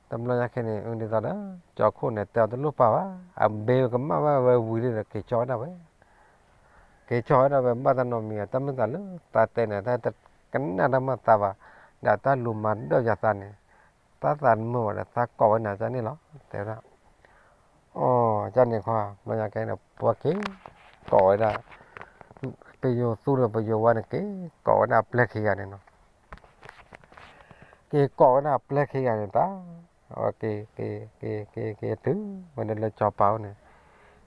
တဘျီညါခဲန့ၣ် ဒ်သိးဒီး ကၠီခိၣ်န့ၣ် တဲအီၤတလိၣ်ပာ်ဘၣ်, အဘ့ကမၣ်ဘၣ်ဝဲဝံၤဒီး က့ၤကၠီဝဲဒၣ်ဝဲ က့ၤကၠီဝဲဒၣ်ဝဲ ဘၣ်တၢ်နီတမံၤ တၢ်မုၢ်သးလၢတၢ်တဲန့ၣ် တၢ်တကနၣ်တၢ်မၤသးဘၣ်, ဒီးတၢ်လူၤမၤဒၢၣ်ယၤသးန့ၣ်, တၢ်သးတမုာ်ဘၣ်ဒီး သးကိးဝဲနၤကန့ၣ်လီၤ တဲဝဲဒၣ်. အိ ကန့ၣ်ခီ ဘျီညါကဲန့ၣ် ပှၤက့ၤကိးဝဲဒၣ်, ပယိၤသူဒီးပယိၤဝါန့ၣ် က့ၤကိးဝဲဒၣ်အပျဲၢ်ခံဂၤန့ၣ်နီၤ က့ၤကိးဝဲဒၣ်အပျဲၢ်ခံဂၤန့ၣ်တၢ်, အဝဲက့ၤ က့ၤ က့ၤ က့ၤ က့ၤတုၤဝဲဒၣ်လၢစီၤပၤအိၣ်န့ၣ်,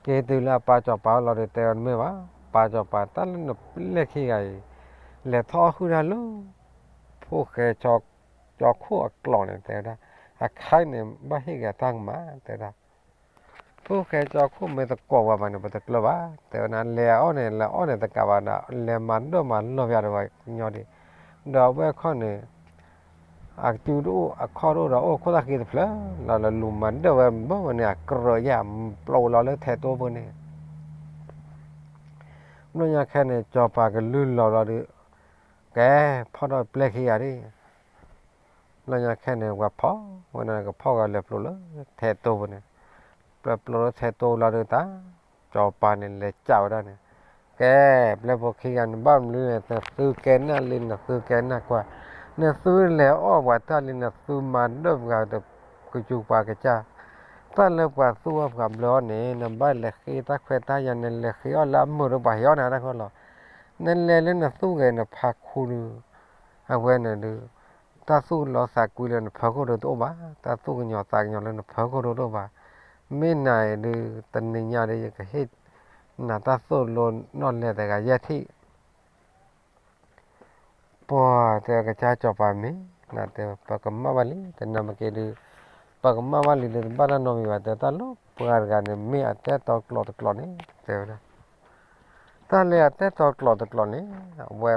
က့ၤတုၤလၢအပၢ်စီၤပၤအိၣ်လီၤဒီး တဲဝဲတမ့ၢ်ဘၣ်, ပၢ်စီၤပၤ တၢ်လၢနပျဲၢ်ခံဂၤအံၤ လဲၤထီၣ်ဟုၣ်တၢ်လၢ ဖိၣ်ဃဲ ကၠီခိၣ်အကျိာ်န့ၣ် တဲဝဲဒၣ်, အခါအံၤန့ၣ် ဘၣ်ဟ့ၣ်က့ၤတၢ်ကမၣ် တဲဝဲဒၣ် ဖိၣ်ဃဲကၠီခိၣ်မ့ၢ်တကိးပှၤဘၣ်န့ၣ် ပတကျၢၤဘၣ် တဲဝဲဒၣ်, လဲၤအီၣ်န့ၣ် လဲၤအီၣ်န့ၣ်တကးဘၣ်ဒီး လဲၤမၤဒၢၣ်မၤလီၢ်ပှၤဒီးပှၤကညီဒံး, ဒီးအဝဲခီန့ၣ် အကတုၤတအိၣ် အခီၣ်တအိၣ်ဒီးအိၣ်ခိၣ်သၣ်ဃံတဖျၢၣ်လီၤ လၢလူၤမၤဒၢၣ်ဝဲဘၢဝဲန့ၣ် အကြၢးယၢ်ပျိးလီၤလၢထဲးတိပူၤန့ၣ် ဘျီညါခဲန့ၣ် စီၤပၤကလုၢ်လီၤဘျီဒီး ကဲ ဖီၣ်ထီၣ်ပျဲၢ်ခံဂၤဒၣ်, ဘျီညါခဲန့ၣ် ပှၤဖီၣ်ဝဲန့ၣ် ကဖီၣ်ဝဲလဲၤပျိးလၢထဲးတိပူၤန့ၣ်, ပျိးလၢထဲးတိလီၤဒီးတၢ်, စီၤပၤန့ၣ် လဲၤကးဝဲဒၣ်န့ၣ်, ကဲ ပျဲၢ်ဖိခံဂၤ နဘၣ်မနုၤလဲၣ် နသုကဲနၢ်လံ နသုကဲနၢ်ကွၢ်, နသုလဲၤအီၣ်ပှၤတၢ်လံ နသုမၤဒၢၣ်ပှၤဒီး ကယူၤပှၤကစၢ်, တၢ်လၢပှၤသူၣ်အီၣ်ပှၤဘျၢအီၣ်န့ၣ် နဘၣ်လဲၤဃ့တၢ်ခွဲးတၢ်ယာ် နလဲၤဃ့အီၣ်လၢအမုာ်ဒီးပှၤဟ့ၣ်အီၣ်နၤတၢ်ဃီလီၤ. နလဲၤလၢနသူၣ်ဂဲၤနဖးခူဒီး အဝဲန့ၣ်ဒီး တၢ်သူၣ်လီသးကွံလၢနဖီခိၣ်ဒီးတအိၣ်ဘၣ်, တၢ်သူၣ်ကညီၤသးကညီၤလၢနဖီခိၣ်ဒီးတအိၣ်ဘၣ်. မ့ၢ်နၤအံၤဒီး တနံၤညါဒီး ယကဟ့ၣ်နၤတၢ်သိၣ်လိနီၣ်လဲၤတဂၤယဲၢ်ထံၣ် ပှၤတဲကစၢ်စီၤပၤမ့ၢ်နတဲ ပကမၣ်ဘၣ်လံ, တနၤမ့ၢ်က့ၤဒီး ပကမၣ်ဘၣ်လံဒီး တဘၣ်တၢ်နီတမံၤဘၣ်, တဲတၢ်လၢပှၤတဂၤန့ၣ် မ့ၢ်အတဲတီကျိာ်တကျိာ်န့ၣ် တဲဝဲဒၣ်, တၢ်လၢအတဲတီကျိာ်တကျိာ်န့ၣ် အဝဲ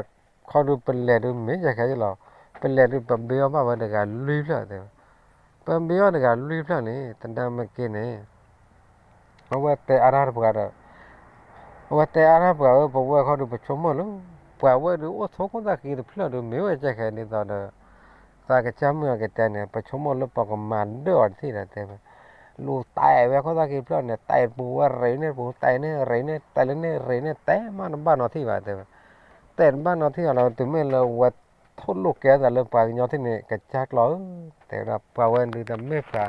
ခီဒုးပလဲၤဒုးမ့ၢ်ယဲၢ်ခဲယလီၤ, ပလဲၤဒုး ပဘ့အီၣ်ဘၣ်ဝဲတဂၤလွံၢ်ဖျၢၣ်တဲဝဲ, ပဘ့အီၣ်တဂၤလွံၢ်ဖျၢၣ်န့ၣ် တနၤမ့ၢ်က့ၤန့ၣ် အဝဲတဲအါထီၣ်တပှၤဒီး အဝဲတဲအါထီၣ်ပှၤဧၢ ပဝဲခီဒုးပဆိကမိၣ်လၢ ပှၤဝဲဒုးအိၣ်ဆိခိၣ်သၣ်ဃံတဖျၢၣ်ဒီး မ့ၢ်ဝဲကဲခဲဒ်သိးဒီး သးကစၢ်မုၢ်အကတဲန့ၣ် ပဆိကမိၣ်လၢပကမၤဒၢၣ်အီၤတထံၣ်ဒီးတဲဝဲ, လူၤတဲဝဲခိၣ်သၣ်ဃံတဖျၢၣ်န့ၣ် တဲပူၤဝဲရ့န့ၢ်ပူၤ တဲန့ၢ်ရ့န့ၢ် တဲလၢန့ၢ်ရ့န့ၢ် တဲမးတဘၣ်နီတထံၣ်ဘၣ်တဲဝဲ, တဲတဘၣ်နီတထံၣ်အီၤလီၤ တုၤမ့ၢ်လၢဝဲထိၣ်လိာ်ကဲသးလၢပှၤကညီထံၣ်န့ၣ် ကစၢ်ကျီဧၢ, တဲဝဲဒၣ် ပှၤဝဲဒုးတမ့ၢ်ပှၤ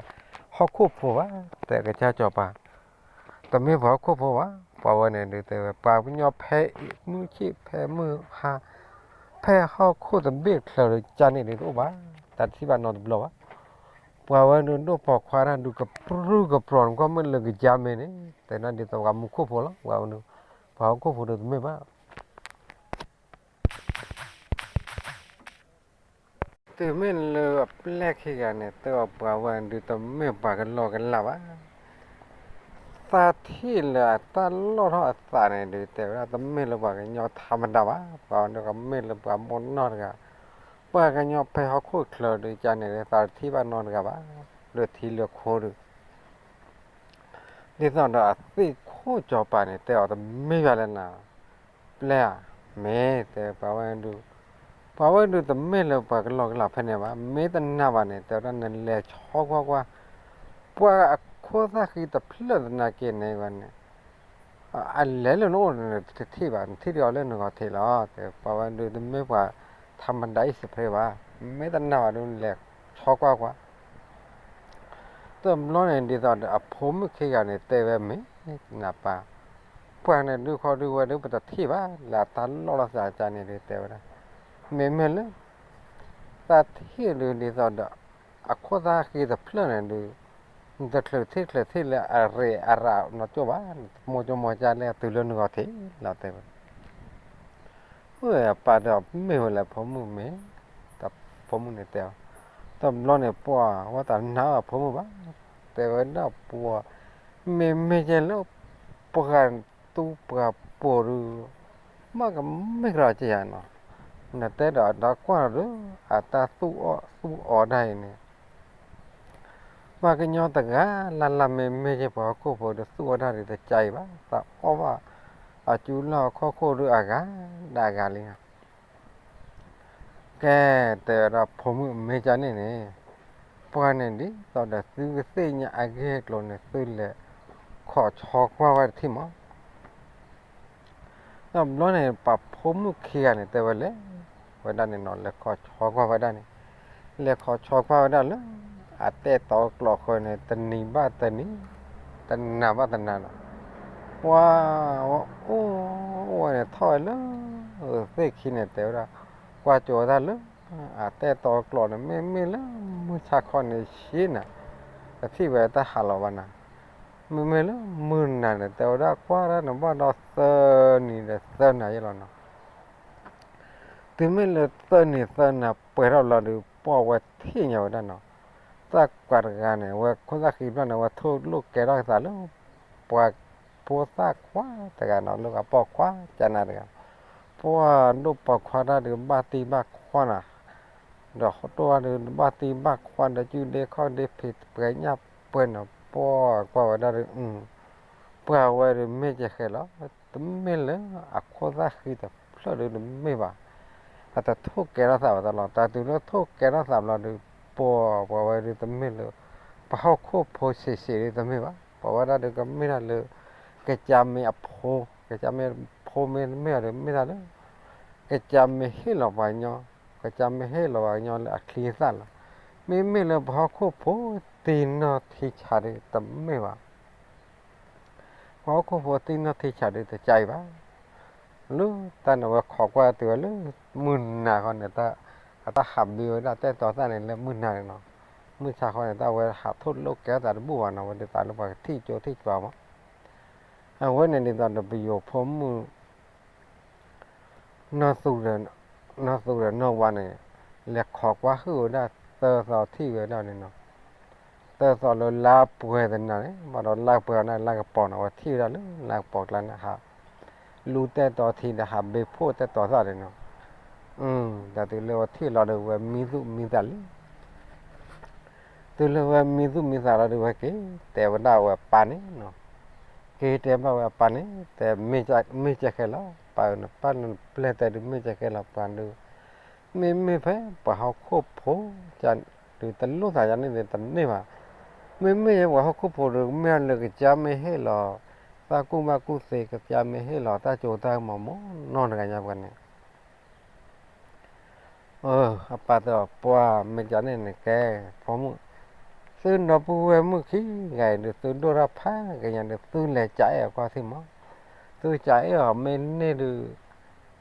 ဟီၣ်ခိၣ်ဖိဘၣ်, တဲကစၢ်စီၤပၤ တမ့ၢ်ပှၤဟီၣ်ခိၣ်ဖိဘၣ်, ပှၤဝဲန့ၣ်ဒုးတဲဝဲ ပှၤကညီဖဲအံၤမုၢ်ဆ့ၣ်ဖဲမုၢ်ဟါ ဖဲဟီၣ်ခိၣ်တဘ့ၣ်ချၢဒီးကန့ၣ်ဒုးတအိၣ်ဘၣ်, တၢ်တထံၣ်ဘၣ်နီတဘျီဘၣ်, ပှၤဝဲဒုးဒိၣ်ပိာ်ခွါတၢ်ဒုးကပြုၢ်ကပြီၤနကွၢ်မ့ၢ်လၢကယါမ့ၢ်န့ၣ် တဲဒၣ်ဒ်သိးပှၤမူခိၣ်ဖိလီၤ, ပှၤဝဲဒုး ပှၤဟီၣ်ခိၣ်ဖိဒုးတမ့ၢ်ဘၣ် တုၤမ့ၢ်လၢအပျဲၢ်ခံဂၤန့ၣ် တဲအီၤပှၤဝဲဒုးတမ့ၢ်ပှၤကလီကလးဘၣ်, သးထံၣ်လၢအတၢ်လီၢ်ထီၣ်အသးန့ၣ်ဒုး တဲဝဲဒၣ်တမ့ၢ်လၢပှၤကညီထးမတၤဘၣ်, ပှၤဒုးကမ့ၢ်လၢပှၤမိၢ်နီၢ်တဂၤ, ပှၤကညီဖဲဟီၣ်ခိၣ်ချၢဒုးကန့ၣ် သးတထံၣ်ဘၣ်နီတဂၤဘၣ်, လၢထံလၢခိဒုး ဒ်သိးဒီးအသ့ၣ်ခိၣ်စီၤပၤန့ၣ် တဲအီၤတမ့ၢ်ဘၣ်လၢနၤ, ပျဲၢ်ဧါ, မ့ၢ်တဲပှၤဝဲဒုး, ပှၤဝဲဒုးတမ့ၢ်လၢပှၤကလီကလးဖဲန့ၣ်ဘၣ်, မ့ၢ်တနာ်ဘၣ်န့ၣ် တဲဝဲဒၣ်နလဲၤဆီကွၢ်ကွၢ်, ပှၤအခိၣ်သၣ်ဃံတဖျၢၣ်သနာ်က့န့ၣ်ဝဲန့ၣ် အလဲၤလၢနအိၣ်န့ၣ်တထံၣ်ဘၣ်, နထံၣ်ဒံးအီၤလၢနဂီၤထံးလီၤ, တဲပှၤဝဲဒုးတမ့ၢ်ပှၤထးမတၤအံၤစဖရ့ဘၣ်, မ့ၢ်တနာ်ဘၣ်ဒုးနလဲၤဆီကွၢ်ကွၢ် တဘျီန့ၣ် ဒ်သိးဒီးအဖိမုၣ်ခံဂၤန့ၣ် တဲဝဲမ့ၢ်နပၢ်, ပှၤန့ၣ်ဒုးခီဒုးဝဲဒုး ပတထံၣ်ဘၣ် လၢအတၢ်လီၢ်လီၤသးကန့ၣ်ဒုး တဲဝဲဒၣ်, မ့မ့ၢ်လၢ သးထံၣ်ဒုးဒ်သိးဒီး အခိၣ်သၣ်ဃံတဖျၢၣ်န့ၣ်ဒုး နတချုးထံၣ်ချုးထံၣ်လၢအရ့အရးနီၢ်ကၠိၣ်ဘၣ်, နတမိၢ်ကၠိၢ်မိၢ်ကၠၢ်လၢအတုၤလၢနဂီၤထံးလီၤ တဲဝဲ အပၢ်ဒီးမ့ၢ်ဝဲလၢဖိမုၣ်မ့ၢ်, တၢ်ဖိမုၣ်န့ၣ်တဲအီၤ, တဘျီန့ၣ်ပှၤဝဲတနာ်အဖိမုၣ်ဘၣ်, တဲဝဲဒၣ်ပှၤ, မ့မ့ၢ်ကဲလၢ ပှၤသူပှၤပိာ်ဒုး, မ့ၢ်ကမ့ၢ်ကြၢးကဲယၤနီၤ, နတဲဒီးအတၢ်ကွၢ်ဒီး အတၢ်သူၣ်အီၣ်သူၣ်အီတၢ်အံၤန့ၣ် ပှၤကညီတဂၤလၢ်လၢ်မ့မ့ၢ်ကဲ ပှၤဟီၣ်ခိၣ်ဖိဒီးသူၣ်အီၣ်တၢ်ဒုးတကးအံၤဘၣ်, သးအီၣ်ဘၣ်, အကၠူလီၢ်ခီၣ်ခိၣ်ဒုးအဂၤဒၣ်အဂၤလံ. ကဲ, တဲဝဲဒၣ်ဖိမုၣ်မ့ၢ်ကန့ၣ်န့ၣ်, ပှၤန့ၣ်ဒ်သိးဒီးသုကသ့ၣ်ညါအဂ့ၢ်အကျိၤန့ၣ် သုလဲၤခိးဆီကွၢ်ဝဲတထံၣ်မး. တဘျီန့ၣ် ပှၤဖိမုၣ်ခံဂၤန့ၣ် တဲဝဲလဲၤ ဝဲဒၣ်န့ၣ်နီၤ လဲၤခိးဆီကွၢ်ဝဲဒၣ်န့ၣ်, လဲၤခိးဆီကွၢ်ဝဲဒၣ်လၢ အတဲတီၤကျိးဃၢၤန့ၣ် တနံၤဘၣ်တနံၤ, တနၤဘၣ်တနၤနီၤ. ပှၤဝဲအိၣ်ဝဲန့ၣ် ထီၣ်ဝဲလၢသ့ၣ်ခံန့ၣ် တဲဝဲဒၣ်, ကွၢ်ကၠိဝဲဒၣ်လၢ အတဲတီၤကျိးန့ၣ် မ့မ့ၢ်လၢမုၢ်ဆါခီန့ၣ်ဆ့နၤ, တထံၣ်ဝဲတၢ်ဟးလီၤဘၣ်နၤ, မ့မ့ၢ်လၢမုၢ်နၤန့ၣ် တဲဝဲဒၣ်ကွၢ်ဒၣ်န့ၣ် ဘၣ်ဒီးသၢနံၤဒီးသၢနၤယဲလီၤနီၤ. တုၤမ့ၢ်လၢသၢနံၤသၢနၤပှဲၤထီၣ်လီၤဒီး ပှၤဝဲထံၣ်ညါဝဲဒၣ်နီၤ, သၣ်ကွၢ်တဂၤန့ၣ် အဝဲခိၣ်သၣ်ဃံဘျီန့ၣ် အဝဲထိၣ်လိာ်ကဲထီၣ်ကသးလၢ ပှၤဖိသၣ်ခွါတဂၤနီၤ လၢအပိာ်ခွါကနၤတဂၤ, ပှၤဒိၣ်ပိာ်ခွါတၢ်ဒုးဘၣ်တံၢ်ဘၣ်ခွါနၤ, ဒီးဒိၣ်တၢ်ဒုးဘၣ်တံၢ်ဘၣ်ခွါဒီး ကုဒ့ခီၣ်ဒ့ဖံးပှဲၤညၣ်ပှဲၤနီၤ ပှၤကွၢ်ဝဲဒၣ်ဒီး ပှၤဝဲဒုးမ့ၢ်ကဲဃဲလီၤ, တမ့ၢ်လၢအခိၣ်သၣ်ဃံတဖျၢၣ်ဒုးတမ့ၢ်ဘၣ်, အတထိၣ်ကဲထီၣ်သးဘၣ်တလီၤ. တၢ်တုၤလၢထိၣ်ကဲထီၣ်သးဘျီဒုး ပှၤ ပှၤဝဲဒုးတမ့ၢ်လၢ ပှၤဟီၣ်ခိၣ်ဖိဆံးဆံးဒုးတမ့ၢ်ဘၣ်, ပှၤဝဲဒၣ်ဒုးကမ့ၢ်ဒၣ်လၢ ကစၢ်မ့ၢ်အဖိ, ကစၢ်မ့ၢ်ဖိမ့ၢ်တမ့ၢ်အီၤဒီး မ့ၢ်ဒၣ်လၢ ကစၢ်မ့ၢ်ဟ့ၣ်လီၤပှၤကညီ, ကစၢ်မ့ၢ်ဟ့ၣ်လီၤပှၤကညီလၢအချံအသၣ်လီၤ. မ့မ့ၢ်လၢပှၤဟီၣ်ခိၣ်ဖိတံၢ်နီၢ်ထံဆးဒုးတမ့ၢ်ဘၣ်, ပှၤဟီၣ်ခိၣ်ဖိတံၢ်နီၢ်ထံဆးဒုးတကးအံၤဘၣ်. လၢတၢ်န့ၣ် အဝဲခိးကွၢ်တုၤဝဲလၢ မုၢ်နၤဃီန့ၣ် အတၢ်ဟးဘ့ဝဲဒၣ်တဲတီၤသၣ်န့ၣ်လၢမုၢ်နၤန့ၣ်နီၤ, မုၢ်ဆါဃီန့ၣ် တၢ်ဝဲဟးထိၣ်လိာ်ကဲထီၣ်သးတဘူၣ်ဘၣ်နီၤ, ဝဲဒုးသးလၢပှၤကထံၣ်ကၠိထံၣ်ကၠီမး. အဝဲန့ၣ်ဒ်သိးဒီးပယိၤဖိမုၣ် နီၢ်သူဒီးနီၢ်ဝါန့ၣ် လဲၤခိးကွၢ်ဟုၣ်ဝဲဒၣ်သၢသီထံၣ်ဝဲဒၣ်န့ၣ်နီၤ, သၢသီလၢလါပှဲၤသနၤန့ၣ် ဘၣ်ဒီးလါပှဲၤအီၤန့ၣ် လါကပီၤန့ၣ် အဝဲထံၣ်ဝဲဒၣ်လၢလါကပီၤကျါန့ၣ် ဟးလူၤတဲတီၤထံဒီးဟးဘ့ဖိတဲတီၤသၣ်န့ၣ်နီၤ. ဒီးတုၤလၢဝဲထံၣ်လီၤဒီး ဝဲမံသူၣ်မံသးလံ. တုၤလၢဝဲမံသူၣ်မံသးလီၤဒီး ဝဲက့ၤတဲဝဲဒၣ်ဝဲအပၢ်န့ၣ်နီၤ, က့ၤတဲဘၣ်ဝဲအပၢ်န့ၣ် တဲ မ့ၢ်ကဲဃဲလီၤ ပၢ်ဧၢ, နပၢ်နပျဲၢ်တဲဒုး မ့ၢ်ကဲဃဲလီၤ ပှၤဒုး, မ့မ့ၢ်ဖဲပှၤဟီၣ်ခိၣ်ဖိ ဒုးတလိၣ်သးယၤန့ၣ်ဒုးတန့ၢ်ဘၣ်. မ့မ့ၢ်ပှၤဟီၣ်ခိၣ်ဖိဒုး မ့ၢ်လၢကစၢ်မ့ၢ်ဟ့ၣ်လီၤ တၢ်ကူၣ်ဘၣ်ကူၣ်သ့ ကစၢ်မ့ၢ်ဟ့ၣ်လီၤ တၢ်ကၠိတၢ်မီၤမီၤနီတဂၤညါပှၤန့ၣ် အပၢ်တဲအီၤ ပှၤမ့ၢ်ကန့ၣ်န့ၣ် ကဲ ဖိမုၣ်, သုဒီပုၢ်ဝဲၢ်မုၣ်ခံဂၤအံၤဒုး သုဒိၣ်ထီၣ်ဖးက့ၤညါဒုး သုလဲၤကးအဲၣ်အီၤကွၢ်ထံၣ်မး, သုကးအဲၣ်အီၤမ့ၢ်န့ၢ်ဒုး သု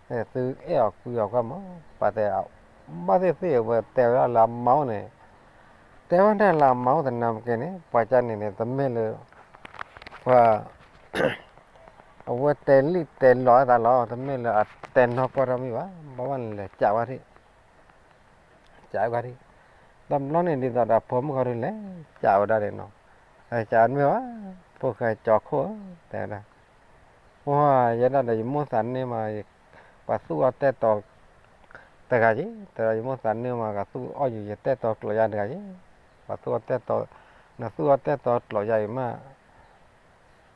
အဲၣ်အီၤကွံအီၤကွၢ်မး, ပှၤတဲ ဘၣ်သ့ၣ်သ့ၣ်ဝဲတဲဝဲဒၣ်လၢအမါအိၣ်န့ၣ်, တဲဝဲဒၣ်လၢအမါအိၣ်သနာ်က့န့ၣ် ပှၤကန့ၣ်န့ၣ် တမ့ၢ်လၢ ပှၤ အဝဲတဲလံၣ်တဲလီၤအသးလီၤ, တမ့ၢ်လၢအတဲနီၢ်ကီၢ်ထီၣ်မ့ၢ်ဘၣ်, ဘၣ်ဘၣ်န့ၣ်လဲၤကးဝဲထံၣ်, ကးဝဲထံၣ်, တဘျီန့ၣ်ဒ်သိးဒီးဖိမုၣ်ခီဒုးလဲၤကးဝဲဒၣ်န့ၣ်နီၤ, ကးမ့ၢ်ဘၣ်, ဖိၣ်ဃဲကၠီခိၣ်ဧၢ, တဲဝဲဒၣ်, ပှၤယဲဒၣ်ဒီးယမိၣ်သးန့ၢ်မး, ပှၤသူၣ်အီၣ်တဲတီၤ တဂၤယ့, တဲဒီးယမိၣ်သးန့ၢ်မး ကသူၣ်အီၣ်ယူၤ ယတဲတီၤကျိးယၤတဂၤယ့, ပှၤသူၣ်အီၣ်တဲတီၤ, နသူၣ်အီၣ်တဲတီၤကျိးယၤအံၤမး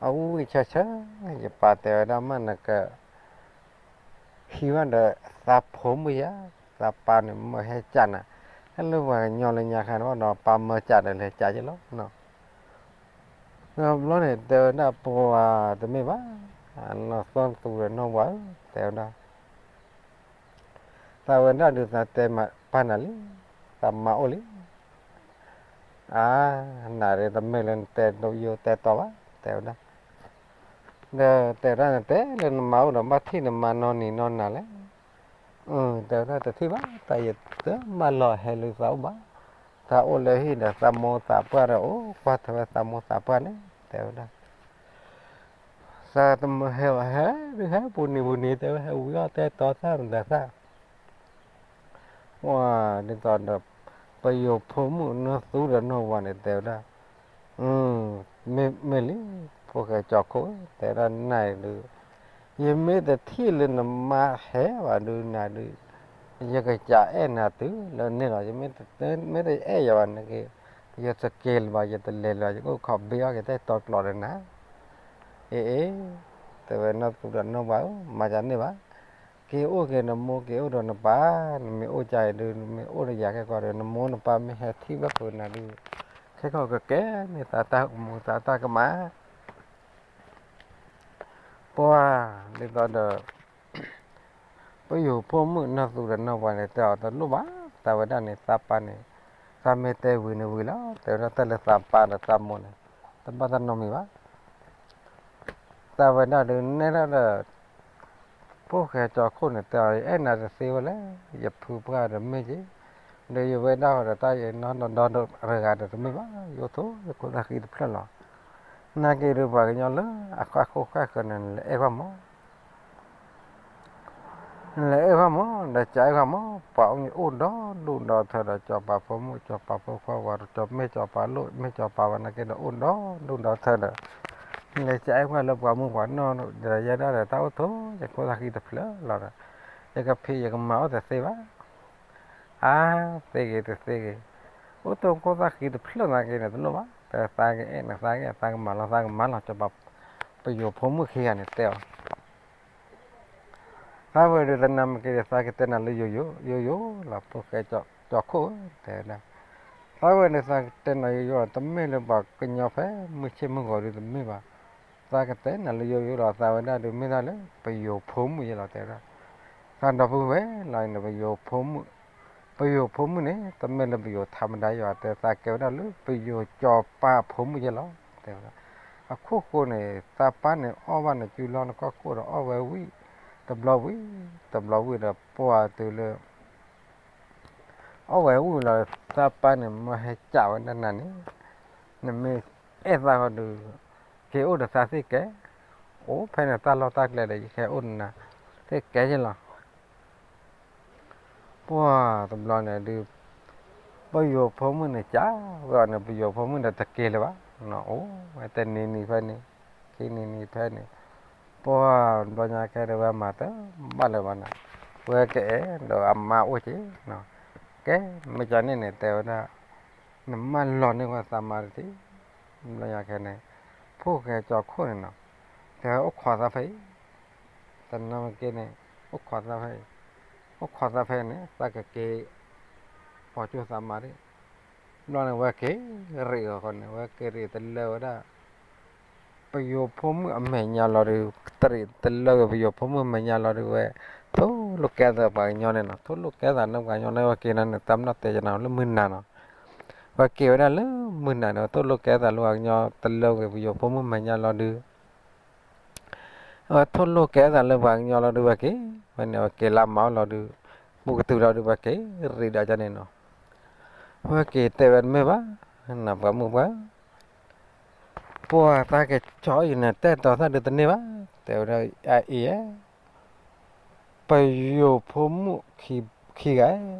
အဝံၣ်ဆၢဆၢ, ယပၢ်တဲဝဲဒၣ်မးနက ဟံးဘၣ်ဒီးသးဖိမုၣ်ယါ, သးပၢ်န့ၣ်မၢဟဲကးနၤ, ဟဲလၢပှၤကညီလၢညါခါန့ၣ်ဒီး ပၢ်မၢကးဒီးလဲၤကးယ့လီၤ. တဘျီန့ၣ် တဲဝဲဒၣ်ပှၤတမ့ၢ်ဘၣ်, နီၢ်သူဒီးနီၢ်ဝါဧၢ, တဲဝဲဒၣ် သးဝဲဒၣ်ဒုးသးတဲပၢ်နၤလံ, သးမါအိၣ်လံ. အါ, နၤဒုးတမ့ၢ်လၢနတဲယိတဲတီၤဘၣ်, တဲဝဲဒၣ်, ဒီးတဲဝဲဒၣ်နတဲလၢနမါအိၣ်ဒီး ဘၣ်ထံၣ်နမါနီၢ်နံၤနီၢ်နၤလဲၣ်. တဲဝဲဒၣ်တထံၣ်ဘၣ်, တၢ်ယတမၢလီၤဟဲလၢသးအိၣ်ဘၣ်, သးအိၣ်လၢဟံၣ်ဒီးသးမိၢ်သးပှၢ်ဒီးအိၣ်ကွၢ်ထွဲဝဲသးမိၢ်သးပှၢ်န့ၣ်, တဲဝဲဒၣ် သးတမၢဟဲအီၤဟဲဒုးဟဲပူၤနံၤပူၤနံၤ တဲဝဲဟဲဝံၤအီၣ်တဲတီၤသၣ်မတၤသၣ်, ဝါ, ဒ်သိးဒီး ပယိၤဖိမုၣ်နီၢ်သူဒီးနီၢ်ဝါန့ၣ် တဲဝဲဒၣ်, မ့ၢ်လံ, ဖိၣ်ဃဲကၠီခိၣ်ဧၢ, တဲဝဲဒၣ်နၤအံၤဒုး, ယမ့ၢ်တထံၣ်လၢနမါဟဲဘၣ်ဒုးနၤဒုး, ယကစးအဲၣ်နၤတုၤလၢန့ၣ်လီၤ. မ့ၢ်တအဲၣ်ယၤဘၣ်န့ၣ်က့ၤ, ယတက့ၤလၢၤဘၣ်, ယတလဲၤလၢၤဘၣ်, ယကအိၣ်ခိးဘ့အီၣ်က့ၤတဲတီၤကျိးဒီးနၤ, အ့အ့, တဲဝဲဒၣ် တဲဝဲနီၢ်သူဒီးနီၢ်ပှၢ်ဧၢ, မၤဒ်န့ၣ်ဘၣ်. က့ၤအိၣ်က့ၤနမိၢ်က့ၤအိၣ်ဒီးနပၢ်, နမ့ၢ်အိၣ်ကါအံၤဒုး နမ့ၢ်အိၣ်ဒီးယၤခဲကီးဒီး နမိၢ်နပၢ်မ့ၢ်ဟဲထံၣ်ဘၣ်ဖုးနၤဒုး ခဲကီးကကဲန့ၢ်သးတၢ်ကမူၤသးတၢ်ကမၣ် ပှၤဒ်သိးဒီး ပယိၤဖိမုၣ်နီၢ်သူဒီးနီၢ်ပှၢ်န့ၣ် တဲအီၤတလိၣ်ဘၣ်, သးဝဲဒၣ်န့ၣ် သးပၢ်န့ၣ် သးမ့ၢ်တဲဝံၤန့ၣ်ဝံၤလီၤ, တဲဝဲဒၣ်တၢ်လၢသးပၢ်ဒီးသးမိၢ်န့ၣ် တဘၣ်တၢ်နီတမံၤဘၣ်. သးဝဲဒၣ်ဒုးနဲၣ်ဒၣ်ဒီး ဖိၣ်ဃဲကၠီခိၣ်န့ၣ် တဲအီၤ ယအဲၣ်နၤတသ့ဝဲလဲၣ်, ယဖုပှၢ်ဒီးမ့ၢ်က့ၤ, ဒီးယဝဲဒၣ်ဃီဒီး တၢ်ယနီၢ်ဒီဒီတဂၤဒီးတမ့ၢ်ဘၣ်, ယအိၣ်ထိးယခိၣ်သၣ်ဃံတဖျၢၣ်လီၤ. နာ်က့ၤဒုးပှၤကညီလၢအဃၣ်ခိၣ်ဃၣ်ဃၢၤန့ၣ် နလဲၤအဲၣ်ကွၢ်မး နလဲၤအဲၣ်ကွၢ်မး, ဒီးကအဲၣ်ကွၢ်မး, ပှၤအိၣ်ဒိၣ်ဒိၣ်ဒီထၢဒီး ကၠီၤပၤဖိမုၣ် ကၠီၤပၤဖိခွါဝၤ ကၠီၤမ့ၢ်ကၠီၤပၤလိၣ် မ့ၢ်ကၠီၤပၤဝဲနာ်က့ၤဒီး အိၣ်ဒိၣ်ဒိၣ်ဒီထၢဒီး နလဲၤကအဲၣ်ကွၢ်လၢပှၤမုၣ်ပှၤနီၢ်ဒီး ယဲဒၣ်ဒီးတၢ်အိၣ်ထိးယခိၣ်သၣ်ဃံတဖျၢၣ်လီၤဒီး ယကဖံးယကမၤအိၣ်တသ့ဘၣ်. အါ, သ့ဂ့ၤတသ့ဂ့ၤ, အိၣ်ထိးခိၣ်သၣ်ဃံတဖျၢၣ်နာ်က့ၤန့ၣ် တလိၣ်ဘၣ်, တဲသးကအဲၣ်နသးကအဲၣ် သးကမၤလီၤသးကမၤလီၤ, ကၠီၤပၤ ပယိၤဖိမုၣ်ခံဂၤန့ၣ်တဲအီၤ သးဝဲဒုးတနၤမ့ၢ်က့ၤဒီး သးကတဲနၤလၢယိယိယိယိလီၤ, ဖိၣ်ဃဲကၠီခိၣ်ဧၢ တဲဝဲဒၣ်, သးဝဲဒုးသးကတဲနၤယိယိ တမ့ၢ်လၢပှၤကညီဖဲမုၢ်ဆ့ၣ်မုၢ်ဂီၤဒုးတမ့ၢ်ဘၣ်, သးကတဲနၤလၢယိယိလီၤ, သးဝဲဒၣ်ဒုးမ့ၢ်ဒၣ်လၢ ပယိၤဖိမုၣ်ယဲလီၤ တဲဝဲဒၣ်, သးဒီပုၢ်ဝဲၢ်လီၤအံၤန့ၣ် ပယိၤဖိမုၣ်, ပယိၤဖိမုၣ်န့ၣ် တမ့ၢ်လၢပယိၤထးမဒါယွၤ တဲသးကဲဝဲဒၣ်လၢ ပယိၤကၠီၤပၤဖိမုၣ်ယဲလီၤ တဲဝဲဒၣ်, အခိၣ်ဃိန့ၣ် သးပၢ်န့ၣ် အီၣ်ဘၣ်နစုလီၢ်နကီၢ်ခိၣ်ဒီး အီၣ်ဝဲဝံၣ်တဘျီဝံၣ် တဘျီဝံၣ်ဒီး ပှၤတုၤလၢ အီၣ်ဝဲဝံၣ်လီၤ, သးပၢ်န့ၣ် မ့ၢ်ဟဲကးဝဲဒၣ်နၤန့ၣ်, နမ့ၢ်အဲၣ်သးဃီဒီး က့ၤအိၣ်ဒီးသးသ့ၣ်ကဲ, အိၣ်ဖဲန့ၣ်တၢ်လီၢ်တၢ်ကျဲဒီး ယကဟဲအိၣ်နၤသ့ၣ်ကဲယဲလီၤ. ပှၤတဘျီန့ၣ်ဒုး ပယိၤဖိမုၣ်န့ၣ် ကးဝဲအီၤန့ၣ် ပယိၤဖိမုၣ်ဒီးတက့ၤလၢၤဘၣ်, အိၣ်ဝဲတနံၤနံၤဖဲန့ၣ်, ခံနံၤနံၤဖဲန့ၣ်, ပှၤတဘျီညါခဲဒီး ဝဲမၤတဘၣ်လၢၤဘၣ်န့ၣ်, ဝဲကအဲၣ်ဒီးအမါအိၣ်က့ၤ, ကဲ မ့ၢ်ကန့ၣ်န့ၣ် တဲဝဲဒၣ်, နမၢလီၤန့ၢ်ဝဲသးမါတထံၣ်, တဘျီညါခဲန့ၣ်, ဖိၣ်ဃဲကၠီခိၣ်န့ၣ်နီၤ, တဲဝဲအိၣ်ခိးသးဖဲအံၤ, တနၤမ့ၢ်က့ၤန့ၣ်, အိၣ်ခိးသးဖဲအံၤ, အိၣ်ခိးသးဖဲန့ၣ် သးကက့ၤ ပိာ်ကၠိသးမါဒၣ်, ဘျီန့ၣ် ဝဲက့ၤရ့းအီၤဃီန့ၣ် ဝဲက့ၤရ့းတလၢဝဲဒၣ် ပယိၤဖိမုၣ်အမဲာ်ညါလီၤဒုး, တရ့းတလၢဝဲပယိၤဖိမုၣ်အမဲာ်ညါလီၤဒုး ဝဲ ထိၣ်လိာ်ကဲသးပှၤကညီန့ၣ်နီၤ, ထိၣ်လိာ်ကဲသးလၢပှၤကညီန့ၣ် ဝဲက့ၤန့ၣ် တၢ်ပနီၣ်တဲယနၤလၢမုၢ်နၤနီၤ, ဝဲက့ၤဝဲဒၣ်လၢမုၢ်နၤန့ၣ် ထိၣ်လိာ်ကဲသးလၢပှၤကညီတလၢဝဲပယိၤဖိမုၣ်မဲာ်ညါလီၤဒုး ဝဲထိၣ်လိာ်ကဲသးလၢပှၤကညီလီၤဒုး ဝဲက့ၤ, ဝဲန့ၣ် ဝဲက့ၤလၢမၤအီၣ်လီၤဒုး, ပူၤကတုၤလီၤဒုး ဝဲက့ၤရ့းဒီးကန့ၣ်နီၤ, ဝဲက့ၤတဲဝဲတမ့ၢ်ဘၣ်, ပှၤမုၣ်ပှၢ်, ပှၤသးကဲကၠီအံၤန့ၣ် တဲတီၤသၣ်ဒုးတန့ၢ်ဘၣ်, တဲဝဲဒၣ်အအံၤ ပယိၤဖိမုၣ်ခံဂၤ,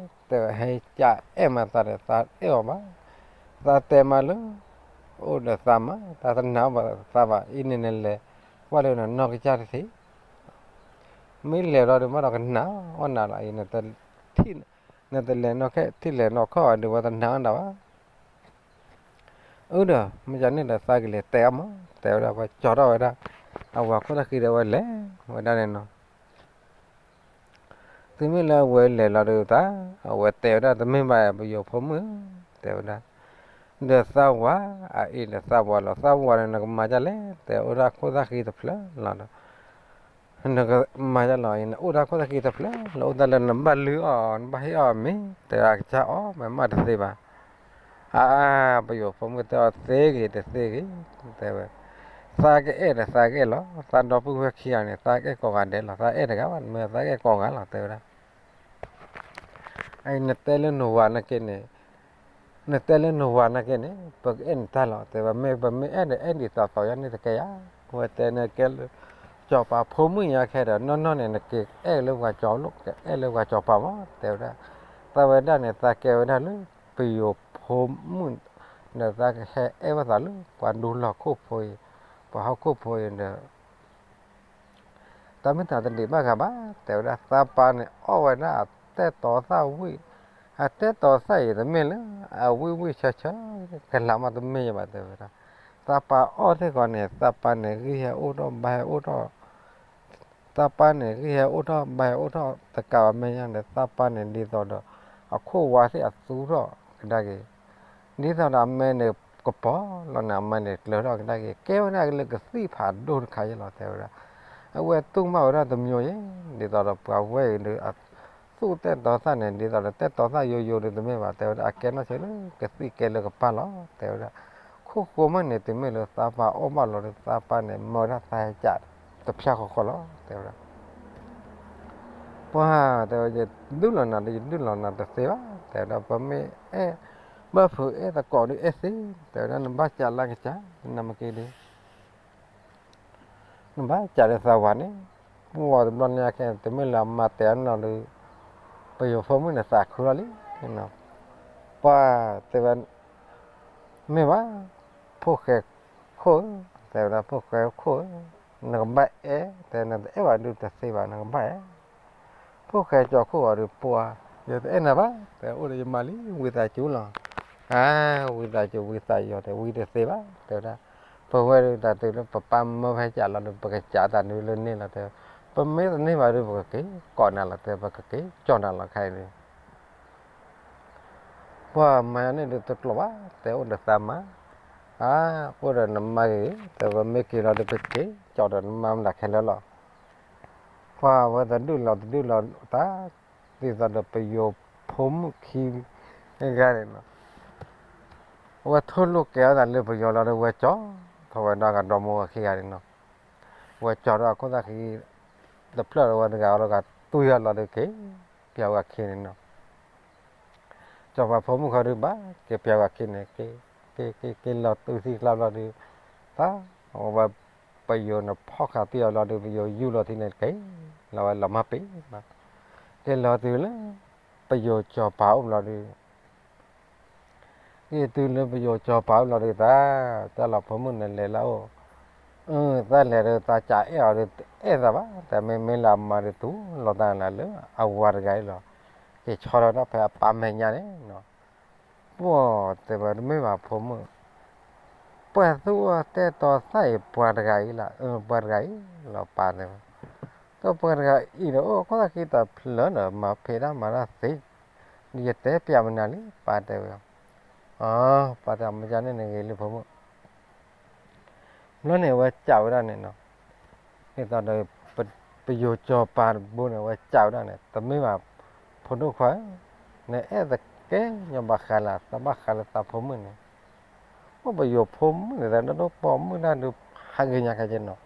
တဲဝဲဟဲကအဲၣ်မးသးဒီး သးအဲၣ်အီၤဘၣ်, သးတဲမးလၢ အိၣ်ဒီးသးမး သးတနာ်ဘၣ်သးဘၣ်, အံၤန့ၣ်နလဲၤ ကွၢ်လၢနနီၢ်ကစၢ်တထံၣ်, မ့ၢ်လဲၤလီၤဒုး မ့ၢ်ဒီးကနာ်အီၣ်နၤလီၤ, အံၤ နတလဲၤနီၢ်ခဲ ထံၣ်လဲၤနီၢ်ခီၣ်အီၤဒုး ဝဲတနာ်အီၣ်နၤဘၣ် အၢဒီး မ့ၢ်ကန့ၣ်ဒီး သးကလဲၤတဲအီၤမး, တဲဝဲဒၣ် ပှၤကၠီထီၣ်ဝဲဒၣ် အဝၤခိၣ်သၣ်ဃံဒီး ဝဲလဲၤဝဲဒၣ်န့ၣ်နီၤ, သုမ့ၢ်လၢအဝဲလဲၤလီၤဒုးတၢ်, အဝဲတဲဝဲဒၣ် တမ့ၢ်ဘၣ် ပယိၤဖိမုၣ်, တဲဝဲဒၣ်, ဒီးသးဝၤ, အအံၤဒီးသးဝၤလီၤ, သးဝၤန့ၣ် နကမၤဒ်လဲၣ်, တဲအိၣ်ဒၣ်ခိၣ်သၣ်ဃံတဖျၢၣ်လီၤဒီး နကမၤဒ်လဲၣ်, နအိၣ်ဒၣ်ခိၣ်သၣ်ဃံတဖျၢၣ်လီၤ, အိၣ်ဒၣ်လၢနဘၣ်လုၢ်အီၣ် နဘၣ်ဟ့ၣ်အီၣ်မ့ၤ, တဲအကစၢ်အီၣ်မ့ၤမးတသ့ဘၣ်, အါ, ပယိၤဖိမုၣ်တဲအီၤသ့ဂ့ၤတသ့ဂ့ၤ, တဲဝဲ, သးကအဲၣ်ဒီးသးကအဲၣ်လီၤ, သးဒီပုၢ်ဝဲၢ်ခံဂၤန့ၣ် သးကအဲၣ်ကိးဂၤဒဲးလီၤ, သးအဲၣ်တဂၤဘၣ် မ့ၢ်သးကအဲၣ်ကိးဂၤလီၤ တဲဝဲဒၣ် အံၤ နတဲလၢနဝၤနာ်က့န့ၣ်, နတဲလၢနဝၤနာ်က့န့ၣ် ပကအဲၣ်နတၢ်လီၤ, တဲဝဲ မ့ၢ်ပမ့ၢ်အဲၣ်ဒီး အဲၣ်ဒ်သိးသိးယါန့ၣ်တကဲယါ, ဝဲတဲန့ၣ်ကဲလၢ ကၠီၤပၤဖိမုၣ်ညါခဲဒီး နီၢ်နီၢ်န့ၣ် နကအဲၣ်လၢပှၤကၠီၤလိၣ် ကအဲၣ်လၢပှၤကၠီၤပၤမး တဲဝဲဒၣ်, သးဝဲဒၣ်န့ၣ် သးကဲဝဲဒၣ်လၢ ပယိၤဖိမုၣ်, ဒီးသးကဟဲအဲၣ်ဝဲသးလၢ ပှၤဒူလီၢ်ခိၣ်ဖိအံၤ, ပှၤဟီၣ်ခိၣ်ဖိအံၤဒီး တၢ်မ့ၢ်တၢ်တဒံးဘၣ်ဂၤဘၣ်, တဲဝဲဒၣ် သးပၢ်န့ၣ် အီၣ်ဝဲဒၣ်အတဲတီၤသၣ်ဝံၣ်, အတဲတီၤသၣ်အံၤတမ့ၢ်လၢ အဝံၣ်ဝံၣ်ဆၢဆၢ ကလၤမးတမ့ၢ်ယဘၣ် တဲဝဲဒၣ်, သးပၢ်အီၣ်သ့ၣ်ကီးန့ၣ် သးပၢ်န့ၣ် ဂံၢ်ဟဲအိၣ်ထီၣ် ဘါဟဲအိၣ်ထီၣ်, သးပၢ်န့ၣ် ဂံၢ်ဟဲအိၣ်ထီၣ် ဘါဟဲအိၣ်ထီၣ်တကးဘၣ် မဲာ်ညါန့ၣ် သးပၢ်န့ၣ် ဒ်သိးဒီး အခိၣ်ဝါသ့ၣ်အသူထီၣ်ကဒါက့ၤ, ဒ်သိးဒီးအမဲန့ၣ် ကပီၤလီၤန့ၣ် အမဲန့ၣ်ကျၢၤထီၣ်ကဒါက့ၤ ကဲဝဲဒၣ်လၢကသံၣ်ဖးဒိၣ်တခါအံၤလီၤ တဲဝဲဒၣ်. အဝဲတူၢ်ဘၣ်ဝဲဒၣ်တမံၤအံၤ ဒ်သိးဒီးပှၤဝဲအံၤဒီး အသူၣ်တဲာ်တီၤသၣ်န့ၣ် ဒ်သိးဒီးတဲာ်တီၤသၣ်ယိယိဒီးတမ့ၢ်ဘၣ် တဲဝဲဒၣ် အကဲနီၢ်ဆဲးလၢကသံၣ်ကဲလၢကပၢ်လီၤ တဲဝဲဒၣ်. ခိၣ်ဃိမုၢ်န့ၣ် တုၤမ့ၢ်လၢသးပၢ်အီၣ်ဘၣ်လီၤဒီး သးပၢ်န့ၣ် မၢဝဲဒၣ်သးဟဲကး တဖျၢၣ်ဃီဃီလီၤ တဲဝဲဒၣ်. ပှၢ် တဲဝဲ ယဒုၣ်လီၤနၤဒီး ယဒုၣ်လီၤနၤတသ့ဘၣ် တဲဝဲဒၣ်. ပမ့ၢ်အဲၣ်ဘၣ်ဖုးအဲၣ်သကိးဒီးအဲၣ်သ့ တဲဝဲဒၣ်. နဘၣ်ကးလၢကစၢ် နမ့ၢ်က့ၤဒီး နဘၣ်ကးဒီးသးဝၤန့ၣ် ပှၢ်တဘျီညါခဲ တမ့ၢ်လၢအမါတဲအနီၢ်ဒီး ပယိၤဖိမုၣ်န့ၣ်သးခုလီၤလံ. ပှၢ်တဲဝဲ မ့ၢ်ဘၣ် ဖိၣ်ဃဲခိၣ်ဧၢ, တဲဝဲဒၣ် ဖိၣ်ဃဲခိၣ်ဧၢ, နကဘၣ်အဲၣ် တဲ နတအဲၣ်ဘၣ်ဒုးတသ့ဘၣ် နကဘၣ်အဲၣ်. ဖိၣ်ဃဲကၠီၤခိၣ်အီၤဒီး ပှၢ် ယတအဲၣ်နၤဘၣ် တဲ အိၣ်ဒီးယမါလံ ဝံသးစူၤလီၤ. အါ ဝံသးစူၤ ဝံသးယီၤ တဲဝံတသ့ဘၣ် တဲဝဲဒၣ်. ပဝဲဒၣ်တၢ်တုၤလၢပပၢ်မၢဖဲကးလီၤဒီး ပကစးတၢ်နုၤလၢန့ၣ်လီၤ တဲ. ပမ့ၢ်တန့ၢ်ဘၣ်ဒီး ပကက့ၤကိးနၤလီၤ တဲ ပကက့ၤကၠီၣ်နၤလီၤ ခဲအံၤန့ၣ် ပှၢ်မၤန့ၣ်ဒုးတကျိၤဘၣ် တဲ အိၣ်ဒီးသးမါ, အါ အိၣ်ဒီးနမါဂ့ၤ တဲ ပမ့ၢ်က့ၤလီၤဒီး ပက့ၤကၠီၣ်ဒီးနမါမတၤခဲလၢာ်လီၤ. ပှၢ်ဝဲတဒုၣ်လီၤတဒုၣ်လီၤတၢ် ဒ်သိးဒီးပယိၤဖိမုၣ်ခံဂၤန့ၣ်လီၤ. အဝဲထိၣ်လိာ်ကဲအသးလၢပယီၤလီၤဒီး ဝဲကၠီၣ်ထီၣ်ဝဲဒီးအကဒီမါဝၤခံဂၤန့ၣ်လီၤ. ဝဲကၠီၣ်ဒီးအခိၣ်သၣ်ခံ တဖျၢၣ်ဒီးဝဲတဂၤလီၤ ဂၤတူၢ်ယီၤလီၤဒီးက့ၤ ပၠးဝဲခံန့ၣ်လီၤ. စီၤပၤဖိမုၣ်ခီဒုးဘၣ် က့ၤပၠးဝဲခံန့ၣ် က့ၤ က့ၤ က့ၤ က့ၤလီၤတုၤထံကျါဘျီဒုး သး ဝဲ ပယိၤန့ၣ်ဖီၣ်ဃာ်တံၢ်အီၤလီၤဒီး ပယိၤယူၢ်လီၤထံန့ၣ်က့ၤ လီၤဝဲလီၤမၢ်ပ့ၤ က့ၤလီၤတုၤလၢ ပယိၤစီၤပၤအိၣ်ဘျီဒုး က့ၤတုၤလၢပယိၤစီၤပၤအိၣ်ဘျီဒုး သး တၢ်လီၤဖိမုၣ်န့ၣ်လဲၤလၢအအိၣ်, အၢ သးလဲၤဒီးသးကးအဲၣ်အီၤဒီး တအဲၣ်သးဘၣ် တမ့ၢ်မ့ၢ်လၢအမါဒီးတူၢ်လိာ်သးလၢအဝၤတဂၤအံၤလီၤ. က့ၤဆီလီၤတၢ်ဖဲအပၢ်မဲာ်ညါန့ၣ် ပှၢ်တဲဝဲတမ့ၢ်ဘၣ်ဖိမုၣ်, ပှၤသူၣ်အီၣ်တဲာ်တီၤသၣ်အံၤ ပှၤတဂၤအံၤလီၤ, အၢ ပှၤတဂၤအံၤလီၤ ပၢ်တဲဝဲ, ဒီးပှၤတဂၤအံၤဒီး အိၣ်ခိၣ်သၣ်ခံတဖျၢၣ်ဒီး မၤဖံးတၢ်မၤတၢ်သ့, ဒီးယတဲပၠးမနုၤလံ ပၢ်တဲဝဲ, အၢ ပၢ်တဲ မ့ၢ်ကန့ၣ်န့ၣ်ဂ့ၤလံဖိမုၣ် ဘျီန့ၣ် အဝဲကးဝဲဒၣ်န့ၣ်နီၤ, ဒ်သိးဒီး ပယိၤစီၤပၤတဘိန့ၣ် အဝဲကးဝဲဒၣ်န့ၣ် တမ့ၢ်ဘၣ် ဖိဒိၣ်ခွါဧၢ, နအဲၣ်သကဲညီဘၣ်ဃးလၢ သးဘၣ်ဃးလၢသးဖိမုၣ်န့ၣ်, အိၣ်ပယိၤဖိမုၣ်န့ၣ် သးဒိၣ်ပိာ်မုၣ်တၢ်ဒုးဖးဂ့ၤညါခဲက့နီၤ,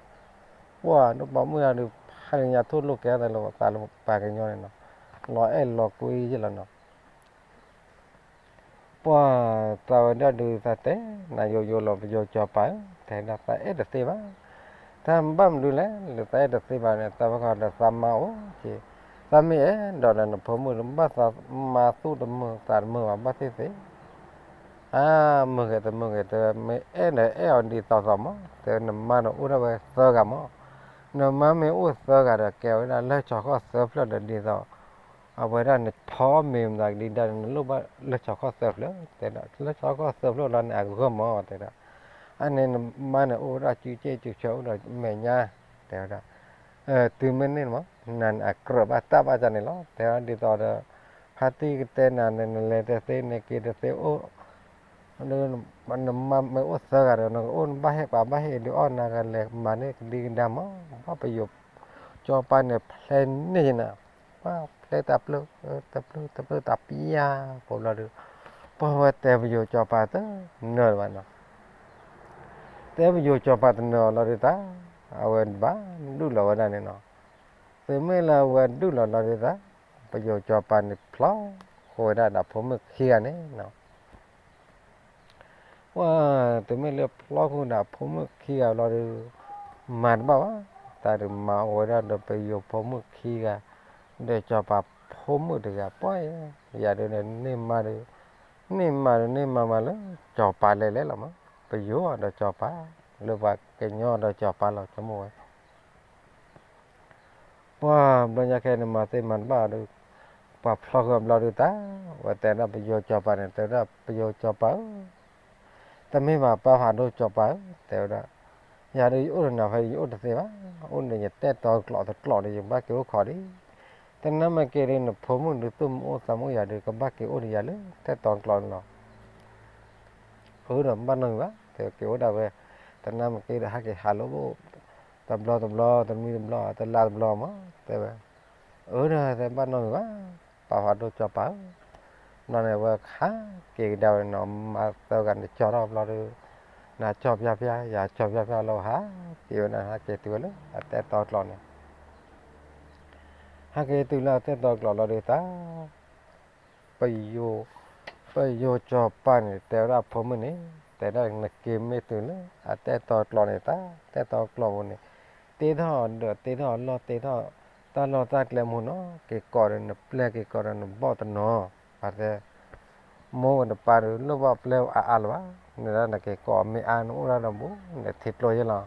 ပှၤဒိၣ်ပိာ်မုၣ်တၢ်ဒုး ဖးဂ့ၤညါ ထိၣ်လိာ်ကဲသးလၢသးလၢပှၤကညီန့ၣ်နီၤ, လီၤအဲၣ်လီၤကွံယဲၢ်လီၤနီၤ ပှၢ်သးဝဲဒၣ်ဒုးသးတဲ နယိယိလီၤပယိၤစီၤပၤဧၢ, တဲဒၣ်သးအဲၣ်တသ့ဘၣ်, တၢ်ဘၣ်မနုၤလဲၣ် လၢသးအဲၣ်တသ့ဘၣ်န့ၣ် သးဝဲဃီဒီးသးမါအိၣ်က့ၤ, သးမ့ၢ်အဲၣ်ဒိးဒီးနဖိမုၣ် ဘၣ်သးမါသူၣ်တမုာ်သးတမုာ်ဘၣ် ဘၣ်သ့ၣ်သ့ၣ် အါ မုာ်ဂ့ၤတမုာ်ဂ့ၤ တဲဝဲ မ့ၢ်အဲၣ်ဒီးအဲၣ်အီၤဒ်သိးသိးမး တဲဝဲ နမါန့ၣ်အိၣ်ဒၣ်ဝဲသၢဂၤမး, နမါမ့ၢ်အိၣ်သၢဂၤဒီး ကဲဝဲဒၣ်လၢၢ်ဆီခီၣ်သၢဖျၢၣ်ဒီးဒ်သိး အဝဲဒၣ်နထီမ့ၤမသးကဒံဒါန့ၣ် နလိၣ်ဘၣ်လၢၢ်ဆီခီၣ်သၢဖျၢၣ် တဲဒၣ် လၢၢ်ဆီခီၣ်သၢဖျၢၣ်လီၤန့ၣ် အဂၢၢ်မး တဲဒၣ်, အန့ၣ်နမါန့ၣ်အိၣ်ဝဲဒၣ်စုစ့ၣ်စုဆၢအိၣ်ဒီးမဲာ်ညါ တဲဝဲဒၣ် တုၤမ့ၢ်န့ၣ်မး နၤန့ၣ်အကြၢးဘၣ်တၢ်ဘၣ်တၢ်န့ၣ်လီၤ တဲဝဲဒၣ်ဒ်သိးဒီး ဖါတံၢ်ကတဲနၤန့ၣ် နလဲၤတသ့ နက့ၤတသ့အိၣ် နမါမ့ၢ်အိၣ်သၢဂၤဒီး နကအိၣ်နဘၣ်ဟ့ၣ်ပှၤဘၣ်ဟ့ၣ်ဒုးအီၣ်နၤကလဲၤမၤန့ၢ်ကဒံကဒါမး ဘၣ်ပယိၤစီၤပၤန့ၣ်ဖျဲးန့ၢ်ယနၤ, ပှၤဖျဲးတၢ်ပျၢၤ တပျၢၤတပျၢၤတၢ်ပျၢၤဖိဘျီဒုး ပှၤဝဲတဲပယိၤစီၤပၤတနၢၤဘၣ်နီၤ တဲပယိၤစီၤပၤတနၢၤလီၤဒုးသး အဝဲဘၣ်ဒုးလီၤဝဲဒၣ်န့ၣ်နီၤ, သုမ့ၢ်လၢအဝဲဒုးလီၤလီၤဒုးသး ပယိၤစီၤပၤန့ၣ်ဖျီဃီဝဲဒၣ်ဒီးဖိမုၣ်ခံဂၤန့ၣ်နီၤ ပှၤ တမ့ၢ်လၢဖျီဃီဒီးဖိမုၣ်ခံဂၤလီၤဒီး မၤတဘၣ်ဘၣ်, တၢ်ဒုးမၤအိၣ်ဝဲဒၣ်ဒီးပယိၤဖိမုၣ်ခံဂၤ ဒီးစီၤပၤဖိမုၣ်တဂၤ ပှၤယၤဒုးန့ၣ် န့ၢ်မါဒီး န့ၢ်မါဒီးန့ၢ်မါမးလၢ စီၤပၤလဲၤလဲၤလီၤမး, ပယိၤဒီးစီၤပၤ လၢပှၤကညီဒီးစီၤပၤလီၤ ဆိကမိၣ်ဝဲ ပှၤဘျီညါခဲန့ၣ် မၤသ့မၤတဘၣ်ဒီး ပှၤဖျီဃီဘျီဒုးသး ဝဲတဲဒၣ်ပယိၤစီၤပၤန့ၣ် တဲဝဲဒၣ်ပယိၤစီၤပၤဧၢ, တမ့ၢ်ဘၣ်ပၢ်ဖးဒိၣ်စီၤပၤဧၢ, တဲဝဲဒၣ် ယၤဒုးယအိၣ်တနၤဖဲယအိၣ်တသ့ဘၣ်, အိၣ်ဒီးယတဲတီကျိာ်တကျိာ်ဒီး ယဘၣ်က့ၤအိၣ်ခိးဒံး, တနၢ်မ့ၢ်က့ၤဒီး နဖိမုၣ်ဒုးသူၣ်မ့ၢ်အိၣ်သးမ့ၢ်အိၣ်ယၤဒုး ကဘၣ်က့ၤအိၣ်ဒီးယၤလၢတဲတီကျိာ်န့ၣ်လီၤ. အၢဒီးဘၣ်နီၢ်ဂံၢ်ဘၣ်, တဲက့ၤအိၣ်ဒၣ်ဝဲ, တနၢ်မ့ၢ်က့ၤဒီး ဟဲက့ၤဟးလိာ်အိၣ်, တဘျီတဘျီ တနွံတဘျီ တလါတဘျီမး တဲဝဲ, အၢဒီးတဲဘၣ်နီၢ်ဂံၢ်ဘၣ်, ပာ်ဖးဒိၣ်ကၠီၤပၤဧၢ, ဘျီန့ၣ်ဝဲဟးက့ၤကဒါဝဲနီၤ မါသၢဂၤန့ၣ် ကၠီထီၣ်ဘျီဒီး, နၤကၠီၤပျၢ်ပျၢ် ယၤကၠီၤပျၢ်ပျၢ်လီၤ ဟးက့ၤဝဲဒၣ် ဟဲက့ၤတုၤဝဲလၢအတဲတီကျိာ်န့ၣ် ဟဲက့ၤတုၤလၢအတဲတီကျိာ်လီၤဒုးသး, ပယိၤ, ပယိၤကၠီၤပၤန့ၣ် တဲဝဲဒၣ်ဖိမုၣ်န့ၣ်, တဲဒၣ်နက့ၤမ့ၢ်တုၤလၢအတဲတီကျိာ်န့ၣ်သး, တဲတီကျိာ်ပူၤန့ၣ်, တ့ထီၣ်ဒီးတ့ထီၣ်အလီၢ် တ့ထီၣ်တၢ်လီၢ်တၢ်ကျဲမူနီၤ, က့ၤကိးဒီးနပျဲၢ် က့ၤကိးဒီးနဘီၣ်တနီၤ, ပှၤတဲ မိၢ်ဝဲတပၢ်ဒီး လိၣ်ဘၣ်ပျဲၢ်အါအါလၢၤဘၣ်, နဒၣ်နက့ၤကိးမ့ၢ်အါ နအိၣ်ဒၣ်ဒီးဘူး နထံကျိယဲလီၤ.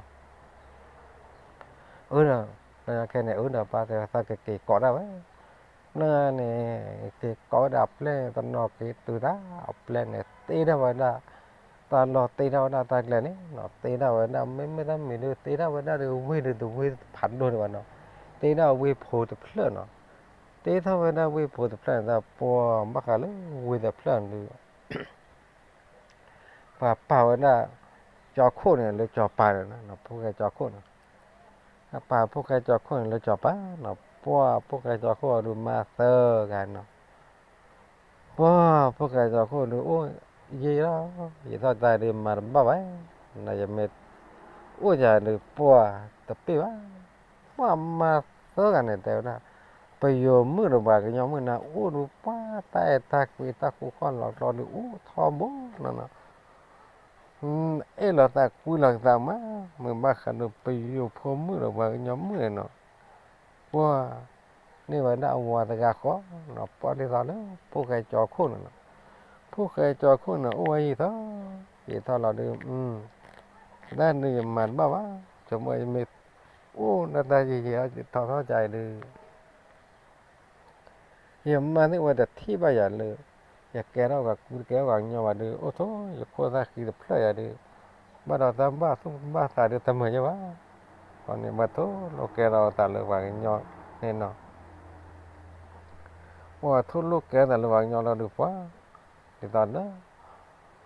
အၢဒီး, ခဲန့ၣ် အၢဒီးပၢ်တဲ သးကက့ၤကိးဒၣ်ဝဲ, န့ၣ်, က့ၤကိးဝဲဒၣ်အပျဲၢ်တနီၤ က့ၤတုၤသး, အပျဲၢ်န့ၣ် တ့ထီၣ်ဝဲဒၣ်, တၢ်လီၢ်တ့ထီၣ်ဝဲဒၣ်တၢ်ကျဲန့ၣ်နီၤ, တ့ထီၣ်ဝဲဒၣ် မ့မ့ၢ်တၢ်မံၤဒုး တ့ထီၣ်ဝဲဒၣ်ဒီးဝ့ၢ်ဒီးတဝ့ၢ်ဖးဒိၣ်ဒံးဘၣ်နီၤ, တ့ထီၣ်ဝ့ၢ်ဖိတဖျၢၣ်နီၤ, တ့ထီၣ်ဝဲဒၣ်ဝ့ၢ်ဖိတဖျၢၣ်န့ၣ် သးပှၤဘၣ်ဃးလၢဝ့ၢ်တဖျၢၣ်န့ၣ်ဒုး ပှၤပာ်ဝဲဒၣ် ကၠီခိၣ်န့ၣ် လၢကၠီၤပၤန့ၣ်, ဖိၣ်ဃဲကၠီခိၣ်န့ၣ်, ပာ်ဖိၣ်ဃဲကၠီခိၣ်န့ၣ်လၢကၠီၤပၤနီၤ, ပှၤဖိၣ်ဃဲကၠီခိၣ်အဒုးမါသၢဂၤနီၤ, ပှၤဖိၣ်ဃဲကၠီခိၣ်ဒုးအိၣ်ယံာ်လီၤ, ယံာ်ထီၣ်တၢ်ဒုးမၤတဘၣ်ဘၣ်, နယမ့ၢ်အိၣ်ယၤဒုးပှၤတပ့ၢ်ဘၣ်, ပှၤမါသၢဂၤန့ၣ် တဲဝဲဒၣ် ပယိၤမုၣ်ဒီးပှၤကညီမုၣ်န့ၣ် အိၣ်ဒုးပှၤတၢ်အဲၣ်တၢ်ကွံ တၢ်ဃူဃီၣ်လီၤကျီဒုးအိၣ်ထီဘိနီၤနီၤ, အဲၣ်လီၤသးကွံလီၤသးမး, မ့ၢ်ဘၣ်ဃးဒီးပယိၤဖိမုၣ်ဒီးပှၤကညီမုၣ်န့ၣ်နီၤ, ပှၤန့ၢ်ဝဲဒၣ်အဝၤတဂၤဃီနီၤ, ပှၤဒ်သိးလၢဖိၣ်ဃဲကၠီခိၣ်န့ၣ်နီၤ, ဖိၣ်ဃဲကၠီခိၣ်န့ၣ် အိၣ်ဝဲယံာ်ထီၣ်, ယံာ်ထီၣ်လီၤဒုး, တၢ်ဒုးယမၤတဘၣ်ဘၣ်, ဆိကမိၣ်ယမ့ၢ်အိၣ်ဒၣ်တၢ်ယံာ်ယံာ်ထီၣ်ထီၣ်ကၢအံၤဒုး ယမါသ့ၣ်ဝဲတထံၣ်ဘၣ်ယၤလၢ ယကဲထီၣ်ပှၤကူတကဲထီၣ်ပှၤကညီဘၣ်ဒုး အိၣ်ထိး ယခိၣ်သၣ်ဃံတဖျၢၣ်ယၤဒုး, ဘၣ်ဒီးတၢ်ဘၣ်သူၣ်ဘၣ်သးဒုးတမုာ်ယဲဘၣ်, အဃိန့ၣ် ပှၤထိၣ်လိာ်ကဲထီၣ်သးလၢပှၤကညီန့ၣ်နီၤ, ပှၤထိၣ်လိာ်ကဲထီၣ်သးလၢပှၤကညီလီၤဒုးပှၤ, ဒ်သိးလၢ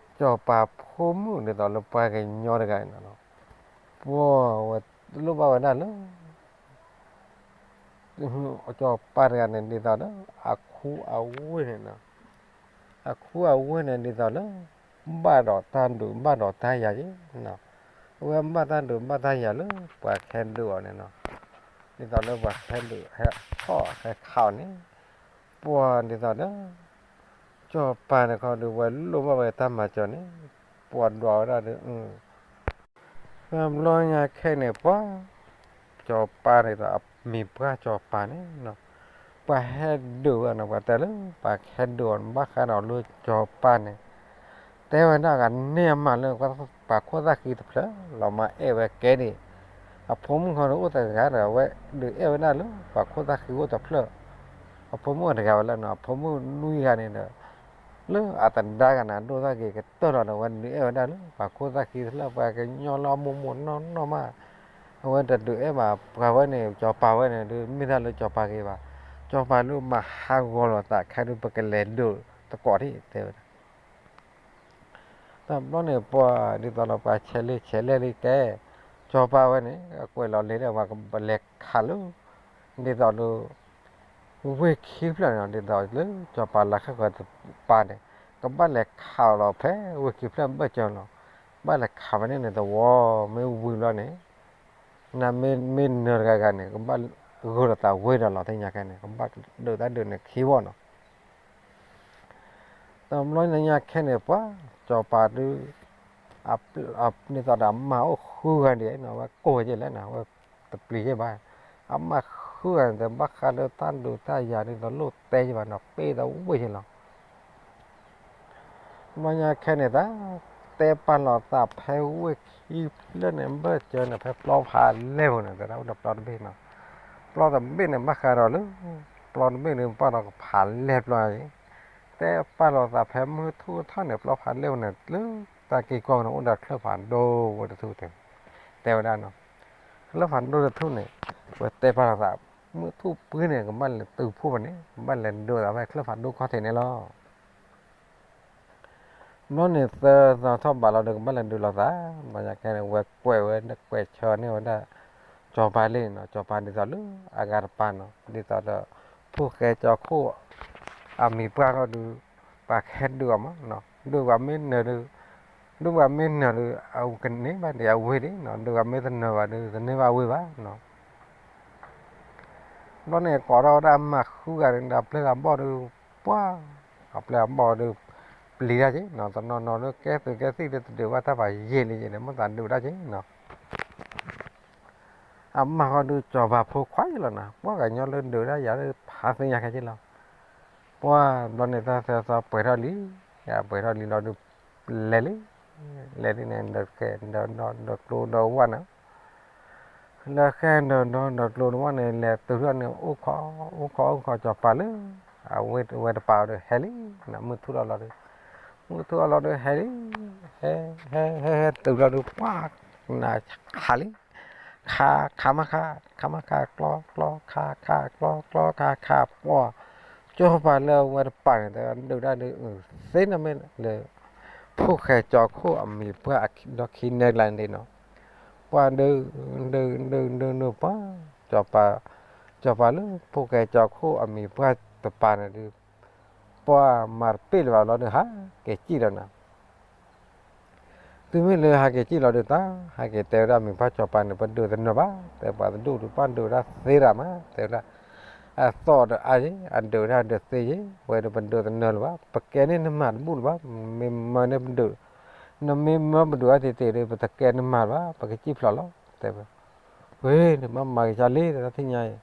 စီၤပၤဖိမုၣ်ဒ်သိးလၢပှၤကညီတဂၤန့ၣ်နီၤ, ပှၤဝဲလိၣ်ဘၣ်ဝဲဒၣ်လၢ စီၤပၤတဂၤန့ၣ် ဒ်သိးလၢ အခူအဝ့ၢ်န့ၣ်နီၤ, အခူအဝ့ၢ်န့ၣ် ဒ်သိးလၢ ဘၣ်ဒီးတၢ်ဒုးဘၣ်ဒီးတၢ်ယၤက့ၤနီၤ, အဝဲဘၣ်တၢ်ဒုးဘၣ်တၢ်ယၤလၢ ပှၤခဲဒုးအီၤန့ၣ်နီၤ, ဒ်သိးလၢပှၤခဲဒုးဟဲထီၣ်ဟဲခးအီၤန့ၣ်, ပှၤဒ်သိးလၢ စီၤပၤန့ၣ်ခီဒုး ဝဲလိၣ်ဘၣ်ဝဲတၢ်မၤစၢၤန့ၣ်, ပှၤဒွးဝဲဒၣ်ဒုး တဘျီညါခဲန့ၣ် ပှၤ စီၤပၤန့ၣ်ဒီး အမံၤပှၢ်စီၤပၤန့ၣ်နီၤ, ပှၤဟဲဒုးဝဲနီၤ, ပှၤတဲလၢ ပှၤဟဲဒုးအီၤန့ၣ် ဘၣ်ဃးဒီးလၢစီၤပၤန့ၣ် တဲဝဲဒၣ်ဂၤန့ၢ်အမးလၢ ပှၤခိၣ်သၣ်ဃံတဖျၢၣ် လီၤမၤအဲၣ်ဝဲကဲဒံး, အဖိမုၣ်ခီဒုးအိၣ်တဂၤဒီး အဝဲဒုးအဲၣ်ဝဲဒၣ်လၢ ပှၤခိၣ်သၣ်ဃံအိၣ်တဖျၢၣ်, အဖိမုၣ်တဂၤဝဲလၢနီၤ, အဖိမုၣ်နွံဂၤန့ၣ်ဒီး လၢအတဒါဂၤန့ၣ် ဒိၣ်သၣ်က့ၤကတၢၢ်လီၤဒီး အဝဲဒုးအဲၣ်ဝဲဒၣ်လၢ ပှၤခိၣ်သၣ်ဃံတဖျၢၣ် ပှၤကညီလၢအမိၢ်မိၢ်နီၢ်နီၢ်မး, အဝဲတဒုးအဲၣ်ဘၣ်ပှၤဝဲန့ၣ် စီၤပၤဝဲန့ၣ်ဒုး မ့ၢ်တၢ်လၢစီၤပၤဂ့ၤဘၣ်, စီၤပၤလၢမၤဟးဂီၤလိာ်သးခဲဒုး ပကလဲၤဒုးသကိးထံၣ် တဲဝဲဒၣ် တဘျီန့ၣ် ပှၤဒ်သိးလၢပှၤဆဲးလဲၣ်ဆဲးလဲၣ်လံကဲ, စီၤပၤဝဲန့ၣ် အကွဲးလီၤလံၤဒီး ပှၤကလဲၤခးလၢ ဒ်သိးလၢ ဝ့ၢ်ခံဖျၢၣ်န့ၣ် ဒ်သိးလၢ စီၤပၤလၢဃၣ်ဃၢၤတပၤန့ၣ် ကဘၣ်လဲၤခးလီၤဖဲဝ့ၢ်ခံဖျၢၣ်ဘၢၣ်စၢၤလီၤ, ဘၣ်လဲၤခးဝဲန့ၣ်န့ၣ် သဝီမ့ၢ်ဝံၤဘျီန့ၣ် နမ့ၢ်နၢၤတဂၤဂၤန့ၣ် ကဘၣ်ဂုာ်လိာ်သးဝ့ၤဒီးလီၤသ့ၣ်ညါခဲန့ၣ် ကဘၣ်ဒုးသးဒုးန့ၣ်ခံဝီၢ်နီၤ တဘျီညါခဲန့ၣ် ပှၤစီၤပၤဒုး ဒ်သိးဒီးအမါအိၣ်ဃုဂၤဒံးနီၤ အဝဲကိၢ်ဝဲက့ၤလဲၣ်နီၤ အဝဲတပျံၤက့ၤဘၣ်, အမါဃုဂၤန့ၣ် တဘၣ်ဃးလၢတၢ်ဒုးတၢ်ယၤဒ်သိးလိၣ်တဲက့ၤဘၣ်နီၤ ပ့ၢ်သးဝ့ၤက့ၤလီၤ တဘျီညါခဲန့ၣ် တၢ်တဲပာ်လီၤသးဖဲဝ့ၢ်ခံဖျၢၣ်န့ၣ် ဘၢၣ်စၢၤန့ၣ် ဖဲပျီဖးလဲၢ်ပူၤန့ၣ် တၢ်အိၣ်ဒီးပျီတဘ့ၣ်နီၤ, ပျီတဘ့ၣ်န့ၣ် ဘၣ်ဃးဒီးလၢ ပျီတဘ့ၣ်န့ၣ် ပာ်လီၤကဖးလဲၢ်ပျီအံၤ, တဲပာ်လီၤသးဖဲမုၢ်ထူၣ်ထီၣ်န့ၣ် ပျီဖးလဲၢ်ပူၤန့ၣ် လၢတၢ်က့ၤကီၢ်န့ၣ် အိၣ်ဒီးချၢၣ်ဖးဒိၣ်ဝဲတထူၣ်တဲဝဲ တဲဝဲဒၣ်နီၤ, ချၢၣ်ဖးဒိၣ်တထူၣ်န့ၣ်, ဝဲတဲပာ်လီၤသး, မုၢ်ထူၣ်ပှဲၤန့ၣ် ကဘၣ်လဲၤတုၤဖှိၣ်ဘၣ်န့ၣ် ကဘၣ်လဲၤဒိးသးဖဲချၢၣ်ဖးဒိၣ်ခီၣ်ထံးန့ၣ်လီၤ. ဘျီန့ၣ်သၢသီထီၣ်ဘးလီၤဒီး ကဘၣ်လဲၤဒိးလိာ်သး, ဘျီညါခဲန့ၣ် ဝဲကွဲးဝဲ ကွဲးဆၢန့ၢ်ဝဲဒၣ် စီၤပၤလံနီၤ, စီၤပၤဒ်သိးလၢအဂၤတပၤနီၤ, ဒ်သိးဒီး ဖိၣ်ဃဲကၠီခိၣ် အမံၤပှၢ်ဃီဒုး ပှၤကဟဲဒုးအီၤမး, ဒုးပှၤမ့ၢ်နၢၤဒုး, ဒုးပှၤမ့ၢ်နၢၤဒုး အကန့ၢ်ဘၣ်ဒံးအဝ့ၢ်ဒံးနီၤ, ဒုးပှၤမ့ၢ်တနၢၤဘၣ်ဒုး တန့ၢ်ဘၣ်အဝ့ၢ်ဘၣ်နီၤ. ဘျီန့ၣ် ကိးထီၣ်ဝဲဒၣ်မၤဃုဂၤန့ၣ်ဒီး အပျဲၢ်အဘီၣ်ဒုး, ပှၤ, အပျဲၢ်အဘီၣ်ဒုး ပျံၤတၢ်က့ၤနီၤ, တနီၤနီၤလၢကဲသုးကဲသံၣ်လၢတဒုးဘၣ်တၢ်ဘၣ်ယံာ်လံက့ၤန့ၣ် မ့ၢ်သးဒုးတၢ်က့ၤနီၤ. အမါဃီဒုး စီၤပၤဖိခွါယလီၤနီၤ, ပှၤကညီလၢဒုးဒၣ်ယၤလၢဖးသ့ၣ်ညါခဲက့ၤလီၤ. ပှၤဘျီန့ၣ် တၢ်သၢသီပှဲၤထီၣ်လံ, ပှဲၤထီၣ်လံလီၤဒုး လဲၤလံ, လဲၤလံန့ၣ် ဒီးဃဲဒီးဒီးကျိဒီးဝၣ်နီၤ, ဒီးဃဲဒီးဒီးကျိဒီးဝၣ်န့ၣ် လဲၤတုၤထီၣ်န့ၣ် အိၣ်ခိးအိၣ်ခိးစီၤပၤလၢ အဝဲတပၤအီၤဒီးဟဲလံ, မုၢ်ထူၣ်လီၤလီၤဒီး, မုၢ်ထူၣ်လီၤလီၤဒီးဟဲလံ, ဟဲ ဟဲ ဟဲ ဟဲတုၤလီၤဒီး ပှၤ နခးလံ, ခး ခးမးခး, ခးမးခး ကျီ ကျီ ခး ခး ကျီ ကျီ ခး ခး ပှၤ, စီၤပၤလၢအဝဲတပၤန့ၣ် တဒုးဒၣ်ဒုး သ့န့ၣ်မ့ၢ်လၢ ဖိၣ်ဃဲကၠီခိၣ်အမံၤပှၢ်ဒီးခံနဲကျါန့ၣ်နီၤ, ပှၤဒုး ဒုး ဒုး ဒုး ဒုး ပှၤ, စီၤပၤ စီၤပၤလၢဖိၣ်ဃဲကၠီခိၣ်အမံၤပှၢ်တပၤန့ၣ်ဒုး ပှၤမၤတပ့ၢ်လၢၤဘၣ်လီၤဒီး ဟးက့ၤစံၣ်လီၤနီၤ. တုၤမ့ၢ်လၢဟးက့ၤစံၣ်လီၤဒုးတၢ် ဟဲက့ၤတဲဝဲဒၣ်မံၤပှၢ်စီၤပၤန့ၣ် ပဒုးတနၢၤဘၣ်, တဲပှၤတဒူၣ်ဒုး ပှၤဒုးဒၣ်သ့ရၤမး တဲဝဲဒၣ်, အသီၣ်ဒီးအါယ့ၣ် အဒုးဒၣ်ဒုးသ့ယ့ၣ် ဝဲဒီးပဒုးတနၢၤလၢၤဘၣ်, ပကဲန့ၢ်နမၤတဘူၣ်လၢၤဘၣ်, မ့ၢ်မၢန့ၣ်ပဒုး, နမ့ၢ်မၢပဒုးအါတ့ၢ်တ့ၢ်ဒီး ပတကဲနမၤလၢၤဘၣ်, ပကစံၣ်ဖျိးလီၤ တဲဝဲ, ဝဲန့ၣ် မၤမၤကစၢ်လံ တၢ်သ့ၣ်ညါအံၤ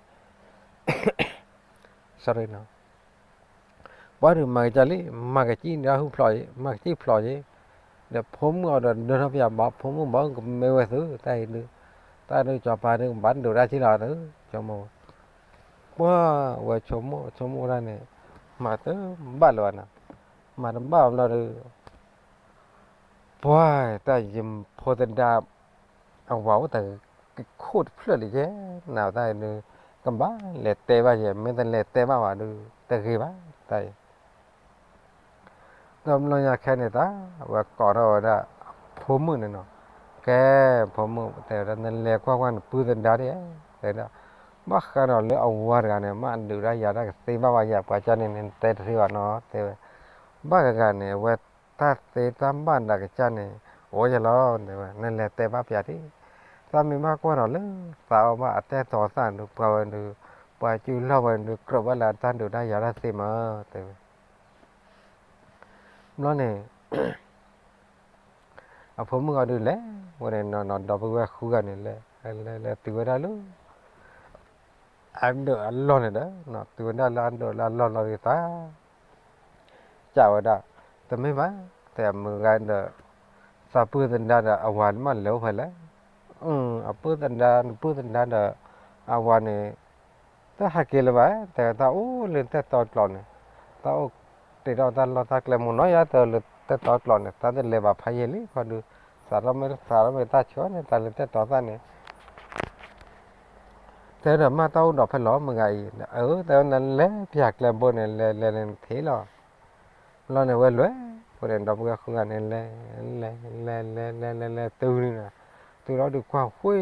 sorry နီၤ, ပှၤဒုးမၤကစၢ်လံ မၤကစံၣ်ဒၣ်ဟုၣ်ဖျိးယ့ၣ် မၤကစံၣ်ဖျိးယ့ၣ်, ဒီးဖိမုၣ်အီၤဒီးဒၢထီၣ်ပယၤဘၣ် ဖိမုၣ်ဘၣ်ကမ့ၢ်ဝဲသု တၢ်အံၤဒုး, တၢ်ဒုးစီၤပၤဒုး ကဘၣ်ဒုးဒၣ်က့ၤလီၤသု, ပှၤဝဲဆိကမိၣ်ဆိကမိၣ်ဒၣ်န့ၣ် မၤတဘၣ်လၢၤဘၣ်နီၤ, မၤတဘၣ်ဘျီဒီး ပှၤတၢ်ယဖိသဒါ အဝၤအိၣ်တၢ်ကခိၣ်တဖျၢၣ်လံယဲၢ်, နတၢ်အံၤဒုး ကဘၣ်လဲၤတဲဘၣ်ယဲၢ်, မ့ၢ်တလဲၤတဲဘၣ်ဘၣ်ဒုး တဂ့ၤဘၣ်တၢ်အံၤ, ဒီးဘျီညါခဲန့ၣ်တၢ် ဝဲကိးထီၣ်ဝဲဒၣ် ဖိမုၣ်န့ၣ်နီၤ, ကဲ ဖိမုၣ်တဲဝဲဒၣ် နလဲၤကွၢ်ကွၢ်နပုၢ်သဒါဒ်, တဲဝဲဒၣ်, ဘၣ်ဃးဒီးလၢအဝၤတဂၤန့ၣ် မ့ၢ်အဒုးဒၣ်ယၤတၢ်ကသ့ဘၣ်ဘၣ်ယၤ ပှၤကၢ်န့ၣ် နတဲတသ့ဘၣ်နီၤ တဲဝဲ, ဘၣ်ဂၤဂၤန့ၣ် အဝဲ တၢ်သ့တၢ်ဘၣ်ဒၣ်ကစၢ်န့ၣ် အိၣ်ယလီၤ တဲဝဲ, နလဲၤတဲဘၣ်ပျးဒ်, သးမ့ၢ်ဘၣ်ကွၢ်ဒီးလၢ သးအိၣ်ဘၣ်အတဲတီၤသၣ်ဒုး ပှၤဝဲဒုး ပှၤစုလီၢ်ဝဲဒုး ကြၢးဘၣ်လၢအတၢ်ဒုးတၢ်ယၤတၢ်သ့မး တဲဝဲ, ဘျီန့ၣ် အဖိမုၣ်ဂီၤဒုးလဲၤဝဲန့ၣ်နီၤ ဒီပုၢ်ဝဲၢ်ဃုဂၤန့ၣ် လဲၤလဲၤလဲၤတုၤဝဲဒၣ်လၢ အဒၢးအလီၢ်န့ၣ်ဒီး တုၤဝဲဒၣ်လၢအဒၢးလၢအလီၢ်လီၤဒုးသး စံးဝဲဒၣ်, တမ့ၢ်ဘၣ်, တဲမုၢ်ဂၤဒီး သးပုၢ်သဒါဒီးအဝၤမးလဲၤအိၣ်ဖဲလဲၣ်, အပုၢ်သဒါ နပုၢ်သဒါဒီး အဝၤန့ၣ် တဟဲက့ၤလၢၤဘၣ်, တဲတၢ်အိၣ်လၢတဲတီကျိာ်န့ၣ်, တၢ်အိၣ်တ့ၢ်ဒီးတၢ်လီၢ်တၢ်ကျဲမ့ၢ်နီၤ ယၤတၢ်လၢတဲတီကျိာ်န့ၣ် တၢ်တလဲၤဘၣ်ဖးယံာ်လံ ခီဒုး သးထီၣ်မ့ၢ်သးထီၣ်မ့ၢ်တၢ်ဆၢန့ၣ် တၢ်လၢတဲတီသၣ်န့ၣ် တဲဒီးမ့ၢ်တၢ်အိၣ်ဒီးဖဲလဲၣ် မုၢ်ဂၤအံၤ, အၢ တဲဝဲနလဲၤပျးကျဲဘိန့ၣ် လဲၤလဲၤန့ၣ်ထံၣ်လီၤ, လီၤန့ၣ်ဝဲလဲၤ, ဝဲဒီးဒီပုၢ်ဝဲၢ်ဃုဂၤန့ၣ် လဲၤလဲၤလဲၤလဲၤလဲၤလဲၤတုၤန့ၣ်, တုၤလီၤဒုးကွၢ်ဃ့ၢ်,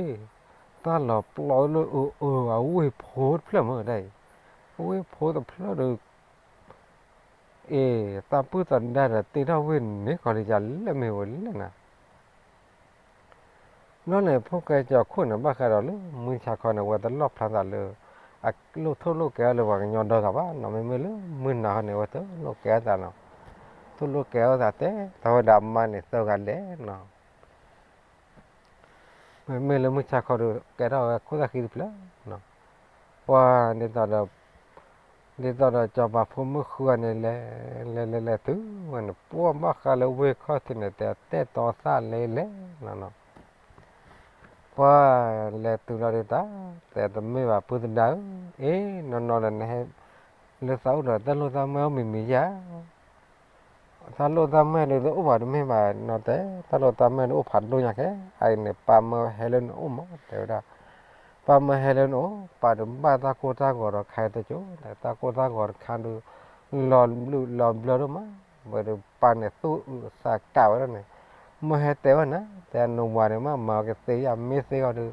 တၢ်လီၤပျီလၢအအၢ အဝ့ၢ်ဖိတဖျၢၣ်မ့ၢ်ဒၣ်အံၤ, အဝ့ၢ်ဖိတဖျၢၣ်ဒီး အ့ သးပုၢ်သဒါဒီးတ့ထီၣ်ဝ့ၢ်န့ၣ် ကီၤလံယၤလဲၣ်မ့ၢ်ဝဲလဲၣ်နၤ, ဘျီန့ၣ် ဖိၣ်ဃဲကၠီၤခိၣ်န့ၣ် ဘၣ်ဃးဒီးလၢမုၢ်ဆါခီန့ၣ် ဝဲတလီၣ်ဖျါသးလၢ အလိၣ်ထိၣ်လိၣ်ကဲအီၤလၢပှၤကညီဒီဂၤဘၣ်နီၤ, မ့မ့ၢ်လၢမုၢ်နၤခီန့ၣ် ဝဲတလိၣ်ကဲအသးနီၤ, ထိၣ်လိၣ်ကဲအီၤသးတဲ တၢ်ဝဲဒၣ်မါန့ၣ်သၢဂၤလဲၣ်နီၤ မ့မ့ၢ်လၢမုၢ်ဆါခီဒီး ကဲထီၣ်ဝဲခိၣ်သၣ်ဃံတဖျၢၣ်, ပှၤဒ်သိးဒီး ဒ်သိးဒီးစီၤပၤဖိမုၣ်ဃုဂၤန့ၣ် လဲၤလဲၤလဲၤလဲၤတုၤဝဲန့ၣ် ပှၤဘၣ်ဃးလၢဝ့ၢ်ခီၣ်ထံးန့ၣ် တဲတဲတီသၣ်လဲၤလဲၤလီၤနီၤ, ပှၤလဲၤတုၤလီၤဒုးတၢ် တဲတမ့ၢ်ဘၣ်ပုၢ်သဒါဧၢ, အ့ နီၢ်နီၢ်ဒီးနဟဲ လၢသးအိၣ်ဒီးတၢ်လိၣ်တၢ်မၢအိၣ်မံၤမံၤယၤ တၢ်လိၣ်တၢ်မဲာ်ဒုးတအိၣ်ဘၣ်တမ့ၢ်ဘၣ်နီၤတဲ, တၢ်လိၣ်တၢ်မဲာ်ဒုးအိၣ်ဖးဒိၣ်ညါခဲ, အအံၤန့ၣ် ပၢ်မၢဟဲလၢနအိၣ်မး တဲဝဲဒၣ်, ပၢ်မၢဟဲလၢနအိၣ် ပၢ်ဒုးဘၣ်တၢ်ကိၢ်တၢ်ဂီၤတခါတကၠိ, တၢ်ကိၢ်တၢ်ဂီၤတခါဒုး လီၤဘျုးလီၤဘျၢဒိၣ်မး, ဝဲဒုးပၢ်န့ၣ်သူၣ်အုးသးကးဝဲဒၣ်န့ၣ်, မၢဟဲတဲဝဲနၤ တဲနဝၤန့ၣ်မး မၤကသ့ယါ မ့ၢ်သ့ဂီၢ်ဒုး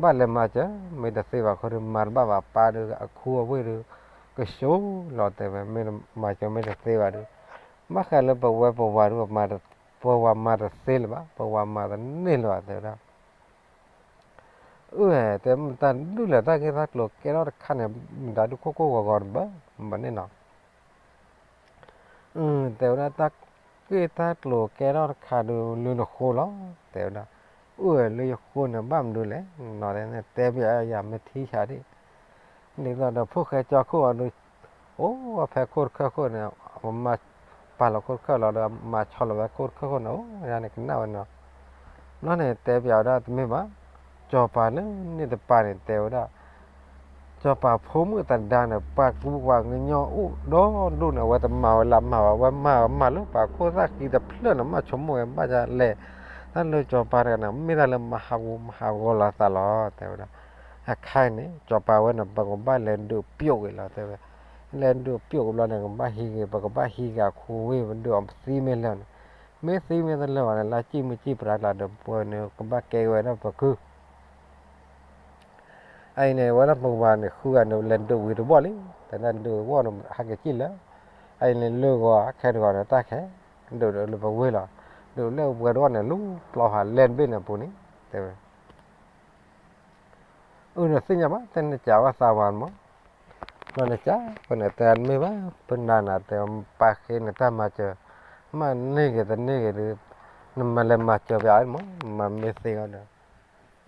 ဘၣ်လဲၤမၤစၢၤ, မ့ၢ်တသ့ဘၣ်ခီဒုး မၤတဘၣ်ဘၣ် ပၢ်ဒုးအခူအဝ့ၢ်ဒုး ကၠိလီၤတဲဝဲ မ့ၢ်မၤစၢၤမ့ၢ်တသ့ဘၣ်ဒုး ဘၣ်ဃးလၢပဝဲပဝၤဒုး ပဝၤမၤတသ့လၢၤဘၣ်, ပဝၤမၤတန့ၢ်လၢၤဘၣ် တဲဝဲဒၣ်. အၢ တဲ မတၢ်ဒုးလဲၣ်တၢ်ဂ့ၢ်တၢ်ကျိၤကဲထီၣ်တခါန့ၣ် မတၤဒုးခိၣ်ကိၢ်ဂီၤဂီၤတဘၣ် မၤန့ၣ်နီၤ တဲဝဲဒၣ် တၢ်ဂ့ၢ်တၢ်ကျိၤကဲထီၣ်တခါဒုးလၢနဃိလီၤ တဲဝဲဒၣ်. အၢ လၢယဃိန့ၣ် ဘၣ်မနုၤလဲၣ်နီၤ တဲပယၤမ့ၢ်ထံဆးဒၣ် ဒ်သိးဒီးဖိၣ်ဃဲကၠီခိၣ်အီၤဒုး အိၣ်ဝဲဖဲခိၣ်တခၢၣ်ခိၣ်န့ၣ် ပာ်လီၤခိၣ်တခၢၣ်လီၤဒီး မၤဆီလီၤဝဲခိၣ်တခၢၣ်ခိၣ်န့ၣ် အိၣ်ဝဲဒၣ်န့ၣ်ကနၣ်ဝဲနီၤ. ဘျီန့ၣ်တဲပယၤဝဲဒၣ်တမ့ၢ်ဘၣ်, စီၤပၤလၢန့ၣ်တပၤန့ၣ် တဲဝဲဒၣ် စီၤပၤဖိမုၣ်သဒါန့ၣ် ပှၤကူပှၤကညီအိၣ်ဒီဒူၣ်န့ၣ် အဝဲတမၤဝဲလၢမၤဘၣ် အဝဲမၤမၤလၢပှၤခိၣ်သၣ်ဃံတဖျၢၣ်န့ၣ် မ့ၢ်ဆိကမိၣ်ဝဲဘၣ်လဲၣ်. တၢ်လၢစီၤပၤတဂၤန့ၣ် မ့ၢ်တၢ်လၢမၤဟးဂူာ်မၤဟးဂီၤလီၤသးလီၤ တဲဝဲဒၣ်. အခါအံၤန့ၣ် စီၤပၤဝဲန့ၣ် ပကဘၣ်လဲၤဒုးပျိာ်က့ၤလီၤ တဲဝဲ. လဲၤဒုးပျိာ်က့ၤဘျီန့ၣ် ကဘၣ်ဟံးက့ၤ ပကဘၣ်ဟံးက့ၤအခိဝ့ၢ် ပဒုးအီၤသံမ့ၢ်လၢာ်န့ၣ်, မ့ၢ်သံမ့ၢ်တလၢာ်ဘၣ်န့ၣ် လၢစံၣ်မုၢ်စံၣ်ပြးကျါဒီး ပဝဲန့ၣ် ကဘၣ်ကဲဝဲဒၣ်ပကုၢ် အအံၤန့ၣ် ဝဲဒၣ်ပကဘၣ်န့ၣ် ဃုဂၤန့ၣ် လဲၤဒုးဝံၤတဘျီလံ, တဲဒၣ်ဒုးဝံၤန့ၣ် ဟဲက့ၤစံၣ်လၢ, အအံၤန့ၣ် လၢဂီၤခဲတဂီၤန့ၣ် တၢ်ခဲ, ဒုးလၢပဝ့ၢ်လီၤ, ဒုးလၢပှဲၤတဂီၤန့ၣ် လူၤပျီဖးလဲၢ်တဘ့ၣ်န့ၣ်အပူၤန့ၣ်, တဲဝဲ အၢ နသ့ၣ်ညါဘၣ် တဲနကးဝဲသးဝၤမး, ဘျီနကး ပန့ၣ်တဲမ့ၢ်ဘၣ် ပနၤနၤတဲ ပၢ်ဃ့နတၢ်မၤစၢၤ, မ့ၢ်န့ၢ်ဂ့ၤတန့ၢ်ဂ့ၤဒီး နမၤလဲၤမၤစၢၤပယၤမး မၤမ့ၢ်သ့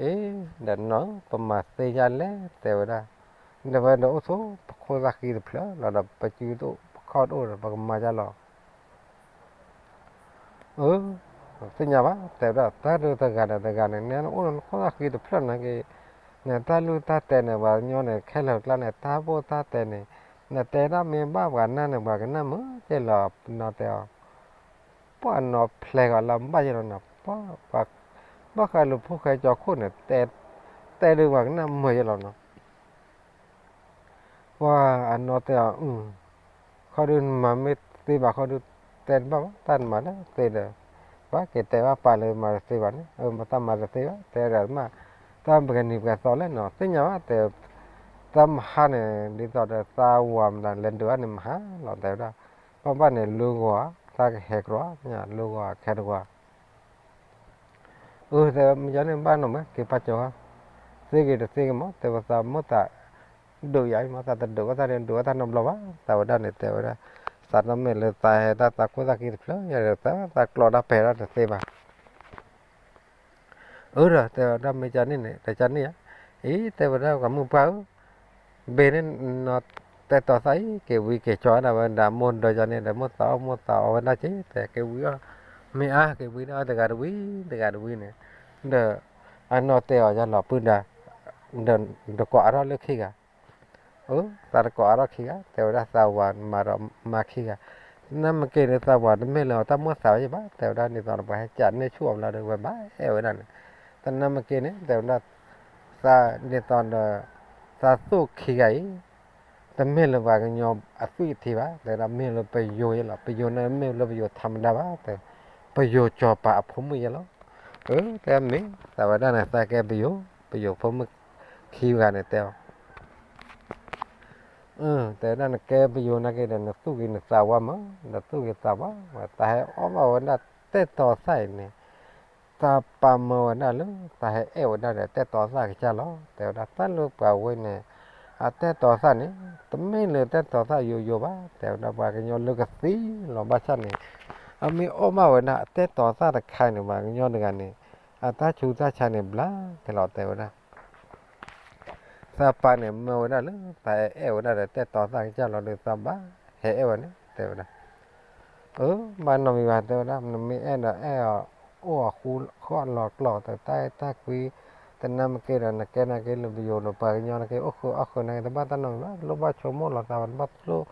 အီၤဒီး, အ့ ဒီးနီၤ ပမၤသ့ယါလဲၣ် တဲဝဲဒၣ်, ဒီးဝဲဒီးအိၣ်ဆိ ပခိၣ်သၣ်ဃံတဖျၢၣ်လီၤဒီး ပစုတအိၣ် ပခီၣ်တအိၣ်ဒီး ပကမၤယါလီၤ အၢ သ့ၣ်ညါဘၣ် တဲဝဲဒၣ် တၢ်ဒုးတဂၤဒီးတဂၤန့ၣ် နအိၣ်လၢနခိၣ်သၣ်ဃံတဖျၢၣ်နာ်က့, နတၢ်လုၢ်တၢ်တဲာ်န့ၣ် ပှၤကညီန့ၣ် ခဲလၢာ်ကျါန့ၣ် တၢ်ဘိၣ်တၢ်တဲာ်န့ၣ်, နတဲဒၣ်မ့ၢ်ဘၣ်ပှၤနၢ်န့ၣ် ပှၤကနၣ်မုာ်က့လီၤ နီၤတဲအီၤ, ပှၤနီၤဖျဲးဂီၤလၢဘၣ်ယဲလီၤနီၤ, ဘၣ်ဃးလၢဖိၣ်ဃဲကၠီခိၣ်န့ၣ် တဲဒုးပှၤကနၣ်မုာ်ယဲလီၤနီၤ ပှၤအနီၢ်တဲအီၤ, ခီဒုးနမၤမ့ၢ်သ့ဘၣ်ခီဒုး တဲတဘၣ်ဘၣ် တၢ်နမၤလၢသ့ဒီး, ပှၤက့ၤတဲဘၣ်ပၢ်လၢမၤတသ့ဘၣ်န့ၣ်, တၢ်မၤတသ့ဘၣ် တဲဒၣ်မး, တၢ်ပကနံၤပှဲၤသီလဲၣ်နီၤ သ့ၣ်ညါဘၣ်တဲ, တၢ်မဟါန့ၣ် ဒ်သိးဒီးသးဝၤမတၤလဲၤဒုးဘၣ်န့ၣ်မဟါလီၤ တဲဝဲဒၣ်, ဘၣ်ဘၣ်န့ၣ် လၢဂီၤဧါ တၢ်ကဟဲကြီ လၢဂီၤခဲတဂီၤ အၢ တဲဝဲ မ့ၢ်ယၤန့ၣ် ဘၣ်နီၢ်မး က့ၤပာ်စၢၤဝဲ, သ့ဂ့ၤတသ့ဂ့ၤမး တဲဝဲ သးမိၢ်သး ဒုးယၤအံၤမး သးတဒုးဝဲသးန့ၣ် ဒုးဝဲသးနီတဘျီဘၣ် သးဝဲဒၣ်န့ၣ် တဲဝဲဒၣ်, သးနီတမ့ၢ်လၢသးဟဲတၢ်သးခိၣ်သၣ်ဃံတဖျၢၣ်ယၤဒီး သးသးကျီတၢ်ပဲာ်တၢ်တသ့ဘၣ် အၢဒီး တဲဝဲဒၣ် မ့ၢ်ကန့ၣ်န့ၣ် တကန့ၣ်ဧါ, အံၤ တဲဝဲဒၣ် ပှၤမုၢ်ပှၢ်ဧၢ ဘ့ၣ်န့ၣ်နီၤ တဲတီၤသၣ်အံၤ က့ၤဝံက့ၤကၠီဒၣ်ဝဲဒၣ် မိၢ်ဒီးယၤန့ၣ်ဒီး မိၢ်သးအိၣ်မိၢ်သးအီဝဲဒၣ်က့ၤ တဲက့ၤဝံအီၤ, မ့ၢ်အါ က့ၤဝံဒၣ်တဂၤတဝံ တဂၤတဝံန့ၣ်, ဒီး အနီၢ်တဲအီၤယၤလီၤ ပုၢ်ဒါ, ဒီးတကိးအါထီၣ်လၢခံဂၤ, အၢ သးတကိးအါထီၣ်ခံဂၤ တဲဝဲဒၣ် သးဝၤမၤဒီးမၤခံဂၤ, တနၢ်မ့ၢ်က့ၤန့ၣ် သးဝၤတမ့ၢ်လၢတၢ်မိၢ်သးဝဲယဘၣ် တဲဝဲဒၣ် ဒ်သိးဒီးပှၤဟဲကးန့ၢ်ဆူၣ်အီၤဘျီဒီး ဝဲဘၣ်အဲၣ်ဝဲဒၣ်န့ၣ်, တနၢ်မ့ၢ်က့ၤန့ၣ် တဲဝဲဒၣ် သးဒ်သိးဒီး သးသိၣ်ခံဂၤအံၤ တမ့ၢ်လၢပှၤကညီအသွံၣ်အထံဘၣ် တဲဝဲဒၣ် မ့ၢ်လၢပယိၤယဲလီၤ ပယိၤန့ၣ်မ့ၢ်လၢပယိၤထးမတၤဘၣ် တဲ, ပယိၤစီၤပၤအဖိမုၣ်ယဲလီၤ, အၢ တဲမ့ၢ် သးဝဲဒၣ်န့ၣ် သးကဲပယိၤ ပယိၤဖိမုၣ်ခံဂၤန့ၣ်တဲအီၤ တဲဝဲဒၣ် နကဲပယိၤနာ်က့ဒီး နသူၣ်ဂ့ၤနသးဝါမး နသူၣ်ဂ့ၤသးဝါ, တၢ်ဟဲအီၣ်ဘၣ်ဝဲဒၣ်တဲတီၤသၣ်အံၤန့ၣ်, တၢ်ပာ်မၢဝဲဒၣ်လၢ တၢ်ဟဲအဲၣ်ဝဲဒၣ်ဒီးတဲတီၤသၣ်ကစၢ်လီၤ, တဲဝဲဒၣ် တၢ်လၢပှၤဝဲန့ၣ် အတဲတီၤသၣ်န့ၣ် တမ့ၢ်လၢတဲတီၤသၣ်ယိယိဘၣ်, တဲဝဲဒၣ် ပှၤကညီလၢကသံလီၤဘၣ်ဆၣ်န့ၣ်, အမ့ၢ်အီၣ်ဘၣ်ဝဲဒၣ်အတဲတီၤသၣ်တခါန့ၣ် ပှၤကညီတဂၤန့ၣ် အတၢ်ဆူးတၢ်ဆါန့ၣ်ဘျါက့ၤလီၤ တဲဝဲဒၣ် သးပၢ်န့ၣ် မၢဝဲဒၣ်လၢ တၢ်ဟဲအဲၣ်ဝဲဒၣ်ဒီးတဲတီၤသၣ်ကစၢ်လီၤဒီး သးဘၣ်ဟဲအဲၣ်ဝဲန့ၣ် တဲဝဲဒၣ်, အၢ ဘၣ်နီတမံၤဘၣ် တဲဝဲဒၣ် နမ့ၢ်အဲၣ်ဒီးအဲၣ်အီၤ အိၣ်အဃူဃီၣ်လီၤကျီၢ် တၢ်အဲၣ်တၢ်ကွံ တနၢ်မ့ၢ်က့ၤဒီး နကဲနာ်က့လၢပယိၤဒီး ပှၤကညီနာ်က့ အိၣ်ဃုာ်အီၣ်ဃုာ်နာ်က့ တဘၣ်တၢ်နီတမံၤဘၣ် တလိၣ်ဘၣ်ဆိကမိၣ်လီၤသးဘၣ် တဘၣ်တလိၣ်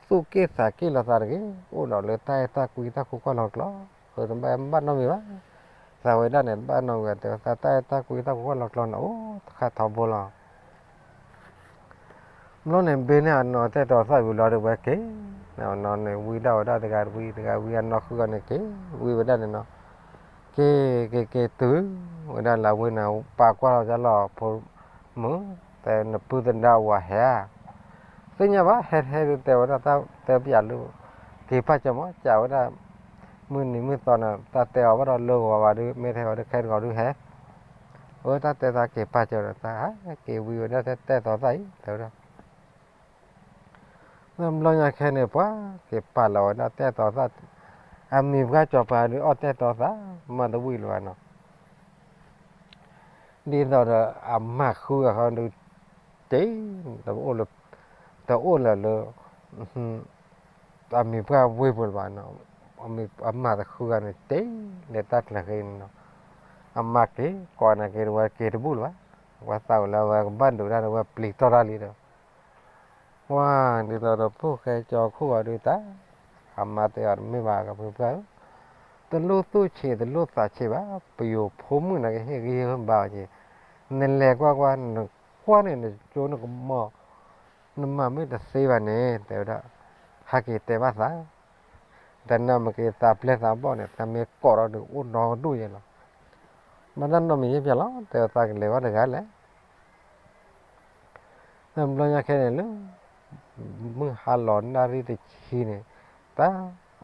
သူၣ်က့ၣ်သးက့ၣ်လီၤသးတဂ့ၤ, အိၣ်ဒီးလၢတၢ်အဲၣ်တၢ်ကွံတၢ်ခိၣ်ကွၢ်လီၤကျီ, တဘၣ်နီတမံၤဘၣ်. သးဝဲဒၣ်န့ၣ် တဘၣ်နီတမံၤဘၣ်, တဲဝဲသးတၢ်အဲၣ်တၢ်ကွံတၢ်ခိၣ်ကွၢ်လီၤကျီန့ၣ် အိၣ်တခါထီဘိလီၤ. ဘျီန့ၣ် ဘ့န့ၣ်အနီၢ်တဲတီၤသၣ်ဝံၤလီၤဒီးဝဲက့ၤ, နီၢ်န့ၣ်ဝံဒၣ်ဝဲဒၣ်တဂၤတဝံ တဂၤဝံအနီၢ်ဃုဂၤန့ၣ်က့ၤ, ဝံဝဲဒၣ်န့ၣ်နီၤ, က့ၤက့ၤက့ၤတုၤဝဲဒၣ်လၢအဝ့ၢ်န့ၣ် ပာ်ကွၢ်လီၤကလီၤဖိမုၣ်, တဲနပုၢ်သဒါဝၤဟဲဧါ, သ့ၣ်ညါဘၣ် ဟဲဟဲဒုးတဲဝဲဒၣ်တၢ်တဲပယၤလၢ က့ၤပာ်စၢၤမး ကးဝဲဒၣ်, မုၢ်နံၤမုၢ်သီန့ၣ် တၢ်တဲအီၤဘၣ်ဒီးလၢဂီၤဝဲဒုး မ့ၢ်ထဲဝဲဒုးခဲတဂီၤဒုးဟဲ အဝဲတၢ်တဲသးက့ၤပာ်စၢၤဒီးသး က့ၤဝံဝဲဒၣ်တဲတီၤသၣ်အံၤ တဲဝဲဒၣ်, ဘျီညါခဲန့ၣ် ပှၤက့ၤပာ်လီၤဝဲဒၣ်တဲတီၤသၣ်, အမံၤပှၢ်စီၤပၤဒုးအီၣ်တဲတီၤသၣ် မၤတဝံၣ်လၢၤဘၣ်နီၤ, ဒ်သိးဒီးအမါဃုဂၤဃီဒုး တ့ တအိၣ်လၢၤလၢ အမံၤပှၢ်ဝ့ၢ်ပူၤလၢၤဘၣ်နီၤ, အမါတဃုဂၤန့ၣ် တ့လၢတၢ်ကျၢၤဃ့န့ၣ်နီၤ, အမါက့ၤ ကိးနၤက့ၤတဝဲက့ၤတဘူၣ်လၢၤဘၣ်, ဝဲသးဝဲလၢဝဲကဘၣ်ဒုးတၢ်ဒီးဝဲပျံၤတီၢ်တၢ်လံဒီး ဝါ ဒ်သိးဒီးဖိၣ်ဃဲကၠီခိၣ်ဂီၤဒုးတၢ်, အမါတဲအီၤတမ့ၢ်ဘၣ်ကဖုပှၢ်ဧၢ, တလိၣ်သူၣ်ဆံးတလိၣ်သးဆံးဘၣ်, ပယိၤဖိမုၣ်န့ၣ်ကဟ့ၣ်ဂံၢ်ဟ့ၣ်ဘါအီၤက့ၤ, နလဲၤကွၢ်ကွၢ် နကွၢ်န့ၣ် နကၠိနကမီၤ နမၤမ့ၢ်တသ့ဘၣ်န့ၣ် တဲဝဲဒၣ်, ဟဲက့ၤတဲဘၣ်သး, တၢ်နၢ်မ့ၢ်က့ၤသးပျဲၢ်သးဘီၣ်န့ၣ် သးမ့ၢ်ကိးထီၣ်ဒုးအိၣ်နီတဒူၣ်ယဲလီၤ, မ့ၢ်တၢ်နီတမံၤယဲၢ်ပျၢ်လီၤ တဲဝဲသးကလဲၤဝဲတဂၤလဲၣ် ဘျီညါခဲန့ၣ်လၢ မုၢ်ဟါလီၤနၣ်ရံၣ်တဆံန့ၣ်, တၢ်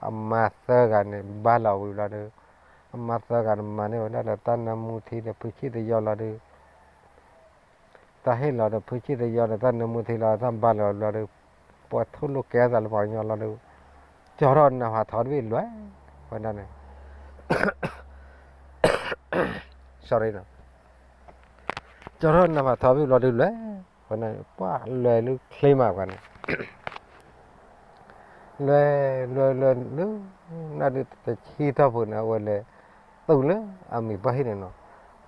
အမါသၢဂၤန့ၣ် ဘါလီၤဝံၤဘျီဒီး, အမါသၢဂၤန့ၣ်မၤန့ၢ်ဝဲဒၣ်ဒီးတၢ်နၢမူထံဒီးဖုဆံၣ်သယီလီၤဒီး, တၢ်ဟ့ၣ်လီၤဒီးဖုဆံၣ်သယီဒီးတၢ်နၢမူထံလီၤ တၢ်ဘါလီၤဘျီဒီး, ပှၤထိၣ်လိာ်ကဲသးလၢပှၤကညီလီၤဒီး, ကၠီထီၣ်နၢ်ဖးထီတဘ့ၣ်လွဲၢ်, ဝဲဒၣ်န့ၣ် sorry နီၤ, ကၠီထီၣ်နၢ်ဖးထီတဘ့ၣ်ဘျီဒုးလွဲၢ်, ဝဲဒၣ်န့ၣ် ပှၤလွဲၢ်လၢချ့မးပှၤန့ၣ် လွဲၢ်လွဲၢ်လွဲၢ်လၢ နၣ်ဒုးတဆံတီၢ်ပူၤန့ၣ် အဝဲလဲၤတုၤလၢအမံၤပှၢ်ဟံၣ်န့ၣ်နီၤ,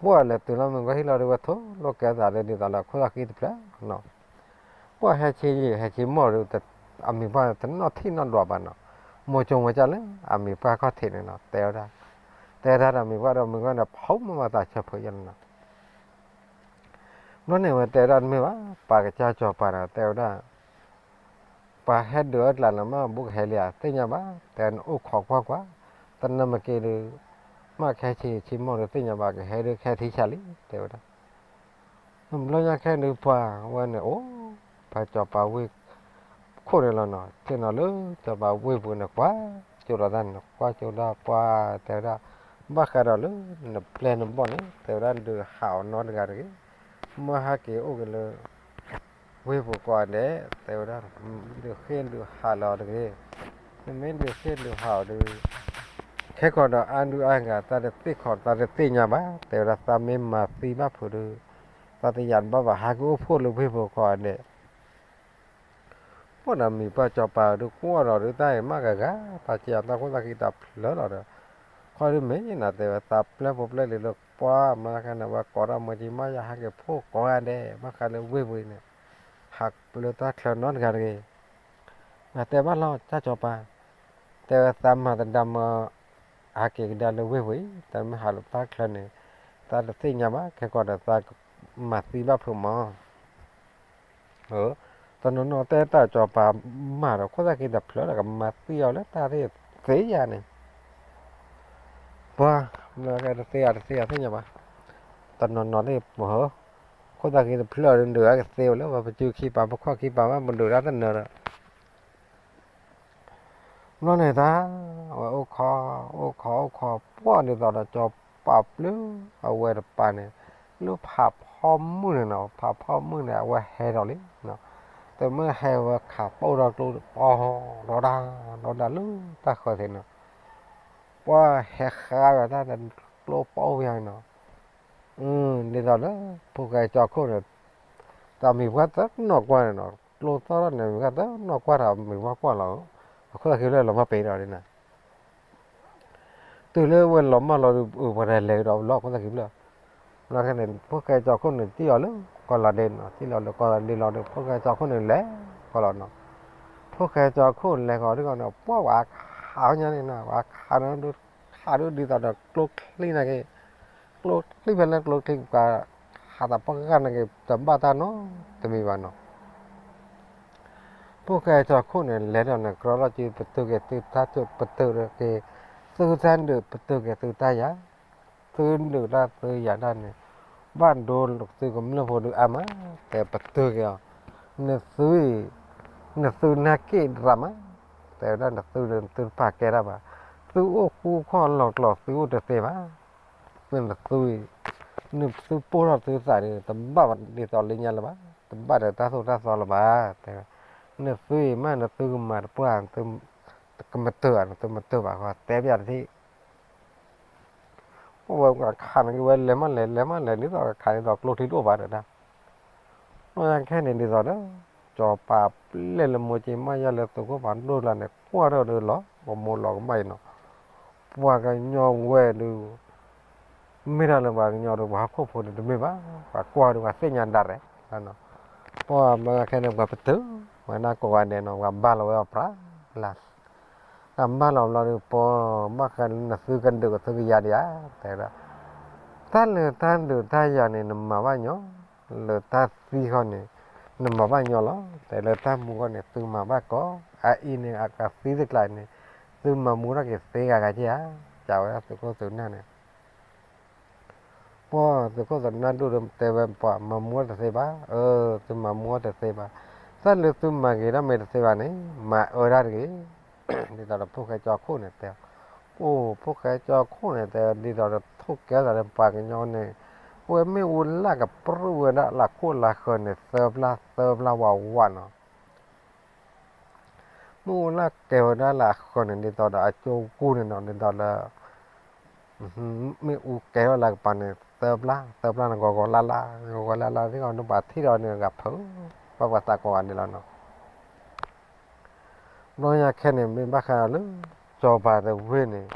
ပှၤလဲၤတုၤလၢအမံၤပှၢ်ဟံၣ်လီၤဒီး ဝဲထိၣ်လိာ်ကဲသးလၢဒ်သိးလၢခိၣ်သၣ်ဃံတဖျၢၣ်နီၤ, ပှၤဟဲဆ့ယံာ်ဟဲဆ့မိၢ်ဒီး အမံၤပှၢ်တနီၣ်ထံၣ်နီၣ်ဒွးဘၣ်နီၤ, မိၢ်ကၠိဝဲကၢ်လၢအမံၤပှၢ်ခီၣ်ထံးန့ၣ်နီၤ တဲဝဲဒၣ်, တဲဒၣ်ဒီးမံၤပှၢ်ဒီးမံၤပှၢ်န့ၣ် ဖီမၤမၤသးဆၢဖုးယဲၢ်လီၤနီၤ ဘျီန့ၣ်ဝဲတဲဒၣ်တမ့ၢ်ဘၣ်, ပာ်ကစၢ်စီၤပၤဒီးတဲဝဲဒၣ်, ပှၤဟဲဒုးအကျးန့ၣ် မ့ၢ်ဘူးကဟဲလံဧါ သ့ၣ်ညါဘၣ်, တဲနအိၣ်ခိးကွၢ်ကွၢ်, တနၢမ့ၢ်က့ၤဒီး, မ့ၢ်ကဟဲဆ့ဆ့မိၢ်ဒီးသ့ၣ်ညါဘၣ် ကဟဲဒုးကဟဲထံဆးလံ တဲဝဲဒၣ် ဘျီညါခဲဒုးပှၤဝဲန့ၣ်အိၣ်, ဖဲစီၤပၤဝ့ၢ်ခိၣ်န့ၣ်လီၤနီၤ, သ့ၣ်နီၤလၢစီၤပၤဝ့ၢ်ပူၤန့ၣ် ကွၢ်ကၠိဒီးတၢ်န့ၣ် ကွၢ်ကၠိဒၣ်ပှၤတဲဝဲဒၣ်, ဘၣ်ဃးဒီးလၢနပျဲၢ်နဘီၣ်န့ၣ် တဲဝဲဒၣ်ဒုးဟးအီၤနီတဂၤတဂ့ၤ, မ့ၢ်ဟဲက့ၤအိၣ်က့ၤလၢ ဝ့ၢ်ပူၤကိးဂၤဒဲး တဲဝဲဒၣ်, ဒုးဃ့ဒုးဟးလီၤတဂ့ၤ, နမ့ၢ်ဒုးဃ့ဒုးဟးအီၤဒီး ခဲကီးဒီးအါဒုးအါဂၤ သးတသ့ၣ်ခီၣ်သးတသ့ၣ်ညါဘၣ် တဲဝဲဒၣ်, သးမ့ၢ်မၤသံဘၣ်ဖုးဒီး သးတယာ်တဘၣ်ဘၣ် ဟဲက့ၤအိၣ်ဖှိၣ်လၢဝ့ၢ်ပူၤကိးဂၤဒဲး ပှၤဒီးမံၤပှၢ်စီၤပၤဒီးကွၢ်ဒီးဒုးတၢ်အံၤမးဂၤဂၤ တၢ်ကဲအီၤတၢ်ခိၣ်သၣ်ဃံတၢ်ဖျၢၣ်လီၤဒီး ခီဒုးမ့ၢ်နၤတဲဝဲသးပျဲၢ်ဖိပျဲၢ်လံၤလၢပှၤမၤကန့ၣ် ဝဲကိးတၢ်မၢကံမးယၤဟဲက့ၤဖှိၣ်ကိးဂၤဒဲး ဘၣ်ဃးလၢဝ့ၢ်ပူၤအံၤန့ၣ် ဟးလၢတၢ်ချၢနီတဂၤတဂ့ၤ နတဲဘၣ်လီၤ ကၢ်စီၤပၤ တဲဝဲသးမၤတဒါမၢ ဟးက့ၤကဒါလၢဝ့ၢ်ပူၤအံၤ တၢ်မ့ၢ်ဟးလၢတၢ်ချၢန့ၣ် သးတသ့ၣ်ညါဘၣ် ခဲကီးဒီးသးမၤသံဘၣ်ဖုးမး တနီၤနီၤတဲတၢ်စီၤပၤမၤဒီး ခိၣ်သၣ်ဃံတဖျၢၣ်ဒီး ကမၤသံအီၤလၢတၢ်သ့ၣ်သ့ယၤန့ၣ် ပှၤ မ့ၢ်ကဲတသ့ယၤတသ့ယၤသ့ၣ်ညါဘၣ် တနီၤနီၤသ့ၣ်ပဟၢ ခိၣ်သၣ်ဃံတဖျၢၣ်ဒီး ဒုးအကသ့ဝဲလၢ ပစုခံပာ် ပခီၣ်ခံပာ် မ့ၢ်ပဒုးတၢ်တနၢၤဒီး ဘျီန့ၣ်တၢ် အဝဲအိၣ်ခိး အိၣ်ခိး အိၣ်ခိး ပှၢ်ဒ်သိးဒီး စီၤပၤပျုၢ်အဝဲတပၤန့ၣ် လၢဖးဖီမုၢ်န့ၣ်နီၤ ဖးဖီမုၢ်န့ၣ် အဝဲဟဲဒီးလံ တမ့ၢ်ဟဲဝဲခးပိၢ်ထီၣ်ကျိ ပီၢ်ဒီဒၣ် ဒီဒၣ်လၢတၢ်ဃၢၤသ့ၣ်နီၤ ပှၢ်ဟဲဃါဝဲတၢ်ကျိပီၢ်ဝဲနီၤ ဒ်သိးလၢ ဖိၣ်ဃဲကၠီခိၣ်န့ၣ် တၢ်မံၤပှၢ်တနီၣ်ကွၢ်န့ၣ်နီၤ ကျိသီၣ်ထီၣ်န့ၣ် မံၤပှၢ်တနီၣ်ကွၢ်တၢ်မံၤပှၢ်ကွၢ်လီၤ အခိၣ်သၣ်ဃံဖျၢၣ်လီၤမၢ်ပ့ၤဒီးန့ၣ် တုၤလၢဝဲလီၤမၢ်လီၤဒီး ပှၤတလဲၤကဒီးလီၤခိၣ်သၣ်ဃံဖျၢၣ် လီၤခဲန့ၣ် ဖိၣ်ဃဲကၠီခိၣ်န့ၣ် တံၢ်အီၤလၢကီၢ်လီၤဒ့နီၤ တံၢ်လီၤလၢကီၢ်လီၤဒ့လီၤဒီး ဖိၣ်ဃဲကၠီခိၣ်န့ၣ်လဲၤကီၢ်လီၤနီၤ ဖိၣ်ဃဲကၠီခိၣ်လဲၤဃီၤဒ်ဂီၤန့ၣ် ပှၢ်ဝဲခးညါန့ၣ်နီၤ, ဝဲခးန့ၣ် ခးဒ်သိးဒီးကျိချံန့ၣ်က့ၤ, ကျိချံဖဲလၢကျိချံ ပှၤခးသးပှၢ်ဂၤန့ၣ်က့ၤ တဘၣ်တၢ်နီတမံၤဘၣ်နီၤ. ဖိၣ်ဃဲကၠီခိၣ်န့ၣ် လဲၤဒီးန့ၣ် ကြီလီၤက့ၤ ပတုာ်က့ၤသုတၢ်ထုး ပတုာ်က့ၤ သုတၢ်ဒုး ပတုာ်က့ၤသုတၢ်ယၤ, သုဒုးတၢ်သုယၤတၢ်န့ၣ် ဘၣ်ဒိသုကမျၢၢ်ဖိဒုးအါမး, တဲပတုာ်က့ၤအီၤ, နသုအံၤ နသုနၢ်က့ၣ်ရၤမး, တဲဝဲဒၣ်နသု နသုတပာ်ကဲတၢ်ဘၣ်, သုအိၣ်ဃူခီၣ်လီၤကျိၤ သုအိၣ်တသ့ဘၣ်, နသုအံၤ နသုပိၢ်ထီၣ်သုသးဒီး တဘၣ်ဒ်သိးလၢညါလၢၤဘၣ်, တဘၣ်ဒီးတၢ်သိၣ်တၢ်သီလၢၤဘၣ်, တဲဝဲ, နသုအံၤမ့ၢ်နသုကမၤတပှၢ် ကမၤတၢၢ်ဧါ နသုမၤတၢၢ်ဘၣ်ဃီ တဲပျးတထံၣ် ပဝဲခးန့ၣ်က့ၤဝဲလဲၤမးလဲၤ လဲၤမးလဲၤ ဒ်သိးခးဒ်သိးကျိချံတအိၣ်ဘၣ်ဒီးဒၣ်, နီၢ်ယါခဲန့ၣ်ဒ်သိးဒီး စီၤပၤပျဲၢ်လၢမိၢ်က့ၤမးယါလၢသုးခိၣ်ဖးဒိၣ်လၢန့ၣ် ကွၢ်ထီၣ်ဒီးလီၤ ပမိၢ်လီၤကဘၣ်အံၤနီၤ, ပှၤကညီဝဲဒုး မ့ၢ်တၢ်လၢပှၤကညီဒီးပှၤဟီၣ်ခိၣ်ဖိန့ၣ်တမ့ၢ်ဘၣ်, ပှၤကွၢ်ဒီးပှၤသ့ၣ်ညါဒၣ်ရဲၣ်, ပှၤမ့ၢ်ခဲန့ၣ် ပှၤပတုာ် ပှၤနၢ်ကိးဂၤဒဲးနီၤ ပှၤဘၣ်လီၤဝဲအီၤပြးလၢ် တၢ်ဘၣ်လီၤဘျီဒီး ပှၤဘၣ်ဃးလၢနသုကဒုးကသုကယၤဒံးဧါ, တဲဒၣ်, တၢ်လၢတၢ်ဒုးတၢ်ယၤန့ၣ် နမၤဘၣ်ညီ, လၢတၢ်သံဃီန့ၣ် နမၤဘၣ်ညီလီၤ, တဲလၢတၢ်မူဃီန့ၣ် သုမၤဘၣ်ကီး, အအံၤန့ၣ် အကသံတကျါန့ၣ် သုမၤမူထီၣ်က့ၤသ့ဂၤဂၤက့ၤဧါ, ကးဝဲဒၣ်သုးခိၣ်သုးနၢ်န့ၣ် ပှၤသုးခိၣ်သုးနၢ်ဒိၣ်ဒီးတဲဝဲ ပှၤမၤမူထီၣ်တသ့ဘၣ်, အၢ သုမၤမူထီၣ်တသ့ဘၣ်, တၢ်လၢသုမၤဂ့ၤထီၣ်မ့ၢ်တသ့ဘၣ်န့ၣ် မၤအၢဒၣ်တဂ့ၤ, ဒ်သိးဒီးဖိၣ်ဃဲကၠီခိၣ်န့ၣ်တဲ, အိၣ် ဖိၣ်ဃဲကၠီခိၣ်န့ၣ်တဲ ဒ်သိးဒီးထိၣ်ကဲသးလၢပှၤကညီန့ၣ်, ပဝဲမ့ၣ်အူလၢ်ကပြုၢ်ဝဲဒၣ်လၢခိၣ်လၢဃၢၤန့ၣ် သၢဘျၣ်သၢဘျၣ်ဝးဝးနီၤ မ့ၣ်အူလၢ်ကဲဝဲဒၣ်လၢအဃၢၤန့ၣ် ဒ်သိးဒီးအကၠိပူၤန့ၣ်နီၤ ဒ်သိးလၢ မ့ၣ်အူကဲထီၣ်လၢကပၤန့ၣ် သၢဘျၣ် သၢဘျၣ်န့ၣ် ဂီၤဂီၤလၢ်လၢ် ဂီၤဂီၤလၢ်လၢ် ဒ်သိးဒီးပှၤထံၣ်ဒီးန့ၣ် ဂၤဖုး ပှၤပှၤသးကိးဂၤဒဲးလီၤနီၤ ဘျီညါခဲန့ၣ် မ့ၢ်ဘၣ်ဃးဒီးလၢ စီၤပၤတဝ့ၢ်န့ၣ်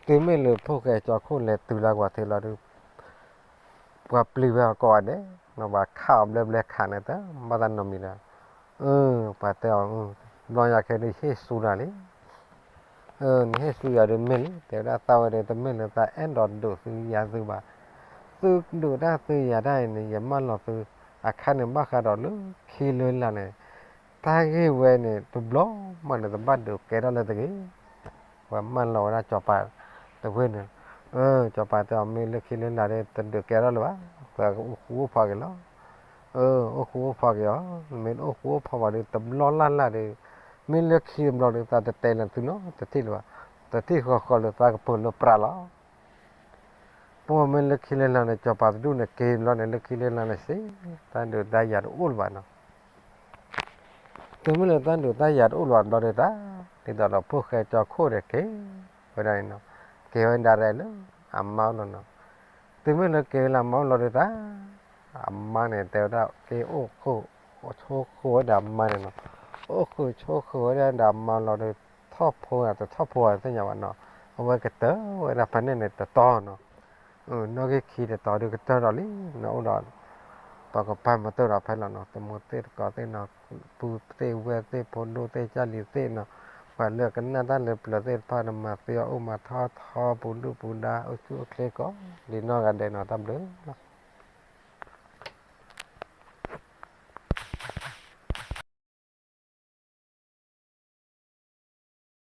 တုၤမ့ၢ်လၢဖိၣ်ဃဲကၠီခိၣ်လဲၤတုၤလၢကွၢ်ထံလီၤဒီး ပှၤပျံၤဝဲအီၤကိးဂၤဒဲး, ပှၤခးအီၤဘျဲဘျဲခးန့ၣ် တဘၣ်တၢ်နီတမံၤဒီး, ပှၤတဲအီၤ, ဘျီညါခဲဒုးဟ့ၣ်ဆူနၤလံ, နဟ့ၣ်ဆူယၤဒုးမ့ၢ်လံ, တဲဝဲဒၣ်သးဝဲဒၣ် တမ့ၢ်လၢသးအဲၣ်ဒိးဒုးသုယၤသုဘၣ်, သုဒုးတၢ်သုယၤတၢ်အံၤန့ၣ် ယမၢလီၤသု, အခါန့ၣ်ဘၣ်ဃးဒီးလၢခံလၢလာ်န့ၣ်, တၢ်ဂ့ၢ်ဝဲန့ၣ် တဘျီမးန့ၣ် တဘၣ်ဒုးကဲထီၣ်လၢတဂ့ၤ ပှၤမၢလီၤဝဲဒၣ်စီၤပၤတဝ့ၢ်န့ၣ်, စီၤပၤတဲအီၤ မ့ၢ်လၢခံလၢလာ်ဒီး တဒုးကဲထီၣ်လၢၤဘၣ်, ပှၤကအိၣ်ဃူအိၣ်ဖိးက့ၤလီၤ, အိၣ်ဃူအိၣ်ဖိးက့ၤအီၤ, မ့ၢ်တအိၣ်ဃူအိၣ်ဖိးဘၣ်ဒီး တဘျီလၢ်လၢ်ဒီး, မ့ၢ်လၢခံတဘျီဒီး သးတတဲလၢသုနီတထံၣ်လၢၤဘၣ်, တထံၣ်ဃီဃီလၢသးကပၢၤလၢပြးလီၤ ပှၤမ့ၢ်လၢခံလၢလာ်န့ၣ် စီၤပၤတဒူၣ်န့ၣ်က့ၤဘျီန့ၣ် လၢခံလၢလာ်န့ၣ်စ့ၢ်, တၢ်ဒုးတၢ်ယၤတအိၣ်လၢၤဘၣ်နီၤ, တုၤမ့ၢ်လၢတၢ်ဒုးတၢ်ယၤတအိၣ်လၢၤဘၣ်ဘျီဒီးတၢ်, ဒ်သိးဒီးဖိၣ်ဃဲကၠီခိၣ်န့ၣ်က့ၤဝဲဒၣ်န့ၣ်နီၤ, က့ၤဝဲဒၣ်ရဲၣ်လၢ အမါအိၣ်လီၤနီၤ, တုၤမ့ၢ်လၢက့ၤဝဲလၢအမါအိၣ်လီၤဒီးတၢ်, အမါန့ၣ်တဲဝဲဒၣ်က့ၤအိၣ်ဃုာ်ဆိးဃုာ်ဝဲဒၣ်အမါန့ၣ်နီၤ, အိၣ်ဃုာ်ဆိးဃုာ်ဝဲဒၣ်ဒီးအမါလီၤဒီး ထီၣ်ဖိဧါတထီၣ်ဖိဧါတသ့ၣ်ညါဘၣ်နီၤ, အဝဲကတၢၢ်ဝဲဒၣ်ဖဲန့ၣ်န့ၣ်တတီၤနီၤ, နီၣ်ဂံၢ်ခံတတီၤဒုးကတၢၢ်ဒီးလံ, နအိၣ်ဒီး ပှၤကပၤမၤတၢၢ်ဒီးဖဲလီၤနီၤ, တမူသ့ၣ်တကိးသ့ၣ်နီၤ, ပုၢ်သ့ၣ်ဝဲၢ်သ့ၣ်ဖိဒိၣ်သ့ၣ်ကၢ်လံၤသ့ၣ်နီၤ, ပှၤလၢကနၣ်တၢ်လၢပျၢၤသ့ၣ်တဖၣ်န့ၣ် မၤသ့အီၣ်အိၣ်မၤထီၣ်ထီပူၤဒုၣ်ပူၤဒါ အိၣ်ဆူၣ်အိၣ်ချ့ကိးလံနီၢ်ဂၤဒဲးနီၤ, တၢ်ဘျုးလီၤ.